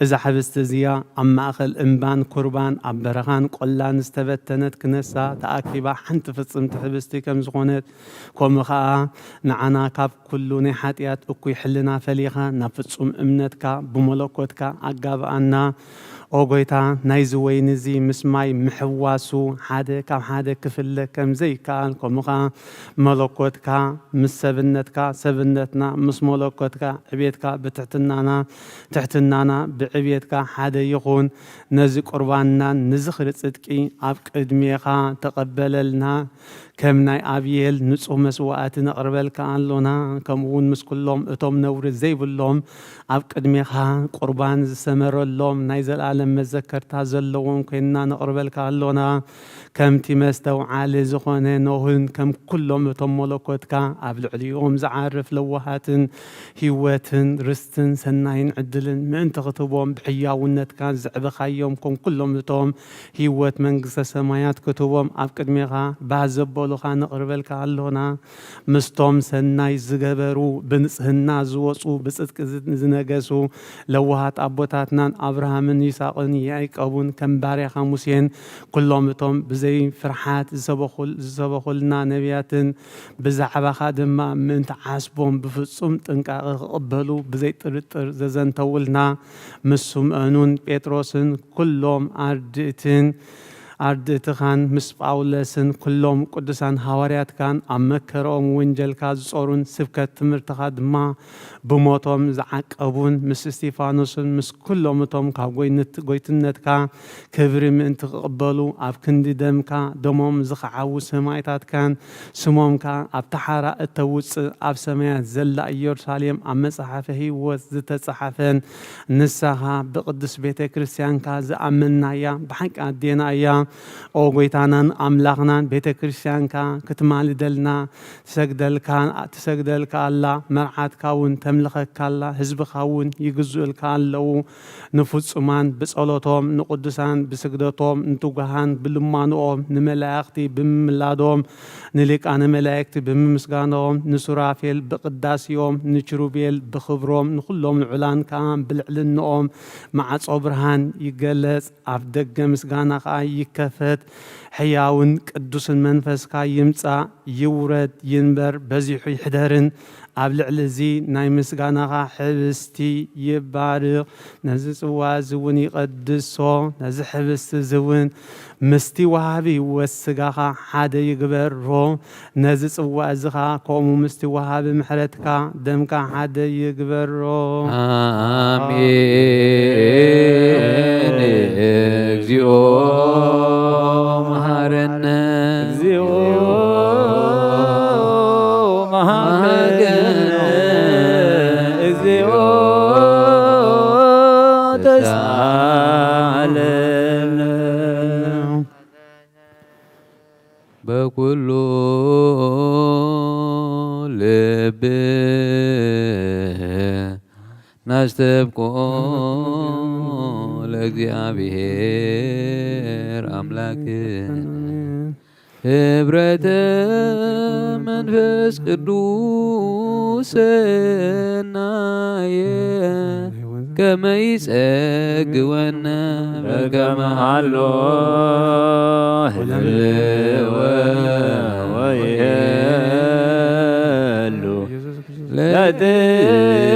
እዛ ሕብስቲ እዚኣ ኣብ ማእኸል እምባን ኩርባን ኣብ በረኻን ቆላን ዝተበተነት ክነሳ ተኣኪባ ሓንቲ ፍጽምቲ ሕብስቲ ከም ዝኾነት፣ ከምኡ ኸኣ ንዓና ካብ ኩሉ ናይ ሓጢኣት እኩይ ሕልና ፈሊኻ ናብ ፍጹም እምነትካ ብመለኮትካ ኣጋብኣና። ኦ ጎይታ፣ ናይዚ ወይኒ እዚ ምስ ማይ ምሕዋሱ ሓደ ካብ ሓደ ክፍለ ከም ዘይከኣል፣ ከምኡ ኸኣ መለኮትካ ምስ ሰብነትካ፣ ሰብነትና ምስ መለኮትካ፣ ዕቤትካ ብትሕትናና፣ ትሕትናና ብዕቤትካ ሓደ ይኹን። ነዚ ቁርባንናን ንዝኽሪ ጽድቂ ኣብ ቅድሜኻ ተቐበለልና። ከም ናይ ኣብየል ንጹህ መስዋእቲ ነቕርበልካ ኣሎና። ከምኡ እውን ምስ ኩሎም እቶም ነውሪ ዘይብሎም ኣብ ቅድሜኻ ቁርባን ዝሰመረሎም ናይ ዘለኣለም መዘከርታ ዘለዎም ኮይንና ነቕርበልካ ኣሎና። ከምቲ መስተውዓሊ ዝኾነ ኖህን ከም ኩሎም እቶም መለኮትካ ኣብ ልዕሊኦም ዝዓርፍ ለዋሃትን ህይወትን ርስትን ሰናይን ዕድልን ምእንቲ ክትህቦም ብሕያውነትካ ዘዕበኻዮም ከም ኩሎም እቶም ህይወት መንግስተ ሰማያት ክትህቦም ኣብ ቅድሜኻ ባህ ዘበሉ ሉኻ ነቕርበልካ ኣሎና። ምስቶም ሰናይ ዝገበሩ፣ ብንጽህና ዝወጹ፣ ብጽድቂ ዝ-፣ ዝነገሱ ለዋሃት ኣቦታትናን ኣብርሃምን ይስሐቅን ያዕቆብን ከም ባርያኻ ሙሴን ኩሎም እቶም ብዘይ ፍርሓት ዝሰበኹል-፣ ዝሰበኹልና ነቢያትን ብዛዕባኻ ድማ ምእንቲ ዓስቦም ብፍጹም ጥንቃቐ ክቕበሉ ብዘይ ጥርጥር ዘዘንተውልና ምስ ስምዖንን ጴጥሮስን ኩሎም ኣርድእትን ኣርድእትኻን ምስ ጳውሎስን ኩሎም ቅዱሳን ሃዋርያትካን ኣብ መከረኦም ወንጀልካ ዝጾሩን ስብከት ትምህርትኻ ድማ ብሞቶም ዝዓቀቡን ምስ እስጢፋኖስን ምስ ኩሎም እቶም ካብ ጎይነት-፣ ጎይትነትካ ክብሪ ምእንቲ ክቕበሉ ኣብ ክንዲ ደምካ ደሞም ዝኸዓዉ ሰማዕታትካን ስሞም ከኣ ኣብታ ሓራ እተውጽእ ኣብ ሰማያት ዘላ ኢየሩሳሌም ኣብ መጽሓፈ ህይወት ዝተጻሕፈን ንሳኻ ብቅድስት ቤተ ክርስቲያንካ ዝኣመንናያ ብሓቂ ኣዴና እያ። ኦ ጎይታናን ኣምላኽናን ቤተ ክርስቲያንካ ክትማልደልና ትሰግደልካ፣ ትሰግደልካ ኣላ። መርዓትካ እውን ተምልኸካ ኣላ። ህዝብኻ እውን ይግዝኡልካ ኣለዉ። ንፍጹማን ብጸሎቶም፣ ንቅዱሳን ብስግደቶም፣ ንትጉሃን ብልማንኦም፣ ንመላእኽቲ ብምምላዶም፣ ንሊቃነ መላእክቲ ብምምስጋኖም፣ ንሱራፌል ብቅዳሴኦም፣ ንችሩቤል ብኽብሮም፣ ንኹሎም ልዑላን ከኣ ብልዕልንኦም። ማዕጾ ብርሃን ይገለጽ፣ ኣፍ ደገ ምስጋና ከኣ ይከፈት። ሕያውን ቅዱስን መንፈስካ ይምጻእ፣ ይውረድ፣ ይንበር፣ በዚሑ ይሕደርን ኣብ ልዕሊ እዚ ናይ ምስጋናኻ ሕብስቲ ይባርኽ። ነዚ ጽዋ እዚ እውን ይቐድሶ። ነዚ ሕብስቲ እዚ እውን ምስቲ ወሃቢ ህይወት ስጋኻ ሓደ ይግበሮ። ነዚ ጽዋ እዚ ኸኣ ከምኡ ምስቲ ወሃቢ ምሕረትካ ደምካ ሓደ ይግበሮ። ኣሜን። እግዚኦ መሐረነ። እግዚኦ መሐረነ። እግዚኦ ተሳለነ። በኩሉ ልብ ናስተብቆ ለእግዚኣብሔር ኣምላክ ህብረተ መንፈስ ቅዱስ ሰናየ ከመ ይጸግወነ በከመ ሃሎ ህልወ ወይሄሉ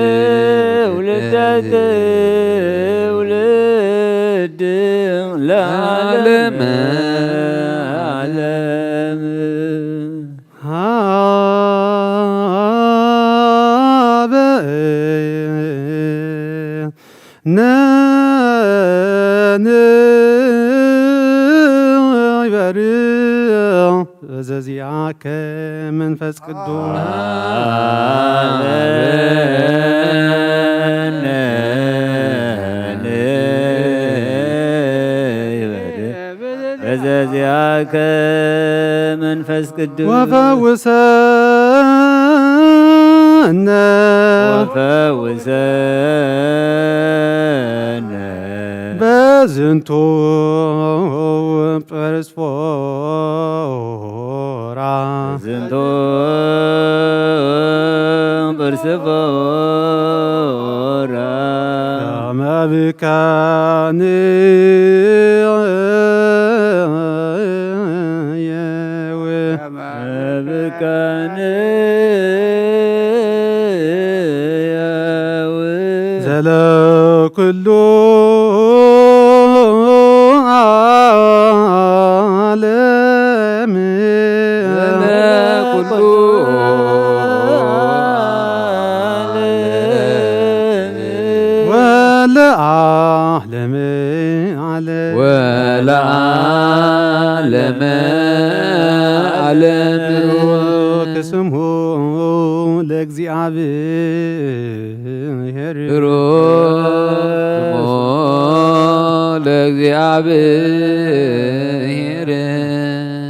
ለትውልደ ትውልድ ለዓለመ ዓለም። ሃበ ነንበሪ በዘዚኣከ መንፈስ ቅዱስ። በዘዚኣከ መንፈስ ቅዱስ ወፈውሰነ ወፈውሰነ በዝንቱ ጵርስፎራ ዝንቱ ጵርስፎራ ከመ ብካንየው ብካንየው ዘለኩሉ ዓለም ዘለኩሉ ዓለም ወለዓለመ ዓለም ወለዓለመ ዓለም። ብሩክ ስሙ ለእግዚኣብሔር። ብሩክ ስሙ ለእግዚኣብሔር።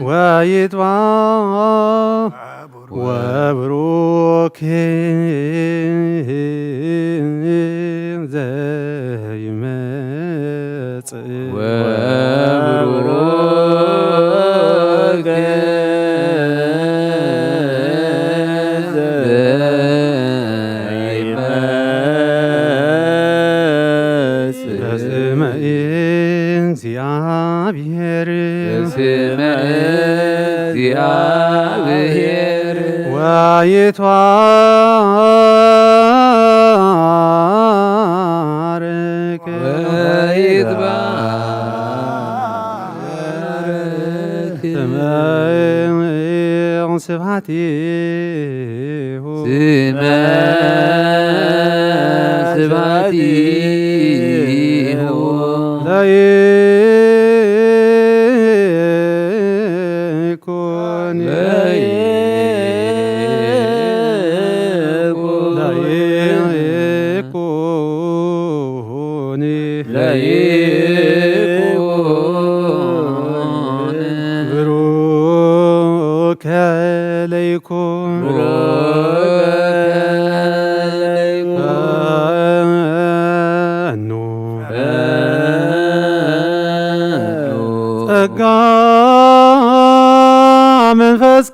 ወይትባ ወብሩክ ዘይመጽእ ወብሩክ እግዚአብሔር በስመ እግዚአብሔር ወይትባረክ ወይትባረክ ስመ ስብሐቲሁ ስመ ስብሐቲሁ ለይኩን ለይኩን ለይኩን ለይኩን ብሩከ ለይኩን ብሩከ ለይኩን ፈኑ ፈኑ ጸጋ መንፈስ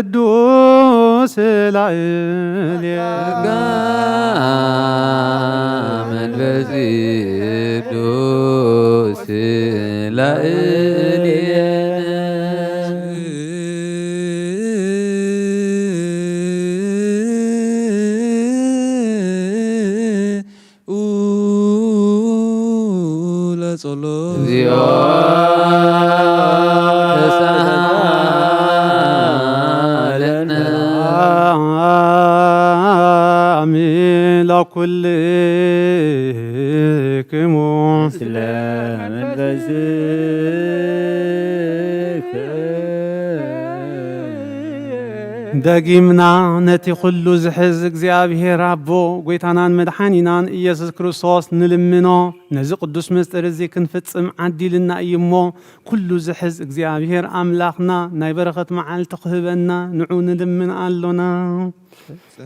ቅዱስ ላዕሌነ ጸጋ መንፈስ ቅዱስ ላዕሌነ ለጸሎት እግዚኦ ተሳሃለነ አሜን ለኩልክሙ ስለ መንፈስከ ደጊምና ነቲ ኩሉ ዝሕዝ እግዚኣብሔር ኣቦ ጎይታናን መድሓኒናን ኢየሱስ ክርስቶስ ንልምኖ። ነዚ ቅዱስ ምስጢር እዚ ክንፍጽም ዓዲልና እዩ እሞ፣ ኩሉ ዝሕዝ እግዚኣብሔር ኣምላኽና ናይ በረኸት መዓልቲ ክህበና ንዑ ንልምን ኣሎና። ጸል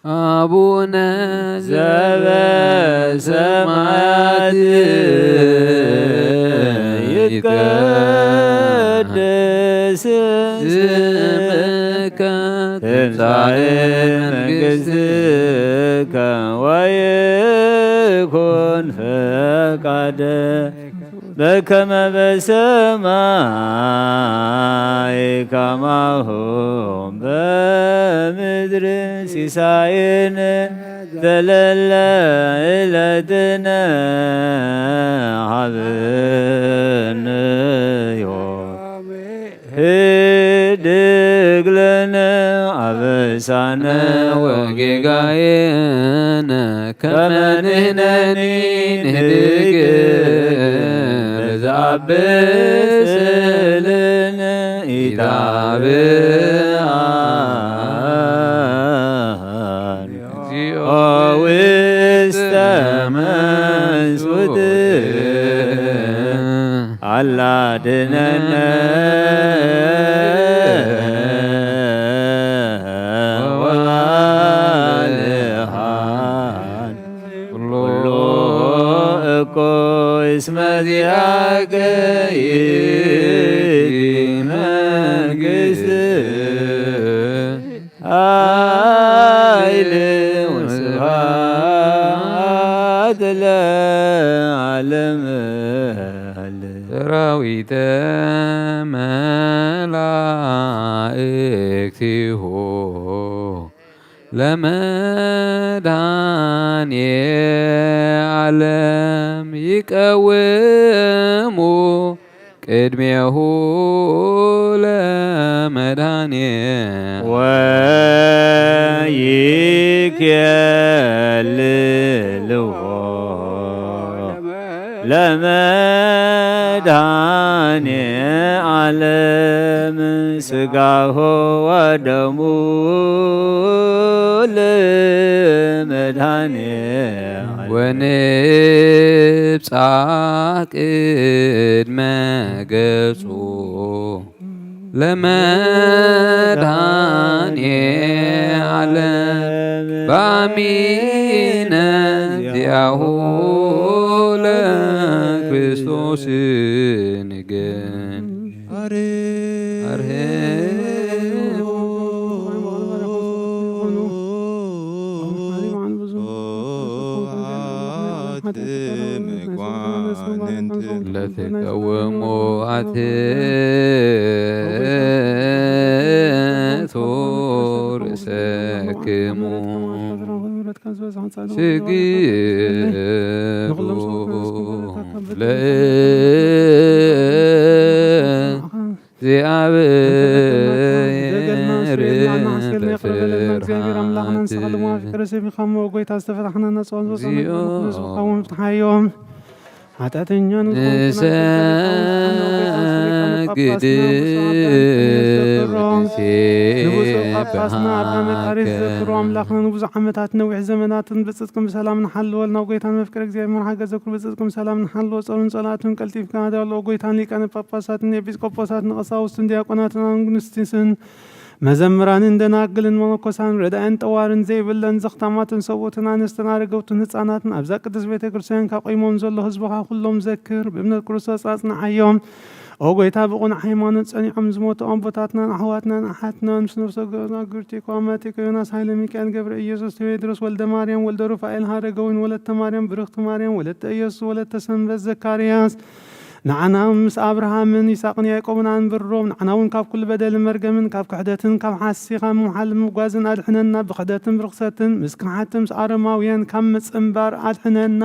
አቡነ ዘበሰማያት ይትቀደስ ስምከ ትምጻእ መንግሥትከ ወይኩን ፈቃደ በከመ በሰማይ ከማሁ በምድር ሲሳየነ ዘለለ ዕለትነ ሀበነ ዮም ህድግ ለነ አበሳነ ወጌጋየነ ከመ ንሕነኒ ንህድግ ለዘአብስ ለነ ኢታብአነ እግዚኦ ውስተ መንሱት አላድነነ ወአልሃን ኩሎ እኮ እስመ ዚአከ ይእቲ መንግስት ኃይል ወስብሐት ለዓለመ ዓለም። ሰራዊተ መላእክቲሁ ለመድኃኔ ዓለም ይቀውሙ ቅድሜሁ ለመድኃኔ ወይኬልልዎ ለመድኃኔ ዓለም ስጋሁ ወደሙ ለመድኃኔ ዓለም ወንብጻሕ ቅድመ ገጹ ለመድኃኔ ዓለም በአሚነ ዚአሁ ለክርስቶስ ስንገን ኣርሄ ለትቀውሙ ኣትሕቱ ርእሰክሙ ስግዱ ለእግዚአብሔር በፍርሃት። ዚኦም ኃጢአተኛን ንሰግድ ንብፁዕ ጳጳስና ኣባ መቃርዮስ ወንሴብሐከ። ዘክሮ ኣምላኽና ንብዙሕ ዓመታት ነዊሕ ዘመናትን ብጽድቅን ብሰላም ንሓልወል ናብ ጎይታን መፍቅር እግዚኣብሔር መርሓ ገዘክሩ ብጽድቅን ብሰላም ንሓልወ ጾሩን ጸላእቱን ቀልጢፍካ ኣዳልኦ ጎይታን ሊቃነ ጳጳሳትን ኤጲስቆጶሳትን ቀሳውስትን ዲያቆናትን ኣንጉንስቲስን መዘምራንን ደናግልን መነኮሳን ረዳእን ጠዋርን ዘይብለን ዘኽታማትን ሰብኡትን ኣንስትን ኣረገውትን ህፃናትን ኣብዛ ቅድስት ቤተ ክርስቲያን ካቆይሞም ዘሎ ህዝብኻ ኩሎም ዘክር ብእምነት ክርስቶስ ኣጽንዓዮም። ኦ ጎይታ ብቑኑዕ ሃይማኖት ጸኒዖም ዝሞቱ ኣቦታትናን ኣሕዋትናን ኣሓትናን ምስ ነፍሰ ገዛግርቲ ኮማቲኮ ዮናስ ሃይለ ሚካኤል ገብረ ኢየሱስ ቴዎድሮስ ወልደ ማርያም ወልደ ሩፋኤል ሃረገዊን ወለተ ማርያም ብርኽቲ ማርያም ወለተ ኢየሱስ ወለተ ሰንበት ዘካርያስ ንዓና ምስ ኣብርሃምን ይስሐቅን ያዕቆብን ኣንብሮም። ንዓና እውን ካብ ኩሉ በደልን መርገምን፣ ካብ ክሕደትን ካብ ሓሲ፣ ካብ ምውሓልን ምጓዝን ኣድሕነና። ብክሕደትን ብርኽሰትን፣ ምስ ክሓድቲ ምስ ኣረማውያን ካብ ምጽንባር ኣድሕነና።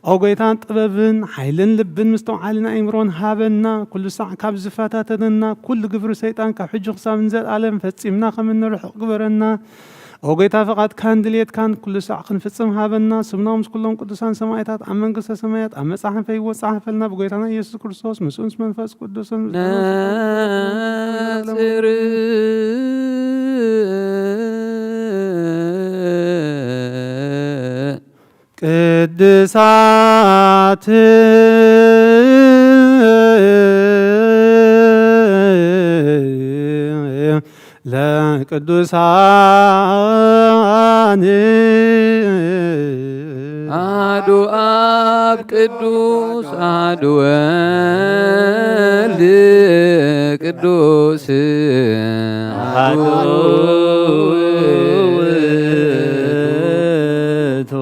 ኦ ጎይታ፣ ጥበብን ሓይልን ልብን ምስትውዓልን ኣእምሮን ሃበና። ኩሉ ሳዕ ካብ ዝፈታተነና ኩሉ ግብሪ ሰይጣን ካብ ሕጂ ክሳብ ንዘለኣለም ፈጺምና ከም እንርሕቕ ግበረና። ኦ ጎይታ፣ ፍቓድካን ድልየትካን ኩሉ ሳዕ ክንፍጽም ሃበና። ስምና ምስ ኩሎም ቅዱሳን ሰማዕታት ኣብ መንግስተ ሰማያት ኣብ መጻሕፈይ ይወጻሕፈልና ብጎይታና ኢየሱስ ክርስቶስ ምስኡን ምስ መንፈስ ቅዱስን ነጽር ቅድሳት ለቅዱሳን አሐዱ አብ ቅዱስ አሐዱ ወልድ ቅዱስ አሐዱ ውእቱ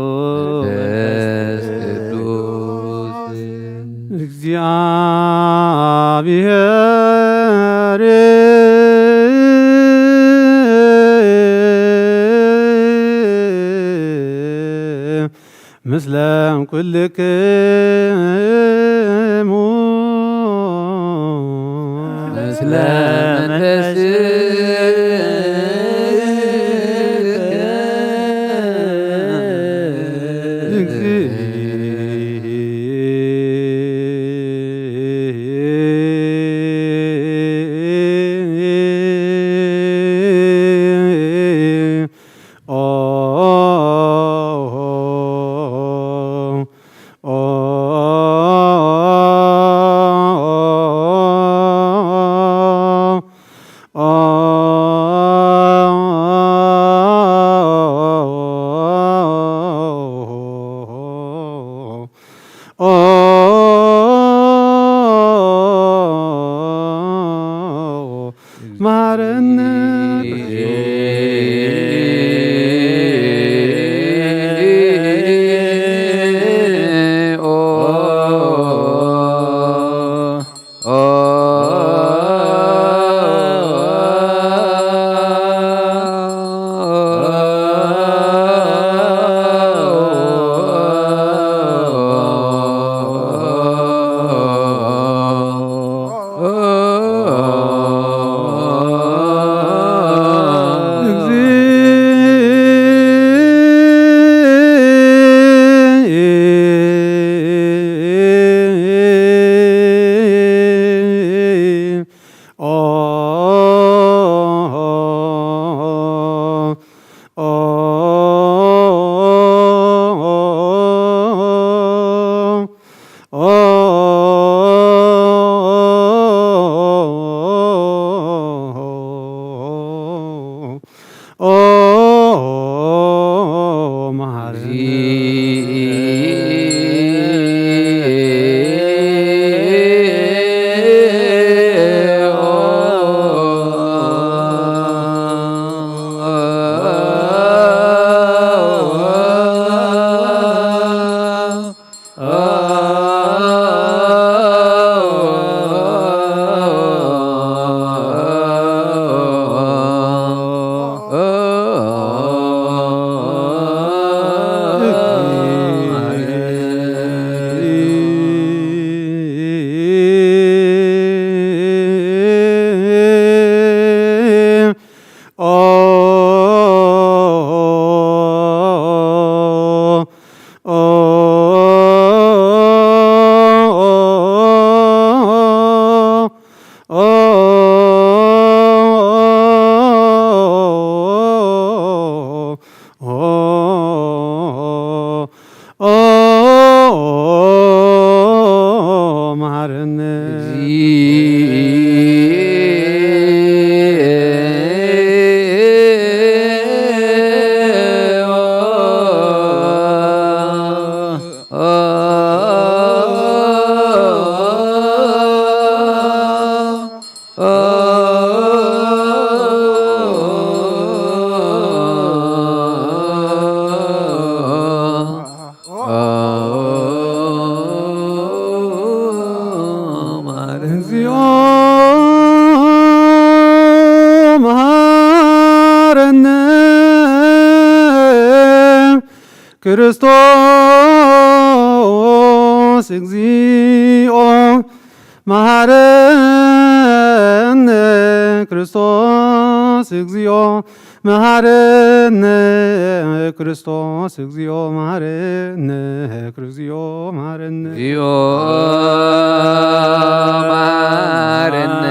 መንፈስ ቅዱስ። እግዚአብሔር ምስለ ኩልክሙ ምስለ መንፈስከ መሐረነ ኦ፣ ኦ፣ ኦ፣ ኦ፣ መሃረነ። እግዚኦ መሃረነ ክርስቶስ እግዚኦ መሃረነ ክርስቶስ እግዚኦ መሃረነ ክርስቶስ እግዚኦ መሃረነ ክርስ-፣ እግዚኦ መሃረነ። እግዚኦ መሃረነ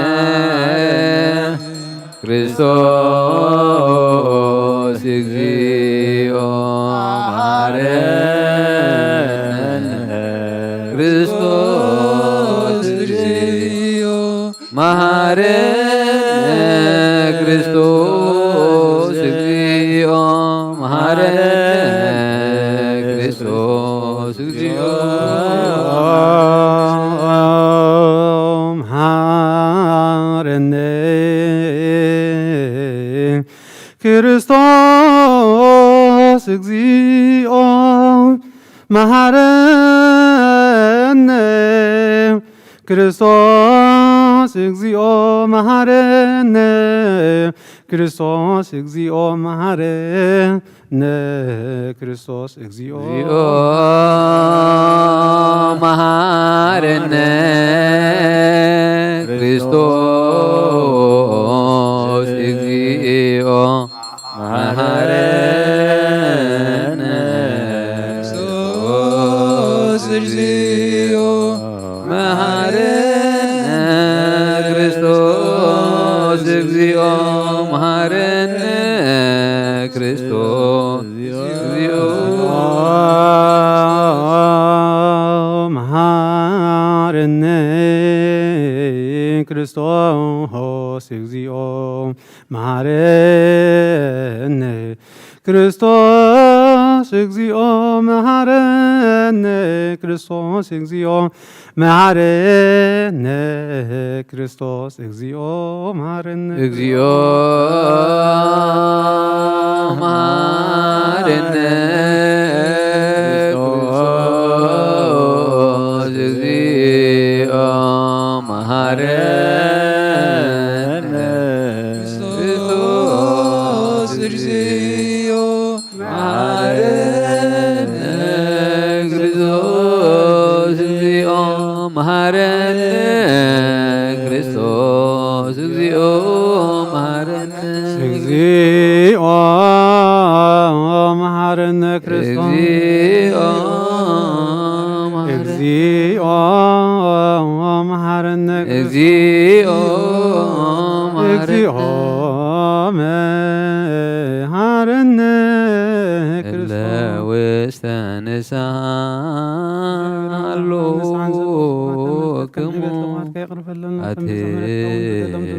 ክርስቶስ እግዚኦ መሃረነ ክርስቶስ እግዚኦ መሃረነ ክርስቶስ እግዚኦ መሃረነ ክርስቶስ እግዚኦ መሃረነ ክርስቶስ እግዚኦ መሃረነ ክርስቶስ እግዚኦ መሃረነ ክርስቶስ እግዚኦ መሃረነ ክርስቶስ እግዚኦ እግዚኦ መሃረነ ክርስቶስ እግዚኦ መሃረነ ክርስቶስ እግዚኦ መሃረነ ክርስቶስ እግዚኦ መሃረነ ክርስቶስ እግዚኦ መሃረነ ክርስቶስ እግዚኦ መሃረነ ክርስቶስ እግዚኦ መሃረነ ክርስቶስ እግዚኦ መሃረነ ክርስቶስ እግዚኦ መሃረነ እግዚኦ መሃረነ ክርስቶስ እግዚኦ መሃረነ ክርስቶስ እግዚኦ መሃረነ ክርስቶስ እግዚኦ መሃረነ ክርስቶስ እግዚኦ መሃረነ እግዚኦ መሃረነ ክርስቶስ እግዚኦ መሃረነ እግዚኦ መሃረነ ክርስቶስ እግዚኦ መሃረነ እግዚኦ መሃረነ እለ ክርስቶስ ውስተ ንስሓ ንስሓን ዘለው ስብሐት ኣሎክሙ። ንቤት ልማት ከየቕርበለና ከም ኣቲ ብዝምሕረትካ እውን በደሎም ዘምስሉ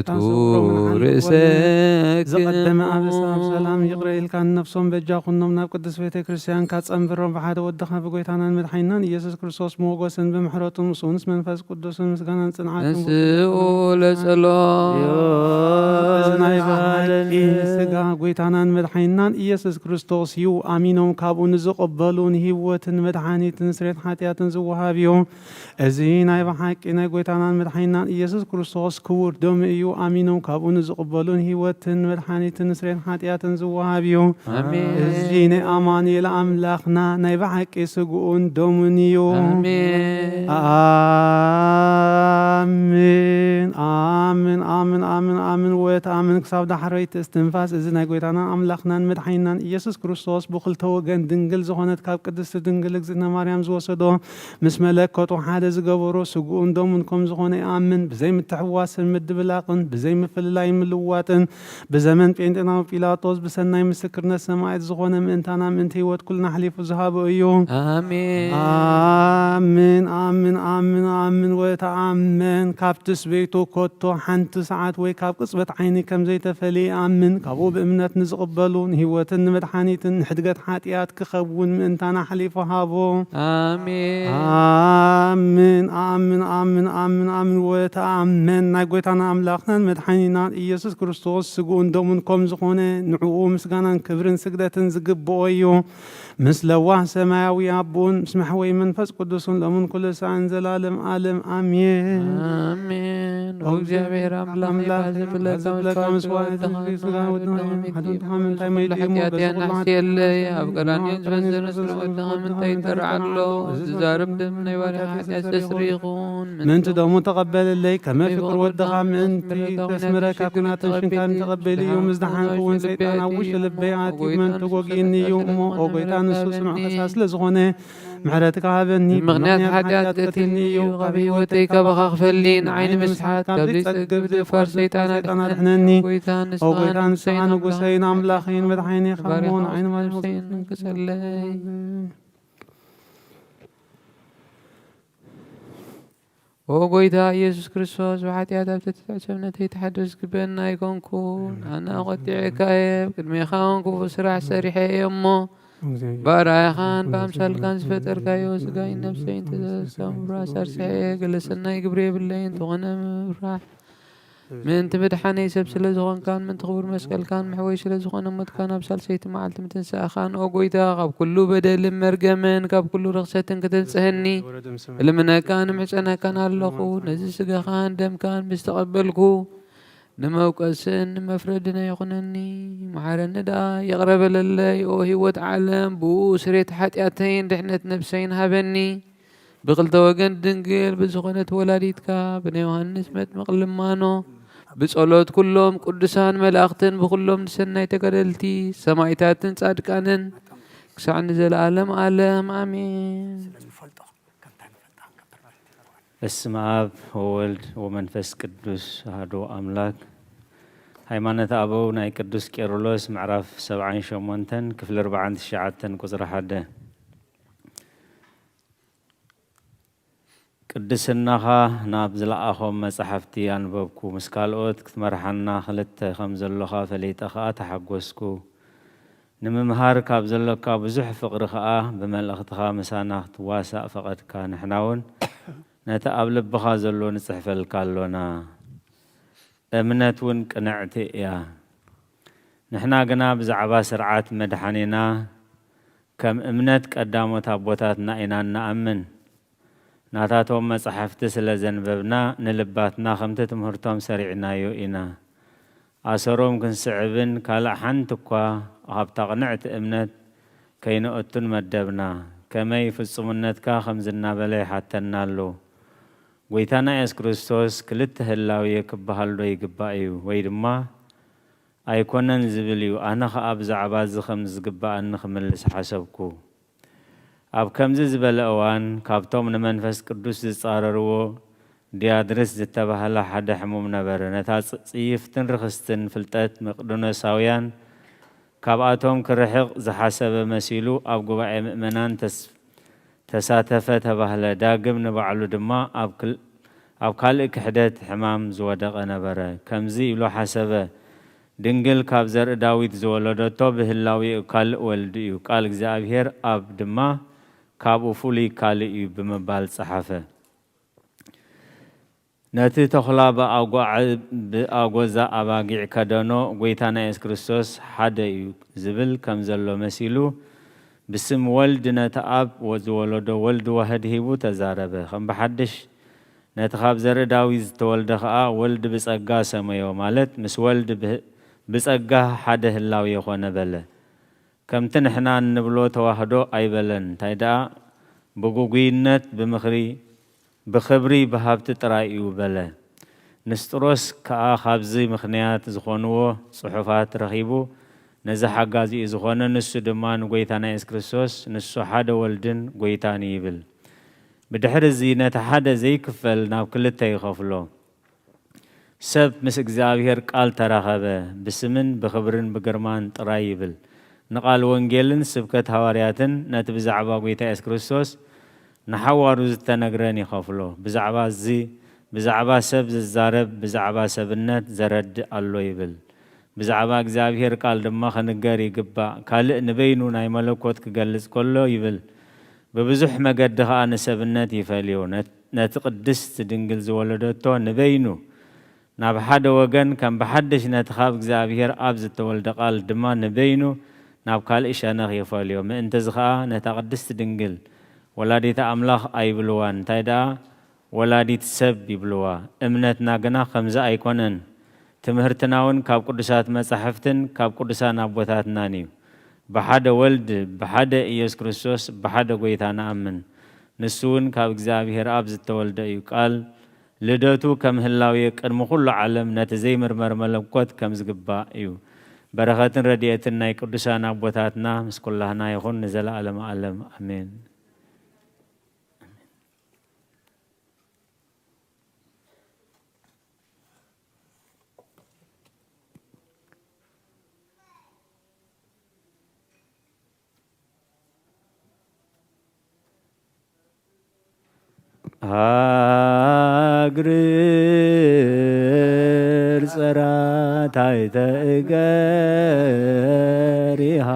ቱ ታንስኡ ሮምን ሓሊፍ ርእሰክ። ዝቐደመ ኣበሳ ኣብ ሰላም ይቕረ ኢልካ ንነፍሶም በጃ ኩኖም ናብ ቅዱስ ቤተ ክርስቲያን ካጸንብሮም ብሓደ ወድኻ ብጎይታናን መድሓኒናን ኢየሱስ ክርስቶስ ብሞገስን ብምሕረቱ ምስኡ ምስ መንፈስ ቅዱስን ምስጋናን ጽንዓትን ተንስኡ ለጸሎት እዚ ናይ ብሓቂ ስጋ ጎይታናን መድሓኒናን ኢየሱስ ክርስቶስ እዩ። ኣሚኖም ካብኡ ንዝቕበሉ ንህይወትን መድሓኒትን ስሬት ሓጢኣትን ዝወሃብ እዩ። እዚ ናይ ብሓቂ ናይ ጎይታናን መድሓኒናን ኢየሱስ ክርስቶስ ክቡር ደሙ እዩ። ኣሚኖም ካብኡ ንዝቕበሉ ንህይወትን መድሓኒትን ስሬት ሓጢኣትን ዝወሃብ እዩ። ኣሜን። እዚ ናይ ኣማኑኤል ኣምላኽና ናይ ብሓቂ ስግኡን ደሙን እዩ። ኣሜን። ኣሜን፣ ኣሜን፣ ኣምን፣ ኣምን፣ ኣምን ወየት ኣምን። ክሳብ ዳሕረይቲ እስትንፋስ እዚ ናይ ጎይታናን ኣምላኽናን መድሓኒናን ኢየሱስ ክርስቶስ ብኽልተ ወገን ድንግል ዝኾነት ካብ ቅድስቲ ድንግል እግዝእትነ ማርያም ዝወሰዶ ምስ መለኮቱ ሓደ ዝገበሮ ስግኡን ደሙን ከም ዝኾነ ይኣምን። ብዘይ ምትሕዋስን ምድብላቕን ብዘይ ምፍልላይ ምልዋጥን ብዘመን ጴንጤናዊ ጲላጦስ ብሰናይ ምስክርነት ሰማዕት ዝኾነ ምእንታና ምእንቲ ህይወት ኩልና ኣሕሊፉ ዝሃበ እዩ። ኣሜን። ኣምን፣ ኣምን፣ ኣምን፣ ኣምን ወተኣመን። ካብ ትስብእቱ ኮቶ ሓንቲ ሰዓት ወይ ካብ ቅጽበት ዓይኒ ከም ዘይተፈልየ ኣምን። ካብኡ ብእምነት ንዝቕበሉ ንህይወትን ንመድሓኒትን ንሕድገት ሓጢኣት ክኸውን ምእንታና ኣሕሊፉ ሃቦ። ኣሜን። ኣምን፣ ኣምን፣ ኣምን፣ ኣምን፣ ኣምን ወተኣመን። ናይ ጎይታና ኣምላኽናን መድሓኒናን ኢየሱስ ክርስቶስ ስግኡን ደሙን ከም ዝኾነ ንዕኡ ምስጋናን ክብርን ስግደትን ዝግብኦ እዩ። ምስ ለዋህ ሰማያዊ ኣቦን ምስ መሕወይ መንፈስ ቅዱስን ሎምን ኩሉ ሳዕን ዘላለም ኣለም ኣሜን። ኣሜን። ኦ እግዚኣብሔር ኣምላኽ ኣምላኽ ይባህ ዘብለካ ኣምላኽ መስዋዕት ዘብለካ መስዋዕት ስጋ ወድኻ ወድኻ ሓጢኣትና ምንታይ ኩሉ መይድሞ ሓጢኣትና በዚ ኩሉ ኣሕስየለይ። ኣብ ቀራንዮ ዝበዘነ ስለ ወድኻ ምንታይ ይጠርዕ ኣሎ? እዚ ዛርብ ደም ናይ ባርያ ሓጢኣት ዘስሪ ይኹን። ምእንቲ ደሙ ተቐበለለይ፣ ከመ ፍቅር ወድኻ ምእንቲ ተስምረካ ኩናትን ሽንካን ተቐበልዮ። ምስ ደሓንኩ እውን ሰይጣን ኣብ ውሽጢ ልበይ ኣትዩ ምእንቲ ጎጊእኒ እዩ። እሞ ኦ ጎይታ፣ ንሱ ጽኑዕ ከሳሲ ስለ ዝኾነ ምሕረትካ ሃበኒ። ብምኽንያት ሓጢኣት ቀቲልኒ እዩ፣ ካብ ህይወተይ ካባኻ ክፈሊ፣ ንዓይ ንምስሓት ካብ ዘይጸግብ ደፋር ሰይጣን ኣድሕነኒ። ኦ ጎይታ፣ ንስኻ ንጉሰይን ኣምላኸይን መድሓኒይ ካብ ምሆን ዓይኒ ማርያም ንክሰለይ። ኦ ጎይታ ኢየሱስ ክርስቶስ፣ ብሓጢኣት ኣብ ትሕቲ ትዕስብነተይ ተሓድር ዝግበአኒ ኣይኮንኩን። ኣነ ኣቖጢዐካ እየ፣ ኣብ ቅድሜኻ እውን ክፉእ ስራሕ ሰሪሐ እየ እሞ፣ ብኣርኣያኻን ብኣምሳልካን ዝፈጠርካዮ ስጋይን ነፍሰይን ትእዛዝካ ምፍራስ ኣርሲሐ እየ። ገለ ሰናይ ግብሪ የብለይን፣ እንተኾነ ምፍራሕ ምእንቲ ምድሓነይ ሰብ ስለ ዝኾንካን ምእንቲ ክቡር መስቀልካን መሕወይ ስለ ዝኾነ ሞትካን ኣብ ሳልሰይቲ መዓልቲ ምትንሳእኻን፣ ኦ ጎይታ፣ ካብ ኩሉ በደልን መርገምን ካብ ኩሉ ርኽሰትን ከተንጽህኒ እልምነካን እምሕጸነካን ኣለኹ። ነዚ ስጋኻን ደምካን ምስ ተቐበልኩ፣ ንመውቀስን ንመፍረድን ኣይኹነኒ። መሓረኒ ደኣ፣ ይቕረ በለለይ። ኦ ህይወት ዓለም፣ ብኡ ስሬት ሓጢኣተይን ድሕነት ነፍሰይን ሃበኒ። ብኽልተ ወገን ድንግል ብዝኾነት ወላዲትካ፣ ብናይ ዮሃንስ መጥምቕ ልማኖ፣ ብጸሎት ኩሎም ቅዱሳን መላእኽትን ብኹሎም ንሰናይ ተጋደልቲ ሰማዕታትን ጻድቃንን ክሳዕ ንዘለዓለም ዓለም ኣሜን። በስመ አብ ወወልድ ወመንፈስ ቅዱስ አሐዱ አምላክ። ሃይማኖተ አበው ናይ ቅዱስ ቄርሎስ ምዕራፍ ሰብዓን ሸሞንተን ክፍሊ ኣርብዓን ትሽዓተን ቁጽሪ ሓደ። ቅድስናኻ ናብ ዝለኣኾም መጻሕፍቲ ኣንበብኩ፣ ምስ ካልኦት ክትመርሓና ክልተ ከም ዘሎኻ ፈሊጠ ኸኣ ተሓጎስኩ። ንምምሃር ካብ ዘሎካ ብዙሕ ፍቕሪ ኸኣ ብመልእኽትኻ ምሳና ክትዋሳእ ፈቐድካ። ንሕና እውን ነቲ ኣብ ልብኻ ዘሎ ንጽሕፈልካ ኣሎና። እምነት እውን ቅንዕቲ እያ። ንሕና ግና ብዛዕባ ስርዓት መድሓኒና ከም እምነት ቀዳሞት ኣቦታትና ኢና እንኣምን። ናታቶም መጻሕፍቲ ስለ ዘንበብና ንልባትና ከምቲ ትምህርቶም ሰሪዕናዮ ኢና። ኣሰሮም ክንስዕብን ካልእ ሓንቲ እኳ ካብታ ቅንዕቲ እምነት ከይንኣቱን መደብና። ከመይ ፍጹምነትካ ከምዚ እናበለ ይሓተና ኣሎ። ጎይታና የሱስ ክርስቶስ ክልተ ህላዌ ክበሃል ዶ ይግባእ እዩ? ወይ ድማ ኣይኮነን ዝብል እዩ። ኣነ ኸኣ ብዛዕባ እዚ ኸም ዝግብኣኒ ክምልስ ሓሰብኩ። ኣብ ከምዚ ዝበለ እዋን፣ ካብቶም ንመንፈስ ቅዱስ ዝጻረርዎ ዲያድርስ ዝተባህለ ሓደ ሕሙም ነበረ። ነታ ጽ-፣ ጽይፍትን ርኽስትን ፍልጠት መቅዶኖሳውያን ካብኣቶም ክርሕቕ ዝሓሰበ መሲሉ፣ ኣብ ጉባኤ ምእመናን ተስ-፣ ተሳተፈ ተባህለ። ዳግም ንባዕሉ ድማ ኣብ ክል-፣ ኣብ ካልእ ክሕደት ሕማም ዝወደቐ ነበረ። ከምዚ ኢሉ ሓሰበ፣ ድንግል ካብ ዘርኢ ዳዊት ዝወለደቶ ብህላዌኡ ካልእ ወልዲ እዩ፣ ቃል እግዚኣብሔር ኣብ ድማ ካብኡ ፍሉይ ካልእ እዩ ብምባል ጸሓፈ። ነቲ ተኹላ ብኣጓዕ-፣ ብኣጎዛ ኣባጊዕ ከደኖ፣ ጎይታና የሱስ ክርስቶስ ሓደ እዩ ዝብል ከም ዘሎ መሲሉ፣ ብስም ወልድ ነቲ ኣብ ወ-፣ ዝወለዶ ወልድ ዋህድ ሂቡ ተዛረበ። ከም ብሓድሽ ነቲ ካብ ዘርኢ ዳዊት ዝተወልደ ኸኣ ወልድ ብጸጋ ሰመዮ፣ ማለት ምስ ወልድ ብህ-፣ ብጸጋ ሓደ ህላዌ ኾነ በለ። ከምቲ ንሕና እንብሎ ተዋህዶ ኣይበለን፣ እንታይ ደኣ ብግጉይነት፣ ብምኽሪ፣ ብኽብሪ፣ ብሃብቲ ጥራይ እዩ በለ። ንስጥሮስ ከኣ ካብዚ ምኽንያት ዝኾንዎ ጽሑፋት ረኺቡ፣ ነዚ ሓጋዚኡ ዝኾነ፣ ንሱ ድማ ንጐይታና የሱስ ክርስቶስ፣ ንሱ ሓደ ወልድን ጐይታን እዩ ይብል። ብድሕሪ እዚ ነቲ ሓደ ዘይክፈል ናብ ክልተ ይኸፍሎ። ሰብ ምስ እግዚኣብሔር ቃል ተራኸበ፣ ብስምን ብኽብርን ብግርማን ጥራይ ይብል። ንቓል ወንጌልን ስብከት ሃዋርያትን ነቲ ብዛዕባ ጐይታ የሱስ ክርስቶስ ንሓዋሩ ዝተነግረን ይኸፍሎ። ብዛዕባ እዚ፣ ብዛዕባ ሰብ ዝዛረብ፣ ብዛዕባ ሰብነት ዘረድእ ኣሎ ይብል። ብዛዕባ እግዚኣብሔር ቃል ድማ ክንገር ይግባእ። ካልእ ንበይኑ ናይ መለኮት ክገልጽ ከሎ ይብል፣ ብብዙሕ መገዲ ኸኣ ንሰብነት ይፈልዮ። ነት-፣ ነቲ ቅድስት ድንግል ዝወለደቶ ንበይኑ ናብ ሓደ ወገን ከም ብሓድሽ ነቲ ካብ እግዚኣብሔር ኣብ ዝተወልደ ቃል ድማ ንበይኑ ናብ ካልእ ሸነኽ ይፈልዮ። ምእንትዚ ኸኣ ነታ ቅድስት ድንግል ወላዲተ ኣምላኽ ኣይብልዋን። እንታይ ደኣ ወላዲት ሰብ ይብልዋ። እምነትና ግና ከምዚ ኣይኮነን። ትምህርትና እውን ካብ ቅዱሳት መጻሕፍትን ካብ ቅዱሳን ኣቦታትናን እዩ። ብሓደ ወልድ፣ ብሓደ ኢየሱስ ክርስቶስ፣ ብሓደ ጐይታ ንኣምን። ንሱ እውን ካብ እግዚኣብሔር ኣብ ዝተወልደ እዩ። ቃል ልደቱ ከም ህላዌ ቅድሚ ኩሉ ዓለም ነቲ ዘይምርመር መለኮት ከም ዝግባእ እዩ። በረኸትን ረድኤትን ናይ ቅዱሳን ኣቦታትና ምስ ኩላህና ይኹን ንዘለዓለመ ዓለም። ኣሜን። ሃግርር ጸራታይተ እገሪሃ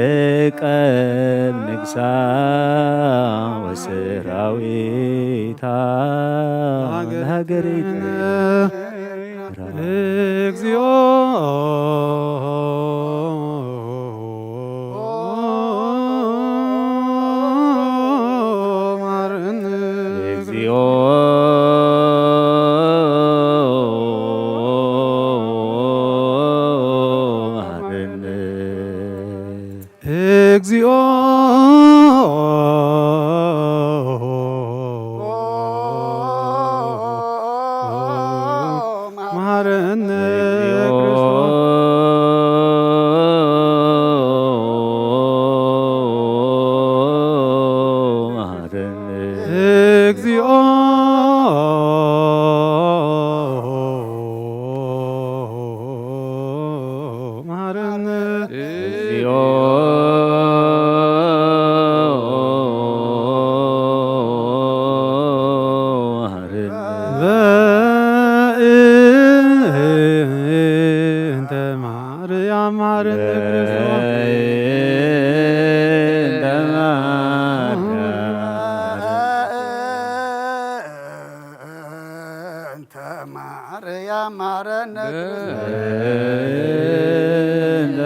እቀብ ንግሳ ወሰራዊታ ለሃገሪት። እግዚኦ መሐረነ። እግዚኦ መሐረነ። እግዚኦ መሐረነ። እግዚኦ መሐረነ። እግዚኦ መሐረነ። በእንተ ማርያም መሐረነ ክርስቶስ። በእንተ ማርያም። በእንተ ማርያም መሐረነ ክርስቶስ። በእንተ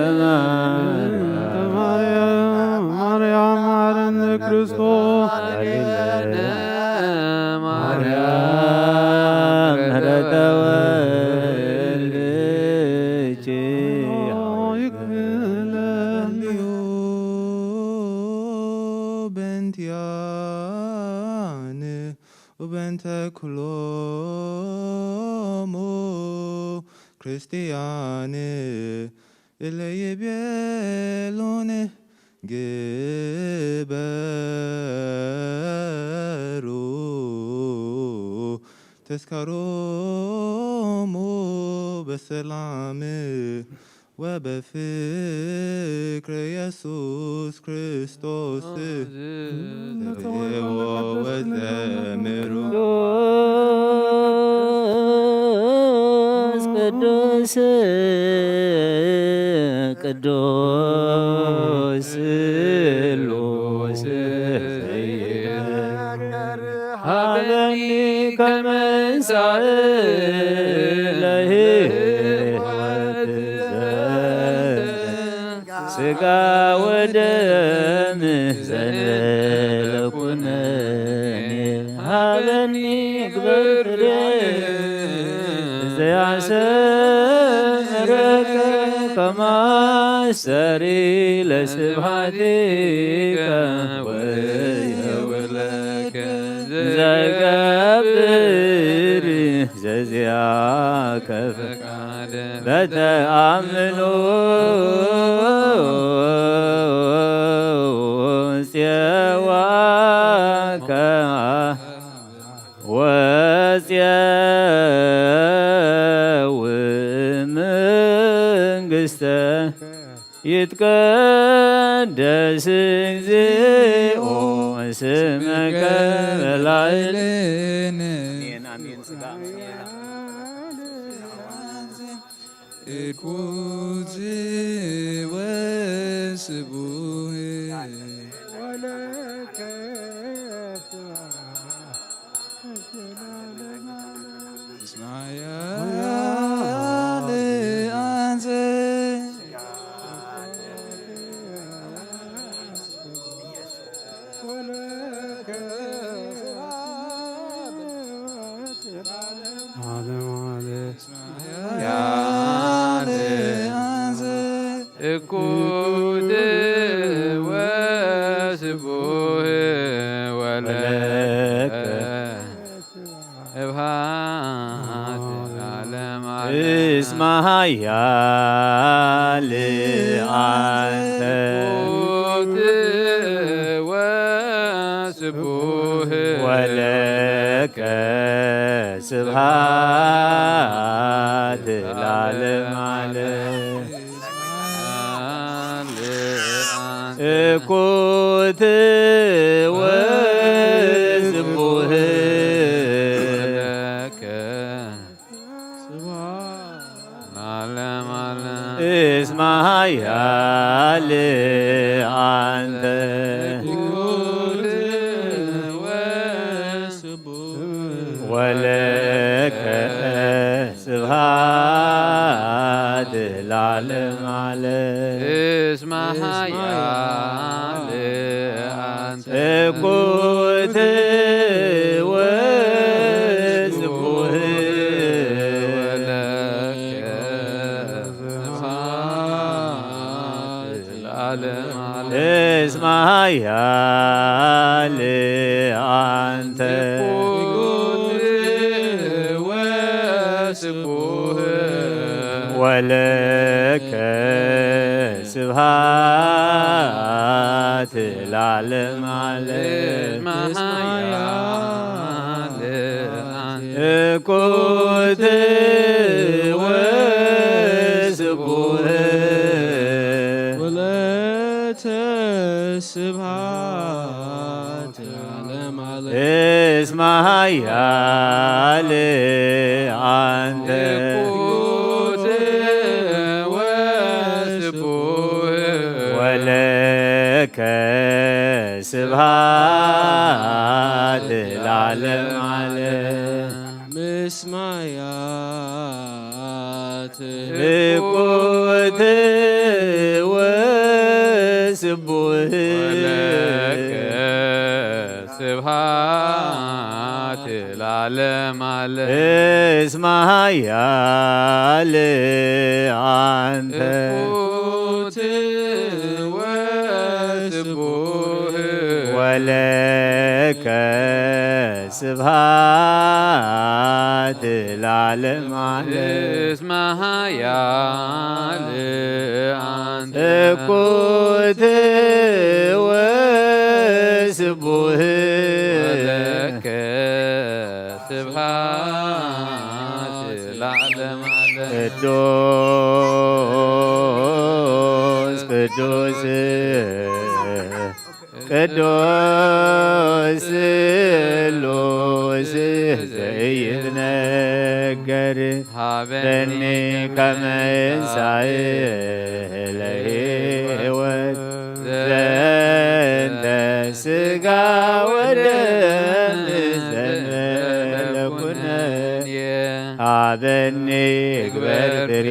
ማርያም መሐረነ ክርስቶስ። ማርያም ምህረተ ወልድኪ ይክፍለኒ በእንቲአነ ወበእንተ ኩሎሙ ክርስቲያን እለ ይቤሉን ግበሩ ተስካሮሙ በሰላም ወበፍቅር ኢየሱስ ክርስቶስ። ወዘምሩ ቅዱስ ቅዱስ ስሉስ ሀበኒ ከመ እንሳእ ለህይወት ዘንተ ስጋ ወደም ዘንተ ለኩነኒ ሀበኒ ግበር ፍሬ ዘያሰምረከ ከማስተሪ ለስብሐቲከ ወየውለከ ዘገብር ዘዚኣከ ፈቃድ በተኣምኖ ጽዋከ ወጽየው መንግስተ ይትቀደስ እግዚኦ ስምከ በላዕሌነ። እኩት ወስቡህ እስማኤል አንተ ዓለም ዓለም። ያለ አንተ እኩት ወስቡህ ወለከ ስብሐት ለዓለም ዓለም። እስመ ኃያል አንተ እኩት ወስቡህ ወለከ ስብሐት ለዓለም ዓለም። እኩት ወስቡህ እስመ ኃያል አንተ ወለከ ስብሐት ለዓለም ዓለም። እስመ ኃያል አንተ እኩት ወስቡህ ወለከ ስብሐት ለዓለም ዓለም። እስመ ኃያል አንተ እኩት ወስቡህ ወለከ ስብሐት ለዓለም ዓለም። እስመ ኃያል አንተ እኩት ወስቡህ ወለከ ስብሐት ለዓለም ዓለም። እስመ ኃያል አንተ እኩት ወስቡህ ወለከ ስብሐት ለዓለም ዓለም። ምስማያት እኩት ወስቡህ ወለከ ስብሐት ለዓለም ዓለም። እስመ ኃያል አንተ እኩት ወስቡህ ወለከ ስብሐት ለዓለም ዓለም። እስመ ኃያል አንተ እኩት ወስቡህ ወለከ ስብሐት ለዓለም ዓለም። ቅዱስ ቅዱስ ቅዱስ ስሉስ ዘይትነገር ሀበኒ ከመ ይንሳእ ለሕይወት ዘንተ ስጋ ወደም ዘንበለ ኩነኔ ሀበኒ ግበር ፍሬ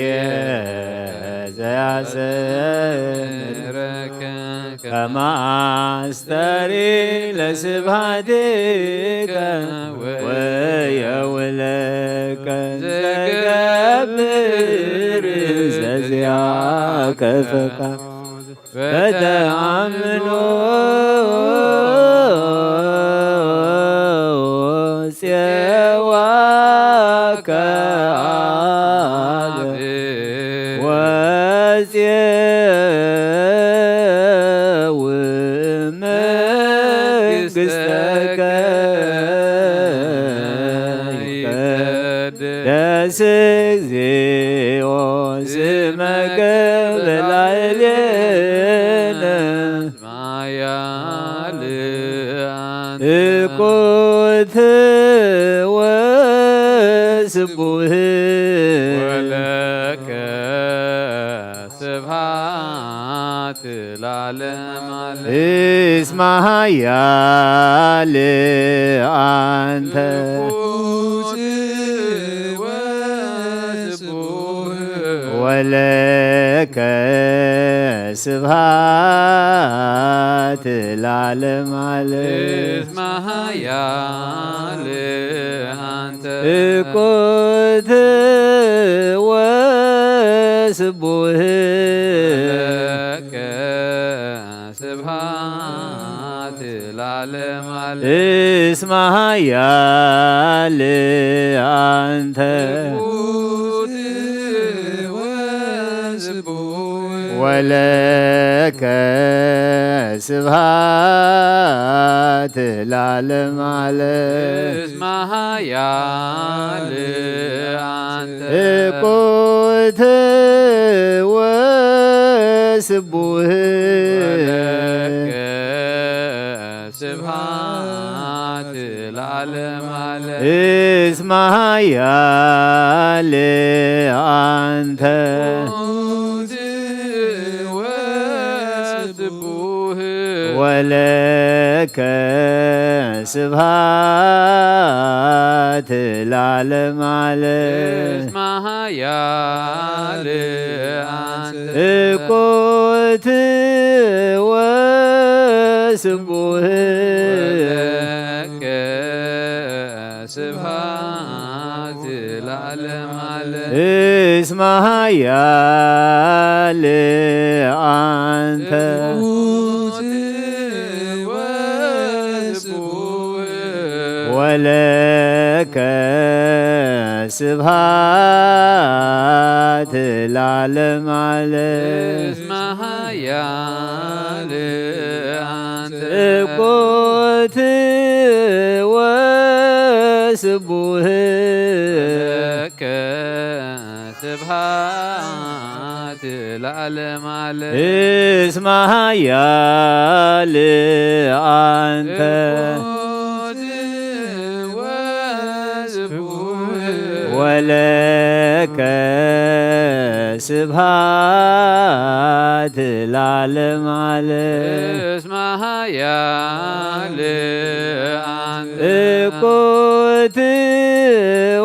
ዘያሰምረከ ከመ አስተሪ ለስብሐቲከ ወየውለከ ዘገብር ዘዚአከ ፈቃድ በተአምኖ ጽዋ እግዚኦ ስመከ በላዕሌነ ማያል እኩት ወስቡህ ወለከ ስብሐት ለዓለመ ዓለም። እስመ ኃያል አንተ ወለከ ስብሐት ለዓለመ ዓለም። እስመ ኃያል አንተ እኩት ወስቡህ ለከ ስብሐት ለዓለመ ዓለም። እስመ ኃያል አንተ እኩት ወስቡህ ወለከ ስብሐት ለዓለመ ዓለም። እስመ ኃያል አንተ እኩት ወስቡህ ወለከ ስብሐት ለዓለመ ዓለም። እስመ ኃያል አንተ እኩት ወስቡህ ወለከ ስብሐት ለዓለመ ዓለም። እስመ ኃያል አንተ እኩት ወስቡህ ወለከ ስብሐት ለዓለመ ዓለም። እስመ ኃያል አንተ እኩት ወስቡህ ወለከ ስብሐት ለዓለመ ዓለም። እስመ ኃያል አንተ እኩት ወስቡህ ወለከ ስብሐት ለዓለመ ዓለም። እስመ ኃያል አንተ እኩት ወስቡህ ወለከ ስብሐት ለዓለመ ዓለም። እስመ ኃያል አንተ እኩት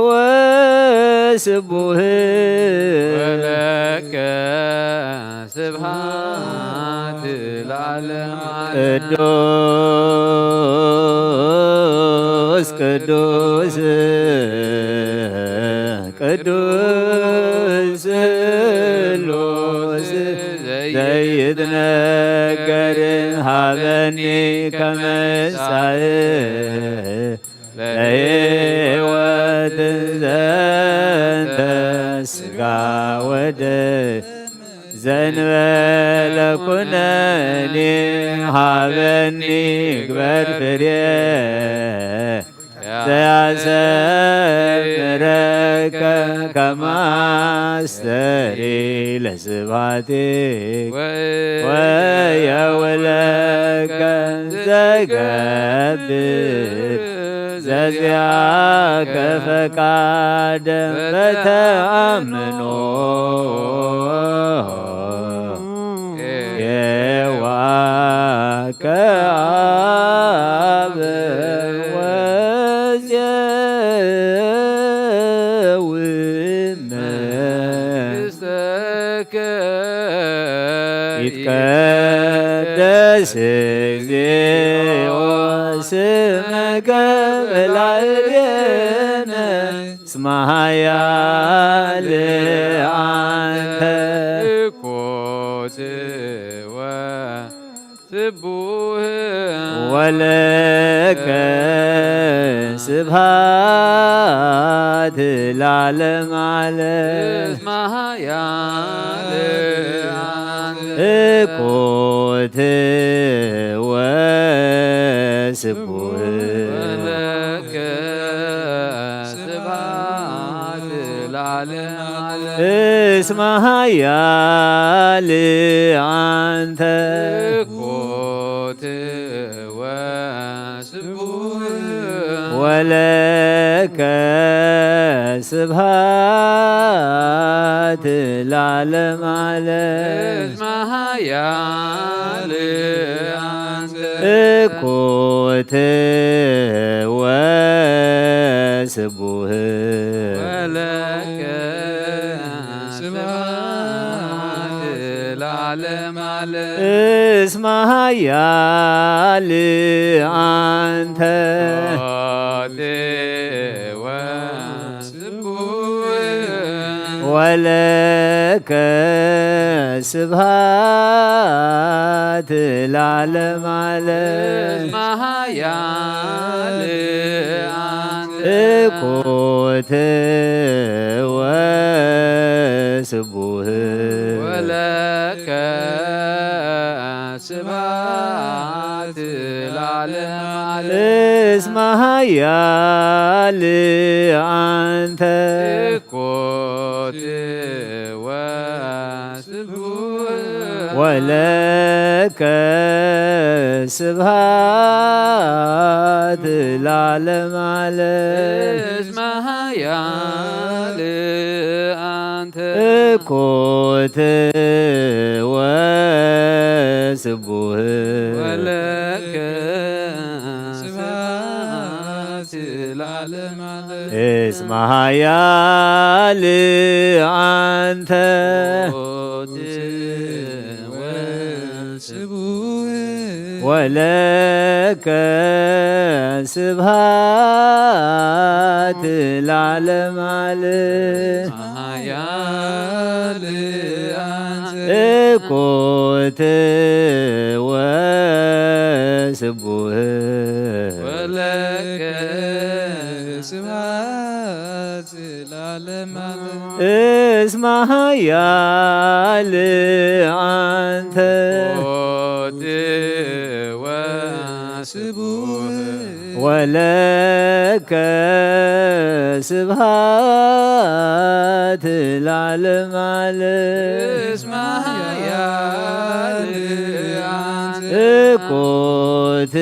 ወስቡህ ወለከ ስብሐት ለዓለመ ዓለም። ቅዱስ ቅዱስ ቅዱስ ስሉስ ዘይትነገር ሀበኒ ከመ ይሳእ ለሕይወት ዘንተ ሥጋ ወደም ዘንበለ ኩነኒ ሀበኒ ግበር ፍሬ ዘያሰምረከ ከመ አስተሪ ለስብሐቲከ ወየውለከ ዘገብር ዘዚአከ ፈቃደ በተአምኖ የዋከ አብ ወዜውመ ይትቀደስ እግዚኦ ስምከ በላዕሌነ እስመ ኃያል አንተ እኩት ወስቡህ ወለከ ስብሐት ለዓለመ ዓለም። እስመ ኃያል አንተ እኩት ወስቡህ ወለከ ስብሐት እስመ ኃያል አንተ። ትኩት ወስቡሕ። ወለከ ስብሐት ለዓለመ ዓለም። እስመ ኃያል አንተ። ትኩት ወስቡሕ። ወለከ ስብሐት ለዓለመ ዓለም። እስመ ኃያል አንተ። ትኩት ወስቡሕ። ወለከ ስብሐት ለዓለመ ዓለም። እስመ ኃያል አንተ። ትኩት ወስቡሕ። ወለከ ስብሐት ለዓለመ ዓለም። እስመ ኃያል አንተ። ትኩት ወስቡሕ። ወለከ ስብሐት ለዓለመ ዓለም። እስመ ኃያል አንተ። ትኩት ወስቡሕ። ወለከ ስብሐት ለዓለመ ዓለም። እስመ ኃያል አንተ። ትኩት ወስቡሕ። ወለከ ስብሐት ለዓለመ ዓለም። ኃያል አንተ። ትኩት ወስቡሕ። ወለከ ስብሐት ለዓለመ ዓለም። እስመ ኃያል አንተ። ትኩት ወስቡሕ። ወለከ ስብሐት ለዓለመ ዓለም። እስመ ኃያል አንተ። ትኩት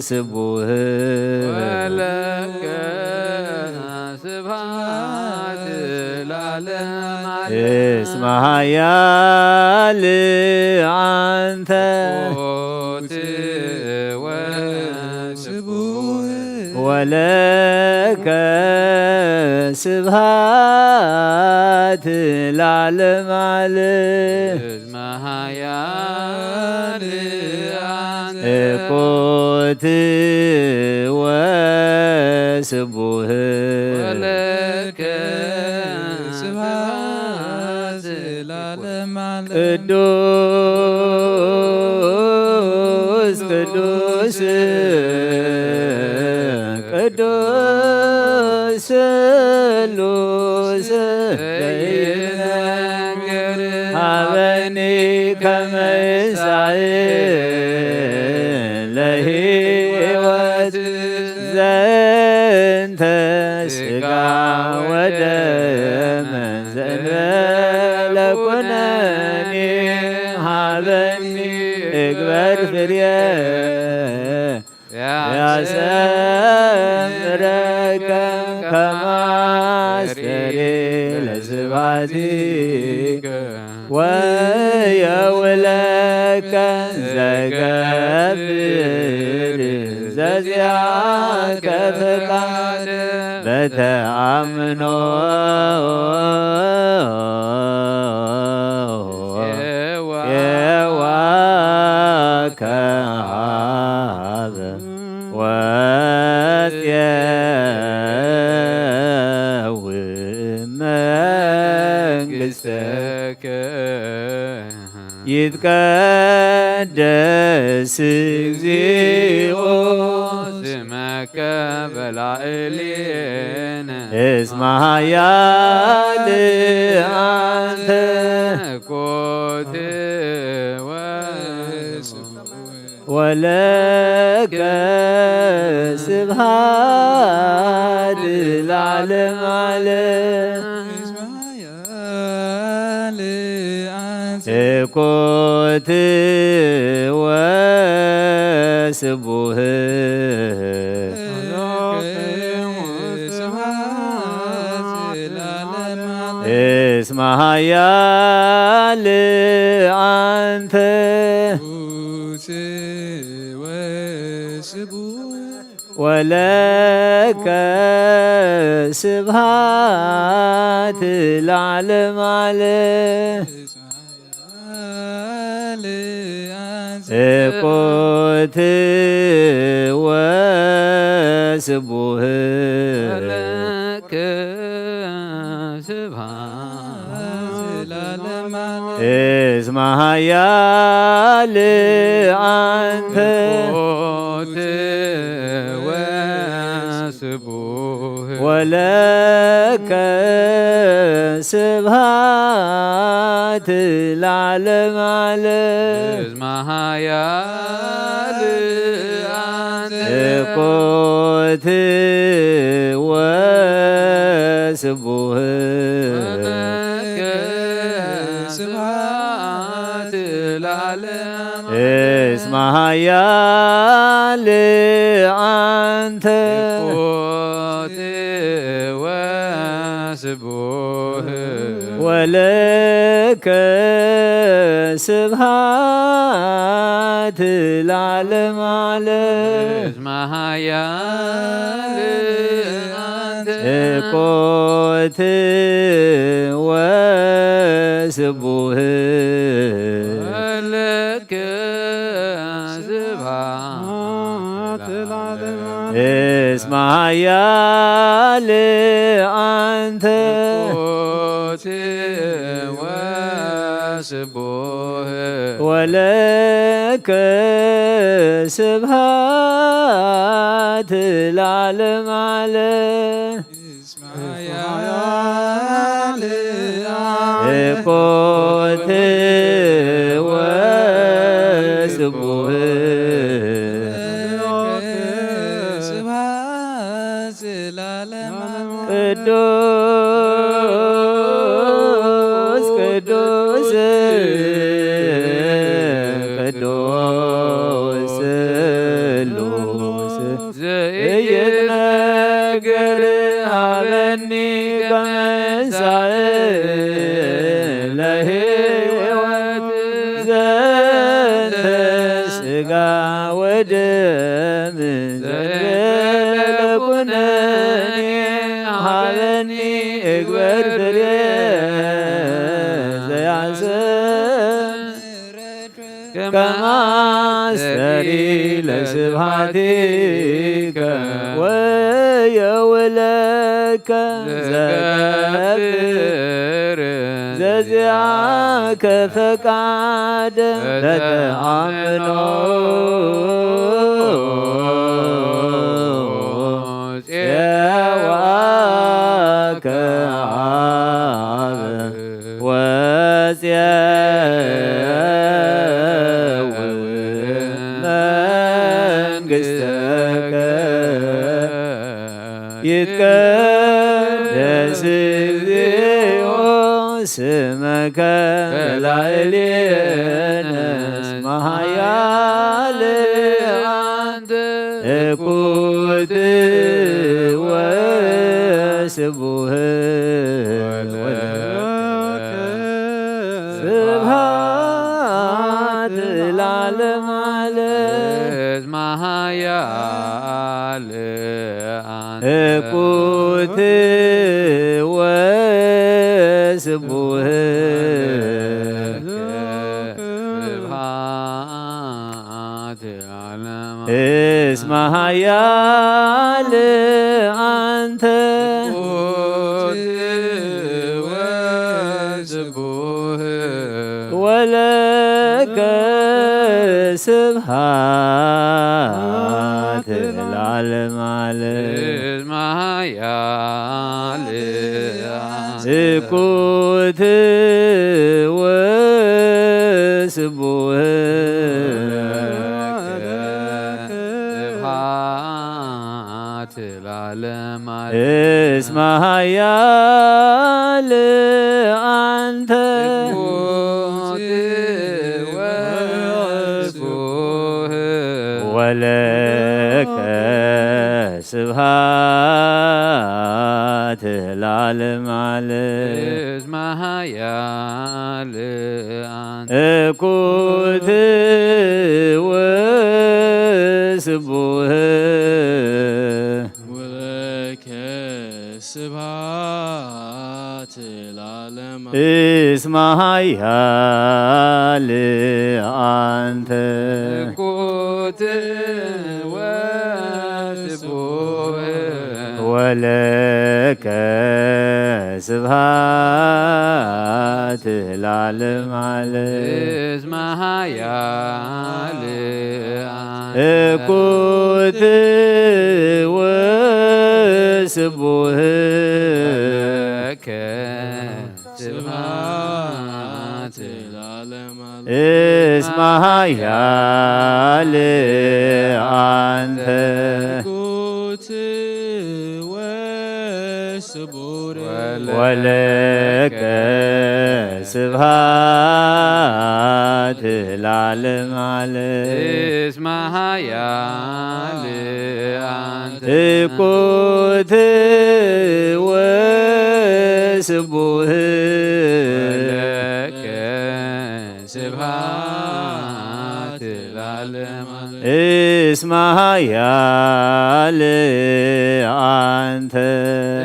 ወስቡሕ። ወለከ ስብሐት ለዓለመ ዓለም። እስመ ኃያል አንተ። ትኩት ወስቡሕ። ወለከ ስብሐት ለዓለመ ዓለም። እስመ ኃያል አንተ። ትኩት ወስቡሕ። ወለከ ስብሐት ለዓለመ ዓለም። ቅዱስ ቅዱስ ቅዱስ ስሉስ ዘይነገር ሀበኒ ከመ ይሳይ ለህይወት ዘንተ ስጋ ወደመ ዘእንበለ ኩነኔ ሀበኒ እግበር ፍሬ ያሰምረከ ከመ አስተርኤ ለስብሐቲከ ወየውለከ ዘገብር ዘዚአከ ፈቃድ በተአምኖ ጼዋ ከሃበ ወጼው መንግሥተከ ይትቀደስ እግዚኦ ስመከ በላዕሌነ እስመ ኃያል አንተ ኮት ወለ ስብሐት ለዓለመ ዓለም። እኩት ወስቡህ እስመ ኃያል አንተ ወለከ ስብሐት ለዓለመ ዓለም። እኩት ወስቡህ ስብሐት እስመ ኃያል አንተ ወለከ ስብሐት ለዓለመ ዓለም። እስመ ኃያል አንተ እኩት ወስቡህ ወለከ ስብሐት ለዓለመ ዓለም። እስመ ኃያል አንተ እኩት ወስቡህ ወለከ ስብሐት ለዓለመ ዓለም። እስመ ኃያል አንተ እኩት ወስቡህ ወለከ ስብሐት ለዓለመ ዓለም። እስመ ኃያል አንተ እኩት ወስቡህ ወለከ ስብሐት ለዓለመ ዓለም። እኩት ወስቡህ ቅዱስ ቅዱስ ቅዱስ ስሉስ ዘኢይትነገር ሀበኒ ከመ እንሳእ ለሕይወት ዘንተ ሥጋ ወደም ዘንበለ ኩነኔ ሀበኒ እግበር ፍሬ ዘያሰ ከመ አስተሪ ለስብሐቲከ ወየውለከ ዘገብር ዘዚአከ ፈቃደ በተአምኖ ጼዋከ አብ ወጽየው መንግሥተከ ይትቀደስ እግዚኦ ስመከ በላዕሌነ እስመ ኃያል አንተ እኩት ወስቡህ ወለከ ስብሐት ለዓለመ ዓለም። እስመ ኃያል አንተ እኩት ወስቡህ ወለከ ስብሐት ለዓለመ እስመ ኃያል አንተ እኩት ወስቡህ ወለከ ስብሐት ለዓለመ ዓለም። እስመ ኃያል አንተ እኩት ወስቡህ ዓለም ዓለም። እስመ ኃያል አንተ ትኩት ወስቡህ ወለከ ስብሐት ለዓለመ ዓለም። እስመ ኃያል አንተ ትኩት ወስቡህ ወለከ ስብሐት ለዓለመ እስመ ኃያል አንተ ትኩት ወስቡህ ወለከ ስብሐት ለዓለመ ዓለም። እስመ ኃያል አንተ ትኩት ወስቡህ ለከ ስብሐት ለዓለመ ዓለም። እስመ ኃያል አንተ ትኩት ወስቡህ ወለከ ስብሐት ለዓለመ ዓለም። እስመ ኃያል አንተ ትኩት ወስቡህ ወለከ ስብሐት ለዓለመ ዓለም። እስመ ኃያል አንተ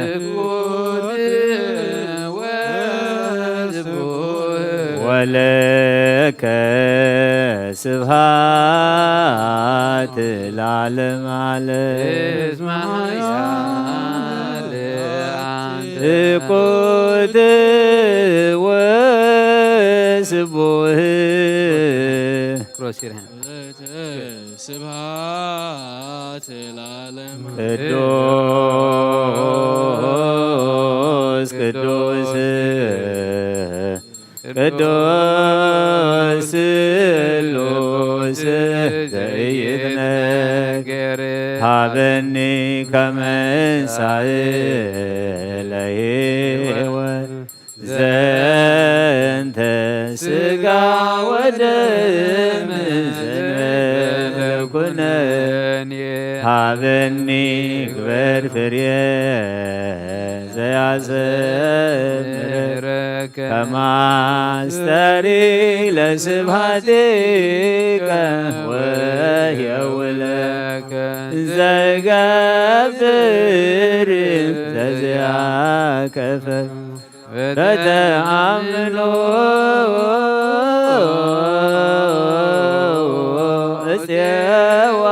ትኩት ወስቡህ ወለከ ስብሐት ለዓለመ ዓለም። እስመ ኃያል አንተ ትኩት ወስቡህ ስብሐት ለዓለም። ቅዱስ ቅዱስ ቅዱስ ስሉስ ዘኢይትነገር። ሀበኒ ከመ እንሳእ ለሕይወት ዘንተ ሥጋ ወደም ዘንበለ ኩነኔ። ሀበኒ ግበር ፍሬ ዘያሰምረከ ከማስተሪ ለስብሐቲከ ወየውለከ ዘይገብር ዘዚአከ በተአምኖ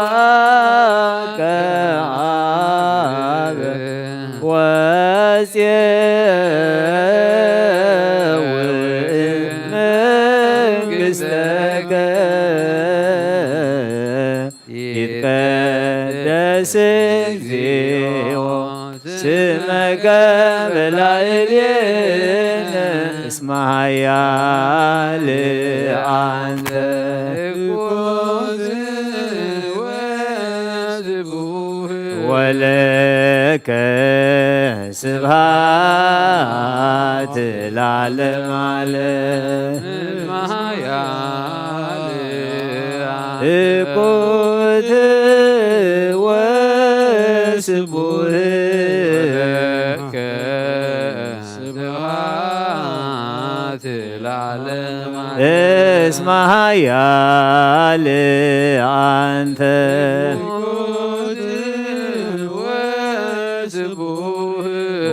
እፄዋከ አብ ወፄውእ መንግሥተከ። ይትቀደስ እግዚኦ ስመከ በላዕሌነ እስመ ኃያል አንተ ወለከ ስብሐት ለዓለመ ዓለም። ትኩት ወስቡህ ለከ ስብሐት ለዓለመ ዓለም። እስመ ኃያል አንተ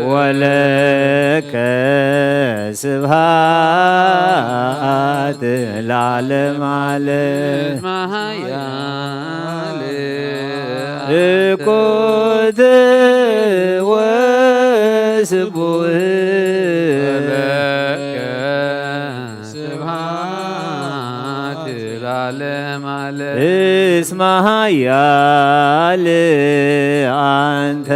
ወለከ ስብሐት ለዓለመ ዓለም። እስመ ኃያል ትኩት ወስቡህ ለከ ስብሐት ለዓለመ ዓለም። እስመ ኃያል አንተ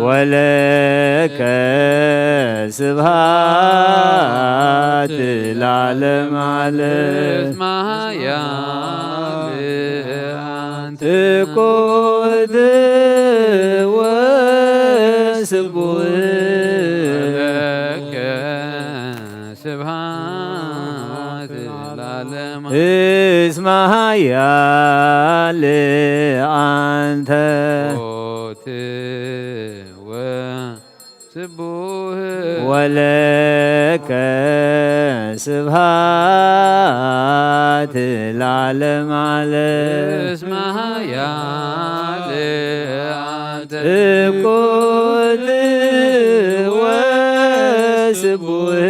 ወለከ ስብሐት ለዓለመ ዓለም። እስመ ኃያል ትኩት ወስቡህ ለከ ስብሐት ለዓለመ እስመ ኃያል አንተ። ትኩት ወስቡህ ወለከ ስብሐት ለዓለመ ዓለም። እስመ ኃያል አንተ ትኩት ወስቡህ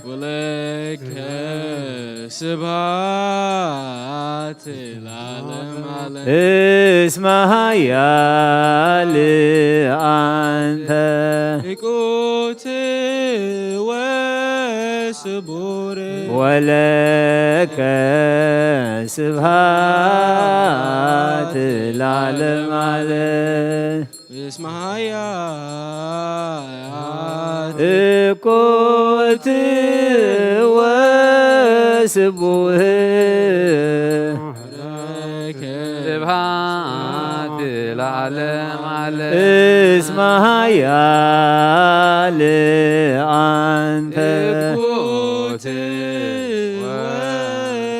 ወለከ ስብሐት ለዓለመ ዓለም። እስመ ኃያል አንተ ትኩት ወስቡህ ወለከ ስብሐት ለዓለመ ዓለም። እስመ ኃያል ትኩት ወስቡህ ለከ ስብሐት ለዓለመ ዓለም። እስመ ኃያል አንተ ትኩት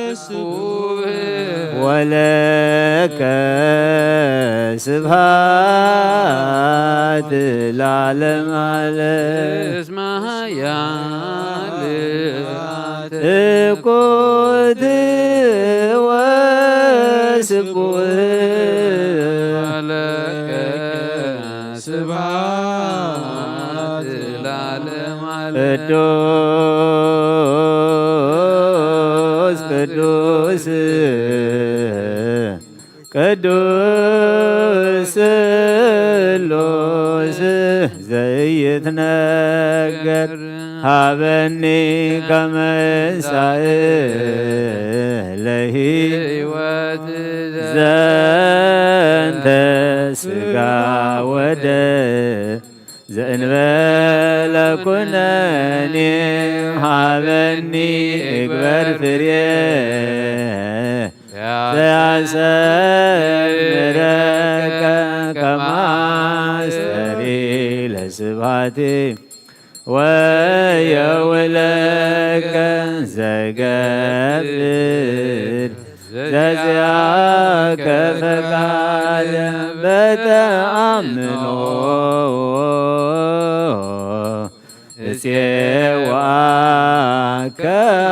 ወስቡህ ወለከ ስብሐት ለዓለመ ዓለም። እስመ ኃያል ትኩት ወስቡህ ወለከ ስብሐት ለዓለመ ዓለም። ቅዱስ ቅዱስ ቅዱስ ስሉስ ዘይትነገር ሀበኒ ከመ እንሳእ ለሕይወት ዘንተ ስጋ ወደ ዘእንበለ ኩነኔ ሀበኒ እግበር ፍሬ ዘያሰምረከ ከመ አስተሪ ለስብሐቲ ወየውለከ ዘገብር ዘዚአከ ፈቃደ በተአምኖ እጼዋከ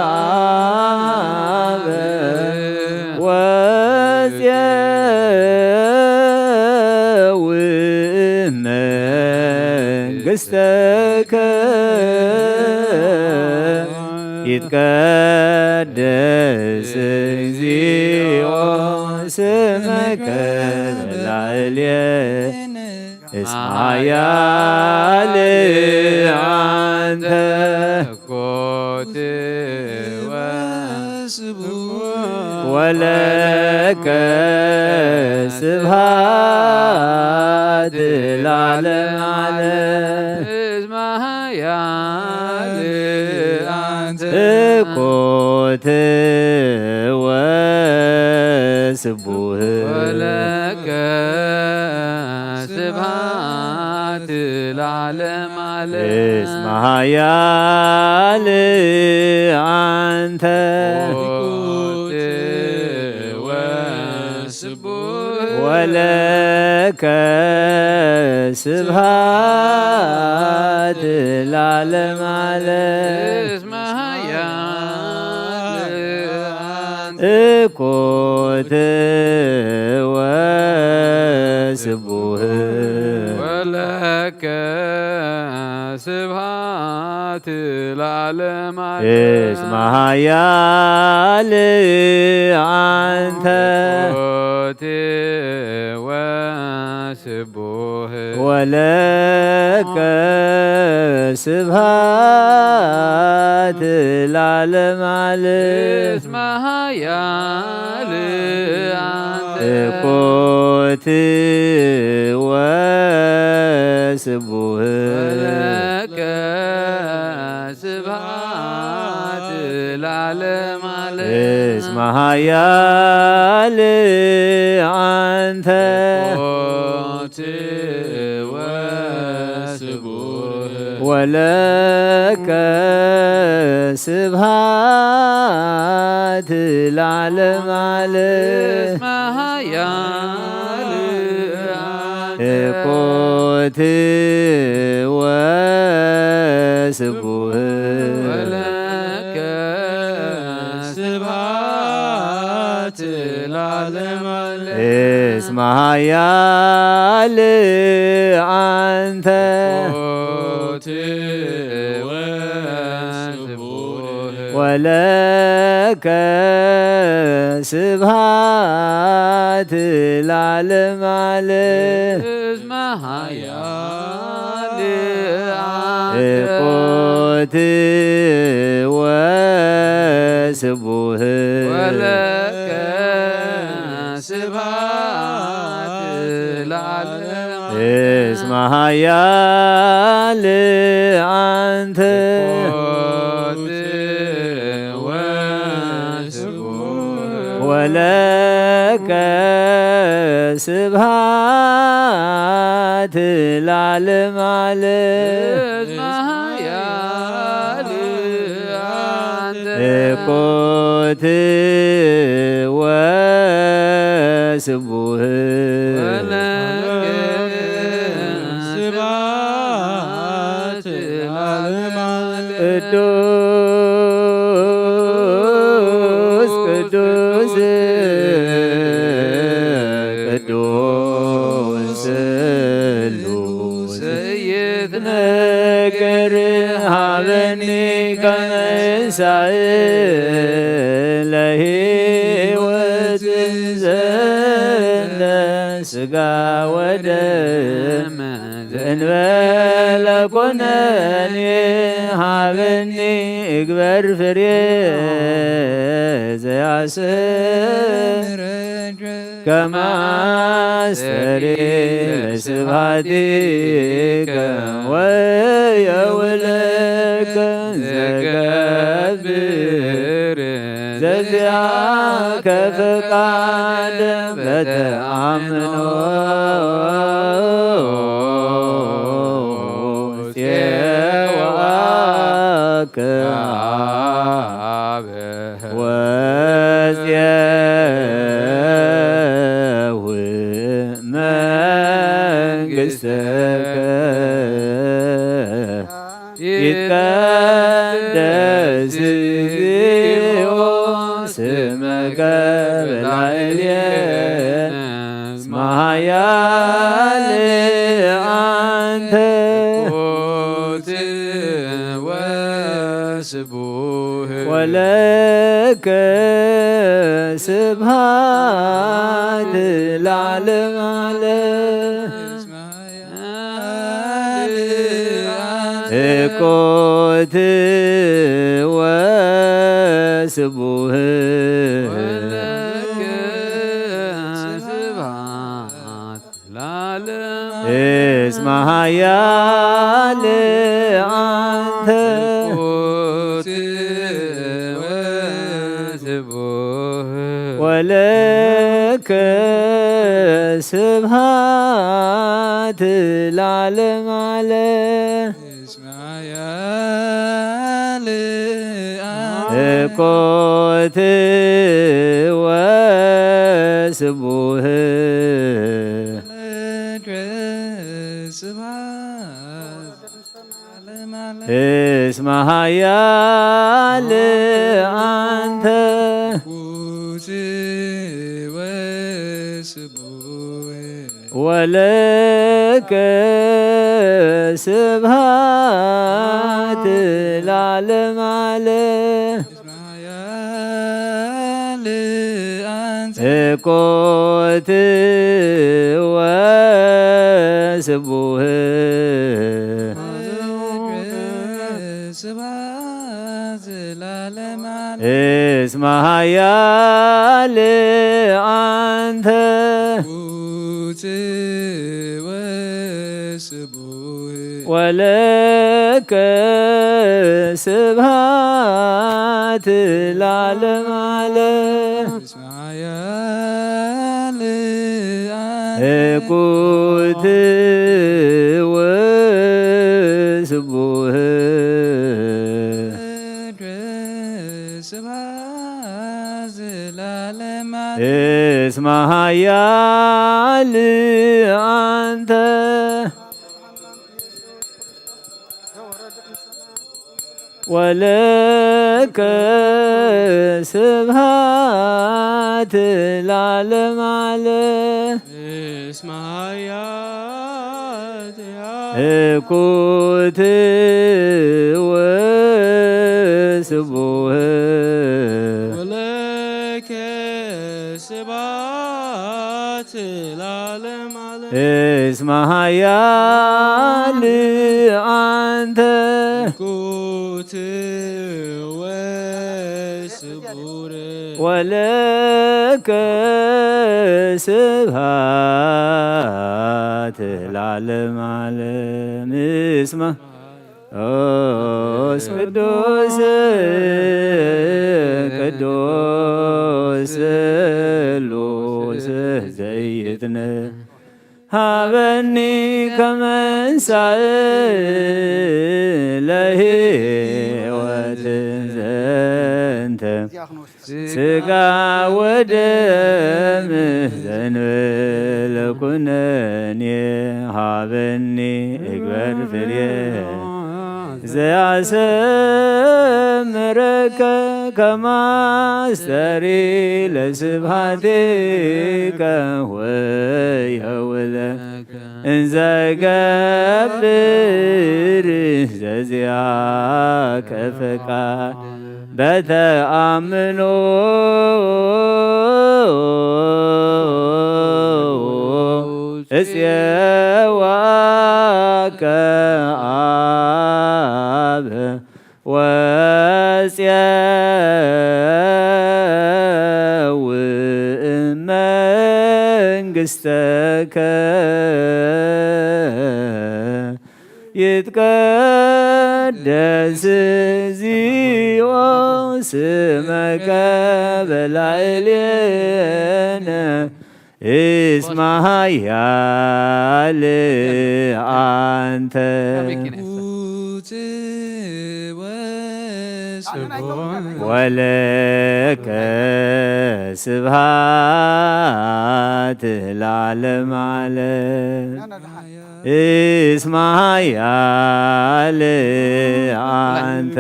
አበ ወዜዊ መንግሥተከ ይትቀደስ እግዚኦ ስምከ በላዕሌነ እስመ ኃያል አንተ ኮት ወስቡሕ ወለከ ስብሐት ለዓለመ ዓለም። እስመ ኃያል አንተ ኮት ወስቡሕ ወለከ ስብሐት ለዓለመ ዓለም። እስመ ኃያል አንተ ኮት ወስቡሕ ወለከ ስብሐት ለዓለመ ዓለም። እስመ ኃያል አንተ ኮት ወስቡሕ ወለከ ስብሐት ለዓለመ ዓለም። እስመ ኃያል አንተ ኮት ወስቡሕ ወለከ ስብሐት ለዓለመ ዓለም። እስመ ኃያል አንተ ኮት ወስቡሕ ወለከ ስብሐት ለዓለመ ዓለም። እስመ ኃያል አንተ። ሞት ወስቡህ። ወለከ ስብሐት ለዓለመ ዓለም። እስመ ኃያል አንተ። ኮት ወስቡህ። ወለከ ስብሐት ለዓለመ ዓለም። እስመ ኃያል አንተ። ኮት ወስቡህ። ወለከ ስብሐት ለዓለመ ዓለም። እስመ ኃያል አንተ። ኮት ወስቡህ። ወለከ ስብሐት ለዓለመ። እስመ ኃያል አንተ። ኮት ወስቡህ። ወለከ ስብሐት ለዓለመ ዓለም። እስመ ኃያል አንተ። ኮት ወስቡህ። ወለከ ስብሐት ለዓለመ ዓለም። ቅዱስ ቅዱስ ቅዱስ ስሉስ። ይትነገር ሀበኒ ከመ ይንሳእ ለሕይወት ዘለ ሥጋ ወደም ዘእንበለ ኩነኔ። ሀበኒ እግበር ፍሬ ዘያስር ከመ አስተሪ ለስብሐቲከ ወየውለከ ዘገብር ዘዚአከ ፈቃድ በተአምኖ ጽዋከ አብ ወጽየው መንግሥተከ። ይትቀደስ እግዚኦ ስመከ በላዕሌነ እስመ ኃያል አንተ። ኮት ወስቡህ። ወለከ ስብሐት ለዓለመ ዓለም። ኮት ወስቡህ። ወለከ ስብሐት ለዓለም። እስመ ኃያል አንተ። ኮት ወስቡህ። ወለከ ስብሐት ለዓለመ ዓለም። እስመ ኃያል አንተ። ኮት ወስቡህ። ወለከ ስብሐት እስመ ኃያል አንተ። ኩት ወስቡህ። ወለከ ስብሐት ለዓለመ ዓለም። እስመ ኃያል አንተ። ኮት ወስቡህ። ስብሐት ለዓለመ ዓለም። እስመ ኃያል አንተ። ኩት ወስቡህ። ወለከ ስብሐት ለዓለመ ዓለም። እስመ ኃያል እኩት ወስቡህ። ስብሐት ለዓለመ ዓለም። እስመ ኃያል አንተ ወለከ ስብሐት ለዓለመ ዓለም። እስመ ኃያል እኩት ወስቡህ። ወለከ ስብሐት ለዓለመ ዓለም። እስመ ኃያል አንተ። ኩት ወስቡር። ወለከ ስብሐት ለዓለመ ዓለም። እስመ ቅዱስ ቅዱስ ስሉስ ዘይትነ ሀበኒ ከመንሳእ ለህይወት ዘንተ ስጋ ወደም ዘንበለ ኩነኔ ሀበኒ እግበር ፍሬ ዘያሰምረከ ከማስተሪ ለስብሐቴከ ወየውለ እንዘ ገብር ዘዚአከ ፈቃድ በተአምኖ እጽየዋከ አብ ወጽየው መንግስተከ ይትቀደስ እግዚኦ ስመከ በላዕሌነ እስመ ኃያል አንተ። ወለከ ስብሐት ለዓለመ ዓለም። እስመ ኃያል አንተ።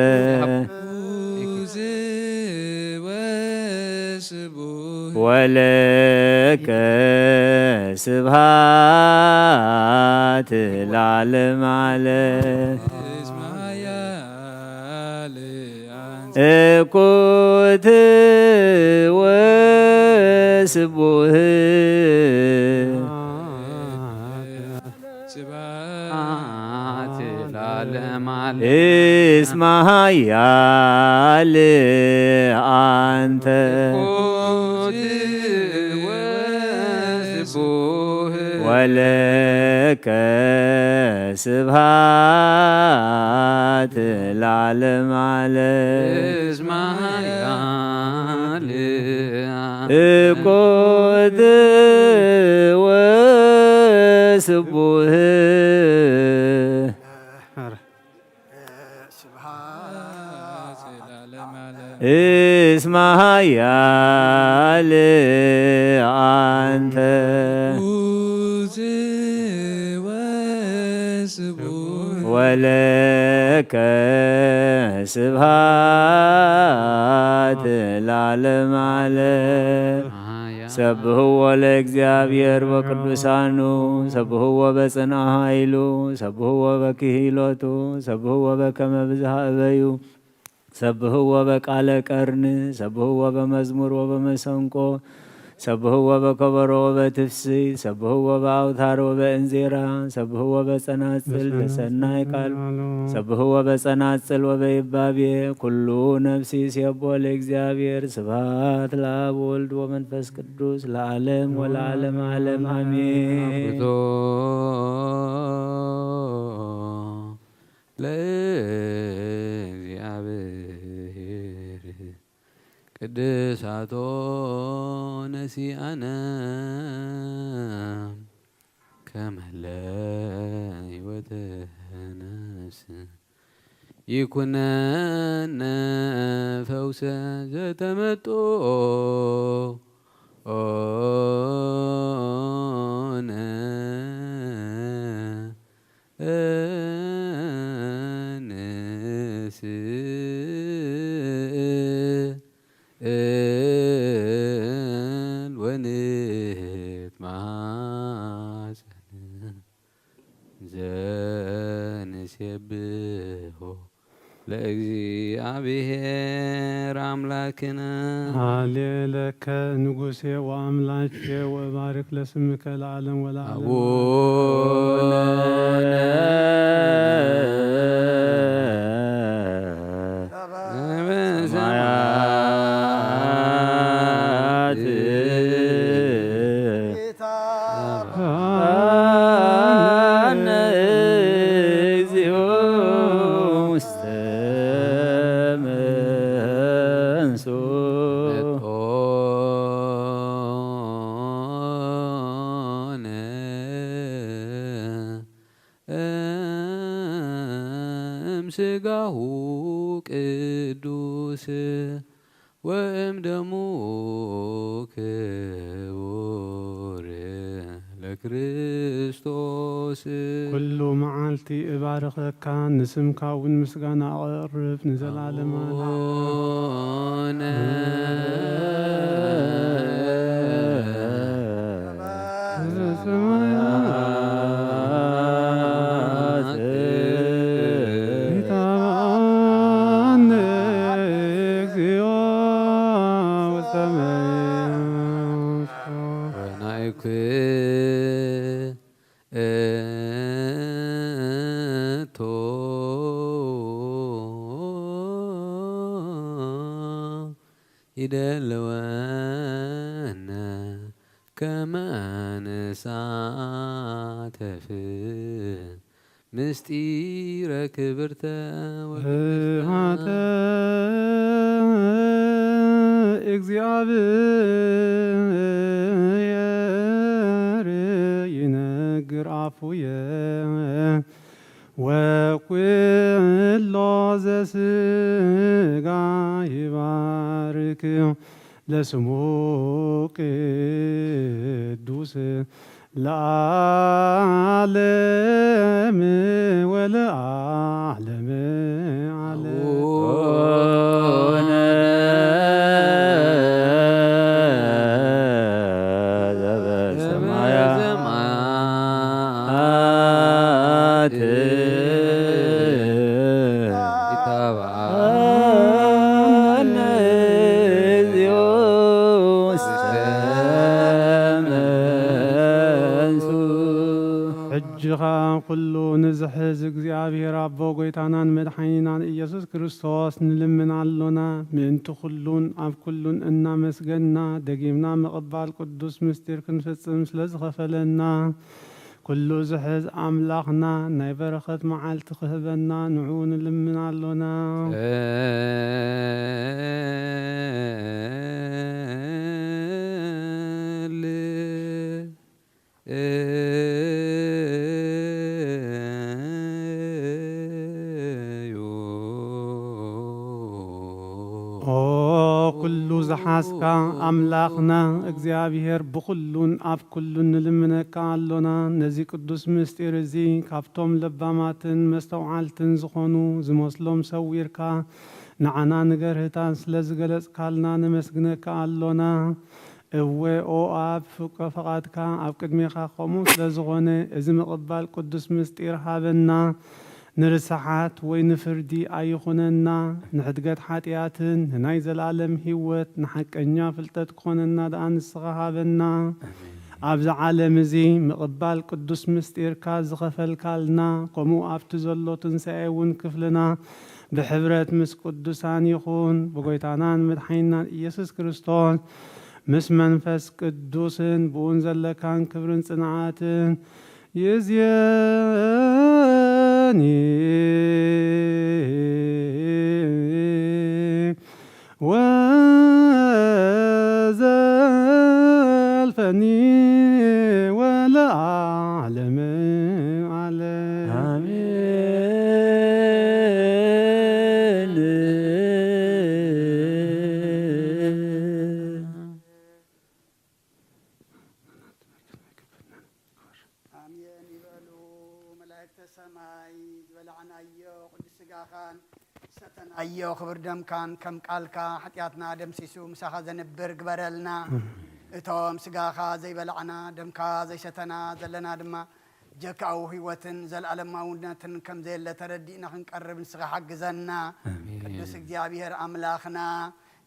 ወለከ ስብሐት ለዓለመ ዓለም። እኩት ወስቡህ። ስብሐት ለዓለመ ዓለም። እስመ ኃያል አንተ። ወለከ ስብሐት ለዓለመ ዓለም። እስመ ኃያል እኩት ወስቡህ። እስመ ኃያል አንተ። ወለከ ስብሐት ለዓለመ ዓለም። ሰብሕዎ ለእግዚኣብሔር በቅዱሳኑ፣ ሰብሕዎ በጽንዓ ኃይሉ፣ ሰብሕዎ በክሂሎቱ፣ ሰብሕዎ በከመ ብዝሃ እበዩ፣ ሰብሕዎ በቃለ ቀርን፣ ሰብሕዎ በመዝሙር ወበመሰንቆ፣ ሰብሕዎ በከበሮ ወበትፍስሕት፣ ሰብሕዎ በአውታር ወበእንዜራ፣ ሰብሕዎ በጸናጽል በሰናይ ቃል፣ ሰብሕዎ በጸናጽል ወበይባቤ። ኩሉ ነፍሲ ይሴብሖ ለእግዚኣብሔር። ስብሐት ለአብ ወወልድ ወመንፈስ ቅዱስ ለዓለም ወለዓለም ዓለም አሜን። አብቶ ለእግዚአብሔር። ቅድሳቶ ነሲኣነ ከመለ ሕይወተ ነፍስ ይኩነነ ፈውሰ ዘተመጦ ኦነ እንስእል ወንትማጸን ዘንሴብሖ ለእግዚኣብሔር ኣምላክነ። ሃሌ ለከ ንጉሴ ወኣምላኬ ወእባርክ ለስምከ ለዓለም ወለዓለም። አቡነ በሰማያት አነ እግዚኦ ውስተ መንሱ መጦነ እምስጋሁ ቅዱስ ወእም ደሙ ክቡር ለክርስቶስ። ኩሉ መዓልቲ እባርኸካ፣ ንስምካ እውን ምስጋና ኣቕርብ፣ ንዘላለማ ኣቡነ ዘበሰማያት ይትባረክ እግዚኦ ውስተ መንግስቱ። ወናይኩ እቶ ይደልወነ ከመ ንሳተፍ ምስጢረ ክብርተ ወቅድስተ። ስብሐተ እግዚአብሔር ይነግር አፉየ ወኩሎ ዘስጋ ይባርክ ለስሙ ቅዱስ ለዓለም ወለዓለመ ዓለም። አቡነ ዘበሰማያት ይትባረክ እግዚኦ ውስተ መንሱ። ሕጂ ኸኣ ኩሉ ንዝሕዝ እግዚኣብሔር ኣቦ ጐይታናን መድሓኒናን ኢየሱስ ክርስቶስ ንልምን ኣሎና። ምእንቲ ኩሉን ኣብ ኩሉን እናመስገንና፣ ደጊምና ምቕባል ቅዱስ ምስጢር ክንፍጽም ስለ ዝኸፈለና፣ ኩሉ ዝሕዝ ኣምላኽና ናይ በረኸት መዓልቲ ክህበና ንዕኡ ንልምን ኣሎና። ጸል እዩ። ኦ ኩሉ ዝሓዝካ ኣምላኽና እግዚኣብሔር፣ ብኹሉን ኣብ ኩሉን ንልምነካ ኣሎና። ነዚ ቅዱስ ምስጢር እዚ ካብቶም ለባማትን መስተውዓልትን ዝኾኑ ዝመስሎም ሰዊርካ ንዓና ንገርህታት ስለ ዝገለጽካልና ነመስግነካ ኣሎና። እወ ኦ ኣብ ፍቀ ፈቓድካ ኣብ ቅድሜኻ ከምኡ ስለ ዝኾነ፣ እዚ ምቕባል ቅዱስ ምስጢር ሃበና። ንርስሓት ወይ ንፍርዲ ኣይኹነና፣ ንሕድገት ሓጢኣትን ንናይ ዘላለም ህይወት ንሓቀኛ ፍልጠት ክኾነና ደኣ ንስኻ ሃበና። ኣብዚ ዓለም እዚ ምቕባል ቅዱስ ምስጢርካ ዝኸፈልካልና፣ ከምኡ ኣብቲ ዘሎ ትንሳኤ እውን ክፍልና ብሕብረት ምስ ቅዱሳን ይኹን። ብጎይታናን መድሓኒናን ኢየሱስ ክርስቶስ ምስ መንፈስ ቅዱስን ብኡን ዘለካን ክብርን ጽንዓትን ይእዝየኒ ወ ፈኒ ወለዓለመ ዓለም። ኣሜን። ኣሜን ይበሉ መላእክተ ሰማይ። ዝበላዕናዮ ቅዱስ ስጋኻን ዝሰተናዮ ክቡር ደምካን ከም ቃልካ ሓጢኣትና ደምሲሱ ምሳኻ ዘንብር ግበረልና። እቶም ስጋኻ ዘይበላዕና ደምካ ዘይሰተና ዘለና ድማ ጀካዊ ህይወትን ዘለኣለማውነትን ከም ዘየለ ተረዲእና ክንቀርብ ንስኻ ሓግዘና። ኣሜን። ቅዱስ እግዚኣብሔር ኣምላኽና፣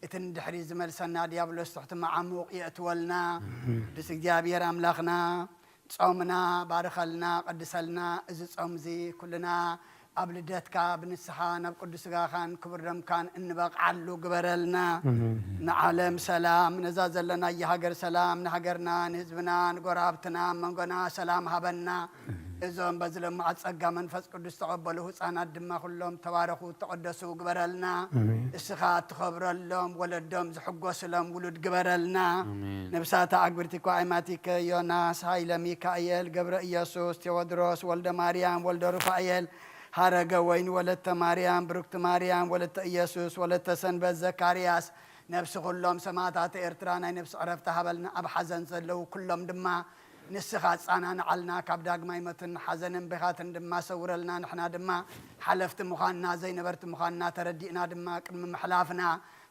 እቲ ንድሕሪት ዝመልሰና ዲያብሎስ ትሕቲ መዓሙቕ የእትወልና። ኣሜን። ቅዱስ እግዚኣብሔር ኣምላኽና፣ ጾምና ባርኸልና፣ ቀድሰልና። እዚ ጾም እዚ ኩልና ኣብ ልደትካ ብንስሓ ናብ ቅዱስ ስጋኻን ክቡር ደምካን እንበቕዓሉ ግበረልና። ኣሜን። ንዓለም ሰላም፣ ነዛ ዘለናያ ሃገር ሰላም፣ ንሃገርና፣ ንህዝብና፣ ንጎረባብትና፣ ኣብ መንጎና ሰላም ሃበና። እዞም በዚ ለማዓት ጸጋ መንፈስ ቅዱስ ተቐበሉ ህጻናት ድማ ኩሎም ተባረኹ፣ ተቐደሱ ግበረልና። ኣሜን። እስኻ እትኸብረሎም፣ ወለዶም ዝሕጎስሎም ውሉድ ግበረልና። ኣሜን። ነብሳታ ኣግብርቲ እኳ ኣይማቲከ፣ ዮናስ፣ ሃይለ ሚካኤል፣ ገብረ ኢየሱስ፣ ቴዎድሮስ፣ ወልደ ማርያም፣ ወልደ ሩፋኤል፣ ሃረገ ወይኒ፣ ወለተ ማርያም፣ ብሩክቲ ማርያም፣ ወለተ ኢየሱስ፣ ወለተ ሰንበት፣ ዘካርያስ፣ ነብሲ ኩሎም ሰማእታት ኤርትራ ናይ ነብሲ ዕረፍቲ ሃበልና። ኣብ ሓዘን ዘለዉ ኩሎም ድማ ንስኻ ኣጻናንዓልና፣ ካብ ዳግማይ ሞትን ሓዘንን ብኻትን ድማ ሰውረልና። ንሕና ድማ ሓለፍቲ ምዃንና ዘይነበርቲ ምዃንና ተረዲእና ድማ ቅድሚ ምሕላፍና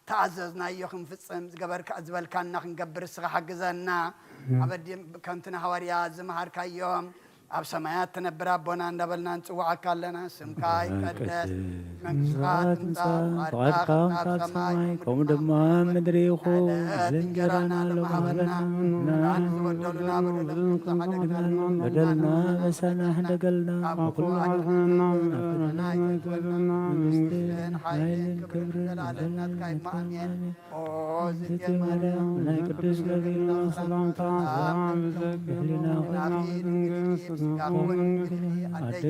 ተኣዘዝናዮ ክንፍጽም፣ ዝገበርካ ዝበልካና ክንገብር እስኻ ሓግዘና። ኣሜን። ኣብ ኣዲም ከምቲ ንሃዋርያ ዝመሃርካዮም ኣብ ሰማያት ትነብር ኣቦና እንዳበልና ንጽውዓካ ኣለና። ስምካ ይቀደስ፣ መንግስትኻ ትምጻእ፣ ፍቓድካ ከም ኣብ ሰማይ ከምኡ ድማ ኣብ ምድሪ ይኹን። ዕለት እንጀራና ሎሚ ሃበና፣ ንዓና ዝበደሉና በደሎም ከም ዝሓደግና ንበደልና በሳና ሕደገልና፣ ካብ ክፉ ኣድሕነና፣ ፈተና ኣይተግበልና። መንግስትን ሓይልን ክብርን ንዘለኣለም ናትካ እዩ። ኣሜን። ኦ ዝእቲ ማርያም፣ ናይ ቅዱስ ገብርኤል ሰላምታ ሰላም ይብዛልኪ። ድንግል ኮይና፣ ኣደይ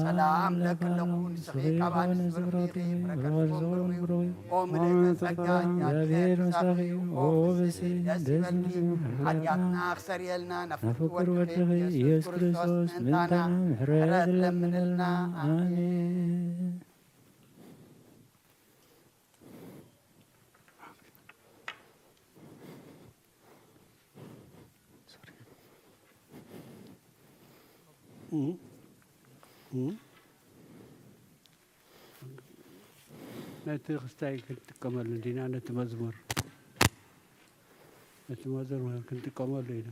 ሰላም ለኪ ኣለኹ፣ ንስኺ ካብ ኣንስቲ ብሩኽቲ ኢኺ፣ ፍረ ከርሥኺ ብሩኽ እዩ። ኦ ምልዕተ ጸጋ፣ እግዚኣብሔር ምሳኺ እዩ። ኦ ብእሲ ደስ ይበልኪ። ሓጢኣትና ክሰርየልና ናብ ፍቁር ወድኺ ኢየሱስ ክርስቶስ ምእንታና ምሕረት ለምንልና። ኣሜን። ነቲ ክስታይ ክንጥቀመሉ እንዲና፣ ነቲ መዝሙር፣ ነቲ መዝሙር ክንጥቀመሉ ኢና።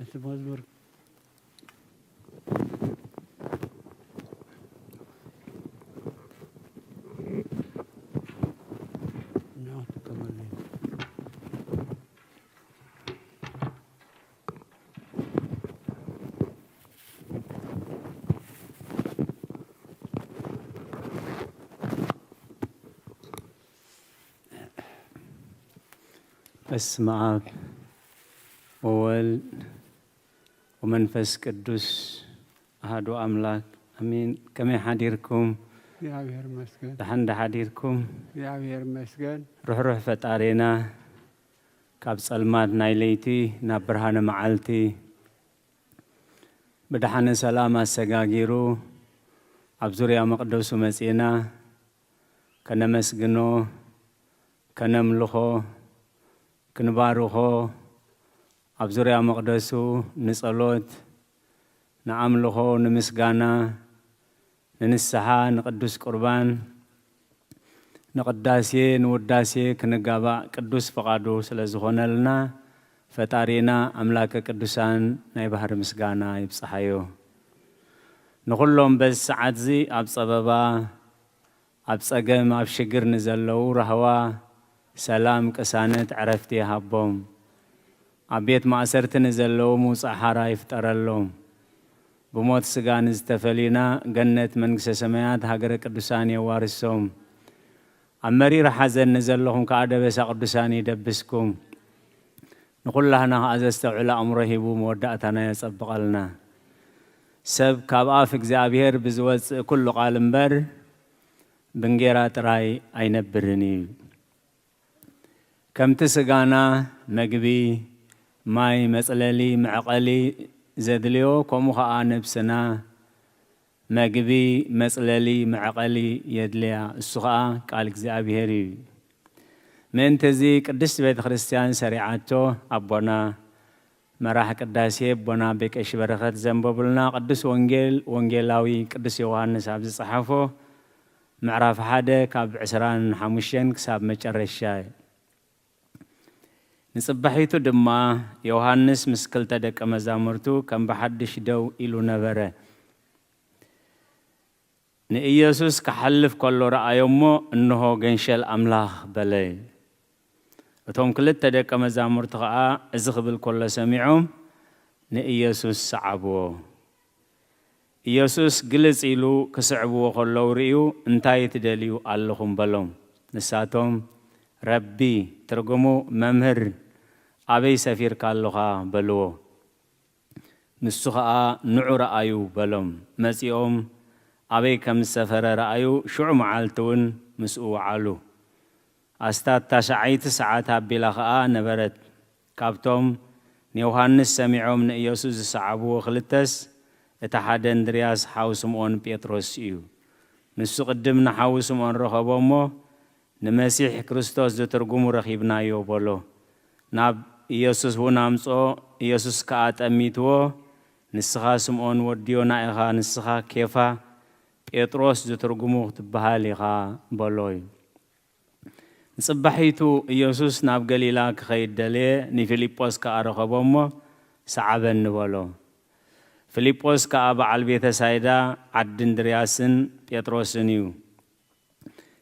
እቲ መዝሙር ንዕኡ ክጥቀመሉ እዩ። በስመ አብ ወወልድ ወመንፈስ ቅዱስ አሐዱ አምላክ አሜን። ከመይ ሓዲርኩም? እግዚኣብሔር ይመስገን። ደሓን ዶ ሓዲርኩም? እግዚኣብሔር ይመስገን። ርሕሩሕ ፈጣሪና፣ ካብ ጸልማት ናይ ለይቲ ናብ ብርሃነ መዓልቲ ብደሓነ ሰላም ኣሰጋጊሩ ኣብ ዙርያ መቕደሱ መጺእና ከነመስግኖ፣ ከነምልኾ፣ ክንባርኾ፣ ኣብ ዙርያ መቕደሱ ንጸሎት፣ ንኣምልኾ፣ ንምስጋና፣ ንንስሓ፣ ንቅዱስ ቁርባን፣ ንቅዳሴ፣ ንውዳሴ ክንጋባእ ቅዱስ ፍቓዱ ስለ ዝኾነልና፣ ፈጣሪና ኣምላከ ቅዱሳን ናይ ባህሪ ምስጋና ይብጽሓዮ። ንኹሎም በዚ ሰዓትዚ ኣብ ጸበባ፣ ኣብ ጸገም፣ ኣብ ሽግር ንዘለዉ ራህዋ፣ ሰላም፣ ቅሳነት፣ ዕረፍቲ ይሃቦም። ኣብ ቤት ማእሰርቲ ንዘለዉ ምውጻእ ሓራ ይፍጠረሎም። ብሞት ስጋ ንዝተፈሊና ገነት መንግስተ ሰማያት ሃገረ ቅዱሳን የዋርሶም። ኣብ መሪር ሓዘን ንዘለኹም ከኣ ደበሳ ቅዱሳን ይደብስኩም። ንኹላህና ከኣ ዘስተውዕል ኣእምሮ ሂቡ መወዳእታና የጸብቐልና። ሰብ ካብ ኣፍ እግዚኣብሔር ብዝወጽእ ኩሉ ቃል እምበር ብእንጌራ ጥራይ ኣይነብርን እዩ። ከምቲ ስጋና መግቢ፣ ማይ፣ መጽለሊ፣ መዕቐሊ ዘድልዮ፣ ከምኡ ኸኣ ነብስና መግቢ፣ መጽለሊ፣ መዕቐሊ የድልያ። እሱ ኸኣ ቃል እግዚኣብሔር እዩ። ምእንቲ እዚ ቅድስት ቤተ ክርስቲያን ሰሪዓቶ ኣቦና መራሕ ቅዳሴ ኣቦና ኣቤ ቀሺ በረኸት ዘንበቡልና ቅዱስ ወንጌል ወንጌላዊ ቅዱስ ዮሃንስ ኣብ ዝጸሓፎ ምዕራፍ ሓደ ካብ ዕስራን ሓሙሽተን ክሳብ መጨረሻ እዩ። ንጽባሒቱ ድማ ዮሃንስ ምስ ክልተ ደቀ መዛሙርቱ ከም ብሓድሽ ደው ኢሉ ነበረ። ንኢየሱስ ክሓልፍ ከሎ ረኣዮ እሞ፣ እንሆ ገንሸል ኣምላኽ በለ። እቶም ክልተ ደቀ መዛሙርቲ ኸኣ እዚ ክብል ከሎ ሰሚዖም ንኢየሱስ ሰዓብዎ። ኢየሱስ ግልጽ ኢሉ ክስዕብዎ ከለዉ ርእዩ፣ እንታይ ትደልዩ ኣለኹም በሎም። ንሳቶም ረቢ፣ ትርጉሙ መምህር፣ ኣበይ ሰፊርካ ኣለኻ በልዎ። ንሱ ኸኣ ንዑ ረኣዩ በሎም። መጺኦም ኣበይ ከም ዝሰፈረ ረኣዩ፣ ሽዑ መዓልቲ እውን ምስኡ ወዓሉ። ኣስታት ታሽዓይቲ ሰዓት ኣቢላ ኸኣ ነበረት። ካብቶም ንዮሃንስ ሰሚዖም ንኢየሱስ ዝሰዓብዎ ክልተስ፣ እቲ ሓደ እንድርያስ ሓው ስምዖን ጴጥሮስ እዩ። ንሱ ቅድም ንሓው ስምዖን ረኸቦ እሞ፣ ንመሲሕ ክርስቶስ ዝትርጉሙ ረኺብናዮ በሎ። ናብ ኢየሱስ እውን ኣምጽኦ። ኢየሱስ ከኣ ጠሚትዎ፣ ንስኻ ስምዖን ወዲ ዮና ኢኻ፣ ንስኻ ኬፋ፣ ጴጥሮስ ዝትርጉሙ ክትበሃል ኢኻ በሎ እዩ። ንጽባሒቱ ኢየሱስ ናብ ገሊላ ክኸይድ ደለየ፣ ንፊልጶስ ከኣ ረኸቦ እሞ፣ ሰዓበኒ በሎ። ፊልጶስ ከኣ በዓል ቤተ ሳይዳ ዓዲ እንድርያስን ጴጥሮስን እዩ።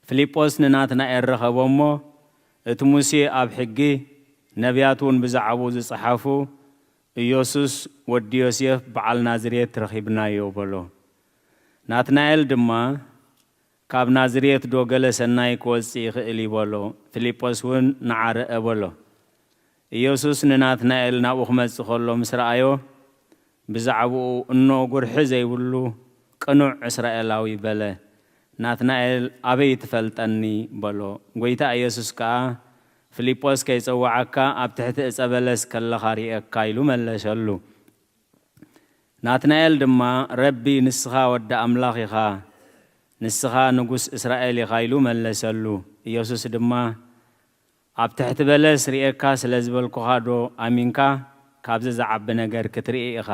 ፊልጶስ ንናትናኤል ረኸቦ እሞ፣ እቲ ሙሴ ኣብ ሕጊ፣ ነቢያት እውን ብዛዕባኡ ዝጸሓፉ፣ ኢየሱስ ወዲ ዮሴፍ በዓል ናዝሬት ረኺብናዮ በሎ። ናትናኤል ድማ፣ ካብ ናዝሬት ዶ ገለ ሰናይ ክወጽእ ይኽእል እዩ በሎ። ፊልጶስ እውን ንዓ ርአ በሎ። ኢየሱስ ንናትናኤል ናብኡ ክመጽእ ከሎ ምስ ረኣዮ፣ ብዛዕባኡ እኖ ጉርሒ ዘይብሉ ቅኑዕ እስራኤላዊ በለ። ናትናኤል ኣበይ ትፈልጠኒ በሎ። ጐይታ ኢየሱስ ከኣ ፊልጶስ ከይጸውዓካ ኣብ ትሕቲ ዕጸ በለስ ከለኻ ርእየካ ኢሉ መለሰሉ። ናትናኤል ድማ ረቢ ንስኻ ወዲ ኣምላኽ ኢኻ፣ ንስኻ ንጉስ እስራኤል ኢኻ ኢሉ መለሰሉ። ኢየሱስ ድማ ኣብ ትሕቲ በለስ ርእየካ ስለ ዝበልኩኻ ዶ ኣሚንካ? ካብዚ ዝዓቢ ነገር ክትርኢ ኢኻ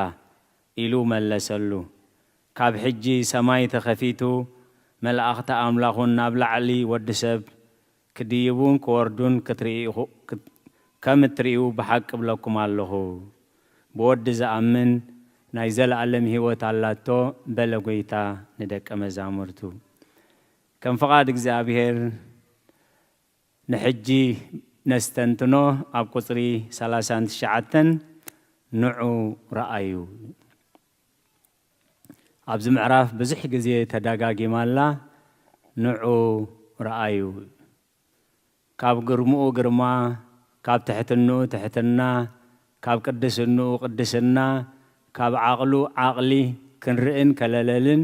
ኢሉ መለሰሉ። ካብ ሕጂ ሰማይ ተኸፊቱ፣ መላእኽቲ ኣምላኽ እውን ናብ ላዕሊ ወዲ ሰብ ክድይቡን ክወርዱን ክትርኢ ኢኹ-፣ ክት-፣ ከም እትርእዩ ብሓቂ እብለኩም ኣለኹ። ብወዲ ዝኣምን ናይ ዘለኣለም ህይወት ኣላቶ በለ ጐይታ ንደቀ መዛሙርቱ። ከም ፍቓድ እግዚኣብሔር ንሕጂ ነስተንትኖ ኣብ ቁጽሪ ሰላሳን ትሽዓተን ንዑ ረኣዩ። ኣብዚ ምዕራፍ ብዙሕ ግዜ ተደጋጊማ ኣላ። ንዑ ረኣዩ። ካብ ግርምኡ ግርማ፣ ካብ ትሕትንኡ ትሕትና፣ ካብ ቅድስንኡ ቅድስና፣ ካብ ዓቕሉ ዓቕሊ ክንርእን ከለለልን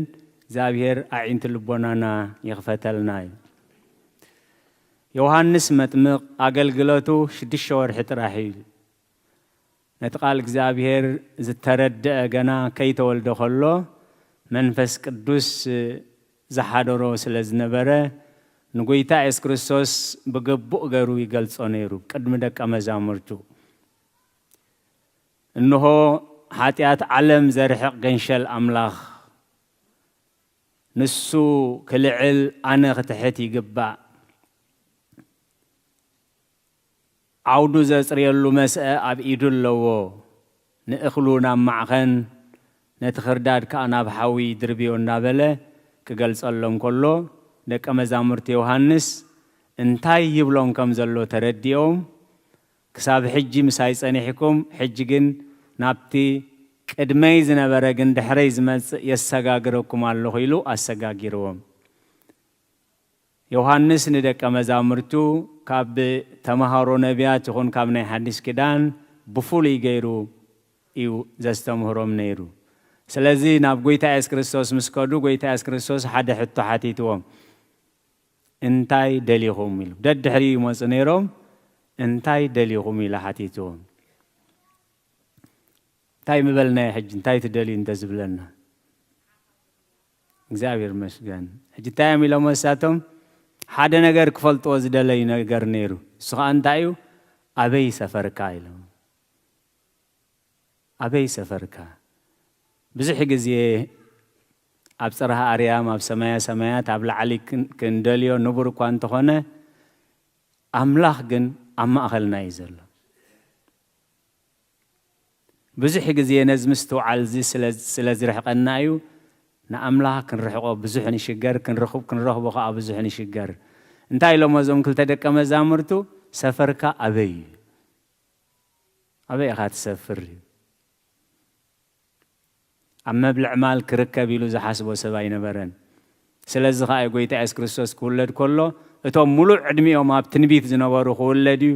እግዚኣብሔር ኣዒንቲ ልቦናና ይኽፈተልና እዩ። ዮሃንስ መጥምቕ ኣገልግለቱ ሽዱሽተ ወርሒ ጥራሕ እዩ። ነቲ ቃል እግዚኣብሔር ዝተረድአ ገና ከይተወልደ ከሎ መንፈስ ቅዱስ ዝሓደሮ ስለ ዝነበረ ንጎይታ የሱስ ክርስቶስ ብግቡእ ገይሩ ይገልጾ ነይሩ ቅድሚ ደቀ መዛሙርቱ። እንሆ ሓጢኣት ዓለም ዘርሕቕ ገንሸል ኣምላኽ፣ ንሱ ክልዕል ኣነ ክትሕት ይግባእ። ዓውዱ ዘጽርየሉ መስአ ኣብ ኢዱ ኣለዎ። ንእኽሉ ናብ ማዕኸን፣ ነቲ ኽርዳድ ከኣ ናብ ሓዊ ድርብዮ እናበለ ክገልጸሎም ከሎ፣ ደቀ መዛሙርቲ ዮሃንስ እንታይ ይብሎም ከም ዘሎ ተረዲኦም፣ ክሳብ ሕጂ ምሳይ ጸኒሕኩም፣ ሕጂ ግን ናብቲ ቅድመይ ዝነበረ ግን ድሕረይ ዝመጽእ የሰጋግረኩም ኣለኹ ኢሉ ኣሰጋጊርዎም። ዮሃንስ ንደቀ መዛሙርቱ ካብ ተምሃሮ ነቢያት ይኹን ካብ ናይ ሓድሽ ኪዳን ብፍሉይ ገይሩ እዩ ዘስተምህሮም ነይሩ። ስለዚ ናብ ጎይታ የሱስ ክርስቶስ ምስ ከዱ፣ ጎይታ የሱስ ክርስቶስ ሓደ ሕቶ ሓቲትዎም። "እንታይ ደሊኹም?" ኢሉ። ደድሕሪኡ ይመጹ ነይሮም። እንታይ ደሊኹም ኢለ ሓቲትዎም። እንታይ ምበልናዮ ሕጂ? እንታይ ትደልዩ እንተ ዝብለና፣ እግዚኣብሔር ይመስገን። ሕጂ እንታይ እዮም ኢሎም እሳቶም? ሓደ ነገር ክፈልጥዎ ዝደለዩ ነገር ነይሩ። እሱ ኸዓ እንታይ እዩ? ኣበይ ሰፈርካ ኢሎም። ኣበይ ሰፈርካ? ብዙሕ ግዜ ኣብ ጽርሃ ኣርያም፣ ኣብ ሰማያ ሰማያት፣ ኣብ ላዕሊ ክን-፣ ክንደልዮ ንቡር እኳ እንተኾነ፣ ኣምላኽ ግን ኣብ ማእኸልና እዩ ዘሎ። ብዙሕ ግዜ ነዚ ምስትውዓል እዚ ስለ፣ ስለ ዝርሕቐና እዩ ንኣምላኽ ክንርሕቆ ብዙሕ ንሽገር፣ ክንርኽብ፣ ክንረኽቦ ከኣ ብዙሕ ንሽገር። እንታይ ኢሎሞ እዞም ክልተ ደቀ መዛሙርቱ? ሰፈርካ ኣበይ እዩ? ኣበይ ኢኻ ትሰፍር እዩ? ኣብ መብልዕ ማል ክርከብ ኢሉ ዝሓስቦ ሰብ ኣይነበረን። ስለዚ ኸኣ እዩ ጎይታ የሱስ ክርስቶስ ክውለድ ከሎ፣ እቶም ምሉእ ዕድሚኦም ኣብ ትንቢት ዝነበሩ ክውለድ እዩ፣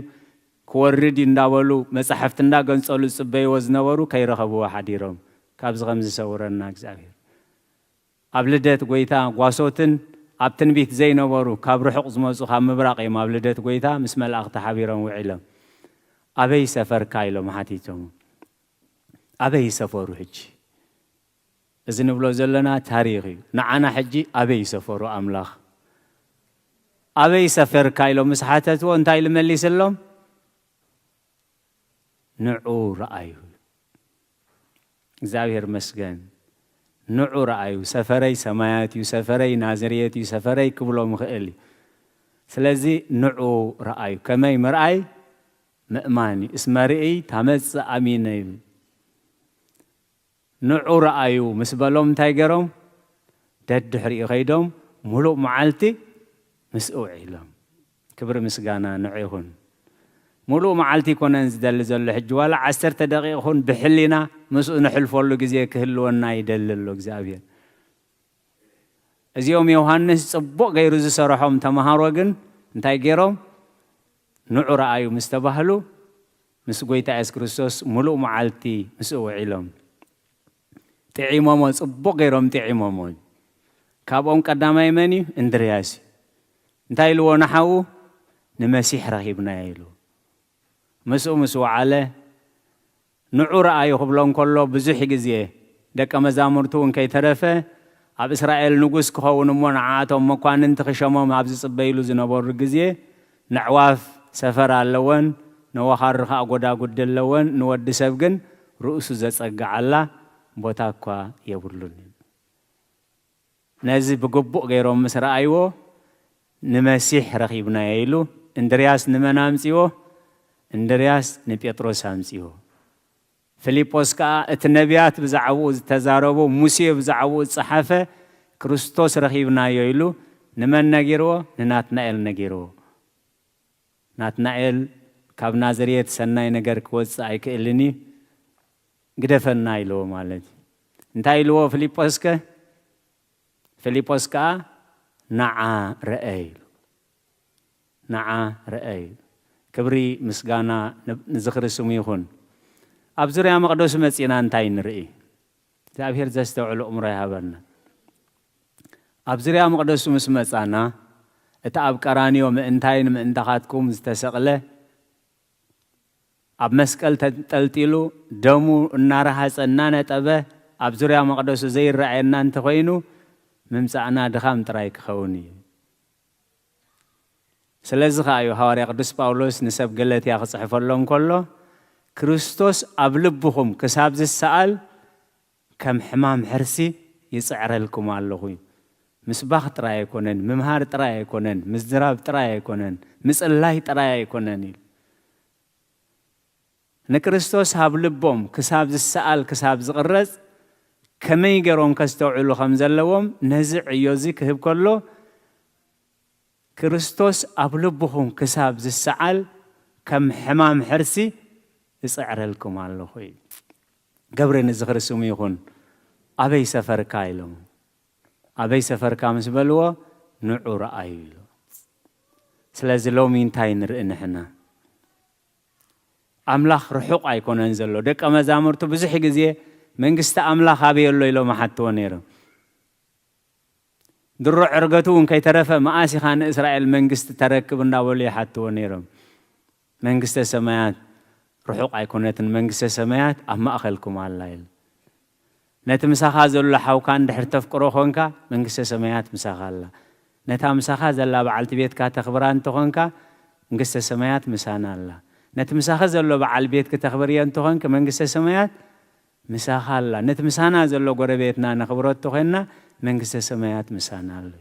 ክወርድ እዩ እንዳበሉ፣ መጻሕፍቲ እንዳገንጸሉ ዝጽበይዎ ዝነበሩ ከይረኸብዎ ሓዲሮም። ካብዚ ከም ዝሰውረና እግዚኣብሔር። ኣብ ልደት ጎይታ ጓሶትን ኣብ ትንቢት ዘይነበሩ ካብ ርሑቕ ዝመጹ ካብ ምብራቕ እዮም ኣብ ልደት ጎይታ ምስ መላእኽቲ ሓቢሮም ውዒሎም። ኣበይ ሰፈርካ ኢሎም ሓቲቶም። ኣበይ ይሰፈሩ ሕጂ? እዚ ንብሎ ዘለና ታሪኽ እዩ። ንዓና ሕጂ ኣበይ ይሰፈሩ ኣምላኽ? ኣበይ ሰፈርካ ኢሎም ምስ ሓተትዎ እንታይ ኢሉ መሊስሎም? ንዑ ረኣዩ። እግዚኣብሔር መስገን። ንዑ ረኣዩ። ሰፈረይ ሰማያት እዩ፣ ሰፈረይ ናዝሬት እዩ፣ ሰፈረይ ክብሎም ይኽእል እዩ። ስለዚ ንዑ ረኣዩ። ከመይ ምርኣይ? ምእማን እዩ። እስመ ርእይ ታመጽእ ኣሚነ እዩ። ንዑ ረኣዩ ምስ በሎም እንታይ ገይሮም? ደድሕሪኡ ከይዶም ምሉእ መዓልቲ ምስኡ ውዒሎም። ክብሪ ምስጋና ንዑ ይኹን። ምሉእ መዓልቲ ኣይኮነን ዝደሊ ዘሎ ሕጂ፣ ዋላ ዓሰርተ ደቂቕ ይኹን ብሕሊና ምስኡ ነሕልፈሉ ግዜ ክህልወና ይደሊ ኣሎ እግዚኣብሔር። እዚኦም ዮሃንስ ጽቡቕ ገይሩ ዝሰርሖም ተምሃሮ ግን እንታይ ገይሮም? ንዑ ረኣዩ ምስ ተባህሉ፣ ምስ ጎይታ የሱስ ክርስቶስ ምሉእ መዓልቲ ምስኡ ውዒሎም። ጥዒሞሞ፣ ጽቡቕ ገይሮም ጥዒሞሞ። ካብኦም ቀዳማይ መን እዩ? እንድርያስ እዩ። እንታይ ኢልዎ ንሓዉ? ንመሲሕ ረኺብናዮ ኢሉ። ምስኡ ምስ ወዓለ፣ ንዑ ረኣዩ ክብሎ እንከሎ፣ ብዙሕ ግዜ ደቀ መዛሙርቱ እውን ከይተረፈ፣ ኣብ እስራኤል ንጉስ ክኸውን እሞ ንዓኣቶም መኳንንቲ ክሸሞም ኣብ ዝጽበይሉ ዝነበሩ ግዜ፣ ነዕዋፍ ሰፈር ኣለወን፣ ነወኻሪ ኸኣ ጐዳጉዲ ኣለወን፣ ንወዲ ሰብ ግን ርእሱ ዘጸግዓላ ቦታ እኳ የብሉን። ነዚ ብግቡእ ገይሮም ምስ ረኣይዎ፣ ንመሲሕ ረኺብናዮ ኢሉ። እንድርያስ ንመን ኣምጺዎ? እንድርያስ ንጴጥሮስ ኣምጺዎ። ፊልጶስ ከኣ እቲ ነቢያት ብዛዕባኡ ዝተዛረቡ፣ ሙሴ ብዛዕባኡ ዝጸሓፈ ክርስቶስ ረኺብናዮ ኢሉ ንመን ነጊርዎ? ንናትናኤል ነጊርዎ። ናትናኤል፣ ካብ ናዝሬት ሰናይ ነገር ክወጽእ ኣይክእልን እዩ፣ ግደፈና ኢልዎ ማለት እዩ። እንታይ ኢልዎ ፊልጶስከ? ፊልጶስ ከኣ ንዓ ርአ ኢሉ። ንዓ ርአ ኢሉ። ክብሪ ምስጋና ን-፣ ንዝኽሪ ስሙ ይኹን። ኣብ ዙርያ መቕደሱ መጺእና እንታይ ንርኢ? እግዚኣብሔር ዘስተውዕል ኣእምሮ ይሃበና። ኣብ ዙርያ መቕደሱ ምስ መጻና፣ እቲ ኣብ ቀራንዮ ምእንታይን ምእንታኻትኩም ዝተሰቕለ፣ ኣብ መስቀል ተንጠልጢሉ፣ ደሙ እናረሃጸ እናነጠበ፣ ኣብ ዙርያ መቕደሱ ዘይረኣየና እንተኾይኑ፣ ምምጻእና ድኻም ጥራይ ክኸውን እዩ። ስለዚ ኸኣ እዩ ሃዋርያ ቅዱስ ጳውሎስ ንሰብ ገለትያ ክጽሕፈሎም ከሎ፣ ክርስቶስ ኣብ ልብኹም ክሳብ ዝሰኣል ከም ሕማም ሕርሲ ይጽዕረልኩም ኣለኹ እዩ። ምስባኽ ጥራይ ኣይኮነን፣ ምምሃር ጥራይ ኣይኮነን፣ ምዝራብ ጥራይ ኣይኮነን፣ ምጽላይ ጥራይ ኣይኮነን ኢሉ። ንክርስቶስ ኣብ ልቦም ክሳብ ዝሰኣል፣ ክሳብ ዝቕረጽ፣ ከመይ ገይሮም ከስተውዕሉ ከም ዘለዎም ነዚ ዕዮ እዚ ክህብ ከሎ፣ ክርስቶስ ኣብ ልብኹም ክሳብ ዝሰዓል ከም ሕማም ሕርሲ እጽዕረልኩም ኣለኹ እዩ። ገብሪ ንዝኽሪ ስሙ ይኹን። ኣበይ ሰፈርካ ኢሎም። ኣበይ ሰፈርካ ምስ በልዎ፣ ንዑ ረኣዩ ኢሉ። ስለዚ ሎሚ እንታይ ንርኢ ንሕና? ኣምላኽ ርሑቕ ኣይኮነን ዘሎ። ደቀ መዛሙርቱ ብዙሕ ግዜ መንግስቲ ኣምላኽ ኣበይ ኣሎ ኢሎም ይሓትዎ ነይሮም። ድሮ ዕርገቱ እውን ከይተረፈ መኣስ ኢኻ ንእስራኤል መንግስቲ ተረክብ እንዳበሉ ይሓትዎ ነይሮም። መንግስተ ሰማያት ርሑቕ ኣይኮነትን፣ መንግስተ ሰማያት ኣብ ማእኸልኩም ኣላ ኢሉ። ነቲ ምሳኻ ዘሎ ሓውካ እንድሕር ተፍቅሮ ኾንካ፣ መንግስተ ሰማያት ምሳኻ ኣላ። ነታ ምሳኻ ዘላ በዓልቲ ቤትካ ተኽብራ እንተኾንካ፣ መንግስተ ሰማያት ምሳና ኣላ። ነቲ ምሳኺ ዘሎ በዓል ቤትኪ ተኽብርዮ እንተኾንኪ፣ መንግስተ ሰማያት ምሳኻ ኣላ። ነቲ ምሳና ዘሎ ጎረቤትና ነኽብሮ እንተኾይንና፣ መንግስተ ሰማያት ምሳና ኣሎ።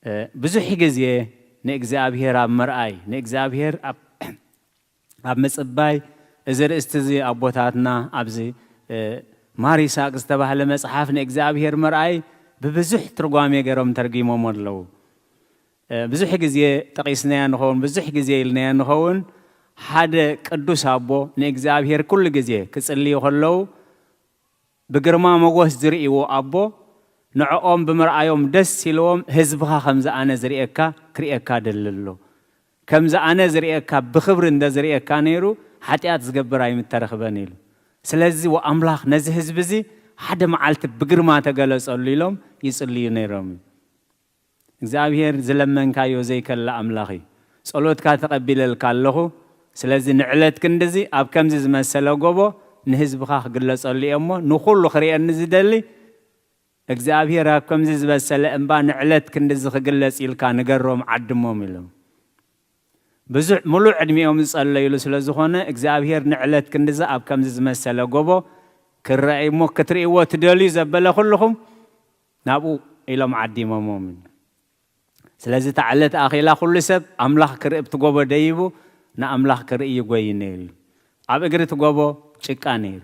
እ፣ ብዙሕ ግዜ ንእግዚኣብሔር ኣብ ምርኣይ፣ ንእግዚኣብሔር ኣብ፣ ኣብ ምጽባይ፣ እዚ ርእስቲ እዚ ኣቦታትና ኣብዚ፣ እ፣ ማር ይስሐቅ ዝተባህለ መጽሓፍ ንእግዚኣብሔር ምርኣይ ብብዙሕ ትርጓሜ ገይሮም ተርጊሞሞ ኣለዉ። እ፣ ብዙሕ ግዜ ጠቒስናያ ንኸውን፣ ብዙሕ ግዜ ኢልናያ ንኸውን፣ ሓደ ቅዱስ ኣቦ ንእግዚኣብሔር ኩሉ ግዜ ክጽልዩ ከለዉ፣ ብግርማ ሞጎስ ዝርእይዎ ኣቦ፣ ንዕኦም ብምርኣዮም ደስ ኢልዎም፣ ህዝብኻ ከምዚ ኣነ ዝርእየካ፣ ክርእየካ ደሊ ኣሎ። ከምዚ ኣነ ዝርእየካ፣ ብኽብሪ እንደ ዝርእየካ ነይሩ፣ ሓጢኣት ዝገብር ኣይምተረኽበን ኢሉ። ስለዚ ወኣምላኽ ነዚ ህዝቢ እዚ ሓደ መዓልቲ ብግርማ ተገለጸሉ ኢሎም ይጽልዩ ነይሮም እዩ። እግዚኣብሔር ዝለመንካዮ ዘይከላ ኣምላኽ እዩ። ጸሎትካ ተቐቢለልካ ኣለኹ። ስለዚ ንዕለት ክንድዚ ኣብ ከምዚ ዝመሰለ ጎቦ ንህዝብኻ ክግለጸሉ እየ እሞ፣ ንኹሉ ክርእየኒ ዝደሊ እግዚኣብሔር ኣብ ከምዚ ዝበሰለ እምባ ንዕለት ክንድዚ ክግለጽ ኢልካ ንገሮም፣ ዓድሞም ኢሎም። ብዙሕ፣ ምሉእ ዕድሚኦም ዝጸለዩሉ ስለ ዝኾነ፣ እግዚኣብሔር ንዕለት ክንድዚ ኣብ ከምዚ ዝመሰለ ጎቦ ክረኣይ እሞ ክትርእይዎ ትደልዩ ዘበለ ኩልኹም ናብኡ ኢሎም ዓዲሞሞም። ስለዚ እታ ዕለት ኣኺላ ኩሉ ሰብ ኣምላኽ ክርኢ ኣብቲ ጎቦ ደይቡ ንኣምላኽ ክርኢ ይጎይ ነይሩ እዩ። ኣብ እግሪ እቲ ጎቦ ጭቃ ነይሩ።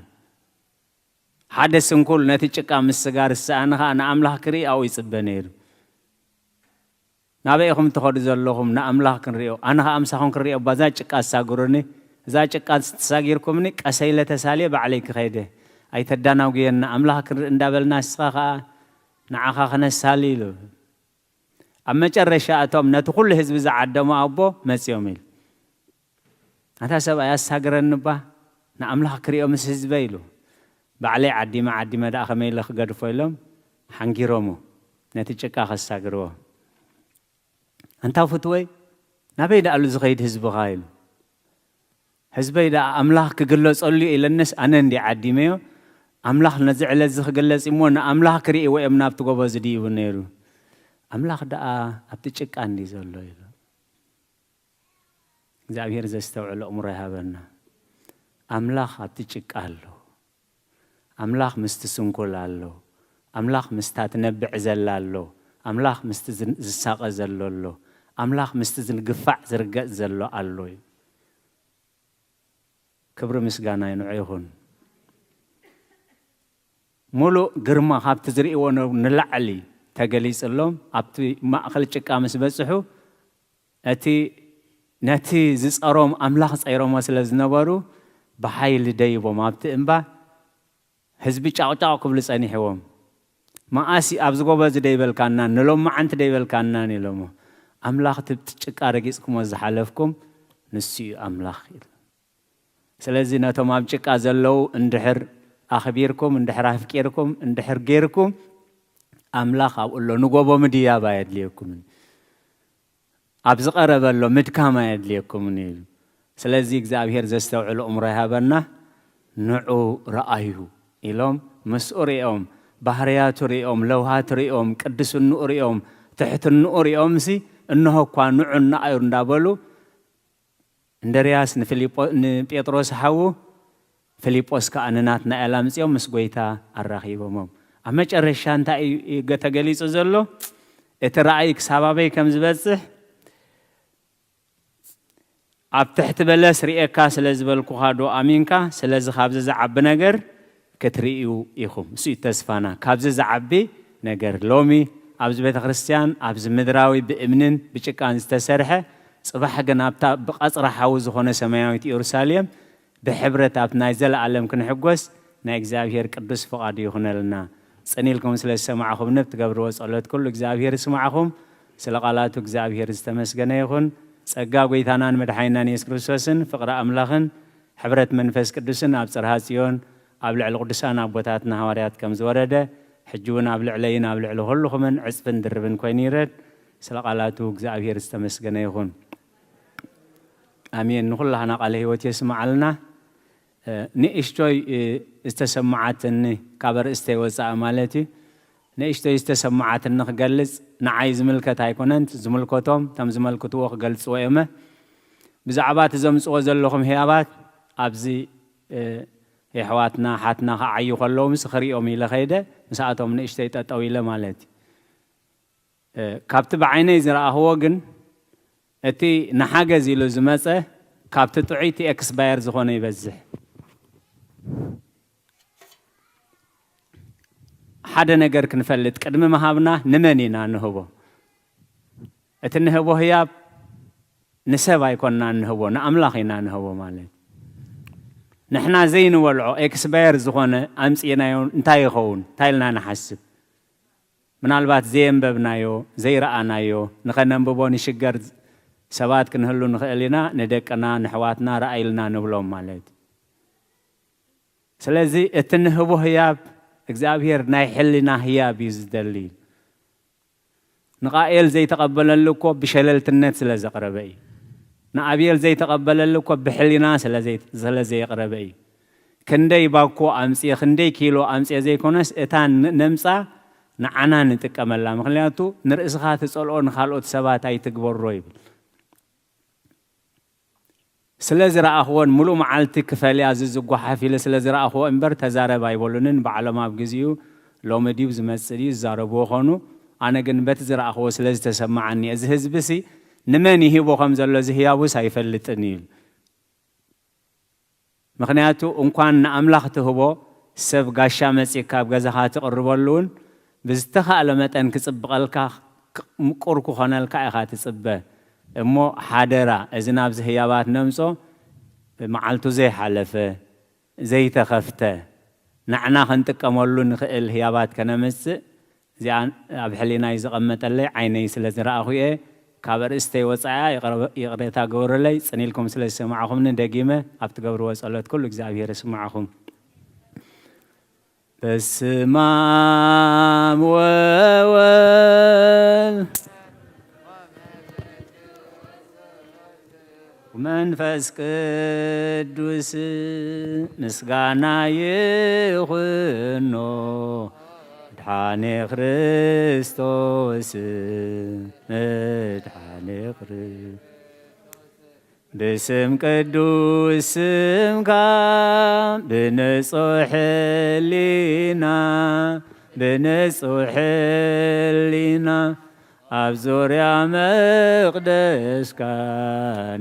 ሓደ ስንኩል ነቲ ጭቃ ምስጋር ዝሰኣነ ኸኣ ንኣምላኽ ክርኢ ኣብኡ ይጽበ ነይሩ። ናበይ ኢኹም ትኸዱ ዘለኹም? ንኣምላኽ ክንርእዮ። ኣነ ኸኣ ምሳኹም ክንርእዮ፣ እባ እዛ ጭቃ ኣሳግሩኒ። እዛ ጭቃ ተሳጊርኩምኒ፣ ቀሰ ኢለ ተሳልየ ባዕለይ ክኸይደ። ኣይተዳናጉየና፣ ኣምላኽ ክንርኢ እንዳበልና ንስኻ ኸኣ ንዓኻ ክነሳሊ ኢሉ። ኣብ መጨረሻ እቶም ነቲ ኩሉ ህዝቢ ዝዓደሙ ኣቦ መጺኦም ኢሉ። ኣታ ሰብኣይ ኣሳግረኒ እባ ንኣምላኽ ክርእዮ ምስ ህዝበይ ኢሉ። ባዕለይ ዓዲመ ዓዲመ ደኣ ከመይ ኢለ ክገድፎ ኢሎም ሓንጊሮሞ ነቲ ጭቃ ከሳግርዎ። ኣንታ ፍትወይ ናበይ ደኣሉ ዝኸይድ ህዝብኻ ኢሉ። ህዝበይ ደኣ ኣምላኽ ክግለጸሉ እዩ ኢለንስ ኣነ እንዲ ዓዲመዮ። ኣምላኽ ነዚ ዕለት እዚ ክግለጽ እሞ ንኣምላኽ ክርእይዎ እዮም ናብቲ ጎቦ ዝድይቡ ነይሩ። ኣምላኽ ደኣ ኣብቲ ጭቃ እንዲ ዘሎ ኢሉ። እግዚኣብሔር ዘስተውዕል ኣእምሮ ይሃበና። ኣምላኽ ኣብቲ ጭቃ ኣሎ። ኣምላኽ ምስቲ ስንኩል ኣሎ። ኣምላኽ ምስታ ትነብዕ ዘላ ኣሎ። ኣምላኽ ምስቲ ዝን-፣ ዝሳቐ ዘሎ ኣሎ። ኣምላኽ ምስቲ ዝግፋዕ ዝርገጽ ዘሎ ኣሎ እዩ። ክብሪ ምስጋና ንዑ ይኹን። ሙሉእ ግርማ ካብቲ ዝርእይዎ ነ-፣ ንላዕሊ ተገሊጽሎም። ኣብቲ ማእከል ጭቃ ምስ በጽሑ፣ እቲ፣ ነቲ ዝጸሮም ኣምላኽ ጸይሮሞ ስለ ዝነበሩ፣ ብሓይሊ ደይቦም ኣብቲ እምባ ህዝቢ ጫቕጫቕ ክብሉ ጸኒሕዎም። መኣስ ኣብዚ ጎቦ እዚ ደይበልካናን ንሎማዓንቲ ደይበልካናን ኢሎሞ። ኣምላኽ እቲ ጭቃ ረጊጽኩሞ ዝሓለፍኩም ንሱ እዩ ኣምላኽ ኢሉ። ስለዚ ነቶም ኣብ ጭቃ ዘለዉ እንድሕር ኣኽቢርኩም፣ እንድሕር ኣፍቂርኩም፣ እንድሕር ጌርኩም፣ ኣምላኽ ኣብኡ ኣሎ። ንጎቦ ምድያብ ኣየድልየኩምን። ኣብ ዝቐረበ ኣሎ ምድካም ኣየድልየኩምን ኢሉ። ስለዚ እግዚኣብሔር ዘስተውዕል ኣእምሮ ይሃበና። ንዑ ረኣዩ ኢሎም ምስኡ ሪኦም፣ ባህርያቱ ሪኦም፣ ለውሃቱ ሪኦም፣ ቅድስንኡ ሪኦም፣ ትሕትንኡ ሪኦምሲ፣ እንሆ እኳ ንዑ ንኣዩ እንዳበሉ፣ እንድርያስ ንፊልጶ-፣ ንጴጥሮስ ሓዉ፣ ፊልጶስ ከኣ ንናትናኤል ኣምጺኦም ምስ ጐይታ ኣራኺቦሞም። ኣብ መጨረሻ እንታይ እዩ ገ-፣ ተገሊጹ ዘሎ? እቲ ራእይ ክሳብ ኣበይ ከም ዝበጽሕ፣ ኣብ ትሕቲ በለስ ርእየካ ስለ ዝበልኩኻ ዶ ኣሚንካ? ስለዚ ካብዚ ዝዓቢ ነገር ክትርእዩ ኢኹም። እሱ እዩ ተስፋና። ካብዚ ዝዓቢ ነገር ሎሚ ኣብዚ ቤተ ክርስቲያን፣ ኣብዚ ምድራዊ ብእምንን ብጭቃን ዝተሰርሐ፣ ጽባሕ ግን ኣብታ ብቐጽራ ሓዊ ዝኾነ ሰማያዊት ኢየሩሳሌም ብሕብረት ኣብቲ ናይ ዘለኣለም ክንሕጎስ ናይ እግዚኣብሔር ቅዱስ ፍቓዱ ይኹነልና። ጽን ኢልኩም ስለ ዝሰማዕኹምኒ፣ ብትገብርዎ ጸሎት ኩሉ እግዚኣብሔር ይስማዕኹም። ስለ ቃላቱ እግዚኣብሔር ዝተመስገነ ይኹን። ጸጋ ጐይታናን መድሓኒናን የሱስ ክርስቶስን ፍቕሪ ኣምላኽን ሕብረት መንፈስ ቅዱስን ኣብ ጽርሃ ጽዮን ኣብ ልዕሊ ቅዱሳን ኣቦታትና ሃዋርያት ከም ዝወረደ፣ ሕጂ እውን ኣብ ልዕለይን ኣብ ልዕሊ ኩልኹምን ዕጽፍን ድርብን ኮይኑ ይረድ። ስለ ቃላቱ እግዚኣብሔር ዝተመስገነ ይኹን። ኣሜን። ንኹላህና ቃለ ህይወት የስምዓልና። እ፣ ንእሽቶይ፣ እ፣ ዝተሰማዓትኒ ካብ ኣርእስተይ ወፃኢ ማለት እዩ። ንእሽቶይ ዝተሰማዓትኒ ክገልጽ፣ ንዓይ ዝምልከት ኣይኮነን፣ ዝምልከቶም፣ እቶም ዝመልክትዎ ክገልጽዎ እዮመ። ብዛዕባ እቲ ዘምጽዎ ዘለኹም ህያባት ኣብዚ፣ እ፣ የሕዋትና፣ ሓትና ክዓዩ ከለዉ ምስ ክሪኦም ኢለ ከይደ፣ ምስኣቶም ንእሽተይ ጠጠው ኢለ ማለት እዩ። እ፣ ካብቲ ብዓይነይ ዝረኣኽዎ ግን፣ እቲ ንሓገዝ ኢሉ ዝመጸ፣ ካብቲ ጥዑይ እቲ ኤክስፓየር ዝኾነ ይበዝሕ። ሓደ ነገር ክንፈልጥ ቅድሚ ምሃብና ንመን ኢና ንህቦ? እቲ ንህቦ ህያብ ንሰብ ኣይኮንና ንህቦ፣ ንኣምላኽ ኢና ንህቦ ማለት። ንሕና ዘይንበልዖ ኤክስፓየር ዝኾነ ኣምጺእናዮ እንታይ ይኸውን? እንታይ ኢልና ንሓስብ? ምናልባት ዘየንበብናዮ፣ ዘይረኣናዮ፣ ንኸነንብቦ ንሽገር ሰባት ክንህሉ ንኽእል ኢና። ንደቅና፣ ንሕዋትና ረኣይልና ንብሎም ማለት እዩ። ስለዚ እቲ ንህቦ ህያብ እግዚኣብሔር ናይ ሕሊና ህያብ እዩ ዝደሊ። ንቃኤል ዘይተቐበለሉ እኮ ብሸለልትነት ስለ ዘቕረበ እዩ። ንኣቤል ዘይተቐበለሉ እኮ ብሕሊና ስለ ዘይ-፣ ስለ ዘየቕረበ እዩ። ክንደይ ባኮ ኣምጽኤ፣ ክንደይ ኪሎ ኣምጽኤ ዘይኮነስ፣ እታ ን-፣ ነምጻ ንዓና ንጥቀመላ። ምኽንያቱ፣ "ንርእስኻ ትጸልኦ ንኻልኦት ሰባት ኣይትግበሮ" ይብል። ስለ ዝረኣኽዎን፣ "ምሉእ መዓልቲ ክፈልያ እዚ ዝጓሓፍ" ኢለ ስለ ዝረኣኽዎ እምበር፣ "ተዛረብ" ኣይበሉንን። ባዕሎም ኣብ ግዜኡ፣ "ሎሚ ድዩ ዝመጽእ ድዩ?" ዝዛረብዎ ኾኑ። ኣነ ግን በቲ ዝረኣኽዎ ስለ ዝተሰማዓኒ፣ "እዚ ህዝብሲ ንመን ይሂቦ ከም ዘሎ፣ እዚ ህያቡስ ኣይፈልጥን" እዩ። ምኽንያቱ፣ እንኳን ንኣምላኽ ትህቦ፣ ሰብ ጋሻ መጺእካ ኣብ ገዛኻ ትቕርበሉ እውን ብዝተኻእለ መጠን ክጽብቐልካ፣ ክ-፣ ምቁር ክኾነልካ ኢኻ ትጽበ። እሞ ሓደራ፣ እዚ ናብዚ ህያባት ነምጾ፣ መዓልቱ ዘይሓለፈ፣ ዘይተኸፍተ፣ ንዕና ክንጥቀመሉ ንኽእል ህያባት ከነምጽእ፣ እዚኣ ኣብ ሕሊናይ ዝቐመጠለይ ዓይነይ ስለ ዝረኣኹ እየ። ካብ ኣርእስተይ ወጻኢ ይቕረ-፣ ይቕሬታ ግበሩለይ። ጽን ኢልኩም ስለ ዝሰማዕኹምኒ ደጊመ ኣብ ትገብርዎ ጸሎት ኩሉ እግዚኣብሔር ይስማዕኹም። በስመ አብ ወወልድ መንፈስ ቅዱስ ምስጋና ይኹኖ፣ መድኃኔ ክርስቶስ፣ መድኃኔ ክርስቶስ። ብስም ቅዱስ ስምካ ብንጹሕ ሕሊና፣ ብንጹሕ ሕሊና ኣብ ዙርያ መቕደስካ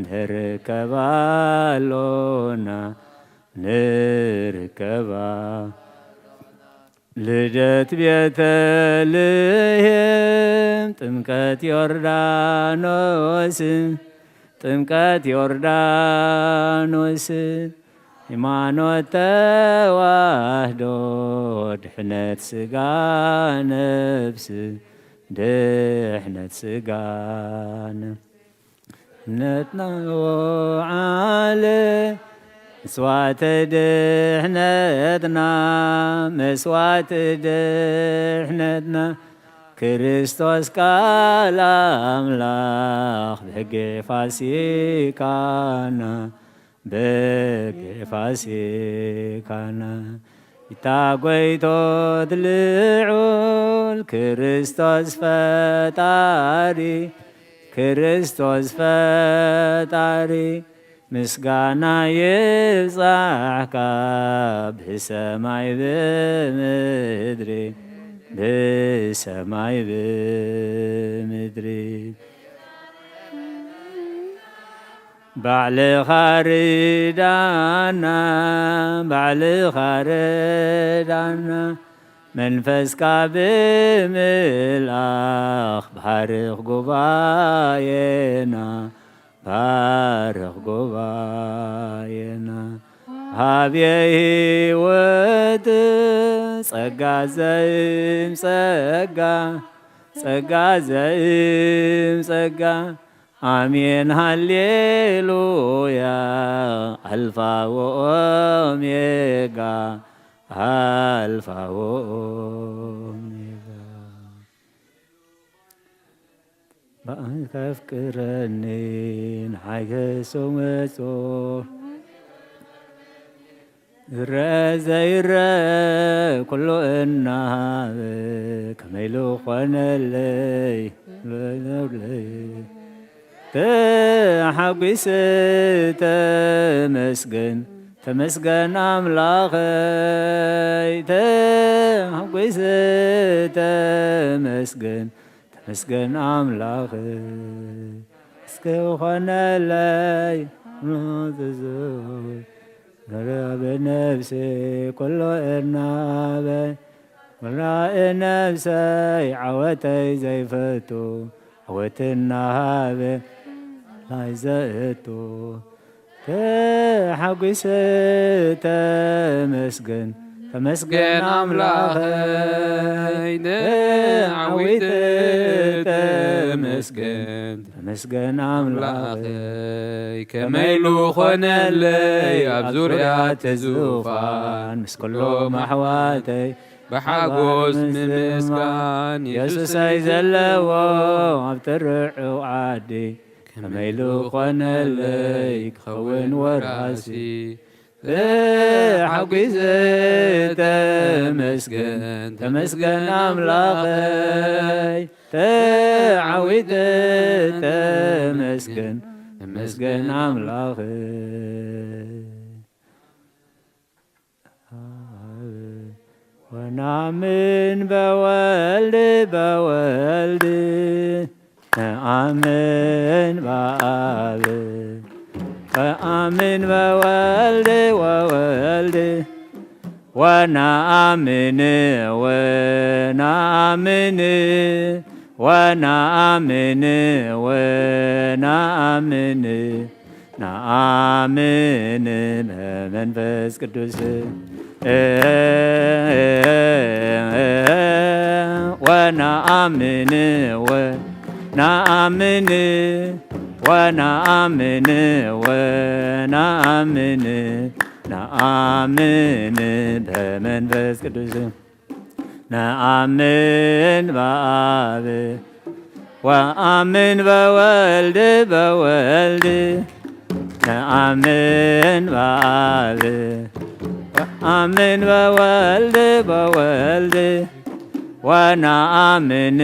ንርከብ ኣሎና፣ ንርከብ። ልደት ቤተልሔም፣ ጥምቀት ዮርዳኖስ፣ ጥምቀት ዮርዳኖስ፣ ሃይማኖት ተዋህዶ፣ ድሕነት ስጋ ነፍስ፣ ድሕነት ስጋ ነፍስ። ድሕነትና ወዓለ መስዋዕቲ ድሕነትና፣ መስዋዕቲ ድሕነትና፣ ክርስቶስ ቃል ኣምላኽ ብሕጌ ፋሲካና፣ ብሕጌ ፋሲካና። ይታ ጎይቶት ልዑል ክርስቶስ ፈጣሪ፣ ክርስቶስ ፈጣሪ፣ ምስጋና ይብጻሕካ ብሰማይ ብምድሪ፣ ብሰማይ ብምድሪ። ባዕልኻ ርዳና፣ ባዕልኻ ርዳና፣ መንፈስካ ብምልኣኽ ባርኽ ጉባኤና፣ ባርኽ ጉባኤና። ሃብየ ህይወት ጸጋ ዘእም ጸጋ፣ ጸጋ ዘእም ጸጋ፣ ኣሜን ሃሌሉያ፣ ኣልፋ ወኦሜጋ፣ ኣልፋ ወኦሜጋ። በኣንተ ኣፍቅረኒ ንዓይ ከሰው መጾ ዝረአ ዘይረአ ኩሉ እናሃበ ከመይ ልኾነለይ ተሓጒሰ ተመስገን ተመስገን ኣምላኸይ ተሓጒሰ ተመስገን ተመስገን ኣምላኸይ እስከ ኾነለይ ዝዘው ረብ ነፍሴ ኩሎ እናበ መራእ ነፍሰይ ዓወተይ ዘይፈቱ ዓወት እናሃበ ናይ ዘእቱ ተሓጒሰ ተመስገን ተመስገን ኣምላኸይ ተዓዊተ ተመስገን ተመስገን ኣምላኸይ ከመይ ልኾነለይ ኣብ ዙርያ እቲ ዙፋን ምስ ኩሎም ኣሕዋተይ ብሓጎስ ምምስጋን የሱሰይ ዘለዎ ኣብ ትርዑ ዓዲ ከመይ ልኾነለይ ክኸውን ወራሲ ተሓጒሰ ተመስገን ተመስገን ኣምላኸይ ተዓዊተ ተመስገን ተመስገን ኣምላኸይ ወናምን በወልድ በወልድ ነኣምን በኣብ ወኣምን በወልድ ወወልድ ወነኣምን ወነኣምን ወነኣምን ወነኣምን ነኣምን በመንፈስ ቅዱስ ወነኣምን ወነኣምን ወነኣምን ወነኣምን ነኣምን በመንፈስ ቅዱስ ነኣምን በኣብ ወአምን በወልድ በወልድ ነአምን በአብ ወአምን በወልድ በወልድ ወነአምን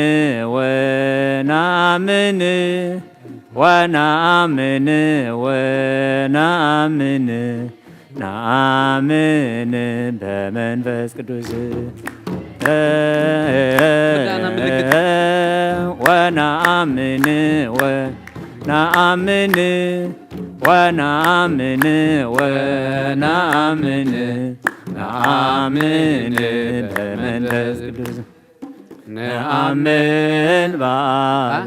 ወነአምን ወነአምን ወነአምን ነአምን በመንፈስ ቅዱስ ምልክት። ወነአምን ወነአምን ወነአምን ወነአምን ነአምን በመንፈስ ቅዱስ ነአምን በአብ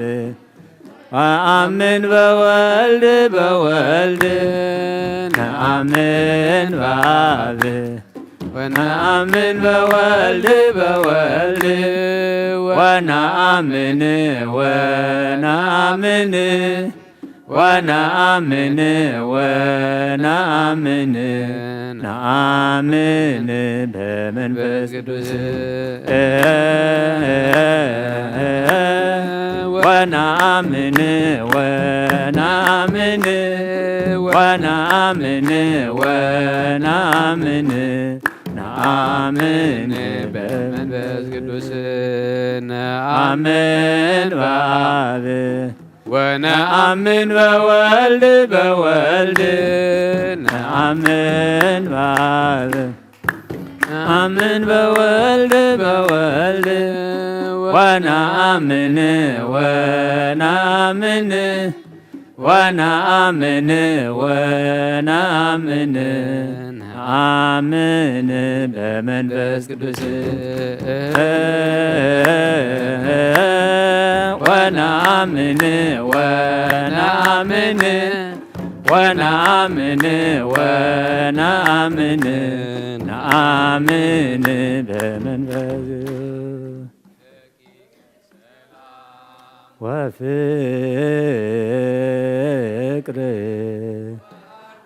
ወአምን በወልድ በወልድ ነአምን በአብ ወነአምን በወልድ በወልድ ወነአምን ወነአምን ወነአምን ወነአምን ነአምን በመንፈስ ቅዱስ ወነአምን ወነአምን ወነአምን ወነአምን ነአምን በመንፈስ ቅዱስ ነአምን በአብ ወነአምን በወልድ በወልድ ነአምን በአብ ነአምን በወልድ በወልድ ወነአምን ወነአምን ወነአምን ወነአምን ነአምን በመንፈስ ቅዱስ ወነአምን ወነአምን ወነአምን ወነአምን ነአምን በመንፈስ ወፍቅር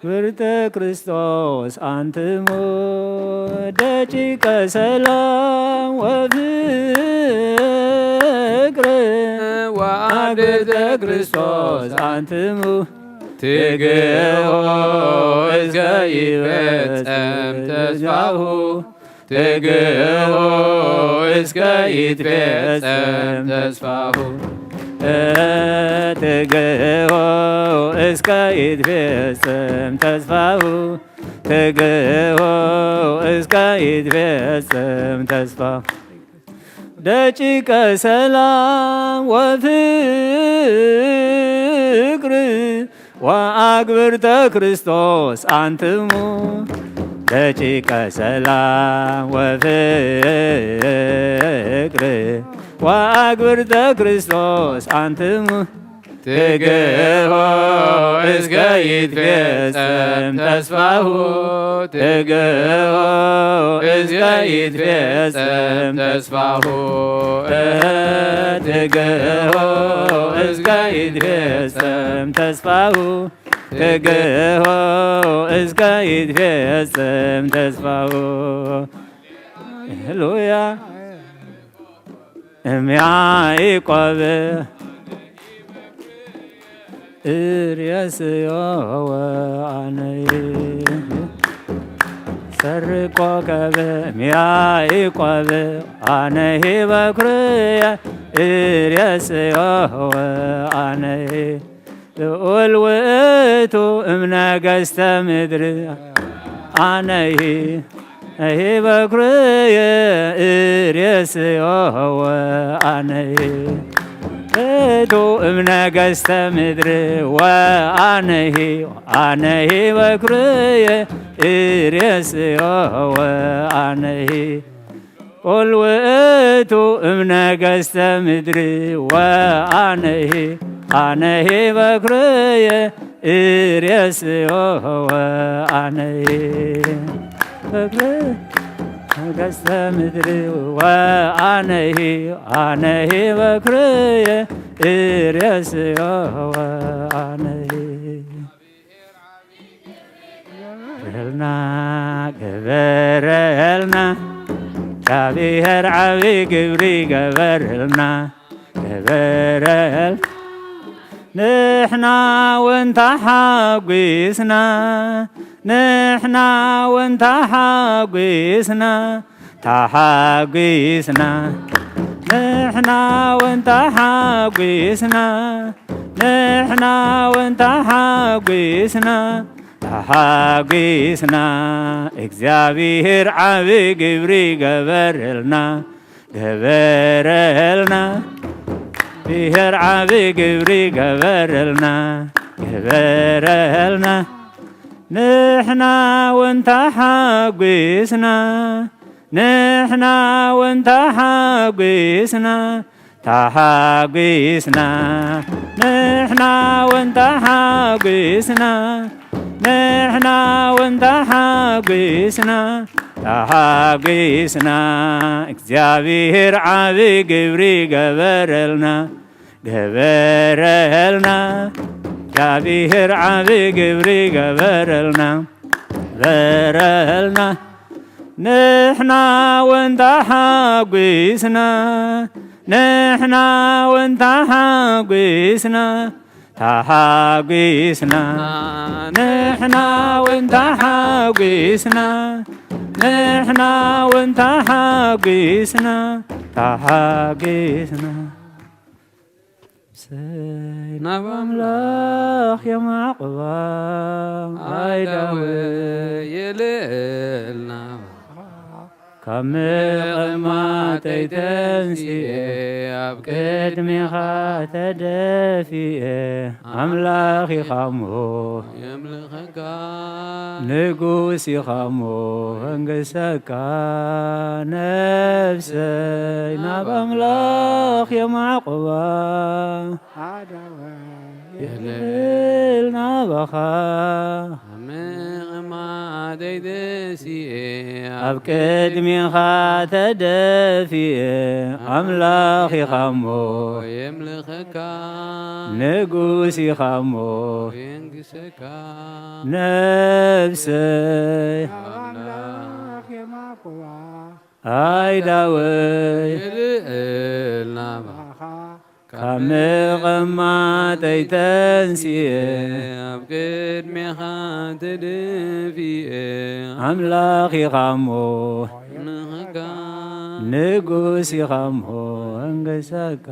ብርተ ክርስቶስ አንትሙ ደቂቀ ሰላም ወፍቅር ኣርድእተ ክርስቶስ ኣንትሙ። ትግሆ እስከ ይፈጸም ተስፋሁ። ትግሆ እስከ ይትፌጸም ተስፋሁ። ትግሆ እስከ ይትፌጸም ተስፋሁ። ትግሆ እስከ ይትፌጸም ተስፋሁ። ደቂቀ ሰላም ወፍቅር ወአግብርተ ክርስቶስ አንትሙ። ደቂቀ ሰላም ወፍቅር ወአግብርተ ክርስቶስ አንትሙ። ትግሆ እስከ ይትፌጸም ተስፋሁ። ትግሆ እስከ ይትፌጸም ተስፋሁ። ትግሆ እስከ ይትፌጸም ተስፋሁ። ትግሆ እስከ ይትፌጸም ተስፋሁ። ሃሌሉያ። እምያዕቆብ እርእስዮ ወአነይ ሰርቆ ከብእም ያዕቆብ አነሂ በኩርየ እርእስዮ ወአነሂ ልዑል ውእቱ እምነገስተ ምድር አነሂ ነሂ በኩርየ እርእስዮ ወአነሂ እቱ እምነገስተ ምድር ወአነሂ አነሂ በኩርየ እርእስዮ ወአነሂ ቁል ውእቱ እምነገስተ ምድር ወአነሂ አነሂ በኩርየ እርእስዮ ወአነሂ በኩርየ ነገስተ ምድር ወአነሂ አነሂ በኩርየ እርእስዮ ወአነሂ ገበረልና ገበረልና እግዚአብሔር ዓቢ ግብሪ ገበረልና ገበረል ንሕና እውን ተሓጒስና ንሕና እውን ተሓጒስና ተሓጒስና ንሕና እውን ተሓጒስና ንሕና እውን ተሓጒስና ተሓጒስና እግዚኣብሔር ዓቢ ግብሪ ገበረልና ገበረልና ብሔር ዓቢ ግብሪ ገበረልና ገበረልና ንሕና እውን ተሓጒስና ንሕና እውን ተሓጒስና ተሓጒስና ንሕና እውን ተሓጒስና ንሕና እውን ተሓጒስና ተሓጒስና እግዚኣብሔር ዓቢ ግብሪ ገበረልና ገበረልና እግዚኣብሔር ዓቢ ግብሪ ገበረልና ገበረልና ንሕና እውን ተሓጒስና ንሕና እውን ተሓጒስና ተሓጒስና ንሕና እውን ተሓጒስና ንሕና እውን ተሓጒስና ተሓጒስና ሰይ ናብ ኣምላኽ የማዕቕባ ኣይዳወ የልዕልና ካብ ምቕማጠይ ተንሲኤ ኣብ ቅድሜኻ ተደፊኤ ኣምላኽ ኢኻሞ የምልኸካ ንጉስ ኢኻሞ መንግሰካ ነፍሰይ ናብ ኣምላኽ የማዕቕባ የልዕል ናባኻ ምቕማጠይ ተንሲኤ ኣብ ቅድሜኻ ተደፊኤ ኣምላኽ ኢኻሞ የምልኸካ ንጉስ ኢኻሞ የንግሰካ ነፍሰይ ኣምላኽ የማዕቆባ ኣይዳወይ የልዕል ናባኻ ካብ መቐማጠይ ተንሲኤ ኣብ ቅድሜኻ ተደፊኤ ኣምላኽ ኢኻ እሞ ንኽካ ንጉስ ኢኻ እሞ እንገሰካ።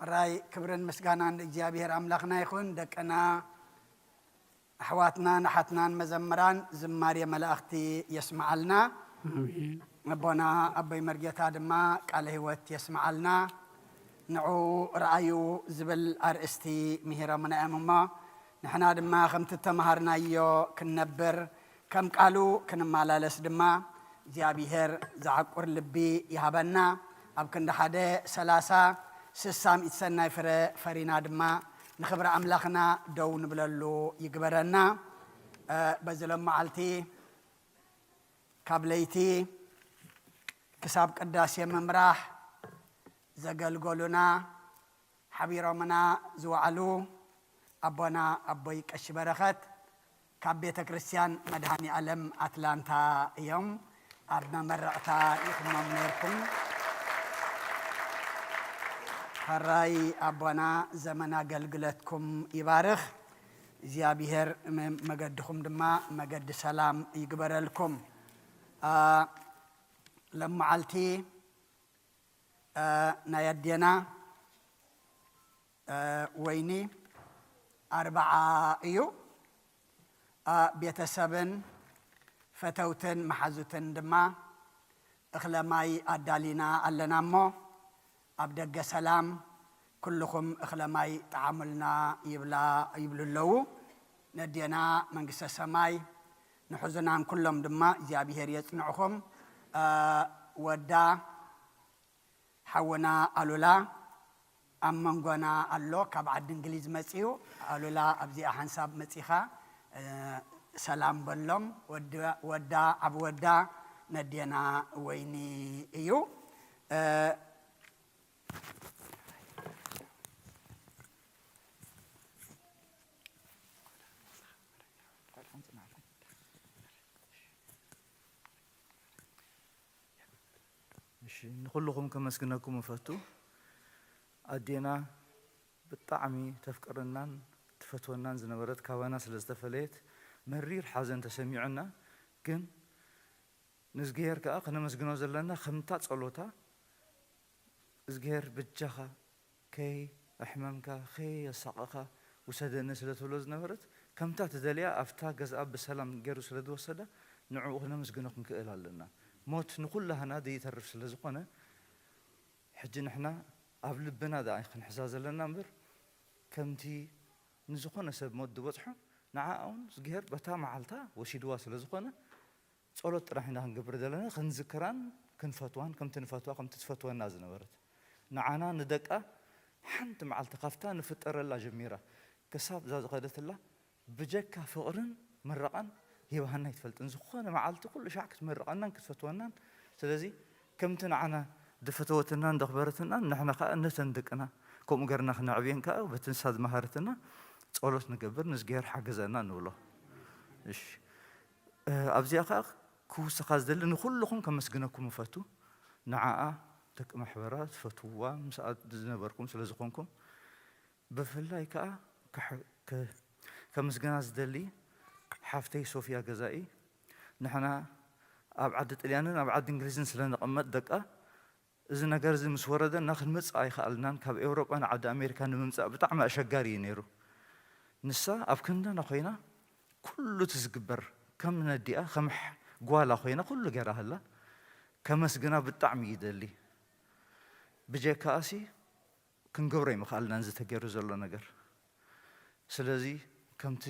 ሕራይ ክብርን ምስጋናን ንእግዚኣብሔር ኣምላኽና ይኹን። ደቅና፣ ኣሕዋትናን ኣሓትናን መዘምራን ዝማሬ መላእኽቲ የስምዓልና። ኣሜን። ኣቦና ኣቦይ መርጌታ ድማ ቃለ ሕይወት የስምዓልና። ንዑ ረኣዩ ዝብል ኣርእስቲ ምሂሮምና እዮም እሞ፣ ንሕና ድማ ከምቲ እተምሃርናዮ ክንነብር፣ ከም ቃሉ ክንመላለስ ድማ እግዚኣብሄር ዝዓቁር ልቢ ይሃበና። ኣብ ክንዲ ሓደ ሰላሳ፣ ስሳ፣ ሚእቲ ሰናይ ፍረ ፈሪና ድማ ንኽብሪ ኣምላኽና ደው ንብለሉ ይግበረና። እ፣ በዚ ሎም መዓልቲ ካብ ለይቲ ክሳብ ቅዳሴ ምምራሕ ዘገልገሉና፣ ሓቢሮምና ዝወዓሉ ኣቦና ኣቦይ ቀሺ በረኸት ካብ ቤተ ክርስቲያን መድኃኔ ዓለም ኣትላንታ እዮም። ኣብ መመረቕታ ኢኹሞም ነይርኩም። ሕራይ ኣቦና፣ ዘመን ኣገልግለትኩም ይባርኽ። እግዚኣብሔር መ-፣ መገድኹም ድማ መገዲ ሰላም ይግበረልኩም። ኣ፣ ለመዓልቲ፣ እ፣ ናይ ኣዴና፣ እ፣ ወይኒ ኣርብዓ እዩ። እ፣ ቤተሰብን ፈተውትን መሓዙትን ድማ እኽለ ማይ ኣዳሊና ኣለና እሞ፣ ኣብ ደገ ሰላም ኩልኹም እኽለ ማይ ጠዓሙልና ይብላ፣ ይብሉ ኣለዉ። ነዴና መንግስተ ሰማይ ንሕዙናን ኩሎም ድማ እግዚኣብሔር የጽንዕኹም። እ፣ ወዳ ሓውና ኣሉላ ኣብ መንጎና ኣሎ፣ ካብ ዓዲ እንግሊዝ መጺኡ። ኣሉላ፣ ኣብዚኣ ሓንሳብ መጺኻ፣ እ፣ ሰላም በሎም። ወዲ-፣ ወዳ፣ ዓቢ ወዳ ነዴና ወይኒ እዩ። እ፣ እሺ፣ ንኹልኹም ከመስግነኩም እፈቱ። ኣዴና ብጣዕሚ ተፍቅረናን ትፈትወናን ዝነበረት፣ ካባና ስለ ዝተፈለየት መሪር ሓዘን ተሰሚዑና፣ ግን ንእዝግሄር ከኣ ከነመስግኖ ዘለና፣ ከምታ ጸሎታ፣ እዝግሄር በጃኻ ከየሕመምካ፣ ከየሳቐኻ ውሰደኒ ስለ ትብሎ ዝነበረት፣ ከምታ ትደልያ ኣብታ ገዝኣ ብሰላም ገይሩ ስለ ዝወሰዳ፣ ንዕኡ ክነመስግኖ ክንክእል ኣለና። ሞት ንኹላህና ዘይተርፍ ስለ ዝኾነ፣ ሕጂ ንሕና ኣብ ልብና ደኣ ክንሕዛ ዘለና እምበር፣ ከምቲ ንዝኾነ ሰብ ሞት ዝበጽሖ፣ ንዓኣ እውን እዝግሄር በታ መዓልታ ወሲድዋ ስለ ዝኾነ፣ ጸሎት ጥራሕ ኢና ክንገብር ዘለና፣ ክንዝክራን ክንፈትዋን፣ ከምቲ ንፈትዋ፣ ከምቲ ትፈትወና ዝነበረት። ንዓና፣ ንደቃ፣ ሓንቲ መዓልቲ ካብታ ንፍጠረላ ጀሚራ፣ ክሳብ እዛ ዝኸደትላ፣ ብጀካ ፍቕርን ምርቓን ሂባና ኣይትፈልጥን። ዝኾነ መዓልቲ ኩሉ ሻዕ ክትምርቐናን ክትፈትወናን። ስለዚ ከምቲ ንዓና ዝፈተወትናን ዘኽበረትናን፣ ንሕና ከኣ ነተን ደቅና ከምኡ ገርና ክነዕብየን ከኣ በቲ ንሳ ዝመሃረትና ጸሎት ንገብር፣ ንእዝግሄር ሓግዘና ንብሎ። እሺ። እ፣ ኣብዚኣ ከኣ ክውስኻ ዝደሊ፣ ንኹልኹም ከመስግነኩም እፈቱ። ንዓኣ ደቂ ማሕበራ ትፈትውዋ፣ ምስኣ ዝነበርኩም ስለ ዝኾንኩም፣ ብፍላይ ከኣ ክሕ-፣ ክ-፣ ከምስግና ዝደሊ ሓፍተይ ሶፊያ ገዛኢ፣ ንሕና ኣብ ዓዲ ጥልያንን ኣብ ዓዲ እንግሊዝን ስለ ንቐመጥ ደቃ፣ እዚ ነገር እዚ ምስ ወረደና ክንመጽእ ኣይከኣልናን። ካብ ኤውሮጳ ንዓዲ ኣሜሪካ ንምምጻእ ብጣዕሚ ኣሸጋሪ እዩ ነይሩ። ንሳ ኣብ ክንዳና ኮይና ኩሉ እቲ ዝግበር ከም ነዲኣ፣ ከም ሕ-፣ ጓላ ኮይና ኩሉ ገይራ ሃላ። ከመስግና ብጣዕሚ ይደሊ። ብጀካኣሲ ክንገብሮ ኣይምኽኣልናን እዚ ተገይሩ ዘሎ ነገር። ስለዚ ከምቲ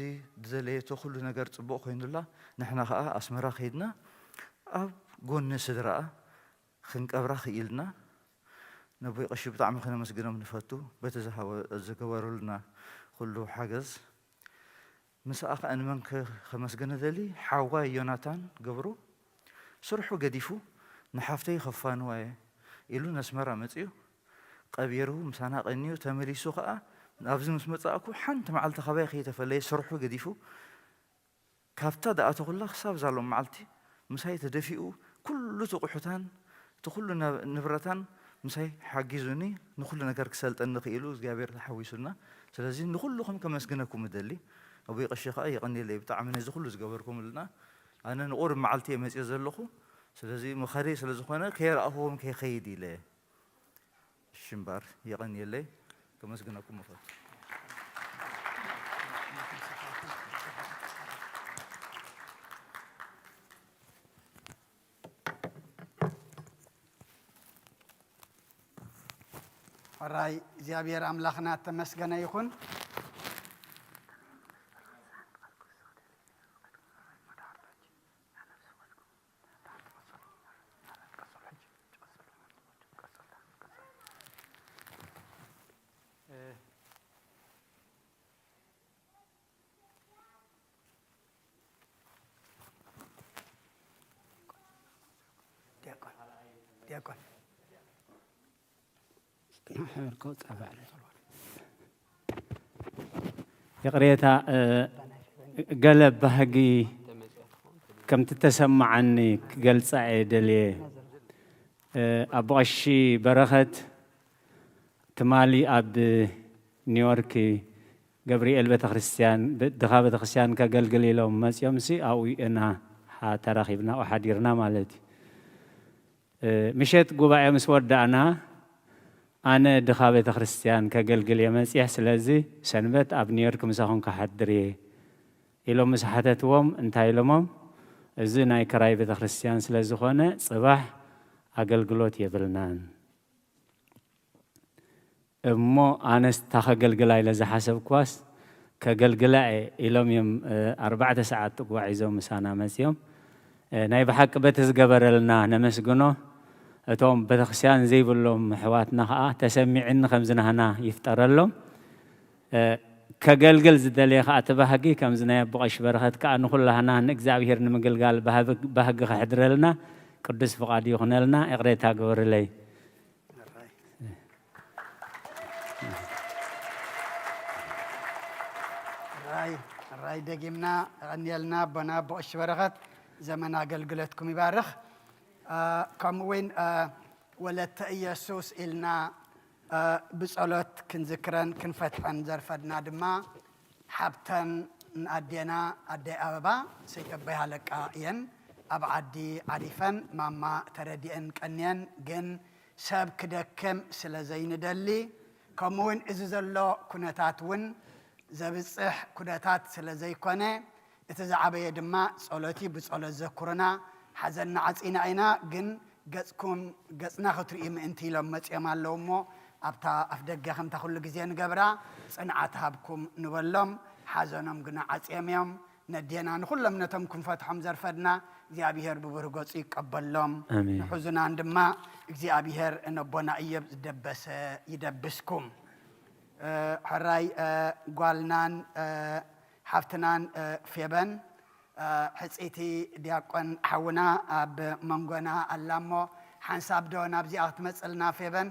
ዝደለየቶ ኩሉ ነገር ጽቡቕ ኮይኑላ፣ ንሕና ኸኣ ኣስመራ ከይድና ኣብ ጎኒ ስድራኣ ክንቀብራ ክኢልና። ነቦይ ቀሺ ብጣዕሚ ከነመስግኖም ንፈቱ፣ በቲ ዝሃበ-፣ ዝገበሩልና ኩሉ ሓገዝ። ምስኣ ኸኣ ንመን ከ-፣ ከመስግን እደሊ? ሓዋይ ዮናታን ገብሩ፣ ስርሑ ገዲፉ ንሓፍተይ ከፋንዋ እየ ኢሉ ነስመራ መጺኡ፣ ቀቢሩ፣ ምሳና ቀንዩ፣ ተመሊሱ ኸኣ ኣብዚ ምስ መጻእኩ ሓንቲ መዓልቲ ካባይ ከይተፈለየ ስርሑ ገዲፉ ካብታ ዝኣተኹላ ክሳብ እዛ ሎም መዓልቲ ምሳይ ተደፊኡ፣ ኩሉ እቲ ኣቑሑታን እቲ ኩሉ ነ-፣ ንብረታን ምሳይ ሓጊዙኒ፣ ንኹሉ ነገር ክሰልጠኒ ክኢሉ እግዚኣብሔር ተሓዊሱና። ስለዚ ንኹልኹም ከመስግነኩም እደሊ። ኣቦይ ቀሺ ኸኣ የቐንየለይ ብጣዕሚ ነዚ ኩሉ ዝገበርኩምልና። ኣነ ንቑሩብ መዓልቲ እየ መጽየ ዘለኹ። ስለዚ መኸሪ ስለ ዝኾነ ከየረኣኹዎም ከይኸይድ ኢለ እየ። እሺ እምበኣር፣ የቐንየለይ። ከመስግነኩም እፈቱ። ሕራይ እግዚኣብሔር ኣምላኽና እተመስገነ ይኹን። ዲያቆን፣ ዲያቆን። ይቕሬታ፣ እ፣ ገለ ባህጊ ከምቲ ተሰማዓኒ ክገልጻ እየ ደልየ። እ፣ ኣቦ ቀሺ በረኸት ትማሊ ኣብ ኒውዮርክ ገብርኤል ቤተክርስትያን፣ ብ-፣ ድኻ ቤተክርስትያን ከገልግል ኢሎም መጺኦምሲ ኣብኡ ኢና ሓ-፣ ተራኺብና፣ ኣብኡ ሓዲርና ማለት እዩ። እ፣ ምሸት ጉባኤ ምስ ወዳእና፣ ኣነ ድኻ ቤተ ክርስቲያን ከገልግል እየ መጺሕ፣ ስለዚ ሰንበት ኣብ ኒውዮርክ ምሳኹም ክሓድር እየ ኢሎም ምስ ሓተትዎም፣ እንታይ ኢሎሞም? እዚ ናይ ክራይ ቤተ ክርስቲያን ስለ ዝኾነ፣ ጽባሕ ኣገልግሎት የብልናን። እሞ ኣነስ እታ ከገልግላ ኢለ ዝሓሰብክዋስ ከገልግላ እየ ኢሎም እዮም፣ እ፣ ኣርባዕተ ሰዓት ተጓዒዞም ምሳና መፅዮም። እ፣ ናይ ብሓቂ በቲ ዝገበረልና ነመስግኖ። እቶም ቤተክርስትያን ዘይብሎም ኣሕዋትና ከዓ ተሰሚዕኒ ከምዚ ናህና ይፍጠረሎም። እ፣ ከገልግል ዝደለየ ከዓ እቲ ባህጊ ከምዚ ናይ ኣቦ ቀሺ በረኸት ከዓ ንኩላህና ንእግዚኣብሔር ንምግልጋል ባህቢ-፣ ባህጊ ከሕድረልና ቅዱስ ፍቓዱ ይኹነልና። ይቕሬታ ግበሩለይ። ራይ፣ ራይ ደጊምና የቐንየልና ኣቦና ኣቦ ቀሺ በረኸት፣ ዘመን ኣገልግሎትኩም ይባርኽ። አ፣ ከምኡ እውን፣ አ፣ ወለተ ኢየሱስ ኢልና፣ አ፣ ብጸሎት ክንዝክረን ክንፈትሐን ዘርፈድና ድማ ሓብተን ንኣዴና ኣደይ ኣበባ ሰይተበይ ሃለቃ እየን። ኣብ ዓዲ ዓሪፈን ማማ ተረዲአን ቀንየን፣ ግን ሰብ ክደክም ስለ ዘይንደሊ፣ ከምኡውን እዚ ዘሎ ኩነታት እውን ዘብጽሕ ኩነታት ስለ ዘይኮነ፣ እቲ ዝዓበየ ድማ ጸሎት እዩ። ብጸሎት ዘኩሩና፣ ሓዘንና ዓጺና ኢና፣ ግን ገጽኩም፣ ገጽና ክትርእዩ ምእንቲ ኢሎም መጺኦም ኣለዉ እሞ፣ ኣብታ ኣፍ ደገ ከምታ ኩሉ ግዜ ንገብራ ጽንዓት ሃብኩም ንበሎም። ሓዘኖም ግና ዓጽዮም እዮም። ነዴና ንኹሎም ነቶም ክንፈትሖም ዘርፈድና እግዚኣብሔር ብብሩህ ገጹ ይቀበሎም። ኣሜን። ንሕዙናን ድማ እግዚኣብሔር ነቦና እዮብ ዝደበሰ ይደብስኩም። እ፣ ሕራይ፣ እ፣ ጓልናን፣ እ፣ ሓፍትናን፣ እ፣ ፌበን፣ እ፣ ሕጽይቲ ዲያቆን ሓውና ኣብ መንጎና ኣላ እሞ ሓንሳብ ዶ ናብዚኣ ክትመጽልና ፌበን?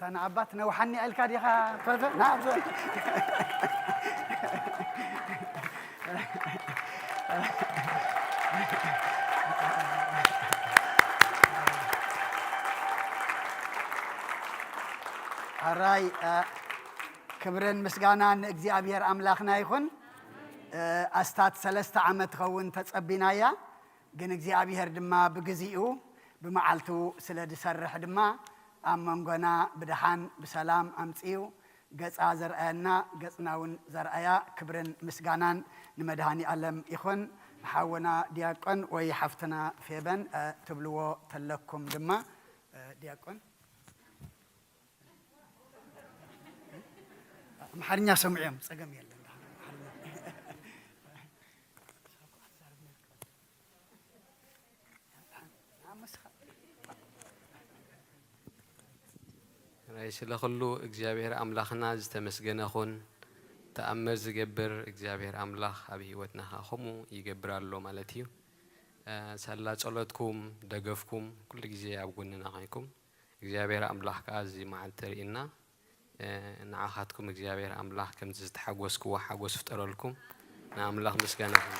እታ ንዓባ ትነውሓኒ ኢልካ ዲኻ? ቶሎ፣ ና፣ ኣብዚ። ሕራይ፣ እ፣ ክብርን ምስጋናን ንእግዚኣብሔር ኣምላኽና ይኹን። እ፣ ኣስታት ሰለስተ ዓመት ትኸውን ተጸቢናያ። ግን እግዚኣብሔር ድማ ብግዚኡ ብመዓልቱ ስለ ዝሰርሕ ድማ ኣብ መንጎና ብደሓን ብሰላም ኣምጺኡ ገጻ ዘርኣየና፣ ገጽና እውን ዘርኣያ ክብርን ምስጋናን ንመድሃኒ ኣለም ይኹን። ሓውና ዲያቆን ወይ ሓፍትና ፌበን፣ እ፣ ትብልዎ ተለኩም ድማ፣ እ፣ ዲያቆን ኣምሓርኛ ሰምዑ እዮም፣ ጸገም የለን። ራይ ስለ ኩሉ እግዚኣብሔር ኣምላኽና ዝተመስገነ ኹን። ተኣምር ዝገብር እግዚኣብሔር ኣምላኽ ኣብ ህይወትና ኸዓ ከምኡ ይገብር ኣሎ ማለት እዩ። እ፣ ሳላ ጸሎትኩም፣ ደገፍኩም፣ ኩሉ ግዜ ኣብ ጎንና ኮይንኩም እግዚኣብሔር ኣምላኽ ከኣ እዚ መዓልቲ ርኢና፣ እ፣ ንዓኻትኩም እግዚኣብሔር ኣምላኽ ከምዚ ዝተሓጎስክዎ ሓጎስ ፍጠረልኩም። ንኣምላኽ ምስጋና ይኹን።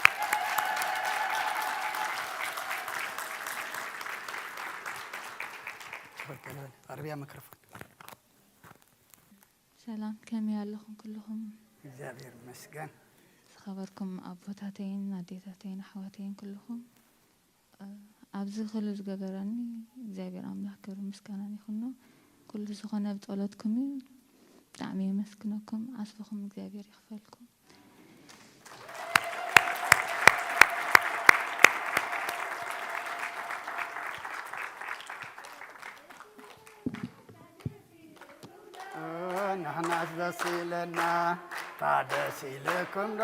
ኣርብያ መክረፎን። ሰላም፣ ከመይ ኣለኹም ኩልኹም? እግዚኣብሔር ይመስገን። ዝኸበርኩም ኣቦታተይን ኣዴታተይን ኣሕዋተይን ኩልኹም፣ እ፣ ኣብዚ ኩሉ ዝገበረኒ እግዚኣብሔር ኣምላኽ ክብሪ ምስጋናን ይኹኖ። ኩሉ ዝኾነ ብጸሎትኩም እዩ። ብጣዕሚ የመስግነኩም። ዓስብኹም እግዚኣብሔር ይኽፈልኩም። ንሕናስ ደስ ኢለና። ታደስ ኢልኩም ዶ?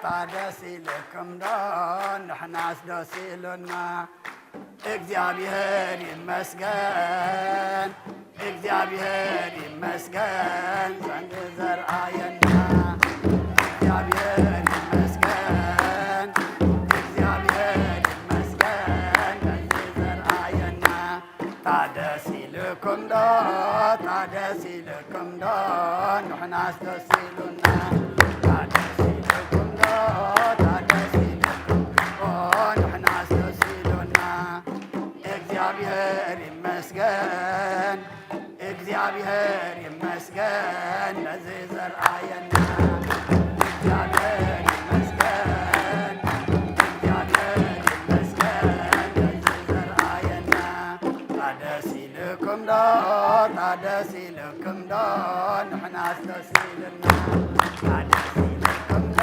ታደስ ኢልኩም ዶ? ንሕናስ ደስ ኢሉና። እግዚኣብሔር ይመስገን፣ እግዚኣብሔር ይመስገን ዘንድ ዘርኣየና። እግዚኣብሔር ይመስገን፣ እግዚኣብሔር ይመስገን ዘንድ ዘርኣየና። ታደስ ኢልኩም ዶ? ታደስ ኢልኩም ዶ? ንሕናስ ደስ ኢሉና። ታደስ ኢልኩም ዶ? ታደስ ኢልኩም ዶ? ንሕናስ ደስ ኢሉና። እግዚኣብሔር ይመስገን፣ እግዚኣብሔር ይመስገን ነዚ ዘርኣየና። እግዚኣብሔር ይመስገን፣ እግዚኣብሔር ይመስገን ነዚ ዘርኣየና። ታደስ ኢልኩም ዶ? ታደስ ኢልኩም ዶ? ንሕናስ ደስ ኢሉና። ታደስ ኢልኩም ዶ?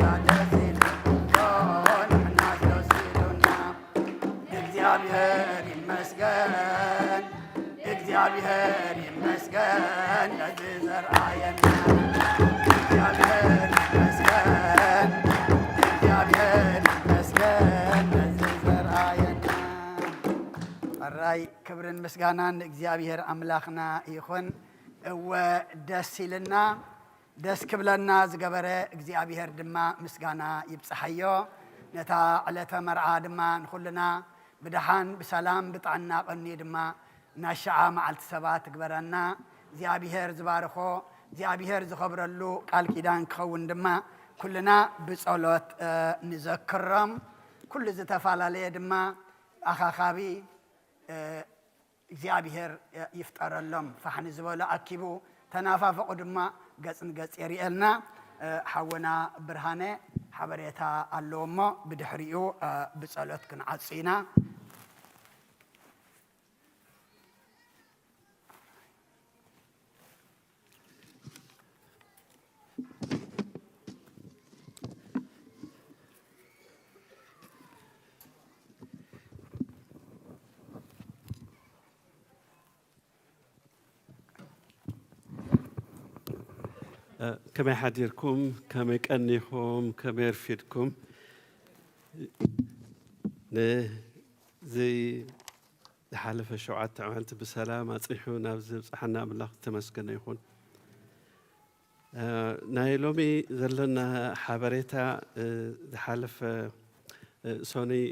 ታደስ ኢልኩም ዶ? ንሕናስ ደስ ኢሉና። እግዚኣብሔር ይመስገን፣ እግዚኣብሔር ይመስገን ነዚ ዘርኣየና። እግዚኣብሔር ይመስገን፣ እግዚኣብሔር ይመስገን ነዚ ዘርኣየና። ሕራይ ክብርን ምስጋናን ንእግዚኣብሔር ኣምላኽና ይኹን። እወ ደስ ኢልና፣ ደስ ክብለና ዝገበረ እግዚኣብሔር ድማ ምስጋና ይብጽሓዮ። ነታ ዕለተ መርዓ ድማ ንኹልና ብደሓን ብሰላም ብጥዕና ቀንዩ ድማ ናሻዓ መዓልቲ ሰባት ትግበረና። እግዚኣብሔር ዝባርኾ እግዚኣብሔር ዝኸብረሉ ቃል ኪዳን ክኸውን ድማ ኩልና ብጸሎት ንዘክሮም። ኩሉ ዝተፈላለየ ድማ ኣኻኻቢ እግዚኣብሔር ይፍጠረሎም። ፋሕ ንዝበሎ ኣኪቡ፣ ተናፋፈቑ ድማ ገጽ ንገጽ የርእየልና። ሓውና ብርሃነ ሓበሬታ ኣለዎ እሞ ብድሕሪኡ ብጸሎት ክንዓጹ ኢና። ከመይ ሓዲርኩም? ከመይ ቀኒኹም? ከመይ ኣርፊድኩም? ነዚ ዝሓለፈ ሸውዓተ ኣዋንቲ ብሰላም ኣጽኒሑ ናብ ዘብጽሓና ኣምላኽ ዝተመስገነ ይኹን። ናይ ሎሚ ዘለና ሓበሬታ ዝሓለፈ ሰኑይ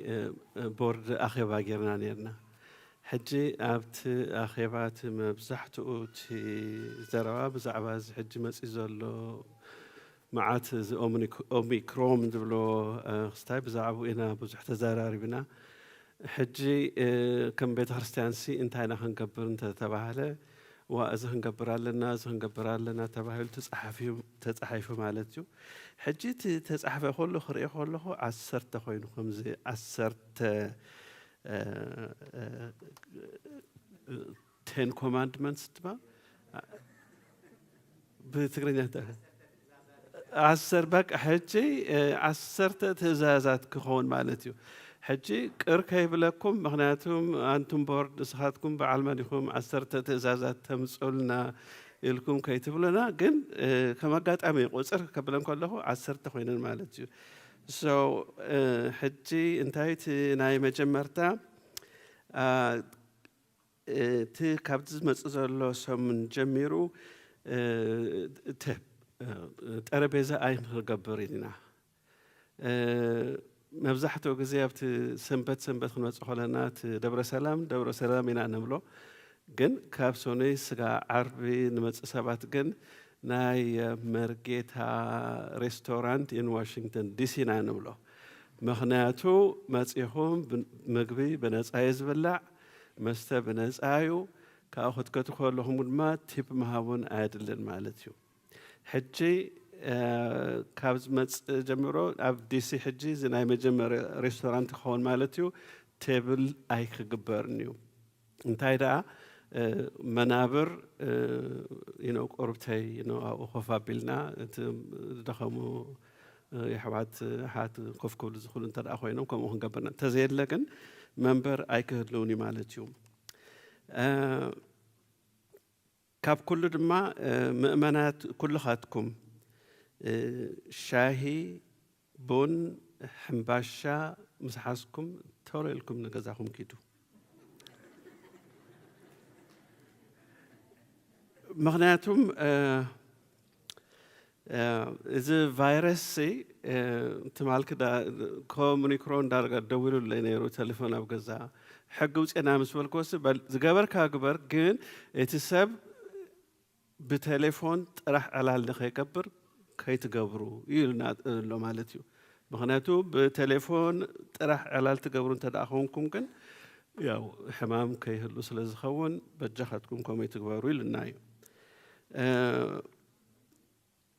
ቦርድ ኣኼባ ጌርና ኔርና። ሕጂ ኣብቲ ኣኼባ እቲ መብዛሕትኡ እቲ ዘረባ ብዛዕባ እዚ ሕጂ መፂኡ ዘሎ መዓት እዚ ኦምኒክ-፣ ኦሚክሮን ዝብሎ፣ እ፣ ክስታይ ብዛዕባኡ ኢና ብዙሕ ተዘራሪብና። ሕጂ፣ እ፣ ከም ቤተ ክርስቲያንሲ እንታይ ኢና ክንገብር እንተተባህለ፣ ዋ፣ እዚ ክንገብር ኣለና፣ እዚ ክንገብር ኣለና ተባሂሉ ተጻሒፉ፣ ተጻሒፉ ማለት እዩ። ሕጂ እቲ ተጻሕፈ ከሎ ክርኢ ከለኹ ዓሰርተ ኮይኑ፣ ከምዚ ዓሰርተ፣ እ፣ እ፣ ቴን ኮማንድመንትስ ድማ ብትግርኛ እንታይ? ዓሰር፣ በቃ ሕጂ፣ እ፣ ዓሰርተ ትእዛዛት ክኸውን ማለት እዩ። ሕጂ ቅር ከይብለኩም፣ ምኽንያቱም ኣንቱም ቦርድ ንስኻትኩም በዓል መን ኢኹም ዓሰርተ ትእዛዛት ተምጽኡልና ኢልኩም ከይትብሉና፣ ግን፣ እ፣ ከም ኣጋጣሚ ቁጽር ከብለን ከለኹ ዓሰርተ ኮይነን ማለት እዩ። So፣ እ፣ ሕጂ እንታይ እቲ ናይ መጀመርታ፣ አ፣ እቲ ካብዚ ዝመጽእ ዘሎ ሰሙን ጀሚሩ፣ እ፣ ተ-፣ እ፣ ጠረጴዛ ኣይንክገብር ኢና። እ፣ መብዛሕትኡ ግዜ ኣብቲ ሰንበት ሰንበት ክንመጽእ ከለና እቲ ደብረ ሰላም፣ ደብረ ሰላም ኢና ንብሎ። ግን ካብ ሰኑይ ስጋ ዓርቢ ንመጽእ ሰባት ግን ናይ መርጌታ ሬስቶራንት ኢን ዋሽንግተን ዲሲ ኢና ንብሎ። ምኽንያቱ መጺኹም ብ-፣ ምግቢ ብነጻ እዩ ዝብላዕ፣ መስተ ብነጻ እዩ። ካብኡ ክትከቱ ከለኹም ድማ ቲፕ ምሃቡን ኣየድልን ማለት እዩ። ሕጂ፣ እ፣ ካብ ዝመጽእ ጀምሮ ኣብ ዲሲ ሕጂ እዚ ናይ መጀመርያ ሬስቶራንት ክኸውን ማለት እዩ። ቴብል ኣይክግበርን እዩ። እንታይ ደኣ፣ እ፣ መናብር፣ እ፣ you know፣ ቁርብተይ፣ you know፣ ኣብኡ ኮፍ ኣቢልና እቲ ዝደኸሙ፣ እ፣ የሕዋት፣ ኣሓት ኮፍ ክብሉ ዝኽእሉ እንተ ደኣ ኮይኖም ከምኡ ክንገብርና። እንተዘየለ ግን መንበር ኣይክህልውን እዩ ማለት እዩ። እ፣ ካብ ኩሉ ድማ፣ እ፣ ምእመናት ኩልኻትኩም፣ እ፣ ሻሂ፣ ቡን፣ ሕምባሻ ምስ ሓዝኩም ቶሎ ኢልኩም ንገዛኹም ኪዱ። ምኽንያቱም፣ እ፣ እ፣ እዚ ቫይረስ ሲ፣ እ፣ ትማልክ ዳ-፣ ኮሙኒክሮን ዳርጋ ደዊሉለይ ነይሩ፣ ቴሌፎን ኣብ ገዛ። ሕጊ ውፅና ምስ በልክዎ ሲ፣ በል-፣ ዝገበርካ ግበር፣ ግን እቲ ሰብ ብቴሌፎን ጥራሕ ዕላል ንኸይገብር ከይትገብሩ እዩ ኢሉና ኣሎ ማለት እዩ። ምኽንያቱ ብቴሌፎን ጥራሕ ዕላል ትገብሩ እንተ ደኣ ኾንኩም ግን ያው ሕማም ከይህሉ ስለ ዝኸውን በጃኻትኩም ከምኡ ትግበሩ ኢሉና እዩ። እ፣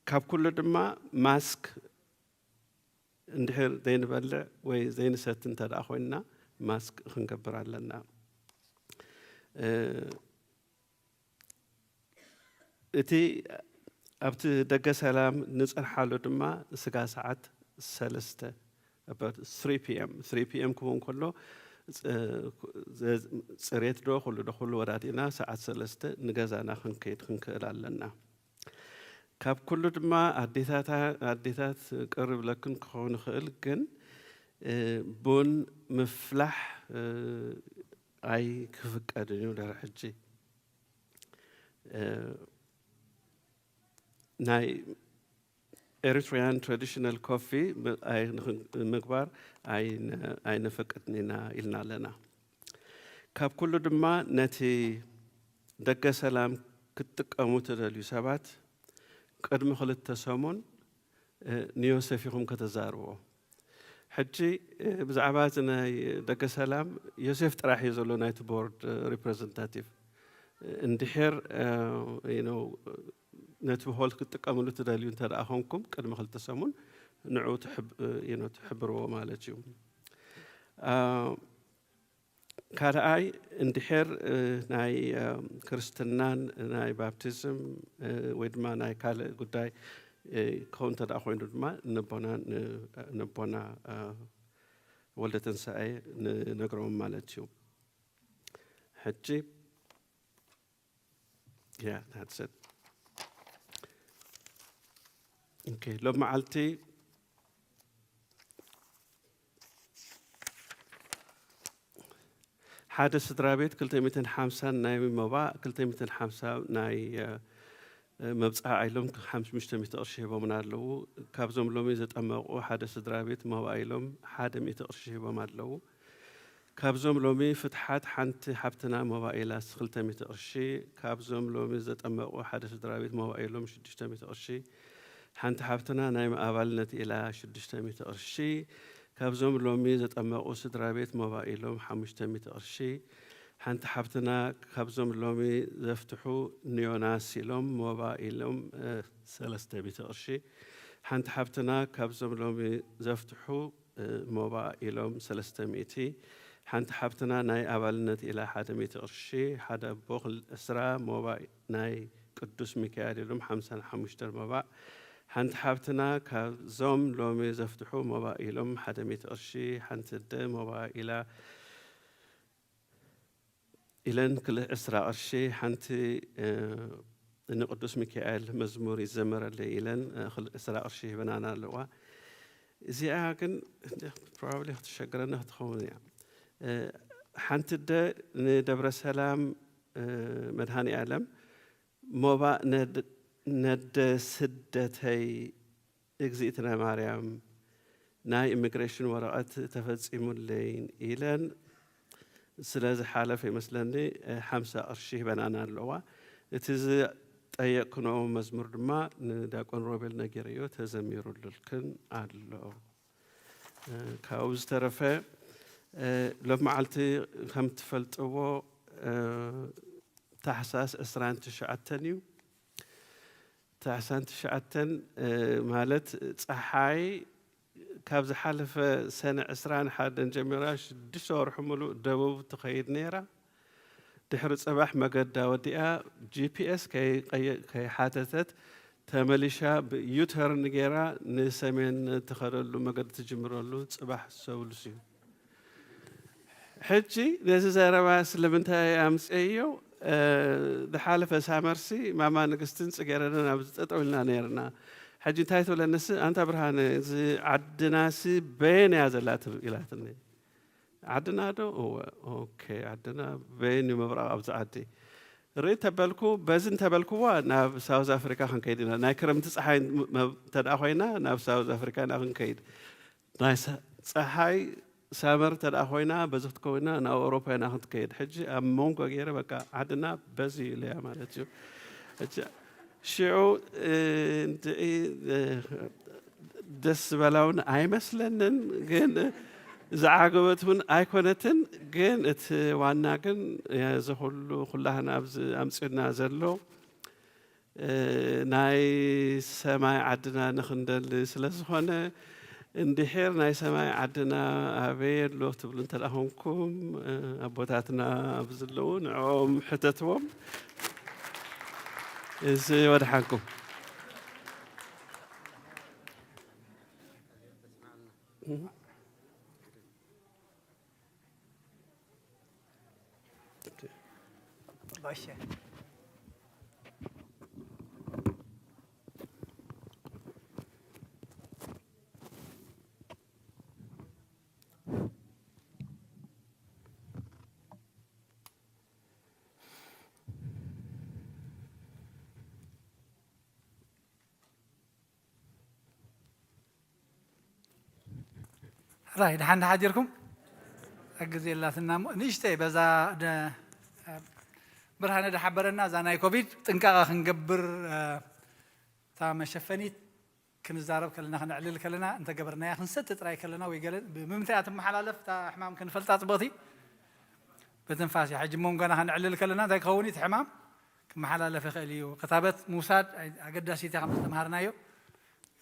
ካብ ኩሉ ድማ ማስክ እንድሕር ዘይንበልዕ ወይ ዘይንሰቲ እንተ ደኣ ኮይንና ማስክ ክንገብር ኣለና። እ፣ እቲ ኣብቲ ደገ ሰላም ንጸንሓሉ ድማ ስጋ ሰዓት ሰለስተ፣ about three p.m., three p.m. ክውን ከሎ፣ ጽ-፣ ዘ-፣ ጽሬት ዶ፣ ኩሉ ዶ፣ ኩሉ ወዳዲእና ሰዓት ሰለስተ ንገዛና ክንከይድ ክንክእል ኣለና። ካብ ኩሉ ድማ ኣዴታታ-፣ ኣዴታት ቅር ይብለክን ክኸውን ይኽእል፣ ግን፣ እ፣ ቡን ምፍላሕ፣ እ፣ ኣይክፍቀድን እዩ ድሕሪ ሕጂ። እ፣ ናይ ኤሪትሪያን ትራዲሽናል ኮፊ ብ-፣ ኣይ-፣ ንኽን-፣ ምግባር ኣይነ-፣ ኣይነፈቅድን ኢና ኢልና ኣለና። ካብ ኩሉ ድማ ነቲ ደገ ሰላም ክትጥቀሙ ትደልዩ ሰባት ቅድሚ ክልተ ሰሙን፣ እ፣ ንዮሴፍ ኢኹም ከተዛርቦ። ሕጂ፣ እ፣ ብዛዕባ እዚ ናይ ደገ ሰላም ዮሴፍ ጥራሕ እዩ ዘሎ ናይቲ ቦርድ፣ እ፣ ሪፕሬዘንታቲቭ። እ፣ እንድሕር፣ እ፣ you know፣ ነቲ ሆል ክትጥቀምሉ ትደልዩ እንተ ደኣ ኾንኩም ቅድሚ ክልተ ሰሙን ንዕኡ ትሕብ-፣ እ፣ you know፣ ትሕብርዎ ማለት እዩ። እ፣ ካልኣይ፣ እንድሕር፣ እ፣ ናይ፣ እ፣ ክርስትናን ናይ ባፕቲዝም፣ እ፣ ወይ ድማ ናይ ካልእ ጉዳይ፣ እ፣ ክኸውን እንተ ደኣ ኮይኑ ድማ ነቦና፣ ን-፣ ነቦና፣ እ፣ ወልደ ተንሳኤ ንነግሮም ማለት እዩ። ሕጂ፣ yeah, that's it. ኦኬ፣ ሎም መዓልቲ ሓደ ስድራ ቤት ክልተ ሚእትን ሓምሳን ናይ መባእ፣ ክልተ ሚእትን ሓምሳ ናይ፣ እ፣ መብጽዓ ኢሎም ሓሙሽተ ሚእቲ ቅርሺ ሂቦምና ኣለዉ። ካብዞም ሎሚ ዘጠመቑ ሓደ ስድራ ቤት መባእ ኢሎም ሓደ ሚእቲ ቅርሺ ሂቦም ኣለዉ። ካብዞም ሎሚ ፍትሓት ሓንቲ ሓብትና ሞባይላ ክልተ ሚእቲ ቅርሺ፣ ካብዞም ሎሚ ዘጠመቑ ሓደ ስድራ ቤት ሞባይሎም ሽዱሽተ ሚእቲ ቅርሺ፣ ሓንቲ ሓብትና ናይ ኣባልነት ኢላ ሽዱሽተ ሚእቲ ቅርሺ፣ ካብዞም ሎሚ ዘጠመቑ ስድራ ቤት ሞባይሎም ሓሙሽተ ሚእቲ ቅርሺ፣ ሓንቲ ሓብትና ካብዞም ሎሚ ዘፍትሑ ንዮናስ ኢሎም ሞባይሎም፣ እ፣ ሰለስተ ሚእቲ ቅርሺ፣ ሓንቲ ሓብትና ካብዞም ሎሚ ዘፍትሑ እ፣ ሞባይሎም ሰለስተ ሚእቲ፣ ሓንቲ ሓብትና ናይ ኣባልነት ኢላ ሓደ ሚእቲ ቅርሺ፣ ሓደ ኣቦ ክል-፣ ዕስራ ሞባይ ናይ ቅዱስ ሚካኤል ኢሎም ሓምሳን ሓሙሽተን ሞባእ፣ ሓንቲ ሓብትና ካብዞም ሎሚ ዘፍትሑ ሞባይሎም ሓደ ሚእቲ ቅርሺ፣ ሓንቲ ኣደ ሞባይላ ኢለን ክል-፣ ዕስራ ቅርሺ፣ ሓንቲ፣ እ፣ ንቅዱስ ሚካኤል መዝሙር ይዘመረለይ ኢለን፣ እ፣ ክል-፣ ዕስራ ቅርሺ ሂበናና ኣለዋ። እዚኣ ግን ፕሮባብሊ ክትሸግረና ክትኸውን እያ። እ፣ ሓንቲ ኣደ ንደብረ ሰላም፣ እ፣ መድኃኔ ዓለም ሞባእ ነድ-፣ ነደ ስደተይ እግዝእትነ ማርያም ናይ ኢሚግሬሽን ወረቐት ተፈጺሙለይ ኢለን ስለ ዝሓለፈ ይመስለኒ፣ እ፣ ሓምሳ ቅርሺ ሂበናና ኣለዋ። እቲ ዝጠየቅክንኦ መዝሙር ድማ ንዲያቆን ሮቤል ነጊረዮ ተዘሚሩልክን ኣሎ። እ፣ ካብኡ ዝተረፈ፣ እ፣ ሎሚ መዓልቲ ከም ትፈልጥዎ፣ እ፣ ታሕሳስ ዕስራን ትሽዓተን እዩ። ታሕሳን ትሽዓተን፣ እ፣ ማለት ጸሓይ ካብ ዝሓለፈ ሰነ ዕስራን ሓደን ጀሚራ ሽዱሽተ ወርሒ ሙሉእ ደቡብ ትኸይድ ነይራ። ድሕሪ ጽባሕ መገዳ ወዲኣ ጂ ፒ ኤስ ከይቀየ-፣ ከይሓተተት ተመሊሻ ብዩተርን ገይራ ንሰሜን ትኸደሉ መገዲ ትጅምረሉ ጽባሕ ሰሉስ እዩ። ሕጂ ነዚ ዘረባ ስለምንታይ ኣምፅኤዮ? እ፣ ዝሓለፈ ሳመርሲ ማማ ንግስትን ጽጌረዳን ኣብዚ ጠጠው ኢልና ነይርና። ሕጂ እንታይ ትብለንስ፣ ኣንታ ብርሃነ፣ እዚ ዓድናሲ በየን እያ ዘላ ትብ-፣ ኢላትኒ። ዓድና ዶ? እወ። ኦኬ፣ ዓድና በየን እዩ ምብራቕ ኣብዚ ዓዲ? ርኢ ተበልኩ፣ በዚ እንተበልክዋ ናብ ሳውዝ ኣፍሪካ ክንከይድ ኢና። ናይ ክረምቲ ፀሓይ መ-፣ እንተ ደኣ ኮይና ናብ ሳውዝ ኣፍሪካ ኢና ክንከይድ። ናይ ሰ-፣ ፀሓይ ሳመር እንተ ደኣ ኮይና በዚ ክትከውን ኢና ናብ ኣውሮፓ ኢና ክንከይድ። ሕጂ ኣብ መንጎ ገይረ በቃ ዓድና በዚ ኢለያ ማለት እዩ። ሕጂ ሽዑ፣ እ፣ እንድዒ፣ እ፣ ደስ ዝበላ እውን ኣይመስለንን፣ ግን ዝዓገበት እውን ኣይኮነትን። ግን እቲ ዋና ግን እዚ ኩሉ ኩላህና ኣብዚ ኣምፅኡና ዘሎ፣ እ፣ ናይ ሰማይ ዓድና ንኽንደሊ ስለ ዝኾነ፣ እንድሕር ናይ ሰማይ ዓድና ኣበይ ኣሎ ትብሉ እንተ ደኣ ኾንኩም፣ እ፣ ኣቦታትና ኣብዚ ዘለዉ ንዕኦም ሕተትዎም። እዚ ወድሓንኩም። ባሸ። ራይ፣ ደሓን ሓዲርኩም? ግዜ የላትና እሞ፣ ንእሽተይ በዛ ደ-፣ ብርሃነ ደሓበረና፣ እዛ ናይ ኮቪድ ጥንቃቐ ክንገብር፣ እ፣ እታ መሸፈኒት ክንዛረብ ከለና፣ ክነዕልል ከለና፣ እንተገበርናያ፣ ክንሰቲ ጥራይ ከለና፣ ወይ ገለ፣ ብምንታይ እያ ትመሓላለፍ እታ ሕማም ክንፈልጣ ጽብቕቲ? ብትንፋስ እያ። ሕጂ መንጎና ክነዕልል ከለና፣ እንታይ ክኸውን እዩ እቲ ሕማም? ክመሓላለፍ ይኽእል እዩ። ክታበት ምውሳድ ኣይ-፣ ኣገዳሲት እያ፣ ከም ዝተምሃርናዮ።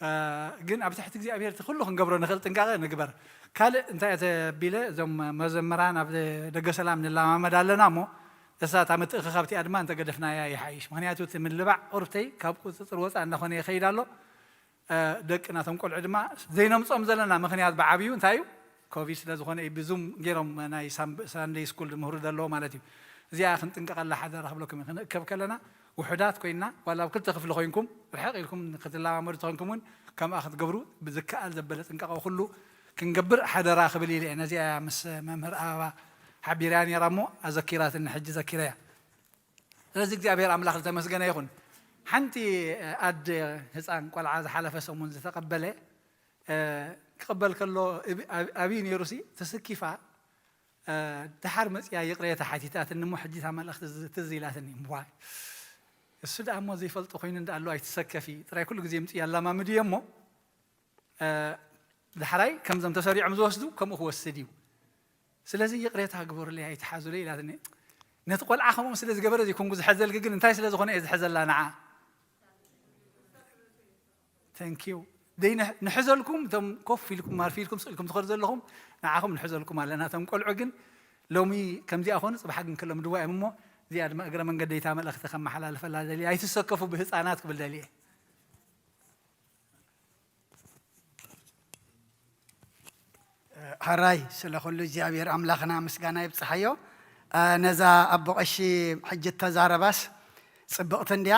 እ፣ ግን ኣብ ትሕቲ እግዚኣብሄር እቲ ኩሉ ክንገብሮ ንኽእል ጥንቃቐ ንግበር። ካልእ እንታይ እየ ተቢለ፣ እዞም መዘምራን ኣብ ደገ ሰላም ንለማመድ ኣለና እሞ፣ እሳ እታ ምትእኽኻብ እቲኣ ድማ እንተገደፍናያ ይሓይሽ። ምኽንያቱ እቲ ምልባዕ ቁርብተይ ካብ ቁጽጽር ወጻኢ እናኾነ ይኸይድ ኣሎ። እ፣ ደቂ ናቶም ቆልዑ ድማ ዘይነምጾም ዘለና ምኽንያት ብዓብዩ እንታይ እዩ? ኮቪድ ስለ ዝኾነ እዩ ብዙም ገይሮም ናይ ሳም-፣ ሳንደይ ስኩል ዝምህሩ ዘለዉ ማለት እዩ። እዚኣ ክንጥንቀቐላ ሓደራ ክብለኩም እየ። ክንእከብ ከለና ውሑዳት ኮይንና፣ ዋላ ኣብ ክልተ ክፍሊ ኮይንኩም፣ ርሕቕ ኢልኩም ክትለማመዱ ተኾይንኩም እውን ከምኣ ክትገብሩ ብዝከኣል ዘበለ ጥንቃቐ ኩሉ ክንገብር ሓደራ ክብል ኢለ እየ። ነዚኣ እያ ምስ መምህር ኣበባ ሓቢረያ ነይራ እሞ ኣዘኪራትኒ፣ ሕጂ ዘኪረያ። ስለዚ እግዚኣብሔር ኣምላኽ ዝተመስገነ ይኹን። ሓንቲ ኣደ ህፃን ቆልዓ ዝሓለፈ ሰሙን ዝተቐበለ፣ እ፣ ክቕበል ከሎ እብ-፣ ኣብ-፣ ኣብዩ ነይሩሲ ተሰኪፋ፣ ደሓር መፅያ ይቕሬታ ሓቲታትኒ እሞ ሕጂ እታ መልእኽቲ ትዝ ኢላትኒ። እምቧይ እሱ ደኣ እሞ ዘይፈልጦ ኮይኑ እንዳ ኣሎ ኣይትሰከፊ ጥራይ ኩሉ ግዜ ምፅእ ኣላማምድዮ እሞ ዳሕራይ ከምዞም ተሰሪዖም ዝወስዱ ከምኡ ክወስድ እዩ። ስለዚ ይቕሬታ ግበሩለይ ኣይትሓዙለይ ኢላትኒ። ነቲ ቆልዓ ከምኦም ስለ ዝገበረ ዘይኮንኩ ዝሐዘልኪ ግን እንታይ ስለ ዝኾነ እየ ዝሐዘላ ንዓ። Thank you ደይ ንሕዘልኩም እቶም ኮፍ ኢልኩም ማርፊ ኢልኩም ስእልኩም ትኸዱ ዘለኹም ንዓኹም ንሕዘልኩም ኣለና። እቶም ቆልዑ ግን ሎሚ ከምዚኣ ኾኑ ፅባሕ ግን ከሎም ድዋ እዮም እሞ እዚኣ ድማ እግረ መንገደይታ መልእኽቲ ከመሓላልፈላ ደልየ ኣይትሰከፉ ብህፃናት ክብል ደልየ። ሕራይ ስለ ኩሉ እግዚኣብሔር ኣምላኽና ምስጋና ይብፅሓዮ። ነዛ ኣቦ ቀሺ ሕጂ ተዛረባስ ፅብቕቲ እንድያ።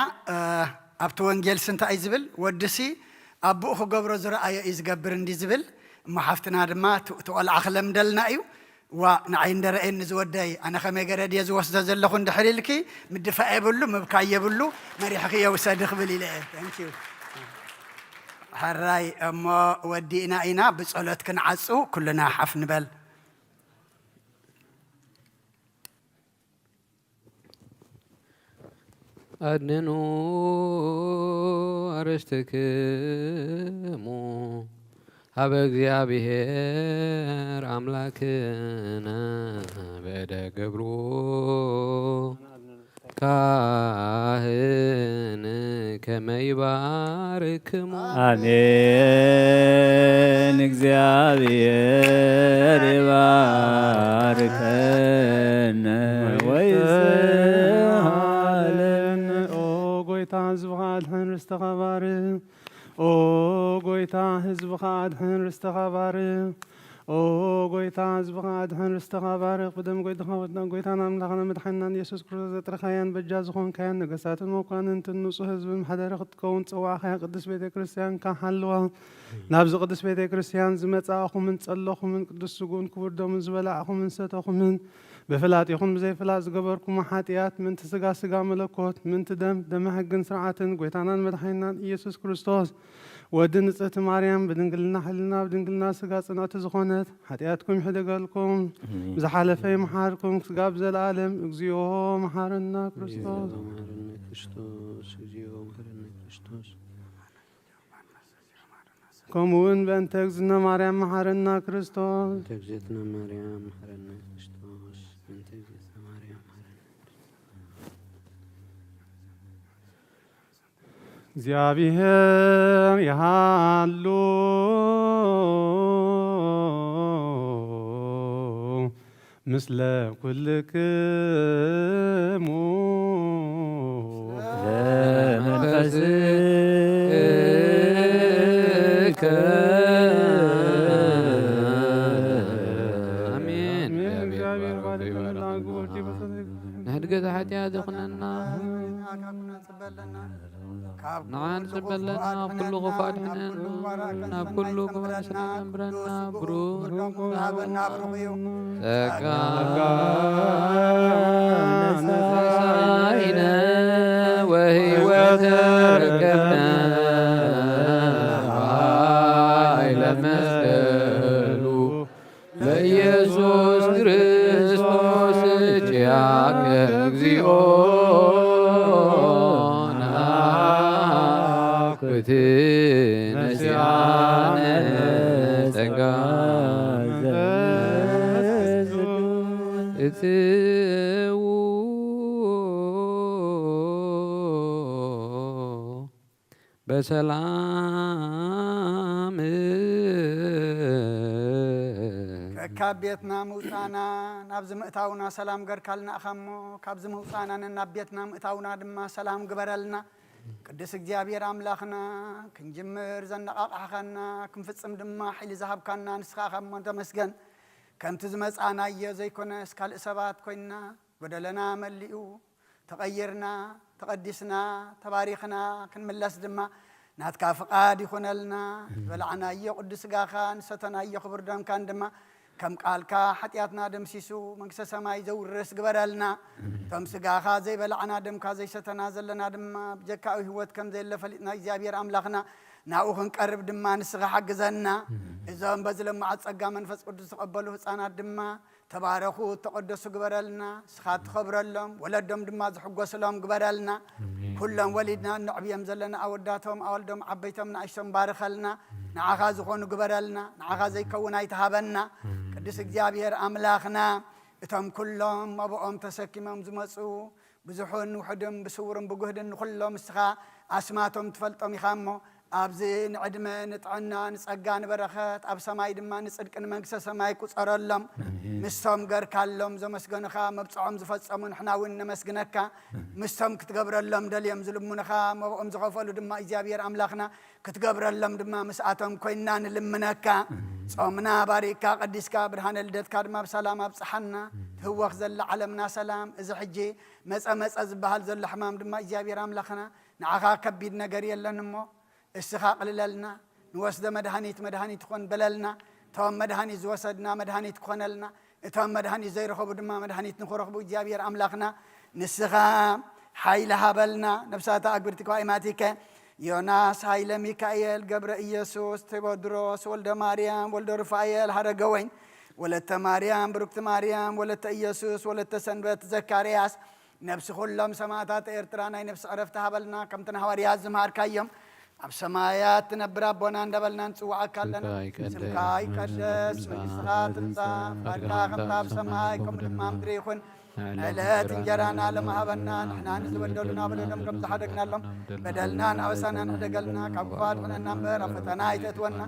ኣብቲ ወንጌልሲ እንታይ እዩ ዝብል? ወድሲ ኣቦኡ ክገብሮ ዝረኣዮ እዩ ዝገብር እንዲ ዝብል እሞ ሓፍትና ድማ እቲ ቆልዓ ክለምደልና እዩ። ዋ ንዓይ እንደረኤኒ ዝወደይ ኣነ ከመይ ገረ ድየ ዝወስዶ ዘለኹ እንድሕር ኢልኪ ምድፋእ የብሉ ምብካይ የብሉ መሪሕኽዮ ውሰዲ ክብል ኢለ እየ። Thank you። ሕራይ እሞ ወዲእና ኢና ብጸሎት ክንዓጹ ኩልና ሓፍ ንበል። ኣድንኑ ኣርእስትክሙ ሀበ እግዚኣብሔር ኣምላክነ በእደ ገብሩ ካህን ከመ ይባርክሙ። ኣሜን። እግዚኣብሔር ይባርከነ ወይስሃልን። ኦ ጎይታ ህዝብኻ ኣድሕን ርስትኻ ባርኽ። ኦ ጎይታ ህዝብኻ ኣድሕን ርስትኻ ባርኽ። ኦ ጎይታ ህዝብኻ ኣድሕን ርስትኻ ባርኽ። ብደም ጎይታኻ ወድና ጎይታን ኣምላኽና መድሓኒናን ኢየሱስ ክርስቶስ ዘጥረኻያን በጃ ዝኾንካያን ነገስታትን መኳንንትን ንጹህ ህዝብን መሕደሪ ክትከውን ዝጸዋዕኻያ ቅድስት ቤተ ክርስቲያንካ ሓልዋ። ናብዚ ቅድስት ቤተ ክርስቲያን ዝመጻእኹምን ጸለኹምን ቅዱስ ስግኡን ክቡር ደሙን ዝበላዕኹምን ዝሰተኹምን ብፍላጥ ይኹን ብዘይፍላጥ ዝገበርኩሞ ሓጢኣት ምእንቲ ስጋ ስጋ መለኮት ምእንቲ ደም ደመ ሕግን ስርዓትን ጎይታናን መድሓኒናን ኢየሱስ ክርስቶስ ወዲ ንጽህቲ ማርያም ብድንግልና ሕልና ብድንግልና ስጋ ጽንዕቲ ዝኾነት ሓጢኣትኩም ይሕደገልኩም። ዝሓለፈ ይምሓርኩም ክስጋብ ዘለኣለም። እግዚኦ መሓረና ክርስቶስ። ከምኡ እውን በእንተ እግዝእትነ ማርያም መሓረና ክርስቶስ። በእንተ እግዝእትነ ማርያም መሓረና ክርስቶስ። በእንተ እግዝእትነ ማርያም መሓረና ክርስቶስ። እግዚኣብሔር ይሃሉ ምስለ ኩልክሙ። ንሕድገት ሓጢኣት ይኹነና። ንዓን ጽበለና ኩሉ ክፉ ኣድሕነን ናብ ኩሉ ክፉ ኣድሕነን ዘንብረና ብሩክ ጸጋ ነሳይነ ወህይወት ረከብነ ኃይለ መስቀሉ ለኢየሱስ ክርስቶስ እጅያከ እግዚኦ ነአኩት ነሲአነ ጸጋ እጽዉ በሰላም ካብ ቤትና ምውፃና ናብዚ ምእታውና ሰላም ገርካልና ኢኻ እሞ ካብዚ ምውፃና ናብ ቤትና ምእታውና ድማ ሰላም ግበረልና። ቅዱስ እግዚኣብሔር ኣምላኽና ክንጅምር ዘነቓቓሕኻና ክንፍጽም ድማ ሓይሊ ዝሃብካና ንስኻ ኢኻ እሞ ተመስገን። ከምቲ ዝመጻናዮ ዘይኮነስ ካልእ ሰባት ኮይንና ጎደለና መሊኡ ተቐይርና ተቐዲስና ተባሪኽና ክንምለስ ድማ ናትካ ፍቓድ ይኹነልና። ዝበላዕናዮ ቅዱስ ስጋኻን ዝሰተናዮ ክቡር ደምካን ድማ ከም ቃልካ ሓጢኣትና ደምሲሱ መንግስተ ሰማይ ዘውርስ ግበረልና። እቶም ስጋኻ ዘይበላዕና ደምካ ዘይሰተና ዘለና ድማ ብጀካኡ ህይወት ከም ዘየለ ፈሊጥና እግዚኣብሔር ኣምላኽና ናብኡ ክንቀርብ ድማ ንስኻ ሓግዘና። እዞም በዚ ለማዓት ጸጋ መንፈስ ቅዱስ ዝቐበሉ ህፃናት ድማ ተባረኹ፣ ተቐደሱ ግበረልና። ንስኻ ትኸብረሎም፣ ወለዶም ድማ ዝሕጎስሎም ግበረልና። ኣሜን። ኩሎም ወሊድና እነዕብዮም ዘለና ኣወዳቶም፣ ኣወልዶም፣ ዓበይቶም፣ ንኣሽቶም ባርኸልና። ንዓኻ ዝኾኑ ግበረልና፣ ንዓኻ ዘይከውን ኣይትሃበና። ኣሜን። ቅዱስ እግዚኣብሔር ኣምላኽና፣ እቶም ኩሎም ኣቦኦም ተሰኪሞም ዝመፁ ብዙሑን ውሑድን ብስውርን ብጉህድን ንኹሎም ንስኻ ኣስማቶም ትፈልጦም ኢኻ እሞ፣ ኣብዚ ንዕድመ፣ ንጥዕና፣ ንጸጋ፣ ንበረኸት፣ ኣብ ሰማይ ድማ ንጽድቂ፣ ንመንግስተ ሰማይ ቁጸረሎም። ኣሜን። ምስቶም ገርካሎም ዘመስገኑኻ፣ መብጽዖም ዝፈጸሙ ንሕና እውን ነመስግነካ። ኣሜን። ምስቶም ክትገብረሎም ደልዮም ዝልምኑኻ፣ መብኦም ዝኸፈሉ ድማ እግዚኣብሔር ኣምላኽና ክትገብረሎም ድማ ምስኣቶም ኮይንና ንልምነካ። ኣሜን። ጾምና ባሪካ ቀዲስካ፣ ብርሃነ ልደትካ ድማ ብሰላም ኣብጽሓና። ኣሜን። ትህወኽ ዘላ ዓለምና ሰላም፣ እዚ ሕጂ መጸ መጸ ዝበሃል ዘሎ ሕማም ድማ እግዚኣብሔር ኣምላኽና ንዓኻ ከቢድ ነገር የለን እሞ፣ እስኻ ኣቕልለልና። ንወስዶ መድሃኒት መድሃኒት ይኾን በለልና። እቶም መድሃኒት ዝወሰድና መድሃኒት ክኾነልና፣ እቶም መድሃኒት ዘይረኸቡ ድማ መድሃኒት ንኽረኽቡ እግዚኣብሔር ኣምላኽና ንስኻ ሓይሊ ሃበልና። ነፍሳት ኣግብርቲ ከዋኢማቲከ ዮናስ፣ ሃይለ ሚካኤል፣ ገብረ ኢየሱስ፣ ቴዎድሮስ፣ ወልደ ማርያም፣ ወልደ ሩፋኤል፣ ሃረገወይን፣ ወለተ ማርያም፣ ብሩክቲ ማርያም፣ ወለተ ኢየሱስ፣ ወለተ ሰንበት፣ ዘካርያስ፣ ነብሲ ኩሎም ሰማዕታት ኤርትራ ናይ ነብሲ ዕረፍቲ ሃበልና። ከምቲ ንሃዋርያት ዝምሃርካዮም፣ ኣብ ሰማያት ትነብር ኣቦና እንዳበልና ንጽውዓካ ኣለና። ስምካ ይቀደስ፣ ስምካ ይቀደስ፣ መንግስትኻ መንግስትኻ ትምጻእ፣ ትምጻእ፣ ፍቃድካ ፍቃድካ ከምታ ኣብ ሰማይ ከምኡ ድማ ኣብ ምድሪ ይኹን። ንዕለት እንጀራና ሎሚ ሃበና፣ ንሕና ንዝበደሉና በደሎም ከም ዝሓደግናሎም በደልና ንኣበሳና ንሕደገልና፣ ካብ ክፉኣት ሕነና እምበር ኣብ ፈተና ኣይተእትወና።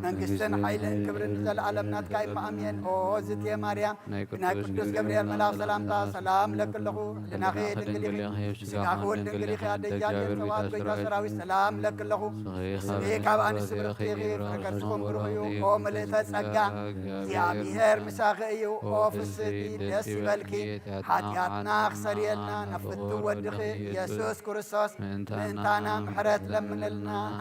መንግስትን ሓይልን ክብርን ንዘለኣለም ናትካ እዩ። ኣሜን። ኦ ዝትየ ማርያም፣ ናይ ቅዱስ ገብርኤል መልኣኽ ሰላምታ ሰላም ለኪ ኣለኹ። ሕልናኺ ድንግል ይኹን፣ ስጋኺ እውን ድንግል ይኹን። ኣደ እግዚኣብሔር ጸባኦት ጎይታ ሰራዊት ሰላም ለኪ ኣለኹ። ስምዒ ካብ ኣንስቲ ብርኽቲ ኢኺ፣ ፍረ ከርስኹም ብሩኽ እዩ። ኦ ምልእተ ጸጋ፣ እግዚኣብሔር ምሳኺ እዩ። ኦ ፍስሕቲ ደስ ይበልኪ፣ ሓጢኣትና ክሰርየልና ናብ ፍቱ ወድኺ ኢየሱስ ክርስቶስ ምእንታና ምሕረት ለምንልና።